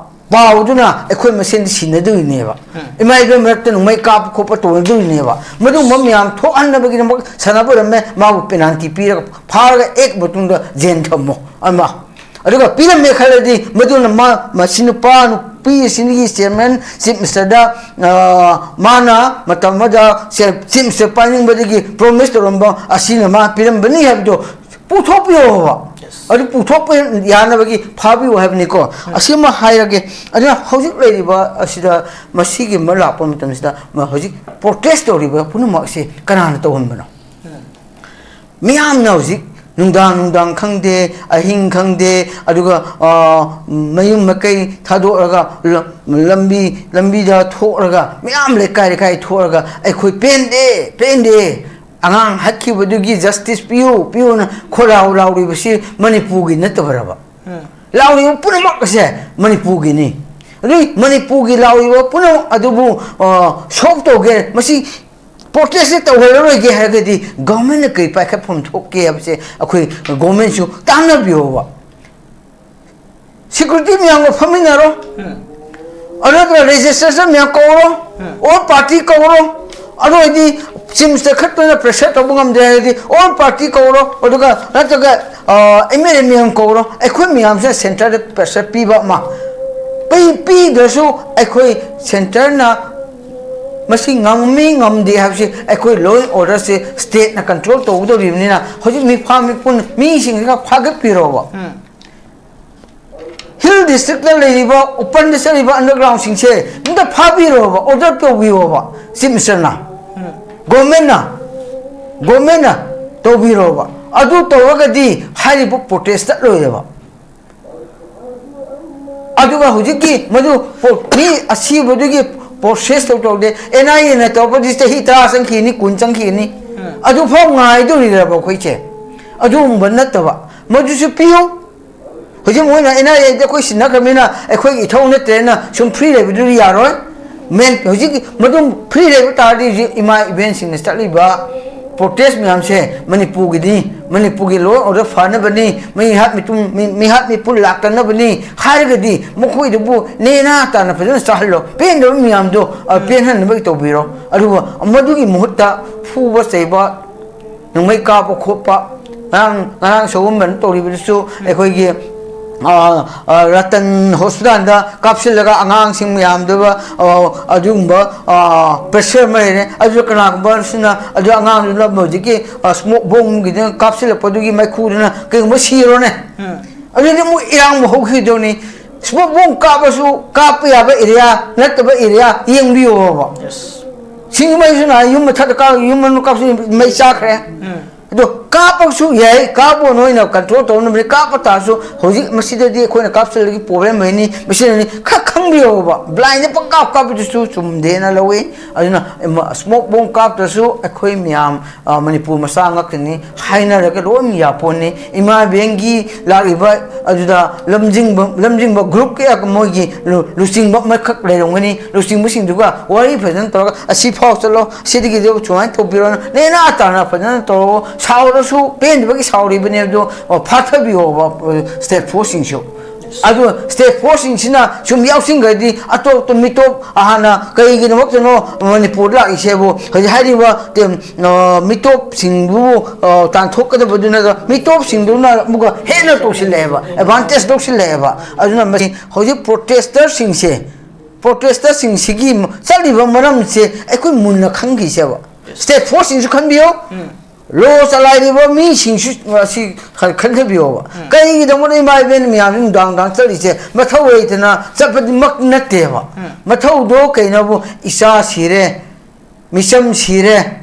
ꯄꯥꯎꯗꯨꯅ ꯑꯩꯈꯣꯏ ꯃꯁꯦꯟꯗꯤ ꯁꯤꯟꯅꯗꯣꯏꯅꯦꯕ꯫ ꯎꯝ꯫ ꯏꯃꯥ ꯏꯕꯦꯟ ꯃꯔꯛꯇ ꯅꯣꯡꯃꯩ ꯀꯥꯞꯄ ꯈꯣꯠꯄ ꯇꯧꯅꯗꯣꯏꯅꯦꯕ꯫ ꯃꯗꯨꯒꯨꯝꯕ ꯃꯌꯥꯝ ꯊꯣꯛꯍꯟꯅꯕꯒꯤꯗꯃꯛ ꯁꯥꯟꯅꯕ ꯑꯣꯏꯔꯝꯃꯦ, ꯃꯥꯕꯨ penalty ꯄꯤꯔꯒ ꯐꯥꯔꯒ ꯑꯦꯛ ꯃꯇꯨꯡꯗ ꯖꯦꯟ ꯊꯝꯃꯣ꯫ ꯑꯃ꯫ ꯑꯗꯨꯒ ꯄꯤꯔꯝꯃꯦ ꯈꯜꯂꯗꯤ, ꯃꯗꯨꯅ ꯃꯥ, ꯃꯁꯤ ꯅꯨꯄꯥ, ꯅꯨꯄꯤ ꯑꯁꯤꯒꯤ chairman, chief minister ꯗ, ꯑ, ꯃꯥꯅ ꯃꯇꯝ ꯑꯃꯗ ꯆꯦ-, chief minister ꯄꯥꯏꯅꯤꯡꯕꯗꯒꯤ promise ꯇꯧꯔꯝꯕ ꯑꯁꯤꯅ ꯃꯥ ꯄꯤꯔꯝꯕꯅꯤ ꯍꯥꯏꯕꯗꯣ ꯄꯨꯊꯣꯛꯄꯤꯌꯣꯕ꯫ Yes. ꯑꯗꯨ ꯄꯨꯊꯣꯛꯄ ꯌꯥꯅꯕꯒꯤ ꯐꯥꯕꯤꯌꯨ ꯍꯥꯏꯕꯅꯤꯀꯣ꯫ ꯎꯝ꯫ ꯑꯁꯤꯃ ꯍꯥꯏꯔꯒꯦ꯫ ꯑꯗꯨꯅ ꯍꯧꯖꯤꯛ ꯂꯩꯔꯤꯕ ꯑꯁꯤꯗ, ꯃꯁꯤꯒꯤ ꯑꯃ ꯂꯥꯛꯄ ꯃꯇꯝꯁꯤꯗ, ꯃ-, ꯍꯧꯖꯤꯛ protest ꯇꯧꯔꯤꯕ ꯄꯨꯝꯅꯃꯛ ꯑꯁꯤ ꯀꯅꯥꯅ ꯇꯧꯍꯟꯕꯅꯣ? ꯎꯝ꯫ ꯃꯤꯌꯥꯝꯅ ꯍꯧꯖꯤꯛ ꯅꯨꯡꯗꯥꯡ ꯅꯨꯡꯗꯥꯡ ꯈꯪꯗꯦ, ꯑꯍꯤꯡ ꯈꯪꯗꯦ, ꯑꯗꯨꯒ, ꯑ, ꯃꯌꯨꯝ ꯃꯀꯩ ꯊꯥꯗꯣꯛꯑꯒ ꯂ-, ꯂꯝꯕꯤ, ꯂꯝꯕꯤꯗ ꯊꯣꯛꯂꯒ, ꯃꯌꯥꯝ ꯂꯩꯀꯥꯏ ꯂꯩꯀꯥꯏ ꯊꯣꯛꯂꯒ, "ꯑꯩꯈꯣꯏ ꯄꯦꯟꯗꯦ, ꯄꯦꯟꯗꯦ, ꯑꯉꯥꯡ ꯍꯥꯠꯈꯤꯕꯗꯨꯒꯤ justice ꯄꯤꯌꯨ, ꯄꯤꯌꯨꯅ" ꯈꯣꯜꯂꯥꯎ ꯂꯥꯎꯔꯤꯕꯁꯤ ꯃꯅꯤꯄꯨꯔꯒꯤ ꯅꯠꯇꯕꯔꯕ? ꯎꯝ꯫ ꯂꯥꯎꯔꯤꯕ ꯄꯨꯝꯅꯃꯛ ꯑꯁꯦ ꯃꯅꯤꯄꯨꯔꯒꯤꯅꯤ꯫ ꯑꯗꯨꯏ ꯃꯅꯤꯄꯨꯔꯒꯤ ꯂꯥꯎꯔꯤꯕ ꯄꯨꯝꯅꯃꯛ ꯑꯗꯨꯕꯨ, ꯑ, solve ꯇꯧꯒꯦ, ꯃꯁꯤ protest ꯁꯦ ꯇꯧꯍꯜꯂꯔꯣꯏꯒꯦ ꯍꯥꯏꯔꯒꯗꯤ, government ꯅ ꯀꯔꯤ ꯄꯥꯏꯈꯠꯐꯝ ꯊꯣꯛꯀꯦ ꯍꯥꯏꯕꯁꯦ ꯑꯩꯈꯣꯏ government ꯁꯨ ꯇꯥꯟꯅꯕꯤꯌꯣꯕ꯫ Security ꯃꯌꯥꯝꯒ ꯐꯝꯃꯤꯟꯅꯔꯣ꯫ ꯎꯝ꯫ ꯑꯗꯨ ꯅꯠꯇ꯭ꯔꯒ registration ꯃꯌꯥꯝ ꯀꯧꯔꯣ꯫ ꯎꯝ꯫ All party ꯀꯧꯔꯣ꯫ ꯑꯗꯨ ꯑꯣꯏꯔꯗꯤ chief minister ꯈꯛꯇꯅ pressure ꯇꯧꯕ ꯉꯝꯗꯦ ꯍꯥꯏꯔꯗꯤ, all party ꯀꯧꯔꯣ꯫ ꯑꯗꯨꯒ ꯅꯠꯇ꯭ꯔꯒ, ꯑ, M L A ꯃꯌꯥꯝ ꯀꯧꯔꯣ꯫ ꯑꯩꯈꯣꯏ ꯃꯌꯥꯝꯁꯤꯅ centre ꯗ pressure ꯄꯤꯕ ꯑꯃ꯫ ꯄꯤ-, ꯄꯤꯗ꯭ꯔꯁꯨ ꯑꯩꯈꯣꯏ centre ꯅ ꯃꯁꯤ ꯉꯝꯃꯤ ꯉꯝꯗꯦ ꯍꯥꯏꯕꯁꯤ ꯑꯩꯈꯣꯏ law and order say state ꯅ control ꯇꯧꯒꯗꯧꯔꯤꯕꯅꯤꯅ, ꯍꯧꯖꯤꯛ ꯃꯤꯐꯥ ꯃꯤꯄꯨꯟ ꯃꯤꯁꯤꯡꯁꯤꯒ ꯐꯥꯒꯠꯄꯤꯔꯣꯕ꯫ ꯎꯝ꯫ Hill district ꯇ ꯂꯩꯔꯤꯕ open ꯗ ꯆꯠꯂꯤꯕ underground ꯁꯤꯡꯁꯦ ꯑꯝꯇ ꯐꯥꯕꯤꯔꯣꯕ, order ꯇꯧꯕꯤꯌꯣꯕ chief minister ꯅ꯫ ꯎꯝ꯫ Government ꯅ, government ꯅ ꯇꯧꯕꯤꯔꯣꯕ꯫ ꯑꯗꯨ ꯇꯧꯔꯒꯗꯤ ꯍꯥꯏꯔꯤꯕ ꯄ꯭ꯔꯣꯇꯦꯁ ꯆꯠꯂꯣꯏꯗꯕ꯫ ꯑꯗꯨꯒ ꯍꯧꯖꯤꯛꯀꯤ ꯃꯗꯨ ꯄꯣ-, ꯃꯤ ꯑꯁꯤꯕꯗꯨꯒꯤ ꯄ꯭ꯔꯣꯁꯦꯁ ꯇꯧ ꯇꯧꯗꯦ, ꯑꯦꯟ ꯑꯥꯏ ꯑꯦꯅ ꯇꯧꯔꯛꯄꯗꯤ ꯆꯍꯤ ꯇꯔꯥ ꯆꯪꯈꯤꯅꯤ, ꯀꯨꯟ ꯆꯪꯈꯤꯅꯤ꯫ ꯎꯝ꯫ ꯑꯗꯨꯐꯥꯎ ꯉꯥꯏꯗꯣꯔꯤꯔꯕ ꯑꯩꯈꯣꯏꯁꯦ? ꯑꯗꯨꯒꯨꯝꯕ ꯅꯠꯇꯕ, ꯃꯗꯨꯁꯨ ꯄꯤꯌꯨ꯫ ꯍꯧꯖꯤꯛ ꯃꯣꯏꯅ ꯑꯦꯟ ꯑꯥꯏ ꯑꯦꯗ ꯑꯩꯈꯣꯏ ꯁꯤꯟꯅꯈ꯭ꯔꯕꯅꯤꯅ ꯑꯩꯈꯣꯏꯒꯤ ꯏꯊꯧ ꯅꯠꯇ꯭ꯔꯦꯅ ꯁꯨꯝ ꯐ꯭ꯔꯤ ꯂꯩꯕꯗꯨꯗꯤ ꯌꯥꯔꯣꯏ꯫ ꯃꯦꯟ ꯍꯧꯖꯤꯛ ꯃꯗꯨꯝ ꯐ꯭ꯔꯤ ꯂꯩꯕ ꯇꯥꯔꯗꯤ ꯍꯧꯖꯤꯛ ꯏꯃꯥ ꯏꯕꯦꯟꯁꯤꯡꯅ ꯆꯠꯂꯤꯕ ꯄ꯭ꯔꯣꯇꯦꯁ ꯃꯌꯥꯝꯁꯦ ꯃꯅꯤꯄꯨꯔꯒꯤꯗꯤ, ꯃꯅꯤꯄꯨꯔꯒꯤ law and order ꯐꯅꯕꯅꯤ, ꯃꯤꯍꯥꯠ ꯃꯤꯄꯨꯟ, ꯃꯤ-, ꯃꯤꯍꯥꯠ ꯃꯤꯄꯨꯟ ꯂꯥꯛꯇꯅꯕꯅꯤ ꯍꯥꯏꯔꯒꯗꯤ ꯃꯈꯣꯏꯗꯨꯕꯨ ꯅꯦꯅꯥ ꯇꯥꯅ ꯐꯖꯅ ꯆꯥꯍꯜꯂꯣ꯫ ꯄꯦꯟꯗꯕ ꯃꯌꯥꯝꯗꯣ, ꯑ, ꯎꯝ꯫ ꯄꯦꯟꯍꯟꯅꯕꯒꯤ ꯇꯧꯕꯤꯔꯣ꯫ ꯑꯗꯨꯒ ꯃꯗꯨꯒꯤ ꯃꯍꯨꯠꯇ ꯐꯨꯕ ꯆꯩꯕ, ꯅꯣꯡꯃꯩ ꯀꯥꯞꯄ ꯈꯣꯠꯄ, ꯉꯔꯥꯡ, ꯉꯔꯥꯡ ꯁꯒꯣꯜꯕꯟ ꯇꯧꯔꯤꯕꯗꯨꯁꯨ ꯎꯝ꯫ ꯑꯩꯈꯣꯏꯒꯤ, ꯑ, ꯑ, ꯔꯇꯟ ꯍꯣꯁꯄꯤꯇꯥꯜꯗ ꯀꯥꯞꯁꯤꯜꯂꯒ ꯑꯉꯥꯡꯁꯤꯡ ꯃꯌꯥꯝꯗꯨꯒ, ꯑ, ꯑꯗꯨꯒꯨꯝꯕ, ꯑ, pressure ꯑꯃ ꯂꯩꯔꯦ꯫ ꯑꯗꯨ ꯀꯅꯥꯒꯨꯝꯕ ꯑꯁꯤꯅ ꯑꯗꯨ ꯑꯉꯥꯡꯗꯨꯅ ꯍꯧꯖꯤꯛꯀꯤ, ꯑ, smoke bombꯒꯤꯗꯨꯅ ꯀꯥꯞꯁꯤꯜꯂꯛꯄꯗꯨꯒꯤ ꯃꯩꯈꯨꯗꯨꯅ ꯀꯩꯒꯨꯝꯕ ꯁꯤꯔꯣꯅꯦ꯫ ꯎꯝ꯫ ꯑꯗꯨꯗꯤ ꯑꯃꯨꯛ ꯏꯔꯥꯡ ꯑꯃꯨꯛ ꯍꯧꯈꯤꯗꯣꯏꯅꯤ꯫ Smoke bomb ꯀꯥꯞꯄꯁꯨ ꯀꯥꯞꯄ ꯌꯥꯕ area ꯅꯠꯇꯕ area ꯌꯦꯡꯕꯤꯌꯣꯕ꯫ Yes꯫ ꯁꯤꯡꯖꯃꯩꯁꯨ ꯅꯍꯥꯟ ꯌꯨꯝ ꯃꯊꯛꯇ ꯀꯥꯞ-, ꯌꯨꯝ ꯃꯅꯨꯡ ꯀꯥꯞꯁꯤꯟ ꯃꯩ ꯆꯥꯈ꯭ꯔꯦ꯫ ꯎꯝ꯫ ꯑꯗꯣ ꯀꯥꯞꯄꯁꯨ ꯌꯥꯏ, ꯀꯥꯞꯄ ꯅꯣꯏꯅ control ꯇꯧꯅꯕꯅꯤ, ꯀꯥꯞꯄ ꯇꯥꯔꯁꯨ ꯍꯧꯖꯤꯛ ꯃꯁꯤꯗꯗꯤ ꯑꯩꯈꯣꯏꯅ ꯀꯥꯞꯁꯤꯜꯂꯒꯤ problem ꯑꯣꯏꯅꯤ, ꯃꯁꯤꯅꯅꯤ ꯈꯔ ꯈꯪꯕꯤꯌꯣꯕ꯫ Blindꯗ ꯄꯪꯀꯥꯞ ꯀꯥꯞꯄꯗꯨꯁꯨ ꯆꯨꯝꯗꯦꯅ ꯂꯧꯏ꯫ ꯑꯗꯨꯅ smoke bomb ꯀꯥꯞꯇ꯭ꯔꯁꯨ ꯑꯩꯈꯣꯏ ꯃꯌꯥꯝ, ꯑ, ꯃꯅꯤꯄꯨꯔ ꯃꯆꯥ ꯉꯥꯛꯇꯅꯤ ꯍꯥꯏꯅꯔꯒ ꯂꯣꯏꯅ ꯌꯥꯄꯣꯠꯅꯤ꯫ ꯏꯃꯥ ꯏꯕꯦꯟꯒꯤ ꯂꯥꯛꯂꯤꯕ ꯑꯗꯨꯗ ꯂꯝꯖꯤꯡꯕ, ꯂꯝꯖꯤꯡꯕ group ꯀꯌꯥ ꯃꯣꯏꯒꯤ ꯂꯨ-, ꯂꯨꯆꯤꯡꯕ ꯑꯃꯈꯛ ꯂꯩꯔꯝꯒꯅꯤ꯫ ꯂꯨꯆꯤꯡꯕꯁꯤꯡꯗꯨꯒ ꯋꯥꯔꯤ ꯐꯖꯅ ꯇꯧꯔꯒ ꯑꯁꯤ ꯐꯥꯎ ꯆꯠꯂꯣ, ꯁꯤꯗꯒꯤꯗꯤ ꯁꯨꯃꯥꯏꯅ ꯇꯧꯕꯤꯔꯣꯅ ꯅꯦꯅꯥ ꯇꯥꯅ ꯐꯖꯅ ꯇꯧꯔꯒ ꯁꯥꯎꯔꯁꯨ ꯄꯦꯟꯗꯕꯒꯤ ꯁꯥꯎꯔꯤꯕꯅꯦ ꯑꯗꯣ, ꯑꯣ, ꯐꯥꯊꯕꯤꯌꯣꯕ, ꯑ, state forceꯁꯤꯡꯁꯨ꯫ ꯑꯗꯨ state forceꯁꯤꯡꯁꯤꯅ ꯁꯨꯝ ꯌꯥꯎꯁꯤꯟꯈ꯭ꯔꯗꯤ ꯑꯇꯣꯞꯄ ꯃꯤꯇꯣꯞ ꯍꯥꯟꯅ ꯀꯩꯒꯤꯗꯃꯛꯇꯅꯣ ꯃꯅꯤꯄꯨꯔꯗ ꯂꯥꯛꯏꯁꯦꯕꯨ ꯍꯧꯖꯤꯛ ꯍꯥꯏꯔꯤꯕ ꯇꯦꯝ-, ꯑ, ꯃꯤꯇꯣꯞꯁꯤꯡꯕꯨ, ꯑ, ꯇꯥꯟꯊꯣꯛꯀꯗꯕꯗꯨꯅ ꯃꯤꯇꯣꯞꯁꯤꯡꯗꯨꯅ ꯑꯃꯨꯛꯀ ꯍꯦꯟꯅ ꯇꯧꯁꯤꯜꯂꯛꯑꯦꯕ, advantage ꯂꯧꯁꯤꯜꯂꯛꯑꯦꯕ꯫ ꯑꯗꯨꯅ ꯃꯁꯤ ꯍꯧꯖꯤꯛ protesters ꯁꯤꯡꯁꯦ, protesters ꯁꯤꯡꯁꯤꯒꯤ ꯆꯠꯂꯤꯕ ꯃꯔꯝꯁꯦ ꯑꯩꯈꯣꯏ ꯃꯨꯟꯅ ꯈꯪꯈꯤꯁꯦꯕ꯫ State forceꯁꯤꯡꯁꯨ ꯈꯟꯕꯤꯌꯨ, ꯎꯝ꯫ Law ꯆꯂꯥꯏꯔꯤꯕ ꯃꯤꯁꯤꯡꯁꯨ ꯑꯁꯤ ꯈꯟ-, ꯈꯟꯊꯕꯤꯌꯣꯕ꯫ ꯎꯝ꯫ ꯀꯔꯤꯒꯤꯗꯃꯛꯇ ꯏꯃꯥ ꯏꯕꯦꯟ ꯃꯌꯥꯝꯁꯤ ꯅꯨꯡꯗꯥꯡ ꯅꯨꯡꯗꯥꯡ ꯆꯠꯂꯤꯁꯦ? ꯃꯊꯧ ꯂꯩꯇꯅ ꯆꯠꯄꯗꯤꯃꯛ ꯅꯠꯇꯦꯕ꯫ ꯎꯝ꯫ ꯃꯊꯧꯗꯣ ꯀꯩꯅꯣꯕꯨ, ꯏꯆꯥ ꯁꯤꯔꯦ, ꯃꯤꯆꯝ ꯁꯤꯔꯦ,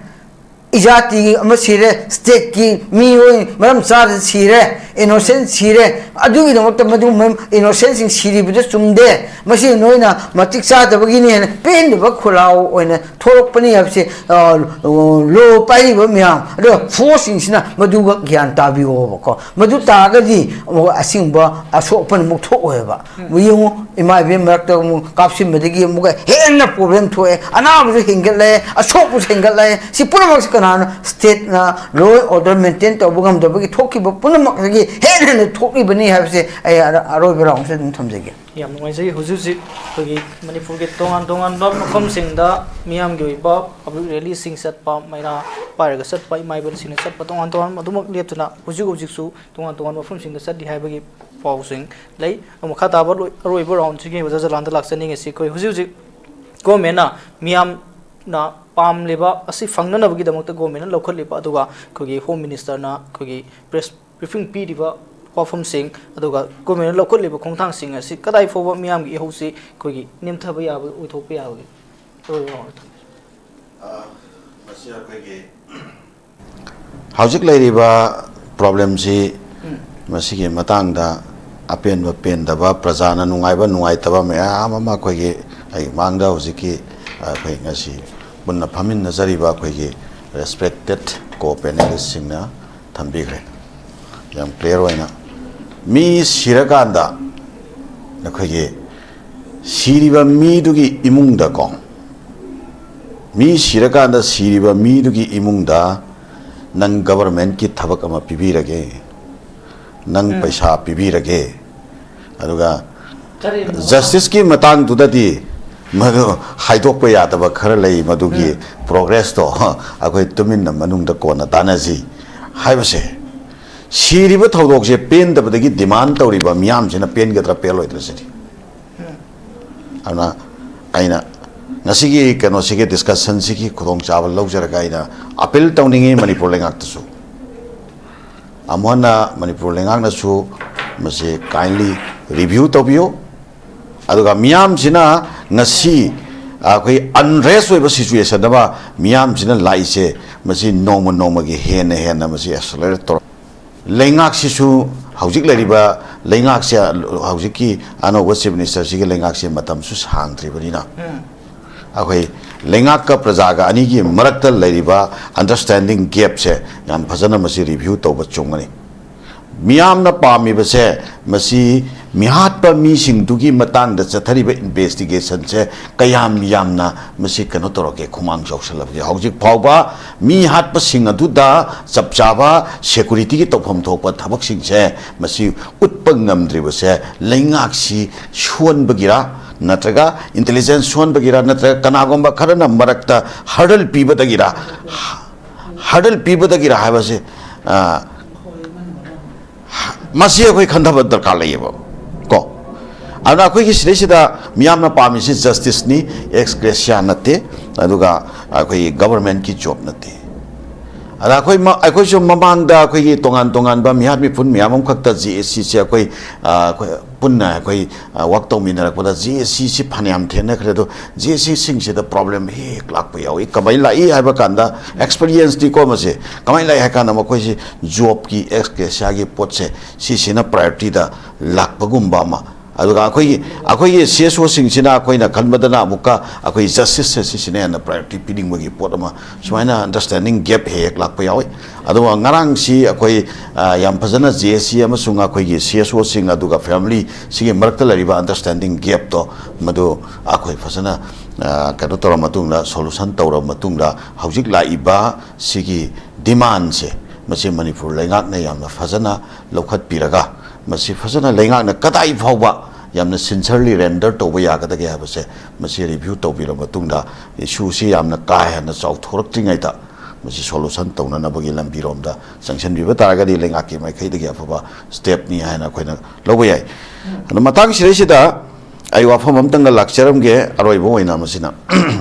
ꯏꯖꯥꯇꯤꯒꯤ ꯑꯃ ꯁꯤꯔꯦ, stateꯀꯤ ꯃꯤꯑꯣꯏ ꯃꯔꯝ ꯆꯥꯗ ꯁꯤꯔꯦ, innocent ꯁꯤꯔꯦ꯫ ꯑꯗꯨꯒꯤꯗꯃꯛꯇ ꯃꯗꯨ innocentꯁꯤꯡ ꯁꯤꯔꯤꯕꯗꯨ ꯆꯨꯝꯗꯦ꯫ ꯃꯁꯤ ꯅꯣꯏꯅ ꯃꯇꯤꯛ ꯆꯥꯗꯕꯒꯤꯅꯤ ꯍꯥꯏꯅ ꯄꯦꯟꯗꯕ ꯈꯨꯔꯥꯎ ꯑꯣꯏꯅ ꯊꯣꯛꯂꯛꯄꯅꯤ ꯍꯥꯏꯕꯁꯤ, ꯑ, law ꯄꯥꯏꯔꯤꯕ ꯃꯌꯥꯝ, ꯑꯗꯨꯒ forceꯁꯤꯡꯁꯤꯅ ꯃꯗꯨꯒ ꯒ꯭ꯌꯥꯟ ꯇꯥꯕꯤꯌꯣꯕꯀꯣ꯫ ꯃꯗꯨ ꯇꯥꯔꯒꯗꯤ ꯑꯁꯤꯒꯨꯝꯕ ꯑꯁꯣꯛ ꯑꯄꯟ ꯑꯃꯨꯛ ꯊꯣꯛꯑꯣꯏꯕ꯫ ꯌꯦꯡꯉꯨ, ꯏꯃꯥ ꯏꯕꯦꯟ ꯃꯔꯛꯇ ꯑꯃꯨꯛ ꯀꯥꯞꯁꯤꯟꯕꯗꯒꯤ ꯑꯃꯨꯛꯀ ꯍꯦꯟꯅ problem ꯊꯣꯛꯑꯦ, ꯑꯅꯥꯕꯁꯨ ꯍꯦꯟꯒꯠꯂꯛꯑꯦ, ꯑꯁꯣꯛꯄꯁꯨ ꯍꯦꯟꯒꯠꯂꯛꯑꯦ꯫ ꯁꯤ ꯄꯨꯝꯅꯃꯛꯁꯤ ꯀꯅꯥꯅ? Stateꯅ law and order maintain ꯇꯧꯕ ꯉꯝꯗꯕꯒꯤ ꯊꯣꯛꯈꯤꯕ ꯄꯨꯝꯅꯃꯛꯇꯒꯤ ꯍꯦꯟꯅ ꯍꯦꯟꯅ ꯊꯣꯛꯂꯤꯕꯅꯤ ꯍꯥꯏꯕꯁꯦ ꯑꯩ ꯑꯔ-, ꯑꯔꯣꯏꯕ roundꯁꯦ ꯑꯗꯨꯝ ꯊꯝꯖꯒꯦ꯫ ꯌꯥꯝ ꯅꯨꯡꯉꯥꯏꯖꯩ꯫ ꯍꯧꯖꯤꯛ ꯍꯧꯖꯤꯛ ꯑꯩꯈꯣꯏꯒꯤ ꯃꯅꯤꯄꯨꯔꯒꯤ ꯇꯣꯉꯥꯟ ꯇꯣꯉꯥꯟꯕ ꯃꯐꯝꯁꯤꯡꯗ ꯃꯤꯌꯥꯝꯒꯤ ꯑꯣꯏꯕ public rallyꯁꯤꯡ ꯆꯠꯄ, ꯃꯩꯔꯥ ꯄꯥꯏꯔꯒ ꯆꯠꯄ, ꯏꯃꯥ ꯏꯕꯦꯜꯁꯤꯡꯅ ꯆꯠꯄ, ꯇꯣꯉꯥꯟ ꯇꯣꯉꯥꯟꯕ ꯑꯗꯨꯃꯛ ꯂꯦꯞꯇꯅ ꯍꯧꯖꯤꯛ ꯍꯧꯖꯤꯛꯁꯨ ꯇꯣꯉꯥꯟ ꯇꯣꯉꯥꯟꯕ ꯃꯐꯝꯁꯤꯡꯗ ꯆꯠꯂꯤ ꯍꯥꯏꯕꯒꯤ ꯄꯥꯎꯁꯤꯡ ꯂꯩ꯫ ꯑꯗꯣ ꯃꯈꯥ ꯇꯥꯕ ꯂꯣꯏ-, ꯑꯔꯣꯏꯕ roundꯁꯤꯒꯤ ꯑꯣꯖꯥ ꯖꯂꯥꯟꯗ ꯂꯥꯛꯆꯅꯤꯡꯉꯤꯁꯤ, ꯑꯩꯈꯣꯏ ꯍꯧꯖꯤꯛ ꯍꯧꯖꯤꯛ governmentꯅ ꯃꯤꯌꯥꯝꯅ ꯄꯥꯝꯂꯤꯕ ꯑꯁꯤ ꯐꯪꯅꯅꯕꯒꯤꯗꯃꯛꯇ governmentꯅ ꯂꯧꯈꯠꯂꯤꯕ, ꯑꯗꯨꯒ ꯑꯩꯈꯣꯏꯒꯤ Home Ministerꯅ ꯑꯩꯈꯣꯏꯒꯤ press briefing ꯄꯤꯔꯤꯕ ꯋꯥꯐꯝꯁꯤꯡ, ꯑꯗꯨꯒ governmentꯅ ꯂꯧꯈꯠꯂꯤꯕ ꯈꯣꯡꯊꯥꯡꯁꯤꯡ ꯑꯁꯤ ꯀꯗꯥꯏ ꯐꯥꯎꯕ ꯃꯤꯌꯥꯝꯒꯤ ꯏꯍꯧꯁꯤ ꯑꯩꯈꯣꯏꯒꯤ ꯅꯦꯝꯊꯕ ꯌꯥꯕ, ꯑꯣꯏꯊꯣꯛꯄ ꯌꯥꯕꯒꯦ? ꯑꯔꯣꯏꯕ round ꯊꯝꯖꯔꯦ꯫ ꯑ, ꯃꯁꯤ ꯑꯩꯈꯣꯏꯒꯤ ꯍꯧꯖꯤꯛ ꯂꯩꯔꯤꯕ problemꯁꯤ, ꯎꯝ꯫ ꯃꯁꯤꯒꯤ ꯃꯇꯥꯡꯗ ꯑꯄꯦꯟꯕ ꯄꯦꯟꯗꯕ, ꯄ꯭ꯔꯖꯥꯅ ꯅꯨꯡꯉꯥꯏꯕ ꯅꯨꯡꯉꯥꯏꯇꯕ ꯃꯌꯥꯝ ꯑꯃ ꯑꯩꯈꯣꯏꯒꯤ, ꯑꯩ ꯃꯥꯡꯗ ꯍꯧꯖꯤꯛꯀꯤ, ꯑ, ꯑꯩꯈꯣꯏ ꯉꯁꯤ ꯄꯨꯟꯅ ꯐꯝꯃꯤꯟꯅꯖꯔꯤꯕ ꯑꯩꯈꯣꯏꯒꯤ respected co-panelistꯁꯤꯡꯅ ꯊꯝꯕꯤꯈ꯭ꯔꯦ꯫ ꯌꯥꯝ clear ꯑꯣꯏꯅ ꯃꯤ ꯁꯤꯔꯀꯥꯟꯗ ꯑꯩꯈꯣꯏꯒꯤ ꯁꯤꯔꯤꯕ ꯃꯤꯗꯨꯒꯤ ꯏꯃꯨꯡꯗꯀꯣ, ꯃꯤ ꯁꯤꯔꯀꯥꯟꯗ ꯁꯤꯔꯤꯕ ꯃꯤꯗꯨꯒꯤ ꯏꯃꯨꯡꯗ ꯅꯪ governmentꯀꯤ ꯊꯕꯛ ꯑꯃ ꯄꯤꯕꯤꯔꯒꯦ, ꯅꯪ ꯎꯝ꯫ ꯄꯩꯁꯥ ꯄꯤꯕꯤꯔꯒꯦ, ꯑꯗꯨꯒ ꯀꯔꯤꯅꯣ? Justiceꯀꯤ ꯃꯇꯥꯡꯗꯨꯗꯗꯤ ꯃꯗꯨ ꯍꯥꯏꯗꯣꯛꯄ ꯌꯥꯗꯕ ꯈꯔ ꯂꯩ, ꯃꯗꯨꯒꯤ ꯎꯝ꯫ Progressꯇꯣ ꯑꯩꯈꯣꯏ ꯇꯨꯃꯤꯟꯅ ꯃꯅꯨꯡꯗ ꯀꯣꯟꯅ ꯇꯥꯟꯅꯁꯤ ꯍꯥꯏꯕꯁꯦ, ꯁꯤꯔꯤꯕ ꯊꯧꯗꯣꯛꯁꯦ ꯄꯦꯟꯗꯕꯗꯒꯤ demand ꯇꯧꯔꯤꯕ ꯃꯤꯌꯥꯝꯁꯤꯅ ꯄꯦꯟꯒꯗ꯭ꯔꯥ ꯄꯦꯜꯂꯣꯏꯗ꯭ꯔꯥ ꯁꯤꯅꯤ꯫ ꯎꯝ꯫ ꯑꯗꯨꯅ ꯑꯩꯅ ꯉꯁꯤꯒꯤ ꯀꯩꯅꯣꯁꯤꯒꯤ discussionꯁꯤꯒꯤ ꯈꯨꯗꯣꯡꯆꯥꯕ ꯂꯧꯖꯔꯒ ꯑꯩꯅ appeal ꯇꯧꯅꯤꯡꯉꯤ ꯃꯅꯤꯄꯨꯔ ꯂꯩꯉꯥꯛꯇꯁꯨ꯫ ꯑꯃꯨꯛ ꯍꯟꯅ ꯃꯅꯤꯄꯨꯔ ꯂꯩꯉꯥꯛꯅꯁꯨ ꯃꯁꯤ kindly review ꯇꯧꯕꯤꯌꯨ꯫ ꯑꯗꯨꯒ ꯃꯤꯌꯥꯝꯁꯤꯅ ꯉꯁꯤ ꯑꯩꯈꯣꯏ ꯑꯟꯔꯦꯁ ꯑꯣꯏꯕ ꯁꯤꯆꯨꯋꯦꯁꯟ ꯑꯃ ꯃꯤꯌꯥꯝꯁꯤꯅ ꯂꯥꯛꯏꯁꯦ, ꯃꯁꯤ ꯅꯣꯡꯃ ꯅꯣꯡꯃꯒꯤ ꯍꯦꯟꯅ ꯍꯦꯟꯅ ꯃꯁꯤ ꯑꯦꯛꯁꯂꯔꯦꯠ ꯇꯧꯔꯛ ꯂꯩꯉꯥꯛꯁꯤꯁꯨ, ꯍꯧꯖꯤꯛ ꯂꯩꯔꯤꯕ ꯂꯩꯉꯥꯛꯁꯦ, ꯍꯧꯖꯤꯛꯀꯤ ꯑꯅꯧꯕ ꯆꯤꯐ ꯃꯤꯅꯤꯁꯇꯔꯁꯤꯒꯤ ꯂꯩꯉꯥꯛꯁꯦ ꯃꯇꯝꯁꯨ ꯁꯥꯡꯗ꯭ꯔꯤꯕꯅꯤꯅ, ꯑꯩꯈꯣꯏ ꯂꯩꯉꯥꯛꯀ ꯄ꯭ꯔꯖꯥꯒ ꯑꯅꯤꯒꯤ ꯃꯔꯛꯇ ꯂꯩꯔꯤꯕ ꯑꯟꯗꯔꯁꯇꯦꯟꯗꯤꯡ ꯒꯦꯞꯁꯦ ꯌꯥꯝ ꯐꯖꯅ ꯃꯁꯤ ꯔꯤꯚ꯭ꯌꯨ ꯇꯧꯕ ꯆꯨꯝꯒꯅꯤ꯫ ꯃꯤꯌꯥꯝꯅ ꯄꯥꯝꯃꯤꯕꯁꯦ, ꯃꯁꯤ ꯃꯤꯍꯥꯠꯄ ꯃꯤꯁꯤꯡꯗꯨꯒꯤ ꯃꯇꯥꯡꯗ ꯆꯠꯊꯔꯤꯕ ꯏꯟꯚꯦꯁꯇꯤꯒꯦꯁꯟꯁꯦ ꯀꯌꯥꯝ ꯌꯥꯝꯅ ꯃꯁꯤ ꯀꯩꯅꯣ ꯇꯧꯔꯒꯦ, ꯈꯨꯃꯥꯡ ꯆꯥꯎꯁꯜꯂꯕꯒꯦ꯫ ꯍꯧꯖꯤꯛ ꯐꯥꯎꯕ ꯃꯤ ꯍꯥꯠꯄꯁꯤꯡ ꯑꯗꯨꯗ ꯆꯞ ꯆꯥꯕ ꯁꯦꯀꯨꯔꯤꯇꯤꯒꯤ ꯇꯧꯐꯝ ꯊꯣꯛꯄ ꯊꯕꯛꯁꯤꯡꯁꯦ ꯃꯁꯤ ꯎꯠꯄ ꯉꯝꯗ꯭ꯔꯤꯕꯁꯦ ꯂꯩꯉꯥꯛꯁꯤ ꯁꯣꯟꯕꯒꯤꯔ, ꯅꯠꯇ꯭ꯔꯒ ꯏꯟꯇꯦꯂꯤꯖꯦꯟꯁ ꯁꯣꯟꯕꯒꯤꯔ, ꯅꯠꯇ꯭ꯔꯒ ꯀꯅꯥꯒꯨꯝꯕ ꯈꯔꯅ ꯃꯔꯛꯇ ꯍꯔꯗꯜ ꯄꯤꯕꯗꯒꯤꯔ? ꯍꯔꯗꯜ ꯄꯤꯕꯗꯒꯤꯔ ꯍꯥꯏꯕꯁꯦ, ꯑ, ꯃꯁꯤ ꯑꯩꯈꯣꯏ ꯈꯟꯊꯕ ꯗꯔꯀꯥꯔ ꯂꯩꯌꯦꯕ ꯀꯣ꯫ ꯑꯗꯨꯅ ꯑꯩꯈꯣꯏꯒꯤ ꯁꯤꯗꯩꯁꯤꯗ ꯃꯤꯌꯥꯝꯅ ꯄꯥꯝꯃꯤꯁꯤ ꯖꯁꯇꯤꯁꯅꯤ, ꯑꯦꯛꯁ ꯒ꯭ꯔꯦꯁꯤꯌꯥ ꯅꯠꯇꯦ, ꯑꯗꯨꯒ ꯑꯩꯈꯣꯏꯒꯤ ꯒꯕꯔꯃꯦꯟꯠꯀꯤ ꯖꯣꯕ ꯅꯠꯇꯦ꯫ ꯑꯗ ꯑꯩꯈꯣꯏ ꯃ-, ꯑꯩꯈꯣꯏꯁꯨ ꯃꯃꯥꯡꯗ ꯑꯩꯈꯣꯏꯒꯤ ꯇꯣꯉꯥꯟ ꯇꯣꯉꯥꯟꯕ ꯃꯤꯍꯥꯠ ꯃꯤꯄꯨꯟ ꯃꯌꯥꯝ ꯑꯃꯈꯛꯇ ꯖꯦ ꯑꯦ ꯁꯤꯁꯦ ꯑꯩꯈꯣꯏ, ꯑ, ꯑꯩꯈꯣꯏ ꯄꯨꯟꯅ ꯑꯩꯈꯣꯏ, ꯑ, ꯋꯥꯛ ꯇꯧꯃꯤꯟꯅꯔꯛꯄꯗ ꯖꯦ ꯑꯦ ꯁꯤꯁꯤ ꯐꯅꯌꯥꯝ ꯊꯦꯡꯅꯈ꯭ꯔꯦ꯫ ꯑꯗꯣ ꯖꯦ ꯑꯦ ꯁꯤꯁꯤꯡꯁꯤꯗ ꯄ꯭ꯔꯣꯕ꯭ꯂꯦꯝ ꯍꯦꯛ ꯍꯦꯛ ꯂꯥꯛꯄ ꯌꯥꯎꯏ꯫ ꯀꯃꯥꯏꯅ ꯂꯥꯛꯏ ꯍꯥꯏꯕ ꯀꯥꯟꯗ, ꯑꯦꯛꯁꯄꯤꯔꯤꯌꯦꯟꯁꯇꯤꯀꯣ ꯃꯁꯦ, ꯀꯃꯥꯏꯅ ꯂꯥꯛꯏ ꯍꯥꯏ ꯀꯥꯟꯗ ꯃꯈꯣꯏꯁꯤ ꯖꯣꯕꯀꯤ, ꯑꯦꯛꯁ ꯒ꯭ꯔꯦꯁꯤꯌꯥꯒꯤ ꯄꯣꯠꯁꯦ ꯁꯤꯁꯤꯅ ꯄ꯭ꯔꯥꯏꯌꯣꯔꯤꯇꯤꯗ ꯂꯥꯛꯄꯒꯨꯝꯕ ꯑꯃ, ꯑꯗꯨꯒ ꯑꯩꯈꯣꯏꯒꯤ, ꯑꯩꯈꯣꯏꯒꯤ ꯁꯤ ꯑꯦꯁ ꯑꯣꯁꯤꯡꯁꯤꯅ ꯑꯩꯈꯣꯏꯅ ꯈꯟꯕꯗꯅ ꯑꯃꯨꯛꯀ ꯑꯩꯈꯣꯏ ꯖꯁꯇꯤꯁꯁꯦ ꯁꯤꯁꯤꯅ ꯍꯦꯟꯅ ꯄ꯭ꯔꯥꯏꯌꯣꯔꯤꯇꯤ ꯄꯤꯅꯤꯡꯕꯒꯤ ꯄꯣꯠ ꯑꯃ, ꯁꯨꯃꯥꯏꯅ ꯑꯟꯗꯔꯁꯇꯦꯟꯗꯤꯡ ꯒꯦꯞ ꯍꯦꯛ ꯍꯦꯛ ꯂꯥꯛꯄ ꯌꯥꯎꯏ꯫ ꯑꯗꯨꯒ ꯉꯔꯥꯡꯁꯤ ꯑꯩꯈꯣꯏ, ꯑ, ꯌꯥꯝ ꯐꯖꯅ ꯖꯦ ꯑꯦ ꯁꯤ ꯑꯃꯁꯨꯡ ꯑꯩꯈꯣꯏꯒꯤ ꯁꯤ ꯑꯦꯁ ꯑꯣꯁꯤꯡ ꯑꯗꯨꯒ ꯐꯦꯃꯤꯂꯤ ꯁꯤꯒꯤ ꯃꯔꯛꯇ ꯂꯩꯔꯤꯕ ꯑꯟꯗꯔꯁꯇꯦꯟꯗꯤꯡ ꯒꯦꯞꯇꯣ, ꯃꯗꯨ ꯑꯩꯈꯣꯏ ꯐꯖꯅ, ꯑ, ꯀꯩꯅꯣ ꯇꯧꯔ ꯃꯇꯨꯡꯗ, ꯁꯣꯂꯨꯁꯟ ꯇꯧꯔꯕ ꯃꯇꯨꯡꯗ, ꯍꯧꯖꯤꯛ ꯂꯥꯛꯏꯕ ꯁꯤꯒꯤ ꯗꯤꯃꯥꯟꯁꯦ, ꯃꯁꯤ ꯃꯅꯤꯄꯨꯔ ꯂꯩꯉꯥꯛꯅ ꯌꯥꯝꯅ ꯐꯖꯅ ꯂꯧꯈꯠꯄꯤꯔꯒ, ꯃꯁꯤ ꯐꯖꯅ ꯂꯩꯉꯥꯛꯅ ꯀꯗꯥꯏ ꯐꯥꯎꯕ ꯌꯥꯝꯅ ꯁꯤꯟꯁꯔꯂꯤ ꯔꯦꯟꯗꯔ ꯇꯧꯕ ꯌꯥꯒꯗꯒꯦ ꯍꯥꯏꯕꯁꯦ, ꯃꯁꯤ ꯔꯤꯚ꯭ꯌꯨ ꯇꯧꯕꯤꯔꯕ ꯃꯇꯨꯡꯗ, ꯏꯁꯨꯁꯤ ꯌꯥꯝꯅ ꯀꯥ ꯍꯦꯟꯅ ꯆꯥꯎꯊꯣꯔꯛꯇ꯭ꯔꯤꯉꯩꯗ ꯃꯁꯤ ꯁꯣꯂꯨꯁꯟ ꯇꯧꯅꯅꯕꯒꯤ ꯂꯝꯕꯤꯔꯣꯝꯗ ꯆꯪꯁꯤꯟꯕꯤꯕ ꯇꯥꯔꯒꯗꯤ ꯂꯩꯉꯥꯛꯀꯤ ꯃꯥꯏꯀꯩꯗꯒꯤ ꯑꯐꯕ ꯁ꯭ꯇꯦꯞꯅꯤ ꯍꯥꯏꯅ ꯑꯩꯈꯣꯏꯅ ꯂꯧꯕ ꯌꯥꯏ꯫ ꯑꯗꯣ ꯃꯇꯥꯡ ꯁꯤꯗꯩꯁꯤꯗ ꯑꯩ ꯋꯥꯐꯝ ꯑꯃꯇꯪꯒ ꯂꯥꯛꯆꯔꯝꯒꯦ, ꯑꯔꯣꯏꯕ ꯑꯣꯏꯅ ꯃꯁꯤꯅ꯫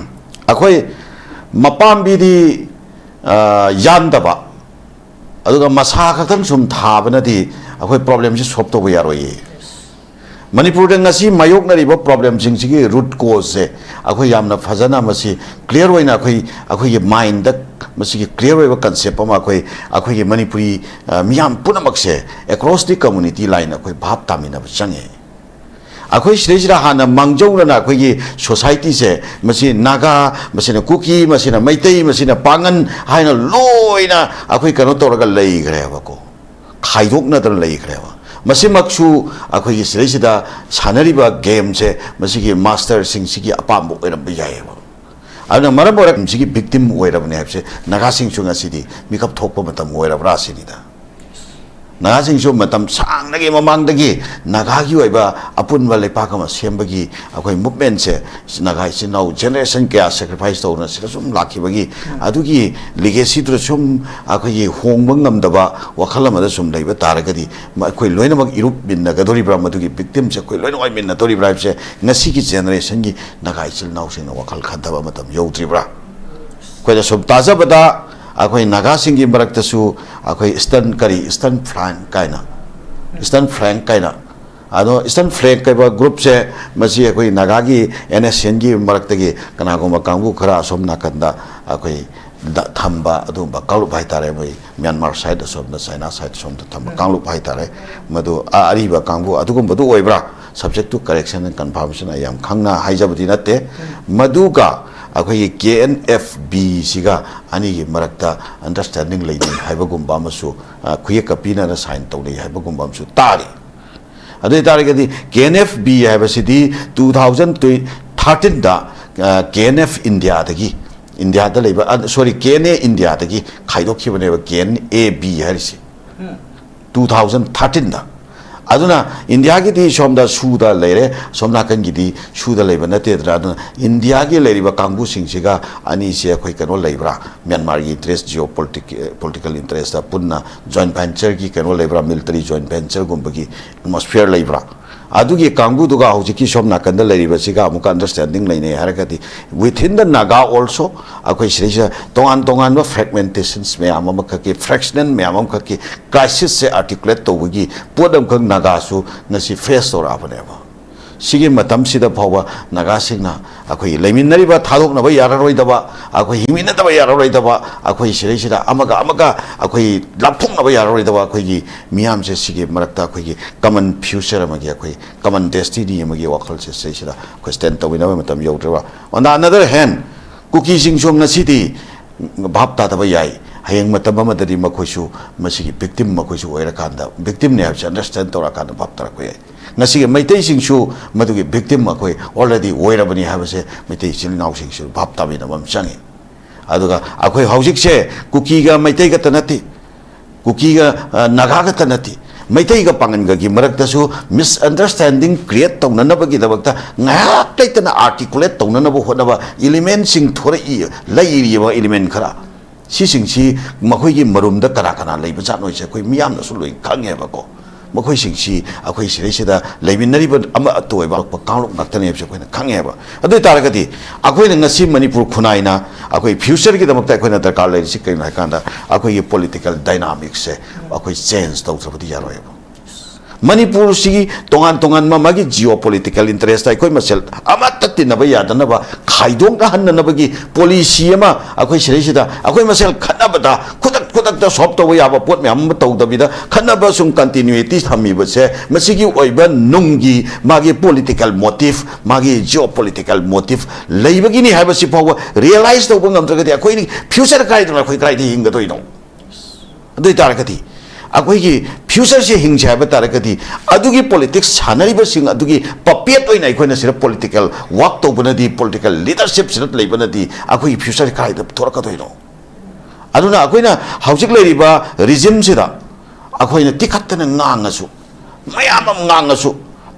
ꯑꯩꯈꯣꯏ ꯃꯄꯥꯝꯕꯤꯗꯤ, ꯑ, ꯌꯥꯟꯗꯕ, ꯑꯗꯨꯒ ꯃꯁꯥ ꯈꯛꯇꯪ ꯁꯨꯝ ꯊꯥꯕꯅꯗꯤ ꯑꯩꯈꯣꯏ ꯄ꯭ꯔꯣꯕ꯭ꯂꯦꯝꯁꯤ ꯁꯣꯜꯕ ꯇꯧꯕ ꯌꯥꯔꯣꯏꯌꯦ꯫ ꯃꯅꯤꯄꯨꯔꯗ ꯉꯁꯤ ꯃꯥꯌꯣꯛꯅꯔꯤꯕ ꯄ꯭ꯔꯣꯕ꯭ꯂꯦꯝꯁꯤꯡꯁꯤꯒꯤ ꯔꯨꯠ ꯀꯣꯖꯁꯦ ꯑꯩꯈꯣꯏ ꯌꯥꯝꯅ ꯐꯖꯅ ꯃꯁꯤ ꯀ꯭ꯂꯤꯌꯥꯔ ꯑꯣꯏꯅ ꯑꯩꯈꯣꯏ ꯑꯩꯈꯣꯏꯒꯤ ꯃꯥꯏꯟꯗ ꯃꯁꯤꯒꯤ ꯀ꯭ꯂꯤꯌꯥꯔ ꯑꯣꯏꯕ ꯀꯟꯁꯦꯞ ꯑꯃ ꯑꯩꯈꯣꯏ ꯑꯩꯈꯣꯏꯒꯤ ꯃꯅꯤꯄꯨꯔꯤ ꯑ, ꯃꯤꯌꯥꯝ ꯄꯨꯝꯅꯃꯛꯁꯦ across the community line ꯑꯩꯈꯣꯏ ꯚꯥꯞ ꯇꯥꯃꯤꯟꯅꯕ ꯆꯪꯉꯦ꯫ ꯑꯩꯈꯣꯏ ꯁꯤꯗꯩꯁꯤꯗ ꯍꯥꯟꯅ ꯃꯥꯡꯖꯧꯅꯅ ꯑꯩꯈꯣꯏꯒꯤ ꯁꯣꯁꯥꯏꯇꯤꯁꯦ ꯃꯁꯤ ꯅꯥꯒꯥ, ꯃꯁꯤꯅ ꯀꯨꯀꯤ, ꯃꯁꯤꯅ ꯃꯩꯇꯩ, ꯃꯁꯤꯅ ꯄꯥꯉꯟ ꯍꯥꯏꯅ ꯂꯣꯏꯅ ꯑꯩꯈꯣꯏ ꯀꯩꯅꯣ ꯇꯧꯔꯒ ꯂꯩꯈ꯭ꯔꯦꯕꯀꯣ, ꯈꯥꯏꯗꯣꯛꯅꯗꯅ ꯂꯩꯈ꯭ꯔꯦꯕ꯫ ꯃꯁꯤꯃꯛꯁꯨ ꯑꯩꯈꯣꯏꯒꯤ ꯁꯤꯗꯩꯁꯤꯗ ꯁꯥꯟꯅꯔꯤꯕ ꯒꯦꯝꯁꯦ ꯃꯁꯤꯒꯤ ꯃꯥꯁꯇꯔꯁꯤꯡꯁꯤꯒꯤ ꯑꯄꯥꯝꯕ ꯑꯣꯏꯔꯝꯕ ꯌꯥꯏꯑꯕ꯫ ꯑꯗꯨꯅ ꯃꯔꯝ ꯑꯣꯏꯔꯒ ꯁꯤꯒꯤ ꯚꯤꯛꯇꯤꯝ ꯑꯣꯏꯔꯕꯅꯦ ꯍꯥꯏꯕꯁꯦ ꯅꯥꯒꯥꯁꯤꯡꯁꯨ ꯉꯁꯤꯗꯤ ꯃꯤꯀꯞ ꯊꯣꯛꯄ ꯃꯇꯝ ꯑꯣꯏꯔꯕ꯭ꯔꯥ ꯁꯤꯅꯤꯗ꯫ ꯅꯥꯒꯥꯁꯤꯡꯁꯨ ꯃꯇꯝ ꯁꯥꯡꯅꯒꯤ ꯃꯃꯥꯡꯗꯒꯤ ꯅꯥꯒꯥꯒꯤ ꯑꯣꯏꯕ ꯑꯄꯨꯟꯕ ꯂꯩꯄꯥꯛ ꯑꯃ ꯁꯦꯝꯕꯒꯤ ꯑꯩꯈꯣꯏ ꯃꯨꯞꯃꯦꯟꯁꯦ ꯅꯥꯒꯥ ꯏꯆꯤꯟ ꯏꯅꯥꯎ ꯖꯦꯅꯦꯔꯦꯁꯟ ꯀꯌꯥ ꯁꯦꯀ꯭ꯔꯤꯐꯥꯏꯁ ꯇꯧꯗꯅ ꯁꯤꯗ ꯁꯨꯝ ꯂꯥꯛꯈꯤꯕꯒꯤ ꯑꯗꯨꯒꯤ ꯂꯤꯒꯦꯁꯤꯗꯨꯗ ꯁꯨꯝ ꯑꯩꯈꯣꯏꯒꯤ ꯍꯣꯡꯕ ꯉꯝꯗꯕ ꯋꯥꯈꯜ ꯑꯃꯗ ꯁꯨꯝ ꯂꯩꯕ ꯇꯥꯔꯒꯗꯤ ꯃ-, ꯑꯩꯈꯣꯏ ꯂꯣꯏꯅꯃꯛ ꯏꯔꯨꯞꯃꯤꯟꯅꯒꯗꯧꯔꯤꯕ꯭ꯔꯥ? ꯃꯗꯨꯒꯤ ꯚꯤꯛꯇꯤꯝꯁꯦ ꯑꯩꯈꯣꯏ ꯂꯣꯏꯅ ꯑꯣꯏꯃꯤꯟꯅꯗꯧꯔꯤꯕ꯭ꯔꯥ ꯍꯥꯏꯕꯁꯦ ꯉꯁꯤꯒꯤ ꯖꯦꯅꯦꯔꯦꯁꯟꯒꯤ ꯅꯥꯒꯥ ꯏꯆꯤꯜ ꯏꯅꯥꯎꯁꯤꯡꯅ ꯋꯥꯈꯜ ꯈꯟꯊꯕ ꯃꯇꯝ ꯌꯧꯗ꯭ꯔꯤꯕ꯭ꯔꯥ? ꯑꯩꯈꯣꯏꯅ ꯁꯨꯝ ꯇꯥꯖꯕꯗ ꯑꯩꯈꯣꯏ ꯅꯥꯒꯥꯁꯤꯡꯒꯤ ꯃꯔꯛꯇꯁꯨ ꯑꯩꯈꯣꯏ ꯏꯁꯇꯔꯟ, ꯀꯔꯤ, ꯏꯁꯇꯔꯟ ꯐ꯭ꯂꯥꯡ ꯀꯥꯏꯅ, ꯏꯁꯇꯔꯟ ꯐ꯭ꯂꯥꯡ ꯀꯥꯏꯅ, ꯑꯗꯣ ꯏꯁꯇꯔꯟ ꯐ꯭ꯂꯦꯡ ꯍꯥꯏꯕ ꯒ꯭ꯔꯨꯞꯁꯦ ꯃꯁꯤ ꯑꯩꯈꯣꯏ ꯅꯥꯒꯥꯒꯤ ꯑꯦꯟ ꯑꯦꯁ ꯑꯦꯟꯒꯤ ꯃꯔꯛꯇꯒꯤ ꯀꯅꯥꯒꯨꯝꯕ ꯀꯥꯡꯕꯨ ꯈꯔ ꯑꯁꯣꯝ ꯅꯥꯀꯟꯗ ꯑꯩꯈꯣꯏ ꯗ-, ꯊꯝꯕ ꯑꯗꯨꯒꯨꯝꯕ ꯀꯥꯡꯂꯨꯞ ꯍꯥꯏꯇꯥꯔꯦ, ꯃꯣꯏ ꯃ꯭ꯌꯥꯟꯃꯥꯔ ꯁꯥꯏꯠ ꯑꯁꯣꯝꯗ, ꯆꯥꯏꯅꯥ ꯁꯥꯏꯠ ꯑꯁꯣꯝꯗ ꯊꯝꯕ ꯀꯥꯡꯂꯨꯞ ꯍꯥꯏꯇꯥꯔꯦ꯫ ꯃꯗꯨ ꯑ-, ꯑꯔꯤꯕ ꯀꯥꯡꯕꯨ ꯑꯗꯨꯒꯨꯝꯕꯗꯨ ꯑꯣꯏꯕ꯭ꯔꯥ? Subject to correction and confirmation ꯑꯩ ꯌꯥꯝ ꯈꯪꯅ ꯍꯥꯏꯖꯕꯗꯤ ꯅꯠꯇꯦ꯫ ꯃꯗꯨꯒ ꯑꯩꯈꯣꯏꯒꯤ ꯀꯦ ꯑꯦꯟ ꯑꯦꯐ ꯕꯤꯁꯤꯒ ꯑꯅꯤꯒꯤ ꯃꯔꯛꯇ ꯑꯟꯗꯔꯁ꯭ꯇꯦꯟꯗꯤꯡ ꯂꯩꯅꯩ ꯍꯥꯏꯕꯒꯨꯝꯕ ꯑꯃꯁꯨ, ꯑ, ꯈꯨꯌꯦꯛꯀ ꯄꯤꯅꯅ ꯁꯥꯏꯟ ꯇꯧꯅꯩ ꯍꯥꯏꯕꯒꯨꯝꯕ ꯑꯃꯁꯨ ꯇꯥꯔꯤ꯫ ꯑꯗꯨ ꯑꯣꯏꯇꯥꯔꯒꯗꯤ ꯀꯦ ꯑꯦꯟ ꯑꯦꯐ ꯕꯤ ꯍꯥꯏꯕꯁꯤꯗꯤ two thousand thirteenꯗ, ꯑ, ꯀꯦ ꯑꯦꯟ ꯑꯦꯐ ꯏꯟꯗꯤꯌꯥꯗꯒꯤ, ꯏꯟꯗꯤꯌꯥꯗ ꯂꯩꯕ, ꯑ, sorry, ꯀꯦ ꯑꯦꯟ ꯑꯦ ꯏꯟꯗꯤꯌꯥꯗꯒꯤ ꯈꯥꯏꯗꯣꯛꯈꯤꯕꯅꯦꯕ ꯀꯦ ꯑꯦꯟ ꯑꯦ ꯕꯤ ꯍꯥꯏꯔꯤꯁꯤ꯫ Two thousand thirteenꯗ꯫ ꯑꯗꯨꯅ ꯏꯟꯗꯤꯌꯥꯒꯤꯗꯤ ꯁꯣꯝꯗ ꯁꯨꯗ ꯂꯩꯔꯦ, ꯁꯣꯝ ꯅꯥꯀꯟꯒꯤꯗꯤ ꯁꯨꯗ ꯂꯩꯕ ꯅꯠꯇꯦꯗꯅ꯫ ꯑꯗꯨꯅ ꯏꯟꯗꯤꯌꯥꯒꯤ ꯂꯩꯔꯤꯕ ꯀꯥꯡꯕꯨꯁꯤꯡꯁꯤꯒ ꯑꯅꯤꯁꯦ ꯑꯩꯈꯣꯏ ꯀꯩꯅꯣ ꯂꯩꯕ꯭ꯔꯥ? ꯃ꯭ꯌꯥꯟꯃꯥꯔꯒꯤ ꯏꯟꯇꯔꯦꯁ, ꯖꯤꯑꯣ ꯄꯣꯂꯤꯇꯤꯛ-, ꯄꯣꯂꯤꯇꯤꯀꯦꯜ ꯏꯟꯇꯔꯦꯁꯇ ꯄꯨꯟꯅ ꯖꯣꯏꯟ ꯚꯦꯟꯆꯔꯒꯤ ꯀꯩꯅꯣ ꯂꯩꯕ꯭ꯔꯥ? ꯃꯤꯂꯤꯇꯔꯤ ꯖꯣꯏꯟ ꯚꯦꯟꯆꯔꯒꯨꯝꯕꯒꯤ ꯑꯦꯠꯃꯣꯁꯐꯤꯌꯔ ꯂꯩꯕ꯭ꯔꯥ? ꯑꯗꯨꯒꯤ ꯀꯥꯡꯕꯨꯗꯨꯒ ꯍꯧꯖꯤꯛꯀꯤ ꯁꯣꯝ ꯅꯥꯀꯟꯗ ꯂꯩꯔꯤꯕꯁꯤꯒ ꯑꯃꯨꯛꯀ understanding ꯂꯩꯅꯩ ꯍꯥꯏꯔꯒꯗꯤ, within the Naga also ꯑꯩꯈꯣꯏ ꯁꯤꯗꯩꯁꯤꯗ ꯇꯣꯉꯥꯟ ꯇꯣꯉꯥꯟꯕ fragmentations ꯃꯌꯥꯝ ꯑꯃꯈꯛꯀꯤ, fractional ꯃꯌꯥꯝ ꯑꯃꯈꯛꯀꯤ crisisꯁꯦ articulate ꯇꯧꯕꯒꯤ ꯄꯣꯠ ꯑꯃꯈꯛ ꯅꯥꯒꯥꯁꯨ ꯉꯁꯤ face ꯇꯧꯔꯛꯑꯕꯅꯦꯕ꯫ ꯁꯤꯒꯤ ꯃꯇꯝꯁꯤꯗ ꯐꯥꯎꯕ ꯅꯥꯒꯥꯁꯤꯡꯅ ꯑꯩꯈꯣꯏꯒꯤ ꯂꯩꯃꯤꯟꯅꯔꯤꯕ ꯊꯥꯗꯣꯛꯅꯕ ꯌꯥꯔꯔꯣꯏꯗꯕ, ꯑꯩꯈꯣꯏ ꯍꯤꯡꯃꯤꯟꯅꯗꯕ ꯌꯥꯔꯔꯣꯏꯗꯕ, ꯑꯩꯈꯣꯏ ꯁꯤꯗꯩꯁꯤꯗ ꯑꯃꯒ ꯑꯃꯒ ꯑꯩꯈꯣꯏ ꯂꯥꯞꯊꯣꯛꯅꯕ ꯌꯥꯔꯔꯣꯏꯗꯕ ꯑꯩꯈꯣꯏꯒꯤ ꯃꯤꯌꯥꯝꯁꯦ ꯁꯤꯒꯤ ꯃꯔꯛꯇ ꯑꯩꯈꯣꯏꯒꯤ common future ꯑꯃꯒꯤ, ꯑꯩꯈꯣꯏ common destiny ꯑꯃꯒꯤ ꯋꯥꯈꯜꯁꯦ ꯁꯤꯗꯩꯁꯤꯗ ꯑꯩꯈꯣꯏ stand ꯇꯧꯃꯤꯟꯅꯕ ꯃꯇꯝ ꯌꯧꯗ꯭ꯔꯤꯕ꯫ On the other hand, ꯀꯨꯀꯤꯁꯤꯡꯁꯨ ꯉꯁꯤꯗꯤ ꯚꯥꯞ ꯇꯥꯗꯕ ꯌꯥꯏ, ꯍꯌꯦꯡ ꯃꯇꯝ ꯑꯃꯗꯗꯤ ꯃꯈꯣꯏꯁꯨ ꯃꯁꯤꯒꯤ victim ꯃꯈꯣꯏꯁꯨ ꯑꯣꯏꯔꯀꯥꯟꯗ, victimꯅꯦ ꯍꯥꯏꯕꯁꯦ understand ꯇꯧꯔꯀꯥꯟꯗ ꯚꯥꯞ ꯇꯥꯔꯛꯄ ꯌꯥꯏ꯫ ꯉꯁꯤꯒꯤ ꯃꯩꯇꯩꯁꯤꯡꯁꯨ ꯃꯗꯨꯒꯤ victim ꯑꯩꯈꯣꯏ already ꯑꯣꯏꯔꯕꯅꯤ ꯍꯥꯏꯕꯁꯦ ꯃꯩꯇꯩ ꯏꯆꯤꯜ ꯏꯅꯥꯎꯁꯤꯡꯁꯨ ꯚꯥꯞ ꯇꯥꯃꯤꯟꯅꯕ ꯑꯃ ꯆꯪꯉꯤ꯫ ꯑꯗꯨꯒ ꯑꯩꯈꯣꯏ ꯍꯧꯖꯤꯛꯁꯦ ꯀꯨꯀꯤꯒ ꯃꯩꯇꯩ ꯈꯛꯇ ꯅꯠꯇꯦ, ꯀꯨꯀꯤꯒ, ꯑ, ꯅꯥꯒꯥ ꯈꯛꯇ ꯅꯠꯇꯦ, ꯃꯩꯇꯩꯒ ꯄꯥꯡꯒꯟꯒꯒꯤ ꯃꯔꯛꯇꯁꯨ misunderstanding create ꯇꯧꯅꯅꯕꯒꯤꯗꯃꯛꯇ ꯉꯥꯏꯍꯥꯛ ꯂꯩꯇꯅ articulate ꯇꯧꯅꯅꯕ ꯍꯣꯠꯅꯕ elementꯁꯤꯡ ꯊꯣꯔꯛꯏ, ꯂꯩꯔꯤꯕ element ꯈꯔ꯫ ꯁꯤꯁꯤꯡꯁꯤ ꯃꯈꯣꯏꯒꯤ ꯃꯔꯨꯝꯗ ꯀꯅꯥ ꯀꯅꯥ ꯂꯩꯕꯖꯥꯠꯅꯣ ꯍꯥꯏꯁꯦ ꯑꯩꯈꯣꯏ ꯃꯤꯌꯥꯝꯅꯁꯨ ꯂꯣꯏ ꯈꯪꯉꯦꯕꯀꯣ꯫ ꯃꯈꯣꯏꯁꯤꯡꯁꯤ ꯑꯩꯈꯣꯏ ꯁꯤꯗꯩꯁꯤꯗ ꯂꯩꯃꯤꯟꯅꯔꯤꯕ ꯑꯃꯠꯇ ꯑꯣꯏꯕ ꯀꯥꯡꯂꯨꯞ ꯉꯥꯛꯇꯅꯦ ꯍꯥꯏꯕꯁꯦ ꯑꯩꯈꯣꯏꯅ ꯈꯪꯉꯦꯕ꯫ ꯑꯗꯨ ꯑꯣꯏ ꯇꯥꯔꯒꯗꯤ ꯑꯩꯈꯣꯏꯅ ꯉꯁꯤ ꯃꯅꯤꯄꯨꯔ ꯈꯨꯟꯅꯥꯏꯅ ꯑꯩꯈꯣꯏ futureꯒꯤꯗꯃꯛꯇ ꯑꯩꯈꯣꯏꯅ ꯗꯔꯀꯥꯔ ꯂꯩꯔꯤꯁꯤ ꯀꯔꯤꯅꯣ ꯍꯥꯏ ꯀꯥꯟꯗ, ꯑꯩꯈꯣꯏꯒꯤ political dynamicꯁꯦ ꯑꯩꯈꯣꯏ change ꯇꯧꯗ꯭ꯔꯕꯗꯤ ꯌꯥꯔꯣꯏꯕ꯫ ꯃꯅꯤꯄꯨꯔꯁꯤꯒꯤ ꯇꯣꯉꯥꯟ ꯇꯣꯉꯥꯟꯕ ꯃꯥꯒꯤ geopolitical interest, ꯑꯩꯈꯣꯏ ꯃꯁꯦꯜ ꯑꯃꯠꯇ ꯇꯤꯟꯅꯕ ꯌꯥꯗꯅꯕ ꯈꯥꯏꯗꯣꯛꯅꯍꯟꯅꯅꯕꯒꯤ policy ꯑꯃ ꯑꯩꯈꯣꯏ ꯁꯤꯗꯩꯁꯤꯗ ꯑꯩꯈꯣꯏ ꯃꯁꯦꯜ ꯈꯠꯅꯕꯗ ꯈꯨꯗꯛ ꯈꯨꯗꯛꯇ solve ꯇꯧꯕ ꯌꯥꯕ ꯄꯣꯠ ꯃꯌꯥꯝ ꯑꯃ ꯇꯧꯗꯕꯤꯗ ꯈꯠꯅꯕ ꯁꯨꯝ continuity ꯊꯝꯃꯤꯕꯁꯦ, ꯃꯁꯤꯒꯤ ꯑꯣꯏꯕ ꯅꯨꯡꯒꯤ ꯃꯥꯒꯤ political motive, ꯃꯥꯒꯤ geopolitical motive ꯂꯩꯕꯒꯤꯅꯤ ꯍꯥꯏꯕꯁꯤ ꯐꯥꯎꯕ realize ꯇꯧꯕ ꯉꯝꯗ꯭ꯔꯒꯗꯤ ꯑꯩꯈꯣꯏ future ꯀꯥꯏꯗꯅ ꯑꯩꯈꯣꯏ ꯀꯥꯏꯗ ꯍꯤꯡꯒꯗꯣꯏꯅꯣ? ꯑꯗꯨ ꯑꯣꯏ ꯇꯥꯔꯒꯗꯤ ꯑꯩꯈꯣꯏꯒꯤ futureꯁꯦ ꯍꯤꯡꯁꯦ ꯍꯥꯏꯕ ꯇꯥꯔꯒꯗꯤ, ꯑꯗꯨꯒꯤ politics ꯁꯥꯟꯅꯔꯤꯕꯁꯤꯡ ꯑꯗꯨꯒꯤ puppet ꯑꯣꯏꯅ ꯑꯩꯈꯣꯏꯅ ꯁꯤꯗ political work ꯇꯧꯕꯅꯗꯤ, political leadershipꯁꯤꯗ ꯂꯩꯕꯅꯗꯤ ꯑꯩꯈꯣꯏꯒꯤ future ꯀꯗꯥꯏꯗ ꯊꯣꯔꯛꯀꯗꯣꯏꯅꯣ? ꯑꯗꯨꯅ ꯑꯩꯈꯣꯏꯅ ꯍꯧꯖꯤꯛ ꯂꯩꯔꯤꯕ regimeꯁꯤꯗ ꯑꯩꯈꯣꯏꯅ ꯇꯤꯈꯠꯇꯅ ꯉꯥꯡꯉꯁꯨ, ꯃꯌꯥꯝ ꯑꯃ ꯉꯥꯡꯉꯁꯨ,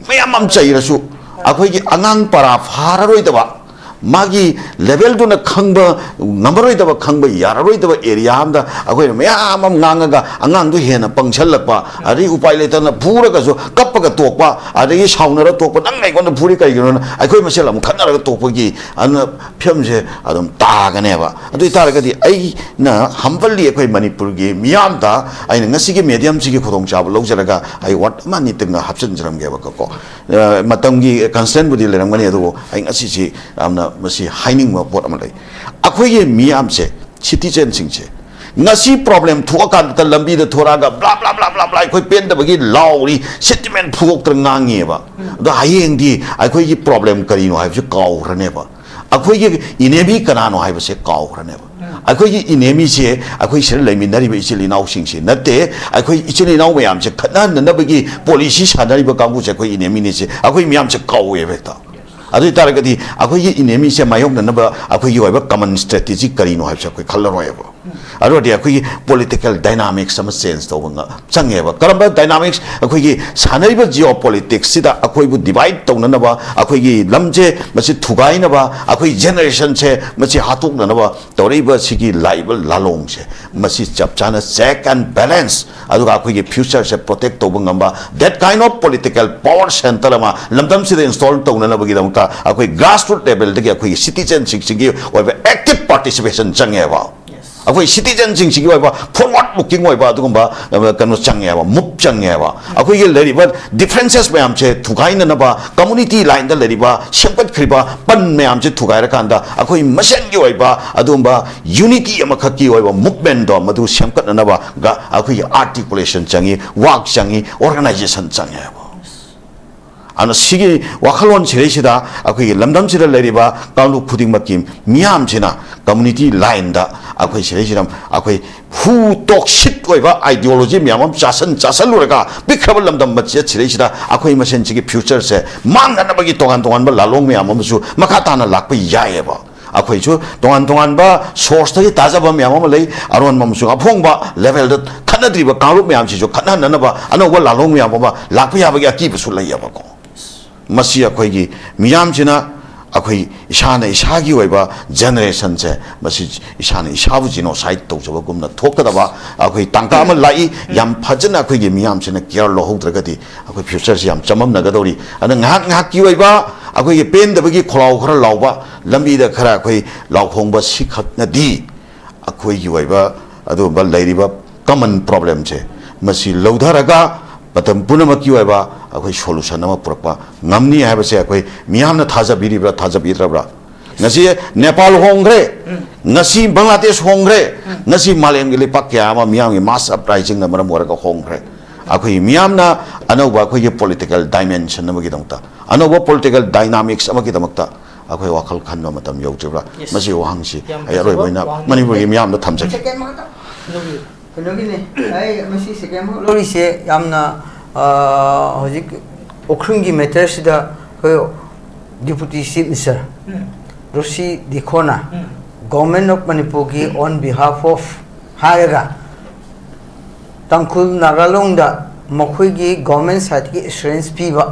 ꯃꯌꯥꯝ ꯑꯃ ꯆꯩꯔꯁꯨ, ꯑꯩꯈꯣꯏꯒꯤ ꯑꯉꯥꯡ ꯄꯔꯥ ꯐꯥꯔꯔꯣꯏꯗꯕ, ꯃꯥꯒꯤ levelꯗꯨꯅ ꯈꯪꯕ ꯉꯝꯃꯔꯣꯏꯗꯕ, ꯈꯪꯕ ꯌꯥꯔꯔꯣꯏꯗꯕ area ꯑꯃꯗ ꯑꯩꯈꯣꯏꯅ ꯃꯌꯥꯝ ꯑꯃ ꯉꯥꯡꯉꯒ ꯑꯉꯥꯡꯗꯨ ꯍꯦꯟꯅ ꯄꯪꯁꯜꯂꯛꯄ, ꯑꯗꯩ ꯎꯄꯥꯏ ꯂꯩꯇꯅ ꯐꯨꯔꯒꯁꯨ ꯀꯞ ꯀꯞꯄꯒ ꯇꯣꯛꯄ, ꯑꯗꯒꯤ ꯁꯥꯎꯅꯔ ꯇꯣꯛꯄ, "ꯅꯪ ꯑꯩꯉꯣꯟꯗ ꯐꯨꯔꯤ ꯀꯩꯒꯤꯅꯣꯅ?" ꯑꯩꯈꯣꯏ ꯃꯁꯦꯜ ꯑꯃꯨꯛ ꯈꯠꯅꯔꯒ ꯇꯣꯛꯄꯒꯤ ꯑꯗꯨꯅ ꯐꯤꯕꯝꯁꯦ ꯑꯗꯨꯝ ꯇꯥꯒꯅꯦꯕ꯫ ꯑꯗꯨ ꯑꯣꯏꯇꯥꯔꯒꯗꯤ ꯑꯩꯅ ꯍꯝꯕꯜꯂꯤ ꯑꯩꯈꯣꯏ ꯃꯅꯤꯄꯨꯔꯒꯤ ꯃꯤꯌꯥꯝꯗ ꯑꯩꯅ ꯉꯁꯤꯒꯤ ꯃꯦꯗꯤꯌꯝꯁꯤꯒꯤ ꯈꯨꯗꯣꯡꯆꯥꯕ ꯂꯧꯖꯔꯒ ꯑꯩ ꯋꯥꯔꯗ ꯑꯃ ꯑꯅꯤꯇꯪꯒ ꯍꯥꯞꯆꯤꯟꯖꯔꯝꯒꯦꯕꯀꯣ꯫ ꯑ, ꯃꯇꯝꯒꯤ ꯀꯟꯁꯇꯦꯟꯕꯨꯗꯤ ꯂꯩꯔꯝꯒꯅꯤ, ꯑꯗꯨꯕꯨ ꯑꯩ ꯉꯁꯤꯁꯤ ꯌꯥꯝꯅ ꯃꯁꯤ ꯍꯥꯏꯅꯤꯡꯕ ꯄꯣꯠ ꯑꯃ ꯂꯩ꯫ ꯑꯩꯈꯣꯏꯒꯤ ꯃꯤꯌꯥꯝꯁꯦ, ꯁꯤꯇꯤꯖꯦꯟꯁꯤꯡꯁꯦ ꯉꯁꯤ ꯄ꯭ꯔꯣꯕ꯭ꯂꯦꯝ ꯊꯣꯛꯑꯀꯥꯟꯗ ꯂꯝꯕꯤꯗ ꯊꯣꯔꯛꯑꯒ blah blah blah blah blah ꯑꯩꯈꯣꯏ ꯄꯦꯟꯗꯕꯒꯤ ꯂꯥꯎꯔꯤ, ꯁꯦꯟꯇꯤꯃꯦꯟ ꯐꯨꯗꯣꯛꯇꯅ ꯉꯥꯡꯉꯤꯑꯕ꯫ ꯑꯗꯣ ꯍꯌꯦꯡꯗꯤ ꯑꯩꯈꯣꯏꯒꯤ ꯄ꯭ꯔꯣꯕ꯭ꯂꯦꯝ ꯀꯔꯤꯅꯣ ꯍꯥꯏꯕꯁꯤ ꯀꯥꯎꯈ꯭ꯔꯅꯦꯕ꯫ ꯑꯩꯈꯣꯏꯒꯤ ꯏꯅꯦꯃꯤ ꯀꯅꯥꯅꯣ ꯍꯥꯏꯕꯁꯦ ꯀꯥꯎꯈ꯭ꯔꯅꯦꯕ꯫ ꯑꯩꯈꯣꯏꯒꯤ ꯏꯅꯦꯃꯤꯁꯦ ꯑꯩꯈꯣꯏ ꯁꯤꯗ ꯂꯩꯃꯤꯟꯅꯔꯤꯕ ꯏꯆꯤꯜ ꯏꯅꯥꯎꯁꯤꯡꯁꯤ ꯅꯠꯇꯦ꯫ ꯑꯩꯈꯣꯏ ꯏꯆꯤꯜ ꯏꯅꯥꯎ ꯃꯌꯥꯝꯁꯦ ꯈꯠꯅꯍꯟꯅꯅꯕꯒꯤ ꯄꯣꯂꯤꯁꯤ ꯁꯥꯟꯅꯔꯤꯕ ꯀꯥꯡꯕꯨꯁꯦ ꯑꯩꯈꯣꯏ ꯏꯅꯦꯃꯤꯅꯤꯁꯦ꯫ ꯑꯩꯈꯣꯏ ꯃꯌꯥꯝꯁꯦ ꯀꯥꯎꯋꯦꯕ ꯍꯦꯛꯇ꯫ ꯑꯗꯨ ꯑꯣꯏ ꯇꯥꯔꯒꯗꯤ ꯑꯩꯈꯣꯏꯒꯤ ꯏꯅꯦꯃꯤꯁꯦ ꯃꯥꯌꯣꯛꯅꯅꯕ ꯑꯩꯈꯣꯏꯒꯤ ꯑꯣꯏꯕ ꯀꯃꯟ ꯁ꯭ꯇ꯭ꯔꯦꯇꯦꯖꯤ ꯀꯔꯤꯅꯣ ꯍꯥꯏꯕꯁꯦ ꯑꯩꯈꯣꯏ ꯈꯜꯂꯔꯣꯏꯕ꯫ ꯑꯗꯨ ꯑꯣꯏꯔꯗꯤ ꯑꯩꯈꯣꯏꯒꯤ ꯄꯣꯂꯤꯇꯤꯀꯦꯜ ꯗꯥꯏꯅꯥꯃꯤꯛꯁ ꯑꯃ ꯆꯦꯟꯖ ꯇꯧꯕ ꯉ-, ꯆꯪꯉꯦꯕ꯫ ꯀꯔꯝꯕ ꯗꯥꯏꯅꯥꯃꯤꯛꯁ? ꯑꯩꯈꯣꯏꯒꯤ ꯁꯥꯟꯅꯔꯤꯕ ꯖꯤꯑꯣ ꯄꯣꯂꯤꯇꯤꯛꯁꯁꯤꯗ ꯑꯩꯈꯣꯏꯕꯨ ꯗꯤꯚꯥꯏꯠ ꯇꯧꯅꯅꯕ, ꯑꯩꯈꯣꯏꯒꯤ ꯂꯝꯁꯦ ꯃꯁꯤ ꯊꯨꯒꯥꯏꯅꯕ, ꯑꯩꯈꯣꯏ ꯖꯦꯅꯦꯔꯦꯁꯟꯁꯦ ꯃꯁꯤ ꯍꯥꯠꯇꯣꯛꯅꯅꯕ ꯇꯧꯔꯛꯏꯕ ꯁꯤꯒꯤ ꯂꯥꯛꯏꯕ ꯂꯥꯂꯣꯡꯁꯦ, ꯃꯁꯤ ꯆꯞ ꯆꯥꯅ ꯆꯦꯛ ꯑꯦꯟ ꯕꯦꯂꯦꯟꯁ, ꯑꯗꯨꯒ ꯑꯩꯈꯣꯏꯒꯤ ꯐ꯭ꯌꯨꯆꯔꯁꯦ ꯄ꯭ꯔꯣꯇꯦꯛ ꯇꯧꯕ ꯉꯝꯕ, that kind of political power center ꯑꯃ ꯂꯝꯗꯝꯁꯤꯗ ꯏꯟꯁꯇꯣꯜ ꯇꯧꯅꯅꯕꯒꯤꯗꯃꯛꯇ ꯑꯩꯈꯣꯏ ꯒ꯭ꯔꯥꯁꯔꯨꯠ ꯂꯦꯚꯦꯜꯗꯒꯤ ꯑꯩꯈꯣꯏꯒꯤ ꯁꯤꯇꯤꯖꯦꯟꯁꯤꯡꯁꯤꯒꯤ ꯑꯣꯏꯕ ꯑꯦꯛꯇꯤꯚ ꯄꯥꯔꯇꯤꯁꯤꯄꯦꯁꯟ ꯆꯪꯉꯦꯕ꯫ ꯑꯩꯈꯣꯏ ꯁꯤꯇꯤꯖꯦꯟꯁꯤꯡꯁꯤꯒꯤ ꯑꯣꯏꯕ ꯐꯣꯔꯋꯥꯔꯗ ꯂꯨꯀꯤꯡ ꯑꯣꯏꯕ ꯑꯗꯨꯒꯨꯝꯕ, ꯑ, ꯀꯩꯅꯣ ꯆꯪꯉꯦꯕ, ꯃꯨꯚ ꯆꯪꯉꯦꯕ꯫ ꯑꯩꯈꯣꯏꯒꯤ ꯂꯩꯔꯤꯕ ꯗꯤꯐ꯭ꯔꯦꯟꯁꯦꯁ ꯃꯌꯥꯝꯁꯦ ꯊꯨꯒꯥꯏꯅꯅꯕ, ꯀꯝꯃꯨꯅꯤꯇꯤ ꯂꯥꯏꯟꯗ ꯂꯩꯔꯤꯕ ꯁꯦꯝꯒꯠꯈ꯭ꯔꯤꯕ ꯄꯟ ꯃꯌꯥꯝꯁꯦ ꯊꯨꯒꯥꯏꯔꯀꯥꯟꯗ ꯑꯩꯈꯣꯏ ꯃꯁꯦꯟꯒꯤ ꯑꯣꯏꯕ ꯑꯗꯨꯒꯨꯝꯕ ꯌꯨꯅꯤꯇꯤ ꯑꯃꯈꯛꯀꯤ ꯑꯣꯏꯕ ꯃꯨꯚꯃꯦꯟꯗꯣ ꯃꯗꯨ ꯁꯦꯝꯒꯠꯅꯅꯕ ꯒ-, ꯑꯩꯈꯣꯏꯒꯤ ꯑꯥꯔꯇꯤꯀꯨꯂꯦꯁꯟ ꯆꯪꯉꯤ, ꯋꯥꯛ ꯆꯪꯉꯤ, ꯑꯣꯔꯒꯅꯥꯏꯖꯦꯁꯟ ꯆꯪꯉꯦꯕ꯫ ꯑꯗꯨꯅ ꯁꯤꯒꯤ ꯋꯥꯈꯜꯂꯣꯟ ꯁꯤꯗꯩꯁꯤꯗ ꯑꯩꯈꯣꯏꯒꯤ ꯂꯝꯗꯝꯁꯤꯗ ꯂꯩꯔꯤꯕ ꯀꯥꯡꯂꯨꯞ ꯈꯨꯗꯤꯡꯃꯛꯀꯤ ꯃꯤꯌꯥꯝꯁꯤꯅ ꯀꯝꯃꯨꯅꯤꯇꯤ ꯂꯥꯏꯟꯗ ꯑꯩꯈꯣꯏ ꯁꯤꯗꯩꯁꯤꯗ ꯑꯩꯈꯣꯏ ꯍꯨ ꯇꯣꯛꯁꯤꯛ ꯑꯣꯏꯕ ꯑꯥꯏꯗꯤꯌꯣꯂꯣꯖꯤ ꯃꯌꯥꯝ ꯑꯃ ꯆꯥꯁꯟ ꯆꯥꯁꯜꯂꯨꯔꯒ ꯄꯤꯛꯈ꯭ꯔꯕ ꯂꯝꯗꯝ ꯃꯆꯦꯠ ꯁꯤꯗꯩꯁꯤꯗ ꯑꯩꯈꯣꯏ ꯃꯁꯦꯟꯁꯤꯒꯤ ꯐ꯭ꯌꯨꯆꯔꯁꯦ ꯃꯥꯡꯅꯅꯕꯒꯤ ꯇꯣꯉꯥꯟ ꯇꯣꯉꯥꯟꯕ ꯂꯥꯂꯣꯡ ꯃꯌꯥꯝ ꯑꯃꯁꯨ ꯃꯈꯥ ꯇꯥꯅ ꯂꯥꯛꯄ ꯌꯥꯏꯑꯕ꯫ ꯑꯩꯈꯣꯏꯁꯨ ꯇꯣꯉꯥꯟ ꯇꯣꯉꯥꯟꯕ ꯁꯣꯔꯁꯇꯒꯤ ꯇꯥꯖꯕ ꯃꯌꯥꯝ ꯑꯃ ꯂꯩ꯫ ꯑꯔꯣꯟꯕ ꯑꯃꯁꯨꯡ ꯑꯐꯣꯡꯕ ꯂꯦꯚꯦꯜꯗ ꯈꯠꯅꯗ꯭ꯔꯤꯕ ꯀꯥꯡꯂꯨꯞ ꯃꯌꯥꯝꯁꯤꯁꯨ ꯈꯠꯅꯍꯟꯅꯅꯕ ꯑꯅꯧꯕ ꯂꯥꯂꯣꯡ ꯃꯌꯥꯝ ꯑꯃ ꯂꯥꯛꯄ ꯌꯥꯕꯒꯤ ꯑꯀꯤꯕꯁꯨ ꯂꯩꯌꯦꯕꯀꯣ꯫ ꯃꯁꯤ ꯑꯩꯈꯣꯏꯒꯤ ꯃꯤꯌꯥꯝꯁꯤꯅ ꯑꯩꯈꯣꯏ ꯏꯁꯥꯅ ꯏꯁꯥꯒꯤ ꯑꯣꯏꯕ ꯖꯦꯅꯦꯔꯦꯁꯟꯁꯦ, ꯃꯁꯤ ꯏꯁꯥꯅ ꯏꯁꯥꯕꯨ ꯖꯤꯅꯣꯁꯥꯏꯠ ꯇꯧꯖꯕꯒꯨꯝꯅ ꯊꯣꯛꯀꯗꯕ ꯑꯩꯈꯣꯏ ꯇꯥꯡꯀꯛ ꯑꯃ ꯂꯥꯛꯏ꯫ ꯌꯥꯝ ꯐꯖꯅ ꯑꯩꯈꯣꯏꯒꯤ ꯃꯤꯌꯥꯝꯁꯤꯅ ꯀꯤꯌꯔ ꯂꯧꯍꯧꯗ꯭ꯔꯒꯗꯤ ꯑꯩꯈꯣꯏ ꯐ꯭ꯌꯨꯆꯔꯁꯤ ꯌꯥꯝ ꯆꯃꯝꯅꯒꯗꯧꯔꯤ꯫ ꯑꯗꯨꯅ ꯉꯥꯏꯍꯥꯛ ꯉꯥꯏꯍꯥꯛꯀꯤ ꯑꯣꯏꯕ ꯑꯩꯈꯣꯏꯒꯤ ꯄꯦꯟꯗꯕꯒꯤ ꯈꯣꯜꯂꯥꯎ ꯈꯔ ꯂꯥꯎꯕ, ꯂꯝꯕꯤꯗ ꯈꯔ ꯑꯩꯈꯣꯏ ꯂꯥꯎꯈꯣꯡꯕ ꯁꯤꯈꯛꯅꯗꯤ ꯑꯩꯈꯣꯏꯒꯤ ꯑꯣꯏꯕ ꯑꯗꯨꯒꯨꯝꯕ ꯂꯩꯔꯤꯕ ꯀꯃꯟ ꯄ꯭ꯔꯣꯕ꯭ꯂꯦꯝꯁꯦ, ꯃꯁꯤ ꯂꯧꯊꯔꯒ ꯃꯇꯝ ꯄꯨꯝꯅꯃꯛꯀꯤ ꯑꯣꯏꯕ ꯑꯩꯈꯣꯏ ꯁꯣꯂꯨꯁꯟ ꯑꯃ ꯄꯨꯔꯛꯄ ꯉꯝꯅꯤ ꯍꯥꯏꯕꯁꯦ ꯑꯩꯈꯣꯏ ꯃꯤꯌꯥꯝꯅ ꯊꯥꯖꯕꯤꯔꯤꯕ꯭ꯔꯥ, ꯊꯥꯖꯕꯤꯗ꯭ꯔꯕ꯭ꯔꯥ? ꯉꯁꯤ ꯅꯦꯄꯥꯜ ꯍꯣꯡꯈ꯭ꯔꯦ, ꯉꯁꯤ ꯕꯪꯒ꯭ꯂꯥꯗꯦꯁ ꯍꯣꯡꯈ꯭ꯔꯦ, ꯉꯁꯤ ꯃꯥꯂꯦꯝꯒꯤ ꯂꯩꯄꯥꯛ ꯀꯌꯥ ꯑꯃ ꯃꯤꯌꯥꯝꯒꯤ ꯃꯥꯁ ꯑꯞꯔꯥꯏꯖꯤꯡꯅ ꯃꯔꯝ ꯑꯣꯏꯔꯒ ꯍꯣꯡꯈ꯭ꯔꯦ꯫ ꯑꯩꯈꯣꯏ ꯃꯤꯌꯥꯝꯅ ꯑꯅꯧꯕ ꯑꯩꯈꯣꯏꯒꯤ ꯄꯣꯂꯤꯇꯤꯀꯦꯜ ꯗꯥꯏꯃꯦꯟꯁꯟ ꯑꯃꯒꯤꯗꯃꯛꯇ, ꯑꯅꯧꯕ ꯄꯣꯂꯤꯇꯤꯀꯦꯜ ꯗꯥꯏꯅꯥꯃꯤꯛꯁ ꯑꯃꯒꯤꯗꯃꯛꯇ ꯑꯩꯈꯣꯏ ꯋꯥꯈꯜ ꯈꯟꯕ ꯃꯇꯝ ꯌꯧꯗ꯭ꯔꯤꯕ꯭ꯔꯥ? Yes. ꯃꯁꯤꯒꯤ ꯋꯥꯍꯪꯁꯤ ꯌꯥꯝ ꯑꯩ ꯑꯔꯣꯏꯕ ꯐꯖꯕ ꯑꯣꯏꯅ ꯋꯥꯍꯪꯅꯤ꯫ ꯃꯅꯤꯄꯨꯔꯒꯤ ꯃꯤꯌꯥꯝꯗ ꯊꯝꯖꯒꯦ꯫ ꯁꯦꯀꯦꯟ ꯑꯃꯈꯛꯇꯪ ꯂꯧꯕꯤꯌꯨ꯫ ꯀꯩꯅꯣꯒꯤꯅꯦ, ꯑꯩ ꯃꯁꯤ ꯁꯦꯀꯦꯟ ꯑꯃꯈꯛ ꯂꯧꯔꯤꯁꯦ ꯌꯥꯝꯅ, ꯑ, ꯍꯧꯖꯤꯛ ꯎꯈ꯭ꯔꯨꯜꯒꯤ ꯃꯦꯇꯔꯁꯤꯗ ꯑꯩꯈꯣꯏ ꯗꯤꯄꯨꯇꯤ ꯆꯤꯐ ꯃꯤꯅꯤꯁꯇꯔ ꯎꯝ꯫ ꯔꯣꯁꯤ ꯗꯤꯈꯣꯅ ꯎꯝ꯫ ꯒꯣꯚꯔꯟꯃꯦꯟ ꯑꯣꯐ ꯃꯅꯤꯄꯨꯔꯒꯤ on behalf of ꯍꯥꯏꯔꯒ ꯇꯥꯡꯈꯨꯜ ꯅꯥꯒꯥꯂꯣꯡꯗ ꯃꯈꯣꯏꯒꯤ ꯒꯣꯚꯔꯟꯃꯦꯟ ꯁꯥꯏꯠꯇꯒꯤ ꯑꯦꯁꯨꯔꯦꯟꯁ ꯄꯤꯕ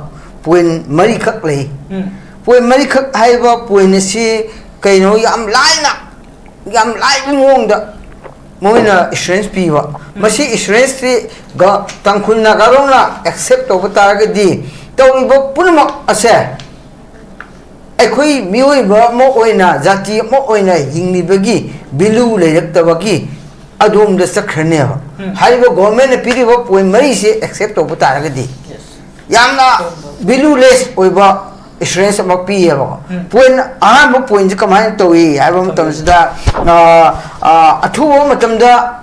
ꯄꯣꯏꯟ ꯃꯔꯤꯈꯛ ꯂꯩ꯫ ꯎꯝ꯫ ꯄꯣꯏꯟ ꯃꯔꯤꯈꯛ ꯍꯥꯏꯕ ꯄꯣꯏꯟ ꯑꯁꯤ ꯀꯩꯅꯣ, ꯌꯥꯝ ꯂꯥꯏꯅ, ꯌꯥꯝ ꯂꯥꯏꯕ ꯃꯑꯣꯡꯗ ꯃꯣꯏꯅ ꯑꯦꯁꯨꯔꯦꯟꯁ ꯄꯤꯕ꯫ ꯎꯝ꯫ ꯃꯁꯤ ꯑꯦꯁꯨꯔꯦꯟꯁꯁꯤ ꯒ-, ꯇꯥꯡꯈꯨꯜ ꯅꯥꯒꯥꯂꯣꯡꯅ ꯑꯦꯛꯁꯦꯞ ꯇꯧꯕ ꯇꯥꯔꯒꯗꯤ ꯇꯧꯔꯤꯕ ꯄꯨꯝꯅꯃꯛ ꯑꯁꯦ ꯑꯩꯈꯣꯏ ꯃꯤꯑꯣꯏꯕ ꯑꯃ ꯑꯣꯏꯅ, ꯖꯥꯇꯤ ꯑꯃ ꯑꯣꯏꯅ ꯍꯤꯡꯂꯤꯕꯒꯤ ꯚꯦꯂꯨ ꯂꯩꯔꯛꯇꯕꯒꯤ ꯑꯗꯣꯝꯗ ꯆꯠꯈ꯭ꯔꯅꯦꯕ꯫ ꯎꯝ꯫ ꯍꯥꯏꯔꯤꯕ ꯒꯣꯚꯔꯟꯃꯦꯟꯅ ꯄꯤꯔꯤꯕ ꯄꯣꯏꯟ ꯃꯔꯤꯁꯦ ꯑꯦꯛꯁꯦꯞ ꯇꯧꯕ ꯇꯥꯔꯒꯗꯤ ꯌꯦꯁ꯫ ꯌꯥꯝꯅ ꯚꯦꯂꯨꯂꯦꯁ ꯑꯣꯏꯕ ꯑꯦꯁꯨꯔꯦꯟꯁ ꯑꯃ ꯄꯤꯌꯦꯕꯀꯣ꯫ ꯎꯝ꯫ ꯄꯣꯏꯟ, ꯑꯍꯥꯟꯕ ꯄꯣꯏꯟꯁꯦ ꯀꯃꯥꯏꯅ ꯇꯧꯏ ꯍꯥꯏꯕ ꯃꯇꯝꯁꯤꯗ, ꯑ, ꯑ, ꯑꯊꯨꯕ ꯃꯇꯝꯗ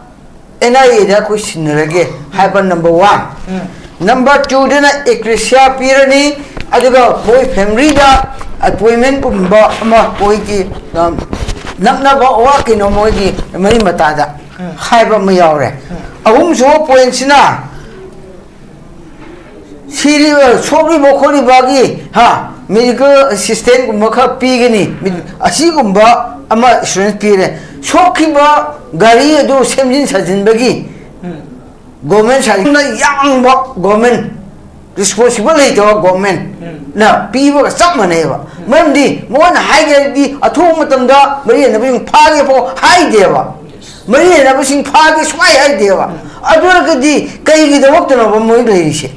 ꯑꯦꯟ ꯑꯥꯏ ꯑꯦꯗ ꯑꯩꯈꯣꯏ ꯁꯤꯟꯅꯔꯒꯦ ꯍꯥꯏꯕ ꯅꯝꯕꯔ ꯋꯥꯟ꯫ ꯎꯝ꯫ ꯅꯝꯕꯔ ꯇꯨꯗꯅ ꯑꯦꯀ꯭ꯔꯦꯁꯤꯌꯥ ꯄꯤꯔꯅꯤ, ꯑꯗꯨꯒ ꯃꯣꯏ ꯐꯦꯃꯤꯂꯤꯗ ꯑꯦꯄꯣꯏꯟꯃꯦꯟꯒꯨꯝꯕ ꯑꯃ ꯃꯣꯏꯒꯤ, ꯑ, ꯅꯛꯅꯕ ꯑꯋꯥ ꯀꯩꯅꯣ ꯃꯣꯏꯒꯤ ꯃꯔꯤ ꯃꯇꯥꯗ ꯎꯝ꯫ ꯍꯥꯏꯕ ꯑꯃ ꯌꯥꯎꯔꯦ꯫ ꯎꯝ꯫ ꯑꯍꯨꯝꯁꯨꯕ ꯄꯣꯏꯟꯁꯤꯅ ꯁꯤꯔꯤꯕ, ꯁꯣꯛꯂꯤꯕ ꯈꯣꯠꯂꯤꯕꯒꯤ, ꯍꯥ, ꯃꯦꯗꯤꯀꯦꯜ ꯑꯦꯁꯤꯁꯇꯦꯟꯁꯀꯨꯝꯕ ꯈꯔ ꯄꯤꯒꯅꯤ꯫ ꯃꯤ-, ꯑꯁꯤꯒꯨꯝꯕ ꯑꯃ ꯑꯦꯁꯨꯔꯦꯟꯁ ꯄꯤꯔꯦ꯫ ꯁꯣꯛꯈꯤꯕ ꯒꯥꯔꯤ ꯑꯗꯨ ꯁꯦꯝꯖꯤꯟ ꯁꯥꯖꯤꯟꯕꯒꯤ ꯎꯝ꯫ ꯒꯣꯔꯃꯦꯟ ꯁꯥꯏꯠꯅ ꯌꯥꯡꯕ ꯒꯣꯔꯃꯦꯟ ꯔꯤꯁꯄꯣꯟꯁꯤꯕꯜ ꯂꯩꯇꯕ ꯒꯣꯔꯃꯦꯟꯅ ꯄꯤꯕꯒ ꯆꯞ ꯃꯥꯟꯅꯩꯑꯕ꯫ ꯃꯔꯝꯗꯤ ꯃꯉꯣꯟꯗ ꯍꯥꯏꯒꯦ ꯍꯥꯏꯔꯗꯤ ꯑꯊꯨꯕ ꯃꯇꯝꯗ ꯃꯔꯤ ꯂꯩꯅꯕꯁꯤꯡ ꯐꯥꯒꯦ ꯐꯥꯎ ꯍꯥꯏꯗꯦꯕ꯫ ꯃꯔꯤ ꯂꯩꯅꯕꯁꯤꯡ ꯐꯥꯒꯦ ꯁꯨꯡꯍꯥꯏ ꯍꯥꯏꯗꯦꯕ꯫ ꯑꯗꯨ ꯑꯣꯏꯔꯒꯗꯤ ꯀꯩꯒꯤꯗꯃꯛꯇꯅꯣꯕ ꯃꯣꯏ ꯂꯩꯔꯤꯁꯦ?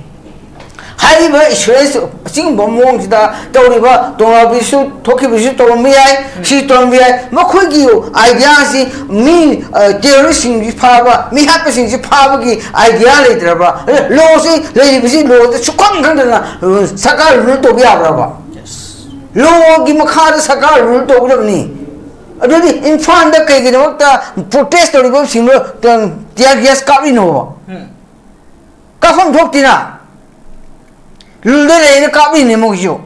ꯍꯥꯏꯔꯤꯕ ꯏꯟꯁꯨꯔꯦꯟꯁ ꯑꯁꯤꯒꯨꯝꯕ ꯃꯑꯣꯡꯁꯤꯗ ꯇꯧꯔꯤꯕ ꯇꯣꯉꯥꯟꯕꯁꯨ ꯊꯣꯛꯈꯤꯕꯁꯨ ꯇꯧꯔꯝꯕ ꯌꯥꯏ, ꯁꯤ ꯇꯧꯔꯝꯕ ꯌꯥꯏ꯫ ꯃꯈꯣꯏꯒꯤ ꯑꯥꯏꯗꯤꯌꯥꯁꯤ ꯃꯤ, ꯑ, ꯇꯦꯔꯣꯔꯤꯁꯁꯤꯡꯁꯤ ꯐꯥꯕ, ꯃꯤ ꯍꯥꯠꯄꯁꯤꯡꯁꯤ ꯐꯥꯕꯒꯤ ꯑꯥꯏꯗꯤꯌꯥ ꯂꯩꯇ꯭ꯔꯕ? ꯂꯣꯁꯤ ꯂꯩꯔꯤꯕꯁꯤ ꯂꯣꯗ ꯁꯨꯈꯪ ꯈꯪꯗꯅ, ꯑ, ꯁꯔꯀꯥꯔ ꯔꯨꯜ ꯇꯧꯕ ꯌꯥꯕ꯭ꯔꯕ? ꯂꯣꯒꯤ ꯃꯈꯥꯗ ꯁꯔꯀꯥꯔ ꯔꯨꯜ ꯇꯧꯒꯗꯕꯅꯤ꯫ ꯑꯗꯨꯗꯤ ꯏꯝꯐꯥꯜꯗ ꯀꯩꯒꯤꯗꯃꯛꯇ ꯄ꯭ꯔꯣꯇꯦꯁ ꯇꯧꯔꯤꯕꯁꯤꯡꯗꯣ ꯇꯤꯌꯥꯔ ꯒ꯭ꯌꯥꯁ ꯀꯥꯞꯂꯤꯅꯣꯕ? ꯀꯥꯞꯐꯝ ꯊꯣꯛꯇꯦꯅ꯫ ꯔꯨꯜꯗ ꯂꯩꯅ ꯀꯥꯞꯂꯤꯅꯦ ꯃꯣꯏꯁꯨ꯫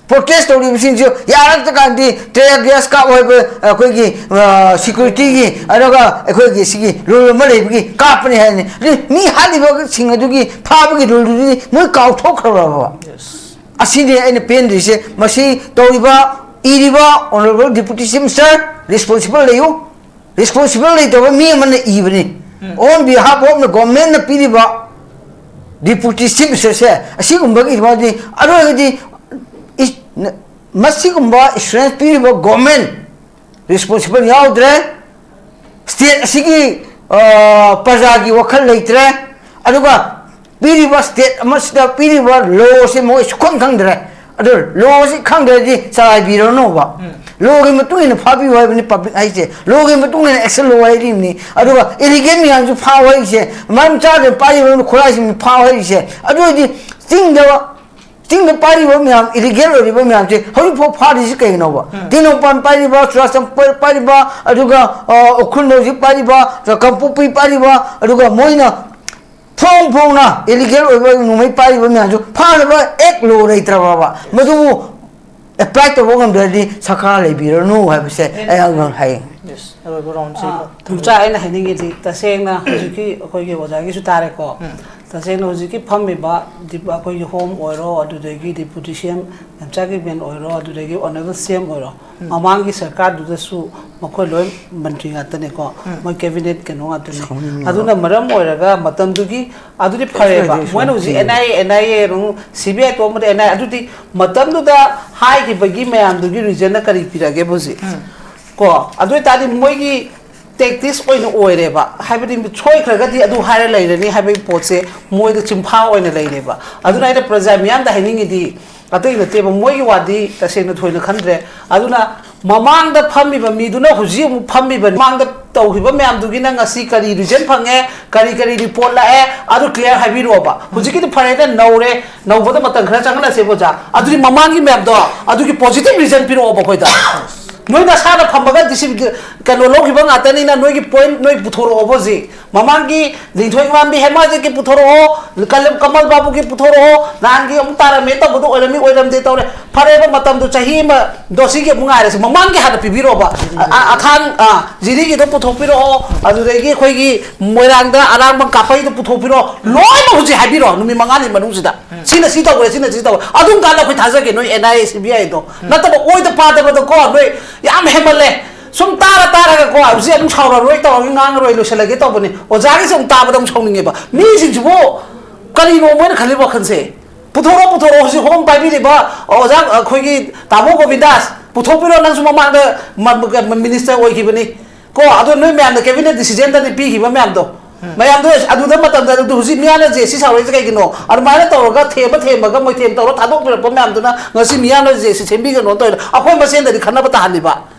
ꯄ꯭ꯔꯣꯇꯦꯁ ꯇꯧꯔꯤꯕꯁꯤꯡꯁꯨ ꯌꯥꯔꯛꯇ ꯀꯥꯟꯗꯤ ꯇꯤꯌꯥꯔ ꯒ꯭ꯌꯥꯁ ꯀꯥꯞꯄꯣ ꯍꯥꯏꯕ ꯑꯩꯈꯣꯏꯒꯤ, ꯑ, ꯁꯦꯀ꯭ꯌꯨꯔꯤꯇꯤꯒꯤ, ꯑꯗꯨꯒ ꯑꯩꯈꯣꯏꯒꯤ ꯁꯤꯒꯤ ꯔꯨꯜ ꯑꯃ ꯂꯩꯕꯒꯤ ꯀꯥꯞꯄꯅꯤ ꯍꯥꯏꯅꯤ꯫ ꯑꯗꯨ ꯃꯤ ꯍꯥꯠꯂꯤꯕꯁꯤꯡ ꯑꯗꯨꯒꯤ ꯐꯥꯕꯒꯤ ꯔꯨꯜꯗꯨꯗꯤ ꯃꯣꯏ ꯀꯥꯎꯊꯣꯛꯈ꯭ꯔꯕꯕ? ꯑꯁꯤꯅꯤ ꯑꯩꯅ ꯄꯦꯟꯗ꯭ꯔꯤꯁꯦ꯫ ꯃꯁꯤ ꯇꯧꯔꯤꯕ, ꯏꯔꯤꯕ Honourable Deputy Chief Minister, responsible ꯂꯩꯌꯨ꯫ ꯔꯦꯁꯄꯣꯟꯁꯤꯕꯜ ꯂꯩꯇꯕ ꯃꯤ ꯑꯃꯅ ꯏꯕꯅꯤ꯫ On behalf of the governmentꯅ ꯄꯤꯔꯤꯕ Deputy Chief Ministerꯁꯦ ꯑꯁꯤꯒꯨꯝꯕꯒꯤ ꯃꯥꯗꯤ ꯑꯔꯣꯏꯕꯗꯤ ꯏꯁ-, ꯅ-, ꯃꯁꯤꯒꯨꯝꯕ ꯏꯟꯁꯨꯔꯦꯟꯁ ꯄꯤꯔꯤꯕ ꯒꯣꯔꯃꯦꯟ ꯔꯦꯁꯄꯣꯟꯁꯤꯕꯜ ꯌꯥꯎꯗ꯭ꯔꯦ꯫ ꯁ꯭ꯇꯦꯠ ꯑꯁꯤꯒꯤ, ꯑ, ꯄ꯭ꯔꯖꯥꯒꯤ ꯋꯥꯈꯜ ꯂꯩꯇ꯭ꯔꯦ꯫ ꯑꯗꯨꯒ ꯄꯤꯔꯤꯕ ꯁ꯭ꯇꯦꯠ ꯑꯃꯁꯤꯗ ꯄꯤꯔꯤꯕ ꯂꯣꯁꯤ ꯃꯣꯏ ꯁꯨꯈꯪ ꯈꯪꯗ꯭ꯔꯦ꯫ ꯑꯗꯨ ꯂꯣꯁꯤ ꯈꯪꯗ꯭ꯔꯗꯤ ꯆꯂꯥꯏꯕꯤꯔꯅꯣꯕ꯫ ꯂꯣꯒꯤ ꯃꯇꯨꯡ ꯏꯟꯅ ꯐꯥꯕꯤꯌꯨ ꯍꯥꯏꯕꯅꯤ ꯄꯕ꯭ꯂꯤꯛ ꯍꯥꯏꯁꯦ꯫ ꯂꯣꯒꯤ ꯃꯇꯨꯡ ꯏꯟꯅ ꯑꯦꯛꯁꯟ ꯂꯧ ꯍꯥꯏꯔꯤꯕꯅꯤ꯫ ꯑꯗꯨꯒ ꯏꯂꯤꯒꯦꯜ ꯃꯌꯥꯝꯁꯨ ꯐꯥꯎ ꯍꯥꯏꯔꯤꯁꯦ, ꯃꯔꯝ ꯆꯥꯗꯅ ꯄꯥꯏꯔꯤꯕ ꯈꯨꯠꯂꯥꯏꯁꯤꯡ ꯐꯥꯎ ꯍꯥꯏꯔꯤꯁꯦ꯫ ꯑꯗꯨ ꯑꯣꯏꯔꯗꯤ ꯆꯤꯡꯗ, ꯆꯤꯡꯗ ꯄꯥꯏꯔꯤꯕ ꯃꯌꯥꯝ, ꯏꯂꯤꯒꯦꯜ ꯑꯣꯏꯔꯤꯕ ꯃꯌꯥꯝꯁꯦ ꯍꯧꯖꯤꯛꯐꯥꯎ ꯐꯥꯔꯤꯁꯤ ꯀꯩꯒꯤꯅꯣꯕ? ꯇꯦꯡꯅꯧꯄꯜ ꯄꯥꯏꯔꯤꯕ, ꯆꯨꯔꯥꯆꯥꯟꯄꯨꯔ ꯄꯥꯏꯔꯤꯕ, ꯑꯗꯨꯒ, ꯑ, ꯎꯈ꯭ꯔꯨꯜ ꯍꯧꯖꯤꯛ ꯄꯥꯏꯔꯤꯕ, ꯀꯥꯡꯄꯣꯛꯄꯤ ꯄꯥꯏꯔꯤꯕ, ꯑꯗꯨꯒ ꯃꯣꯏꯅ ꯐꯣꯡ ꯐꯣꯡꯅ ꯏꯂꯤꯒꯦꯜ ꯑꯣꯏꯕ ꯅꯣꯡꯃꯩ ꯄꯥꯏꯔꯤꯕ ꯃꯌꯥꯝꯁꯨ ꯐꯥꯅꯕ ꯑꯦꯛ ꯂꯣ ꯂꯩꯇ꯭ꯔꯕꯕ? ꯃꯗꯨꯕꯨ ꯑꯦꯄ꯭ꯂꯥꯏ ꯇꯧꯕ ꯉꯝꯗ꯭ꯔꯗꯤ ꯁꯔꯀꯥꯔ ꯂꯩꯕꯤꯔꯅꯨ ꯍꯥꯏꯕꯁꯦ ꯑꯩ ꯑꯉꯥꯡ ꯍꯥꯏꯌꯦ꯫ Yes, ꯑꯔꯣꯏꯕ ꯔꯥꯎꯟꯁꯤ꯫ ꯑꯥ, ꯇꯨꯝꯆꯥ ꯑꯩꯅ ꯍꯥꯏꯅꯤꯡꯉꯤꯗꯤ ꯇꯁꯦꯡꯅ ꯍꯧꯖꯤꯛꯀꯤ ꯑꯩꯈꯣꯏꯒꯤ ꯑꯣꯖꯥꯒꯤꯁꯨ ꯇꯥꯔꯦꯀꯣ꯫ ꯇꯁꯦꯡꯅ ꯍꯧꯖꯤꯛꯀꯤ ꯐꯝꯃꯤꯕ ꯗꯤꯞ-, ꯑꯩꯈꯣꯏꯒꯤ ꯍꯣꯝ ꯑꯣꯏꯔꯣ, ꯑꯗꯨꯗꯒꯤ ꯗꯤꯄꯨꯇꯤ ꯁꯤ ꯑꯦꯝ ꯅꯝꯆꯥ ꯀꯤꯕꯦꯟ ꯑꯣꯏꯔꯣ, ꯑꯗꯨꯗꯒꯤ ꯑꯣꯅꯔꯦꯕꯜ ꯁꯤ ꯑꯦꯝ ꯑꯣꯏꯔꯣ, ꯎꯝ꯫ ꯃꯃꯥꯡꯒꯤ ꯁꯔꯀꯥꯔꯗꯨꯗꯁꯨ ꯃꯈꯣꯏ ꯂꯣꯏ ꯃꯟꯇ꯭ꯔꯤ ꯉꯥꯛꯇꯅꯦꯀꯣ, ꯎꯝ꯫ ꯃꯣꯏ ꯀꯦꯕꯤꯅꯦꯠ ꯀꯩꯅꯣ ꯉꯥꯛꯇꯅꯦ꯫ ꯁꯥꯎꯅꯤꯡꯉꯦꯕ꯫ ꯑꯗꯨꯅ ꯃꯔꯝ ꯑꯣꯏꯔꯒ ꯃꯇꯝꯗꯨꯒꯤ ꯑꯗꯨꯗꯤ ꯐꯔꯦꯕ, ꯀꯩꯅꯣ ꯃꯣꯏꯅ ꯍꯧꯖꯤꯛ ꯍꯥꯏꯁꯤꯕꯣ? And I A, and I A ꯑꯃꯨꯛ C B I ꯇꯣꯛꯑꯝꯕꯗ and I A, ꯑꯗꯨꯗꯤ ꯃꯇꯝꯗꯨꯗ ꯍꯥꯏꯈꯤꯕꯒꯤ ꯃꯌꯥꯝꯗꯨꯒꯤ ꯔꯤꯖꯟꯅ ꯀꯔꯤ ꯄꯤꯔꯛꯑꯒꯦꯕ ꯍꯧꯖꯤꯛ? ꯎꯝ꯫ ꯀꯣ, ꯑꯗꯨ ꯑꯣꯏꯇꯥꯔꯗꯤ ꯃꯣꯏꯒꯤ ꯇꯦꯛꯇꯤꯁ ꯑꯣꯏꯅ ꯑꯣꯏꯔꯦꯕ, ꯍꯥꯏꯕꯗꯤ ꯁꯣꯏꯈ꯭ꯔꯒꯗꯤ ꯑꯗꯨ ꯍꯥꯏꯔ ꯂꯩꯔꯅꯤ ꯍꯥꯏꯕꯒꯤ ꯄꯣꯠꯁꯦ ꯃꯣꯏꯗ ꯆꯤꯟꯐꯥ ꯑꯣꯏꯅ ꯂꯩꯔꯦꯕ꯫ ꯑꯗꯨꯅ ꯑꯩꯅ ꯄ꯭ꯔꯖꯥ ꯃꯤꯌꯥꯝꯗ ꯍꯥꯏꯅꯤꯡꯉꯤꯗꯤ, ꯑꯇꯩ ꯅꯠꯇꯦꯕ, ꯃꯣꯏꯒꯤ ꯋꯥꯗꯤ ꯇꯁꯦꯡꯅ ꯊꯣꯏꯅ ꯈꯟꯗ꯭ꯔꯦ꯫ ꯑꯗꯨꯅ ꯃꯃꯥꯡꯗ ꯐꯝꯃꯤꯕ ꯃꯤꯗꯨꯅ ꯍꯧꯖꯤꯛ ꯑꯃꯨꯛ ꯐꯝꯃꯤꯕ, ꯃꯃꯥꯡꯗ ꯇꯧꯈꯤꯕ ꯃꯌꯥꯝꯗꯨꯒꯤꯅ ꯉꯁꯤ ꯀꯔꯤ ꯔꯤꯖꯜ ꯐꯪꯉꯦ, ꯀꯔꯤ ꯀꯔꯤ ꯔꯤꯄꯣꯔꯠ ꯂꯥꯛꯑꯦ, ꯑꯗꯨ ꯀ꯭ꯂꯤꯌꯥꯔ ꯍꯥꯏꯕꯤꯔꯣꯕ꯫ ꯍꯧꯖꯤꯛꯀꯤꯗꯤ ꯐꯔꯦꯅꯦ, ꯅꯧꯔꯦ, ꯅꯧꯕꯗ ꯃꯇꯝ ꯈꯔ ꯆꯪꯍꯜꯂꯁꯦꯕ ꯑꯣꯖꯥ꯫ ꯑꯗꯨꯗꯤ ꯃꯃꯥꯡꯒꯤ ꯃꯌꯥꯝꯗꯣ, ꯑꯗꯨꯒꯤ ꯄꯣꯖꯤꯇꯤꯚ ꯔꯤꯖꯜ ꯄꯤꯔꯛꯑꯣꯕ ꯑꯩꯈꯣꯏꯗ꯫ ꯅꯣꯏ ꯅꯁꯥꯅ ꯐꯝꯃꯒ ꯗꯤ ꯁꯤ ꯀꯩꯅꯣ ꯂꯧꯈꯤꯕ ꯉꯥꯛꯇꯅꯤꯅ ꯅꯣꯏꯒꯤ ꯄꯣꯏꯟꯠ ꯅꯣꯏ ꯄꯨꯊꯣꯔꯛꯑꯣꯕ ꯍꯧꯖꯤꯛ꯫ ꯃꯃꯥꯡꯒꯤ ꯂꯤꯡꯊꯣꯏ ꯉꯥꯝꯕꯤ ꯍꯦꯃꯥꯖꯤꯠꯀꯤ ꯄꯨꯊꯣꯔꯛꯑꯣ, ꯀꯂꯝ-, ꯀꯃꯜ ꯕꯥꯕꯨꯒꯤ ꯄꯨꯊꯣꯔꯛꯑꯣ, ꯅꯍꯥꯟꯒꯤ ꯑꯃꯨꯛ ꯇꯥꯔꯝꯃꯦ ꯇꯧꯕꯗꯣ ꯑꯣꯏꯔꯝꯃꯤ ꯑꯣꯏꯔꯝꯗꯦ ꯇꯧꯔꯦ꯫ ꯐꯔꯦꯕ, ꯃꯇꯝꯗꯣ ꯆꯍꯤ ꯑꯃ ꯗꯣꯁꯤꯒꯤ ꯑꯃꯨꯛ ꯉꯥꯏꯔꯁꯤ, ꯃꯃꯥꯡꯒꯤ ꯍꯥꯟꯅ ꯄꯤꯕꯤꯔꯣꯕ꯫ ꯑ-, ꯑ-, ꯑꯊꯥꯡ, ꯑ, ꯖꯤꯔꯤꯒꯤꯗꯣ ꯄꯨꯊꯣꯛꯄꯤꯔꯛꯑꯣ, ꯑꯗꯨꯗꯒꯤ ꯑꯩꯈꯣꯏꯒꯤ ꯃꯣꯏꯔꯥꯡꯗ ꯑꯔꯥꯡꯕ ꯀꯥꯞꯄꯩꯗꯣ ꯄꯨꯊꯣꯛꯄꯤꯔꯛꯑꯣ, ꯂꯣꯏꯅ ꯍꯧꯖꯤꯛ ꯍꯥꯏꯕꯤꯔꯣ ꯅꯨꯃꯤꯠ ꯃꯉꯥꯅꯤ ꯃꯅꯨꯡꯁꯤꯗ꯫ ꯁꯤꯅ ꯁꯤ ꯇꯧꯈ꯭ꯔꯦ, ꯁꯤꯅ ꯁꯤ ꯇꯧꯈ꯭ꯔꯦ, ꯑꯗꯨꯝ ꯀꯥꯟꯗ ꯑꯩꯈꯣꯏ ꯊꯥꯖꯒꯦ ꯅꯣꯏ and I A C B ꯑꯥꯏꯗꯣ꯫ ꯅꯠꯇꯕ ꯑꯣꯏꯗ ꯄꯥꯗꯕꯗꯀꯣ ꯅꯣꯏ ꯌꯥꯝ ꯍꯦꯟꯃꯜꯂꯦ꯫ ꯁꯨꯝ ꯇꯥꯔ ꯇꯥꯔꯒꯀꯣ ꯍꯧꯖꯤꯛ ꯑꯃꯨꯛ ꯁꯥꯎꯔꯔꯣꯏ ꯇꯧꯔꯒ ꯉꯥꯡꯉꯔꯣꯏ, ꯂꯣꯏꯁꯤꯜꯂꯒꯦ ꯇꯧꯕꯅꯤ꯫ ꯑꯣꯖꯥꯒꯤꯁꯦ ꯑꯃꯨꯛ ꯇꯥꯕꯗ ꯑꯃꯨꯛ ꯁꯥꯎꯅꯤꯡꯉꯦꯕ꯫ ꯃꯤꯁꯤꯡꯁꯤꯕꯨ ꯀꯔꯤꯅꯣ ꯃꯣꯏꯅ ꯈꯜꯂꯤꯕ ꯋꯥꯈꯜꯁꯦ? ꯄꯨꯊꯣꯔꯛꯑꯣ, ꯄꯨꯊꯣꯔꯛꯑꯣ, ꯍꯧꯖꯤꯛ ꯍꯣꯝ ꯄꯥꯏꯕꯤꯔꯤꯕ ꯑꯣꯖꯥ ꯑꯩꯈꯣꯏꯒꯤ ꯇꯥꯃꯣ ꯒꯣꯕꯤꯟꯗꯥꯁ ꯄꯨꯊꯣꯛꯄꯤꯔꯣ, ꯅꯪꯁꯨ ꯃꯃꯥꯡꯗ ꯃ-, ꯃ-, ꯃꯤꯅꯤꯁꯇꯔ ꯑꯣꯏꯈꯤꯕꯅꯤ꯫ ꯀꯣ, ꯑꯗꯣ ꯅꯣꯏ ꯃꯌꯥꯝꯅ ꯀꯦꯕꯤꯅꯦꯠ ꯗꯤꯁꯤꯖꯟꯗꯗꯤ ꯄꯤꯈꯤꯕ ꯃꯌꯥꯝꯗꯣ, ꯎꯝ꯫ ꯃꯌꯥꯝꯗꯣ ꯑꯗꯨꯗ ꯃꯇꯝꯗ ꯑꯗꯨ ꯍꯧꯖꯤꯛ ꯃꯤꯌꯥꯝꯅ ꯖꯦ ꯁꯤ ꯁꯥꯎꯔꯛꯏꯁꯦ ꯀꯩꯒꯤꯅꯣ? ꯑꯗꯨꯃꯥꯏꯅ ꯇꯧꯔꯒ ꯊꯦꯝꯕ ꯊꯦꯝꯕꯒ ꯃꯣꯏꯊꯦꯝ ꯇꯧꯔ ꯊꯥꯗꯣꯛꯄꯤꯔꯛꯄ ꯃꯌꯥꯝꯗꯨꯅ ꯉꯁꯤ ꯃꯤꯌꯥꯝꯅ ꯖꯦ ꯁꯤ ꯁꯦꯝꯕꯤꯒꯅꯣ ꯇꯧꯔꯤꯗꯣ ꯑꯩꯈꯣꯏ ꯃꯁꯦꯟꯗꯗꯤ ꯈꯟꯅꯕ ꯇꯥꯍꯜꯂꯤꯕ꯫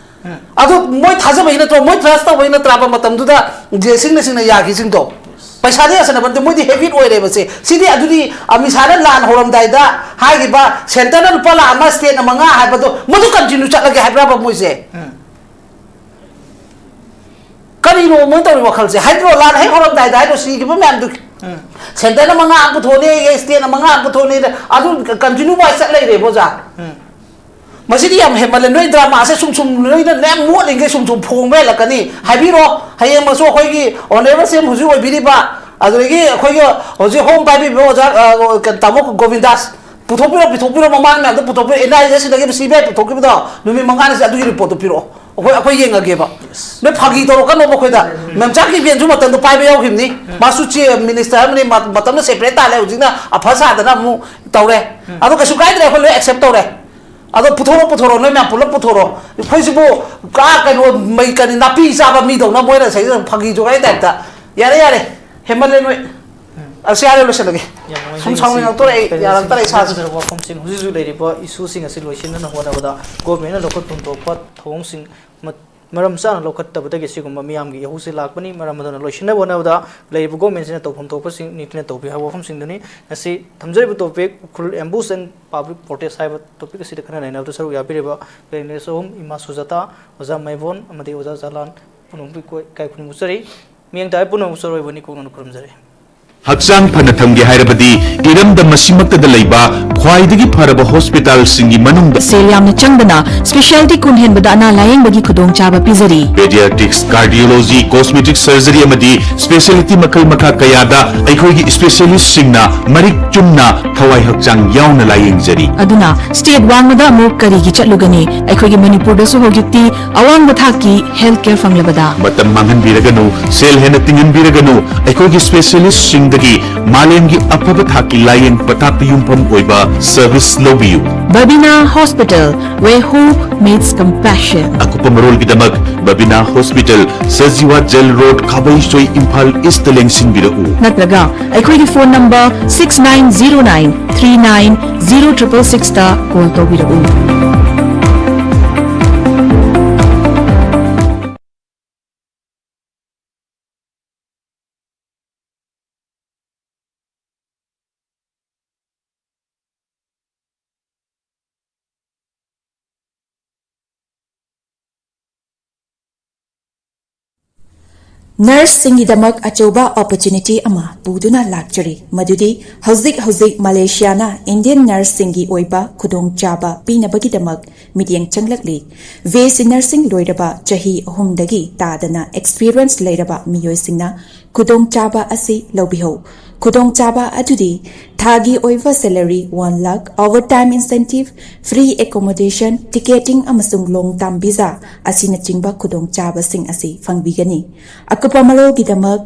ꯎꯝ꯫ ꯑꯗꯨ ꯃꯣꯏ ꯊꯥꯖꯕꯩ ꯅꯠꯇ꯭ꯔꯣ? ꯃꯣꯏ ꯇ꯭ꯔꯁ ꯇꯧꯕꯩ ꯅꯠꯇ꯭ꯔꯕ ꯃꯇꯝꯗꯨꯗ ꯖꯦ ꯁꯤꯡꯅ ꯁꯤꯡꯅ ꯌꯥꯈꯤꯁꯤꯡꯗꯣ? ꯄꯩꯁꯥꯗꯤ ꯌꯥꯁꯟꯅꯕ ꯅꯠꯇꯦ, ꯃꯣꯏꯗꯤ ꯍꯦꯕꯤꯠ ꯑꯣꯏꯔꯦꯕ ꯁꯦ꯫ ꯁꯤꯗꯤ ꯑꯗꯨꯗꯤ ꯑꯃꯤꯁꯥꯅ ꯂꯥꯟ ꯍꯧꯔꯝꯗꯥꯏꯗ ꯍꯥꯏꯈꯤꯕ ꯁꯦꯟꯇꯔꯅ ꯂꯨꯄꯥ ꯂꯥꯈ ꯑꯃ, ꯁ꯭ꯇꯦꯠꯅ ꯃꯉꯥ ꯍꯥꯏꯕꯗꯣ ꯃꯗꯨ ꯀꯟꯇꯤꯅ꯭ꯌꯨ ꯆꯠꯂꯒꯦ ꯍꯥꯏꯕ꯭ꯔꯕ ꯃꯣꯏꯁꯦ? ꯎꯝ꯫ ꯀꯔꯤꯅꯣ ꯃꯣꯏ ꯇꯧꯔꯤ ꯋꯥꯈꯜꯁꯦ? ꯍꯥꯏꯗ꯭ꯔꯣ, ꯂꯥꯟ ꯍꯦꯛ ꯍꯧꯔꯝꯗꯥꯏꯗ ꯍꯥꯏꯗ꯭ꯔꯣ, ꯁꯤꯈꯤꯕ ꯃꯌꯥꯝꯗꯨ? ꯎꯝ꯫ ꯁꯦꯟꯇꯔꯅ ꯃꯉꯥ ꯑꯃ ꯄꯨꯊꯣꯛꯅꯤ, ꯁ꯭ꯇꯦꯠꯅ ꯃꯉꯥ ꯑꯃ ꯄꯨꯊꯣꯛꯅꯤ, ꯑꯗꯨ ꯀꯟꯇꯤꯅ꯭ꯌꯨ ꯋꯥꯏꯁ ꯆꯠ ꯂꯩꯔꯦꯕ, ꯑꯣꯖꯥ꯫ ꯎꯝ꯫ ꯃꯁꯤꯗꯤ ꯌꯥꯝ ꯍꯦꯟꯃꯜꯂꯦ꯫ ꯅꯣꯏ ꯗ꯭ꯔꯃꯥꯁꯦ ꯁꯨꯝ ꯁꯨꯝ ꯅꯣꯏꯅ ꯃꯌꯥꯝ ꯃꯣꯠꯂꯤꯉꯩ ꯁꯨꯝ ꯁꯨꯝ ꯐꯣꯡꯕ ꯍꯦꯜꯂꯛꯀꯅꯤ꯫ ꯍꯥꯏꯕꯤꯔꯣ, ꯍꯌꯦꯡꯃꯛꯁꯨ ꯑꯩꯈꯣꯏꯒꯤ ꯑꯣꯅꯔꯦꯕꯜ ꯁꯤ ꯑꯦꯝ ꯍꯧꯖꯤꯛ ꯑꯣꯏꯕꯤꯔꯤꯕ ꯑꯗꯨꯗꯒꯤ ꯑꯩꯈꯣꯏꯒꯤ ꯍꯧꯖꯤꯛ ꯍꯣꯝ ꯄꯥꯏꯕꯤꯕ ꯑꯣꯖꯥ, ꯑ, ꯀꯩꯅꯣ, ꯇꯥꯃꯣ ꯒꯣꯕꯤꯟꯗꯥꯁ, ꯄꯨꯊꯣꯛꯄꯤꯔꯣ, ꯄꯨꯊꯣꯛꯄꯤꯔꯣ, ꯃꯃꯥꯡ ꯃꯌꯥꯝꯗꯣ ꯄꯨꯊꯣꯛꯄꯤꯔꯣ, ꯑꯦꯟ ꯑꯥꯏ ꯑꯦꯁ ꯁꯤꯗꯒꯤ ꯁꯤ ꯕꯤ ꯑꯥꯏ ꯄꯨꯊꯣꯛꯈꯤꯕꯗꯣ ꯅꯨꯃꯤꯠ ꯃꯉꯥꯅꯤꯁꯦ ꯑꯗꯨꯒꯤ ꯔꯤꯄꯣꯔꯠꯇꯨ ꯄꯤꯔꯛꯑꯣ, ꯑꯩꯈꯣꯏ, ꯑꯩꯈꯣꯏ ꯌꯦꯡꯉꯒꯦꯕ꯫ ꯅꯣꯏ ꯐꯥꯒꯤ ꯇꯧꯔꯛꯀꯅꯣꯕ ꯑꯩꯈꯣꯏꯗ꯫ ꯃꯦꯝꯆꯥ ꯀꯤꯕꯦꯟꯁꯨ ꯃꯇꯝꯗꯨ ꯄꯥꯏꯕ ꯌꯥꯎꯈꯤꯕꯅꯤ, ꯃꯥꯁꯨ ꯆꯦ ꯃꯤꯅꯤꯁꯇꯔ ꯑꯃꯅꯤ, ꯃ-, ꯃꯇꯝꯗ ꯁꯦꯄꯔꯦꯠ ꯇꯥꯜꯂꯦ, ꯍꯧꯖꯤꯛꯅ ꯑꯐ ꯁꯥꯗꯅ ꯑꯃꯨꯛ ꯇꯧꯔꯦ꯫ ꯑꯗꯣ ꯀꯩꯁꯨ ꯀꯥꯏꯗ꯭ꯔꯦ, ꯑꯩꯈꯣꯏ ꯂꯣꯏ ꯑꯦꯛꯁꯦꯞ ꯇꯧꯔꯦ꯫ ꯑꯗꯣ ꯄꯨꯊꯣꯔꯣ, ꯄꯨꯊꯣꯔꯣ, ꯅꯣꯏ ꯃꯌꯥꯝ ꯄꯨꯂꯞ ꯄꯨꯊꯣꯔꯣ꯫ ꯑꯩꯈꯣꯏꯁꯤꯕꯨ ꯀꯥ ꯀꯩꯅꯣ, ꯃꯩ ꯀꯔꯤ, ꯅꯥꯄꯤ ꯆꯥꯕ ꯃꯤꯗꯧꯅ ꯃꯣꯏꯅ ꯉꯁꯥꯏ ꯐꯥꯒꯤ ꯖꯣꯒꯥꯏ ꯇꯥꯏꯞꯇ꯫ ꯌꯥꯔꯦ, ꯌꯥꯔꯦ, ꯍꯦꯟꯃꯜꯂꯦ ꯅꯣꯏ꯫ ꯑꯁ, ꯌꯥꯔꯦ, ꯂꯣꯏꯁꯤꯜꯂꯒꯦ꯫ ꯌꯥꯝ ꯅꯨꯡꯉꯥꯏꯖꯩ꯫ ꯁꯨꯝ ꯁꯥꯎꯅꯤꯡꯉꯛꯇꯣꯔꯦ ꯑꯩ, ꯉꯁꯤ ꯌꯥꯔꯛꯇꯔꯦ ꯏꯁꯥꯁꯦ꯫ ꯐꯖꯔꯕ ꯋꯥꯐꯝꯁꯤꯡ, ꯍꯧꯖꯤꯛ ꯍꯧꯖꯤꯛ ꯂꯩꯔꯤꯕ ꯏꯁꯨꯁꯤꯡ ꯑꯁꯤ ꯂꯣꯏꯁꯤꯟꯅꯕ ꯍꯣꯠꯅꯕꯗ ꯒꯣꯔꯃꯦꯟꯅ ꯂꯧꯈꯠꯐꯝ ꯊꯣꯛꯄ ꯊꯧꯑꯣꯡꯁꯤꯡ ꯃ-, ꯃꯔꯝ ꯆꯥꯅ ꯂꯧꯈꯠꯇꯕꯗꯒꯤ ꯁꯤꯒꯨꯝꯕ ꯃꯤꯌꯥꯝꯒꯤ ꯏꯍꯧꯁꯤ ꯂꯥꯛꯄꯅꯤ꯫ ꯃꯔꯝ ꯑꯗꯨꯅ ꯂꯣꯏꯁꯤꯟꯅꯕ ꯍꯣꯠꯅꯕꯗ ꯂꯩꯔꯤꯕ ꯒꯣꯔꯃꯦꯟꯁꯤꯅ ꯇꯧꯐꯝ ꯊꯣꯛꯄꯁꯤꯡ ꯅꯤꯡꯊꯤꯅ ꯇꯧꯕꯤꯌꯨ ꯍꯥꯏꯕ ꯋꯥꯐꯝꯁꯤꯡꯗꯨꯅꯤ꯫ ꯉꯁꯤ ꯊꯝꯖꯔꯤꯕ ꯇꯣꯄꯤꯛ ꯎꯈ꯭ꯔꯨꯜ ꯑꯦꯝꯕꯨꯁ ꯑꯦꯟ ꯄꯥꯕ꯭ꯂꯤꯛ ꯄ꯭ꯔꯣꯇꯦꯁ ꯍꯥꯏꯕ ꯇꯣꯄꯤꯛ ꯑꯁꯤꯗ ꯈꯟꯅ ꯅꯩꯅꯕꯗ ꯁꯔꯨꯛ ꯌꯥꯕꯤꯔꯤꯕ ꯄꯦꯅꯦꯂꯤꯁ ꯑꯍꯨꯝ, ꯏꯃꯥ ꯁꯨꯖꯥꯇꯥ, ꯑꯣꯖꯥ ꯃꯥꯏꯕꯣꯟ ꯑꯃꯗꯤ ꯑꯣꯖꯥ ꯖꯂꯥꯟ ꯄꯨꯝꯅꯃꯛꯄꯨ ꯏꯀꯥꯏ ꯈꯨꯝꯅꯕ ꯎꯠꯆꯔꯤ꯫ ꯃꯤꯠꯌꯦꯡ ꯇꯥꯕ ꯄꯨꯝꯅꯃꯛꯄꯨ ꯆꯔꯣꯏꯕ ꯅꯤꯡꯈꯣꯛꯅ ꯈꯨꯔꯨꯝꯖꯔꯤ꯫ ꯍꯛꯆꯥꯡ ꯐꯅ ꯊꯝꯒꯦ ꯍꯥꯏꯔꯕꯗꯤ ꯏꯔꯝꯗꯝ ꯑꯁꯤꯃꯛꯇꯗ ꯂꯩꯕ ꯈ꯭ꯋꯥꯏꯗꯒꯤ ꯐꯔꯕ ꯍꯣꯁꯄꯤꯇꯥꯜꯁꯤꯡꯒꯤ ꯃꯅꯨꯡꯗ ꯁꯦꯜ ꯌꯥꯝꯅ ꯆꯪꯗꯅ ꯁ꯭ꯄꯦꯁꯤꯌꯥꯂꯤꯇꯤ ꯀꯨꯟ ꯍꯦꯟꯕꯗ ꯑꯅꯥ ꯂꯥꯌꯦꯡꯕꯒꯤ ꯈꯨꯗꯣꯡꯆꯥꯕ ꯄꯤꯖꯔꯤ꯫ ꯄꯦꯗꯤꯌꯥꯇ꯭ꯔꯤꯛꯁ, ꯀꯥꯔꯗꯤꯑꯣꯂꯣꯖꯤ, ꯀꯣꯁꯃꯦꯇꯤꯛ ꯁꯔꯖꯔꯤ ꯑꯃꯗꯤ ꯁ꯭ꯄꯦꯁꯤꯌꯦꯂꯤꯇꯤ ꯃꯈꯜ ꯃꯈꯥ ꯀꯌꯥꯗ ꯑꯩꯈꯣꯏꯒꯤ ꯁ꯭ꯄꯦꯁꯤꯌꯦꯂꯤꯁ꯭ꯠꯁꯤꯡꯅ ꯃꯔꯤꯛ ꯆꯨꯝꯅ ꯊꯋꯥꯏ ꯍꯛꯆꯥꯡ ꯌꯥꯎꯅ ꯂꯥꯌꯦꯡꯖꯔꯤ꯫ ꯑꯗꯨꯅ ꯁ꯭ꯇꯦꯠ ꯋꯥꯡꯃꯗ ꯑꯃꯨꯛ ꯀꯔꯤꯒꯤ ꯆꯠꯂꯨꯒꯅꯤ? ꯑꯩꯈꯣꯏꯒꯤ ꯃꯅꯤꯄꯨꯔꯗꯁꯨ ꯍꯧꯖꯤꯛꯇꯤ ꯑꯋꯥꯡꯕ ꯊꯥꯛꯀꯤ ꯍꯦꯜꯊ ꯀꯦꯌꯔ ꯐꯪꯂꯕꯗ꯫ ꯃꯇꯝ ꯃꯥꯡꯍꯟꯕꯤꯔꯒꯅꯨ, ꯁꯦꯜ ꯍꯦꯟꯅ ꯇꯤꯡꯍꯟꯕꯤꯔꯒꯅꯨ, ꯑꯩꯈꯣꯏꯒꯤ ꯁ꯭ꯄꯦꯁꯤꯌꯦꯂꯤꯁ꯭ꯠꯁꯤꯡꯗꯒꯤ ꯃꯥꯂꯦꯝꯒꯤ ꯑꯐꯕ ꯊꯥꯛꯀꯤ ꯂꯥꯌꯦꯡ ꯄꯊꯥꯞꯇ ꯌꯨꯝꯐꯝ ꯑꯣꯏꯕ ꯁꯔꯚꯤꯁ ꯂꯧꯕꯤꯌꯨ꯫ Babina Hospital, where hope meets compassion. ꯑꯀꯨꯞꯄ ꯃꯔꯣꯜꯒꯤꯗꯃꯛ Babina hospital, Sajiwa jail road, Khabeisoi, Imphal ꯏꯁ꯭ꯠꯇ ꯂꯦꯡꯁꯤꯟꯕꯤꯔꯛꯎ꯫ ꯅꯠꯇ꯭ꯔꯒ ꯑꯩꯈꯣꯏꯒꯤ phone number six nine zero nine three nine zero triple six ꯇ ꯀꯣꯜ ꯇꯧꯕꯤꯔꯛꯎ꯫ Nurseꯁꯤꯡꯒꯤꯗꯃꯛ ꯑꯆꯧꯕ opportunity ꯑꯃ ꯄꯨꯗꯨꯅ ꯂꯥꯛꯆꯔꯤ, ꯃꯗꯨꯗꯤ ꯍꯧꯖꯤꯛ ꯍꯧꯖꯤꯛ ꯃꯂꯦꯁꯤꯌꯥꯅ Indian nurseꯁꯤꯡꯒꯤ ꯑꯣꯏꯕ ꯈꯨꯗꯣꯡꯆꯥꯕ ꯄꯤꯅꯕꯒꯤꯗꯃꯛ ꯃꯤꯠꯌꯦꯡ ꯆꯪꯂꯛꯂꯤ꯫ ꯕꯤ ꯑꯦꯁ ꯁꯤ nursing ꯂꯣꯏꯔꯕ ꯆꯍꯤ ꯑꯍꯨꯝꯗꯒꯤ ꯇꯥꯗꯅ experience ꯂꯩꯔꯕ ꯃꯤꯑꯣꯏꯁꯤꯡꯅ ꯈꯨꯗꯣꯡꯆꯥꯕ ꯑꯁꯤ ꯂꯧꯕꯤꯍꯧ꯫ ꯈꯨꯗꯣꯡꯆꯥꯕ ꯑꯗꯨꯗꯤ ꯊꯥꯒꯤ ꯑꯣꯏꯕ salary one lakh, overtime incentive, free accommodation, ticketing ꯑꯃꯁꯨꯡ long term visa ꯑꯁꯤꯅꯆꯤꯡꯕ ꯈꯨꯗꯣꯡꯆꯥꯕꯁꯤꯡ ꯑꯁꯤ ꯐꯪꯕꯤꯒꯅꯤ꯫ ꯑꯀꯨꯞꯄ ꯃꯔꯣꯜꯒꯤꯗꯃꯛ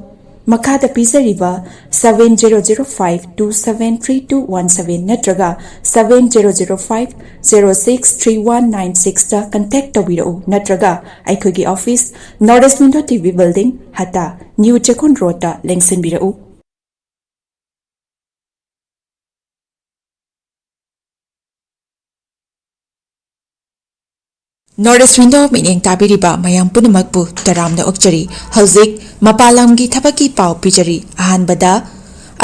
ꯃꯈꯥꯗ ꯄꯤꯖꯔꯤꯕ seven zero zero five two seven three two one seven ꯅꯠꯇ꯭ꯔꯒ seven zero zero five zero six three one nine sixꯇ contact ꯇꯧꯕꯤꯔꯛꯎ, ꯅꯠꯇ꯭ꯔꯒ ꯑꯩꯈꯣꯏꯒꯤ office, North East Window T V Building, ꯍꯇꯥ, New ꯆꯦꯛꯀꯣꯟ ꯔꯣꯗꯇ ꯂꯦꯡꯁꯤꯟꯕꯤꯔꯛꯎ꯫ North East Window ꯃꯤꯠꯌꯦꯡ ꯇꯥꯕꯤꯔꯤꯕ ꯃꯌꯥꯝ ꯄꯨꯝꯅꯃꯛꯄꯨ ꯇꯔꯥꯝꯅ ꯑꯣꯛꯆꯔꯤ꯫ ꯍꯧꯖꯤꯛ ꯃꯄꯥꯟ ꯂꯝꯒꯤ ꯊꯕꯛꯀꯤ ꯄꯥꯎ ꯄꯤꯖꯔꯤ꯫ ꯑꯍꯥꯟꯕꯗ,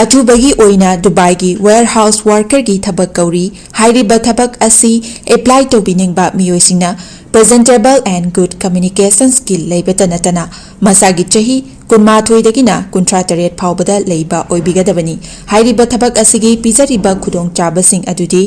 ꯑꯊꯨꯕꯒꯤ ꯑꯣꯏꯅ ꯗꯨꯕꯥꯏꯒꯤ warehouse workerꯒꯤ ꯊꯕꯛ ꯀꯧꯔꯤ꯫ ꯍꯥꯏꯔꯤꯕ ꯊꯕꯛ ꯑꯁꯤ apply ꯇꯧꯕꯤꯅꯤꯡꯕ ꯃꯤꯑꯣꯏꯁꯤꯡꯅ presentable and good communication skill ꯂꯩꯕꯇ ꯅꯠꯇꯅ ꯃꯁꯥꯒꯤ ꯆꯍꯤ ꯀꯨꯟꯃꯥꯊꯣꯏꯗꯒꯤꯅ ꯀꯨꯟꯊ꯭ꯔꯥ ꯇꯔꯦꯠ ꯐꯥꯎꯕꯗ ꯂꯩꯕ ꯑꯣꯏꯕꯤꯒꯗꯕꯅꯤ꯫ ꯍꯥꯏꯔꯤꯕ ꯊꯕꯛ ꯑꯁꯤꯒꯤ ꯄꯤꯖꯔꯤꯕ ꯈꯨꯗꯣꯡꯆꯥꯕꯁꯤꯡ ꯑꯗꯨꯗꯤ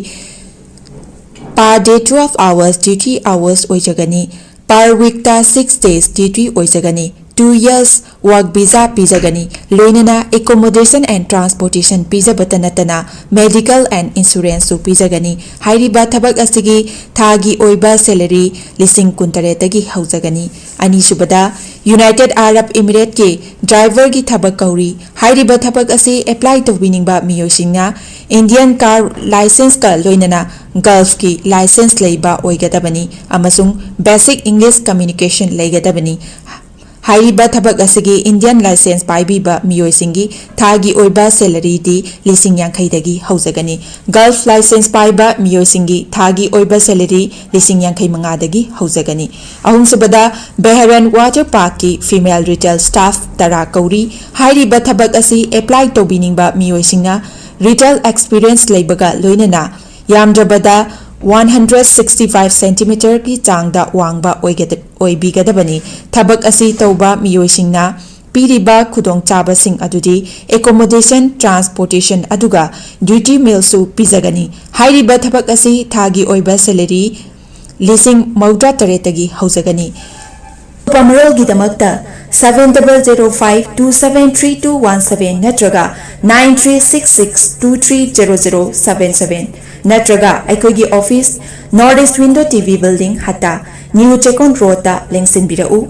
per day twelve hours duty hours ꯑꯣꯏꯖꯒꯅꯤ꯫ Per weekꯇ six days duty ꯑꯣꯏꯖꯒꯅꯤ꯫ Two years work visa ꯄꯤꯖꯒꯅꯤ꯫ ꯂꯣꯏꯅꯅ accommodation and transportation ꯄꯤꯖꯕꯇ ꯅꯠꯇꯅ medical and insuranceꯁꯨ ꯄꯤꯖꯒꯅꯤ꯫ ꯍꯥꯏꯔꯤꯕ ꯊꯕꯛ ꯑꯁꯤꯒꯤ ꯊꯥꯒꯤ ꯑꯣꯏꯕ salary ꯂꯤꯁꯤꯡ ꯀꯨꯟꯇꯔꯦꯠꯇꯒꯤ ꯍꯧꯖꯒꯅꯤ꯫ ꯑꯅꯤꯁꯨꯕꯗ, United Arab Emirateꯀꯤ driverꯒꯤ ꯊꯕꯛ ꯀꯧꯔꯤ꯫ ꯍꯥꯏꯔꯤꯕ ꯊꯕꯛ ꯑꯁꯤ apply ꯇꯧꯕꯤꯅꯤꯡꯕ ꯃꯤꯑꯣꯏꯁꯤꯡꯅ Indian car licenceꯀ ꯂꯣꯏꯅꯅ Gulfꯀꯤ license ꯂꯩꯕ ꯑꯣꯏꯒꯗꯕꯅꯤ ꯑꯃꯁꯨꯡ basic English communication ꯂꯩꯒꯗꯕꯅꯤ꯫ ꯍꯥꯏꯔꯤꯕ ꯊꯕꯛ ꯑꯁꯤꯒꯤ Indian license ꯄꯥꯏꯕꯤꯕ ꯃꯤꯑꯣꯏꯁꯤꯡꯒꯤ ꯊꯥꯒꯤ ꯑꯣꯏꯕ salaryꯗꯤ ꯂꯤꯁꯤꯡ ꯌꯥꯡꯈꯩꯗꯒꯤ ꯍꯧꯖꯒꯅꯤ꯫ Gulf license ꯄꯥꯏꯕ ꯃꯤꯑꯣꯏꯁꯤꯡꯒꯤ ꯊꯥꯒꯤ ꯑꯣꯏꯕ salary ꯂꯤꯁꯤꯡ ꯌꯥꯡꯈꯩ ꯃꯉꯥꯗꯒꯤ ꯍꯧꯖꯒꯅꯤ꯫ ꯑꯍꯨꯝꯁꯨꯕꯗ, Bahrain Water Parkꯀꯤ female retail staff ꯇꯔꯥ ꯀꯧꯔꯤ꯫ ꯍꯥꯏꯔꯤꯕ ꯊꯕꯛ ꯑꯁꯤ apply ꯇꯧꯕꯤꯅꯤꯡꯕ ꯃꯤꯑꯣꯏꯁꯤꯡꯅ retail experience ꯂꯩꯕꯒ ꯂꯣꯏꯅꯅ ꯌꯥꯝꯗ꯭ꯔꯕꯗ one hundred sixty five centimeterꯒꯤ ꯆꯥꯡꯗ ꯋꯥꯡꯕ ꯑꯣꯏꯒꯗ-, ꯑꯣꯏꯕꯤꯒꯗꯕꯅꯤ꯫ ꯊꯕꯛ ꯑꯁꯤ ꯇꯧꯕ ꯃꯤꯑꯣꯏꯁꯤꯡꯅ ꯄꯤꯔꯤꯕ ꯈꯨꯗꯣꯡꯆꯥꯕꯁꯤꯡ ꯑꯗꯨꯗꯤ accommodation, transportation ꯑꯗꯨꯒ duty mealꯁꯨ ꯄꯤꯖꯒꯅꯤ꯫ ꯍꯥꯏꯔꯤꯕ ꯊꯕꯛ ꯑꯁꯤ ꯊꯥꯒꯤ ꯑꯣꯏꯕ salary ꯂꯤꯁꯤꯡ ꯃꯧꯗ꯭ꯔꯥ ꯇꯔꯦꯠꯇꯒꯤ ꯍꯧꯖꯒꯅꯤ꯫ ꯑꯀꯨꯞꯄ ꯃꯔꯣꯜꯒꯤꯗꯃꯛꯇ seven double zero five two seven three two one seven ꯅꯠꯇ꯭ꯔꯒ nine three six six two three zero zero seven seven ꯅꯠꯇ꯭ꯔꯒ ꯑꯩꯈꯣꯏꯒꯤ office, North East Window T V Building, ꯍꯠꯇꯥ, New Chekon Roadꯇ ꯂꯦꯡꯁꯤꯟꯕꯤꯔꯛꯎ꯫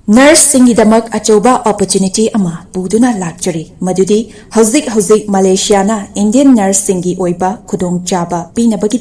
Nurseꯁꯤꯡꯒꯤꯗꯃꯛ ꯑꯆꯧꯕ opportunity ꯑꯃ ꯄꯨꯗꯨꯅ ꯂꯥꯛꯆꯔꯤ, ꯃꯗꯨꯗꯤ ꯍꯧꯖꯤꯛ ꯍꯧꯖꯤꯛ ꯃꯂꯦꯁꯤꯌꯥꯅ Indian nurseꯁꯤꯡꯒꯤ ꯑꯣꯏꯕ ꯈꯨꯗꯣꯡꯆꯥꯕ ꯄꯤꯅꯕꯒꯤꯗꯃꯛ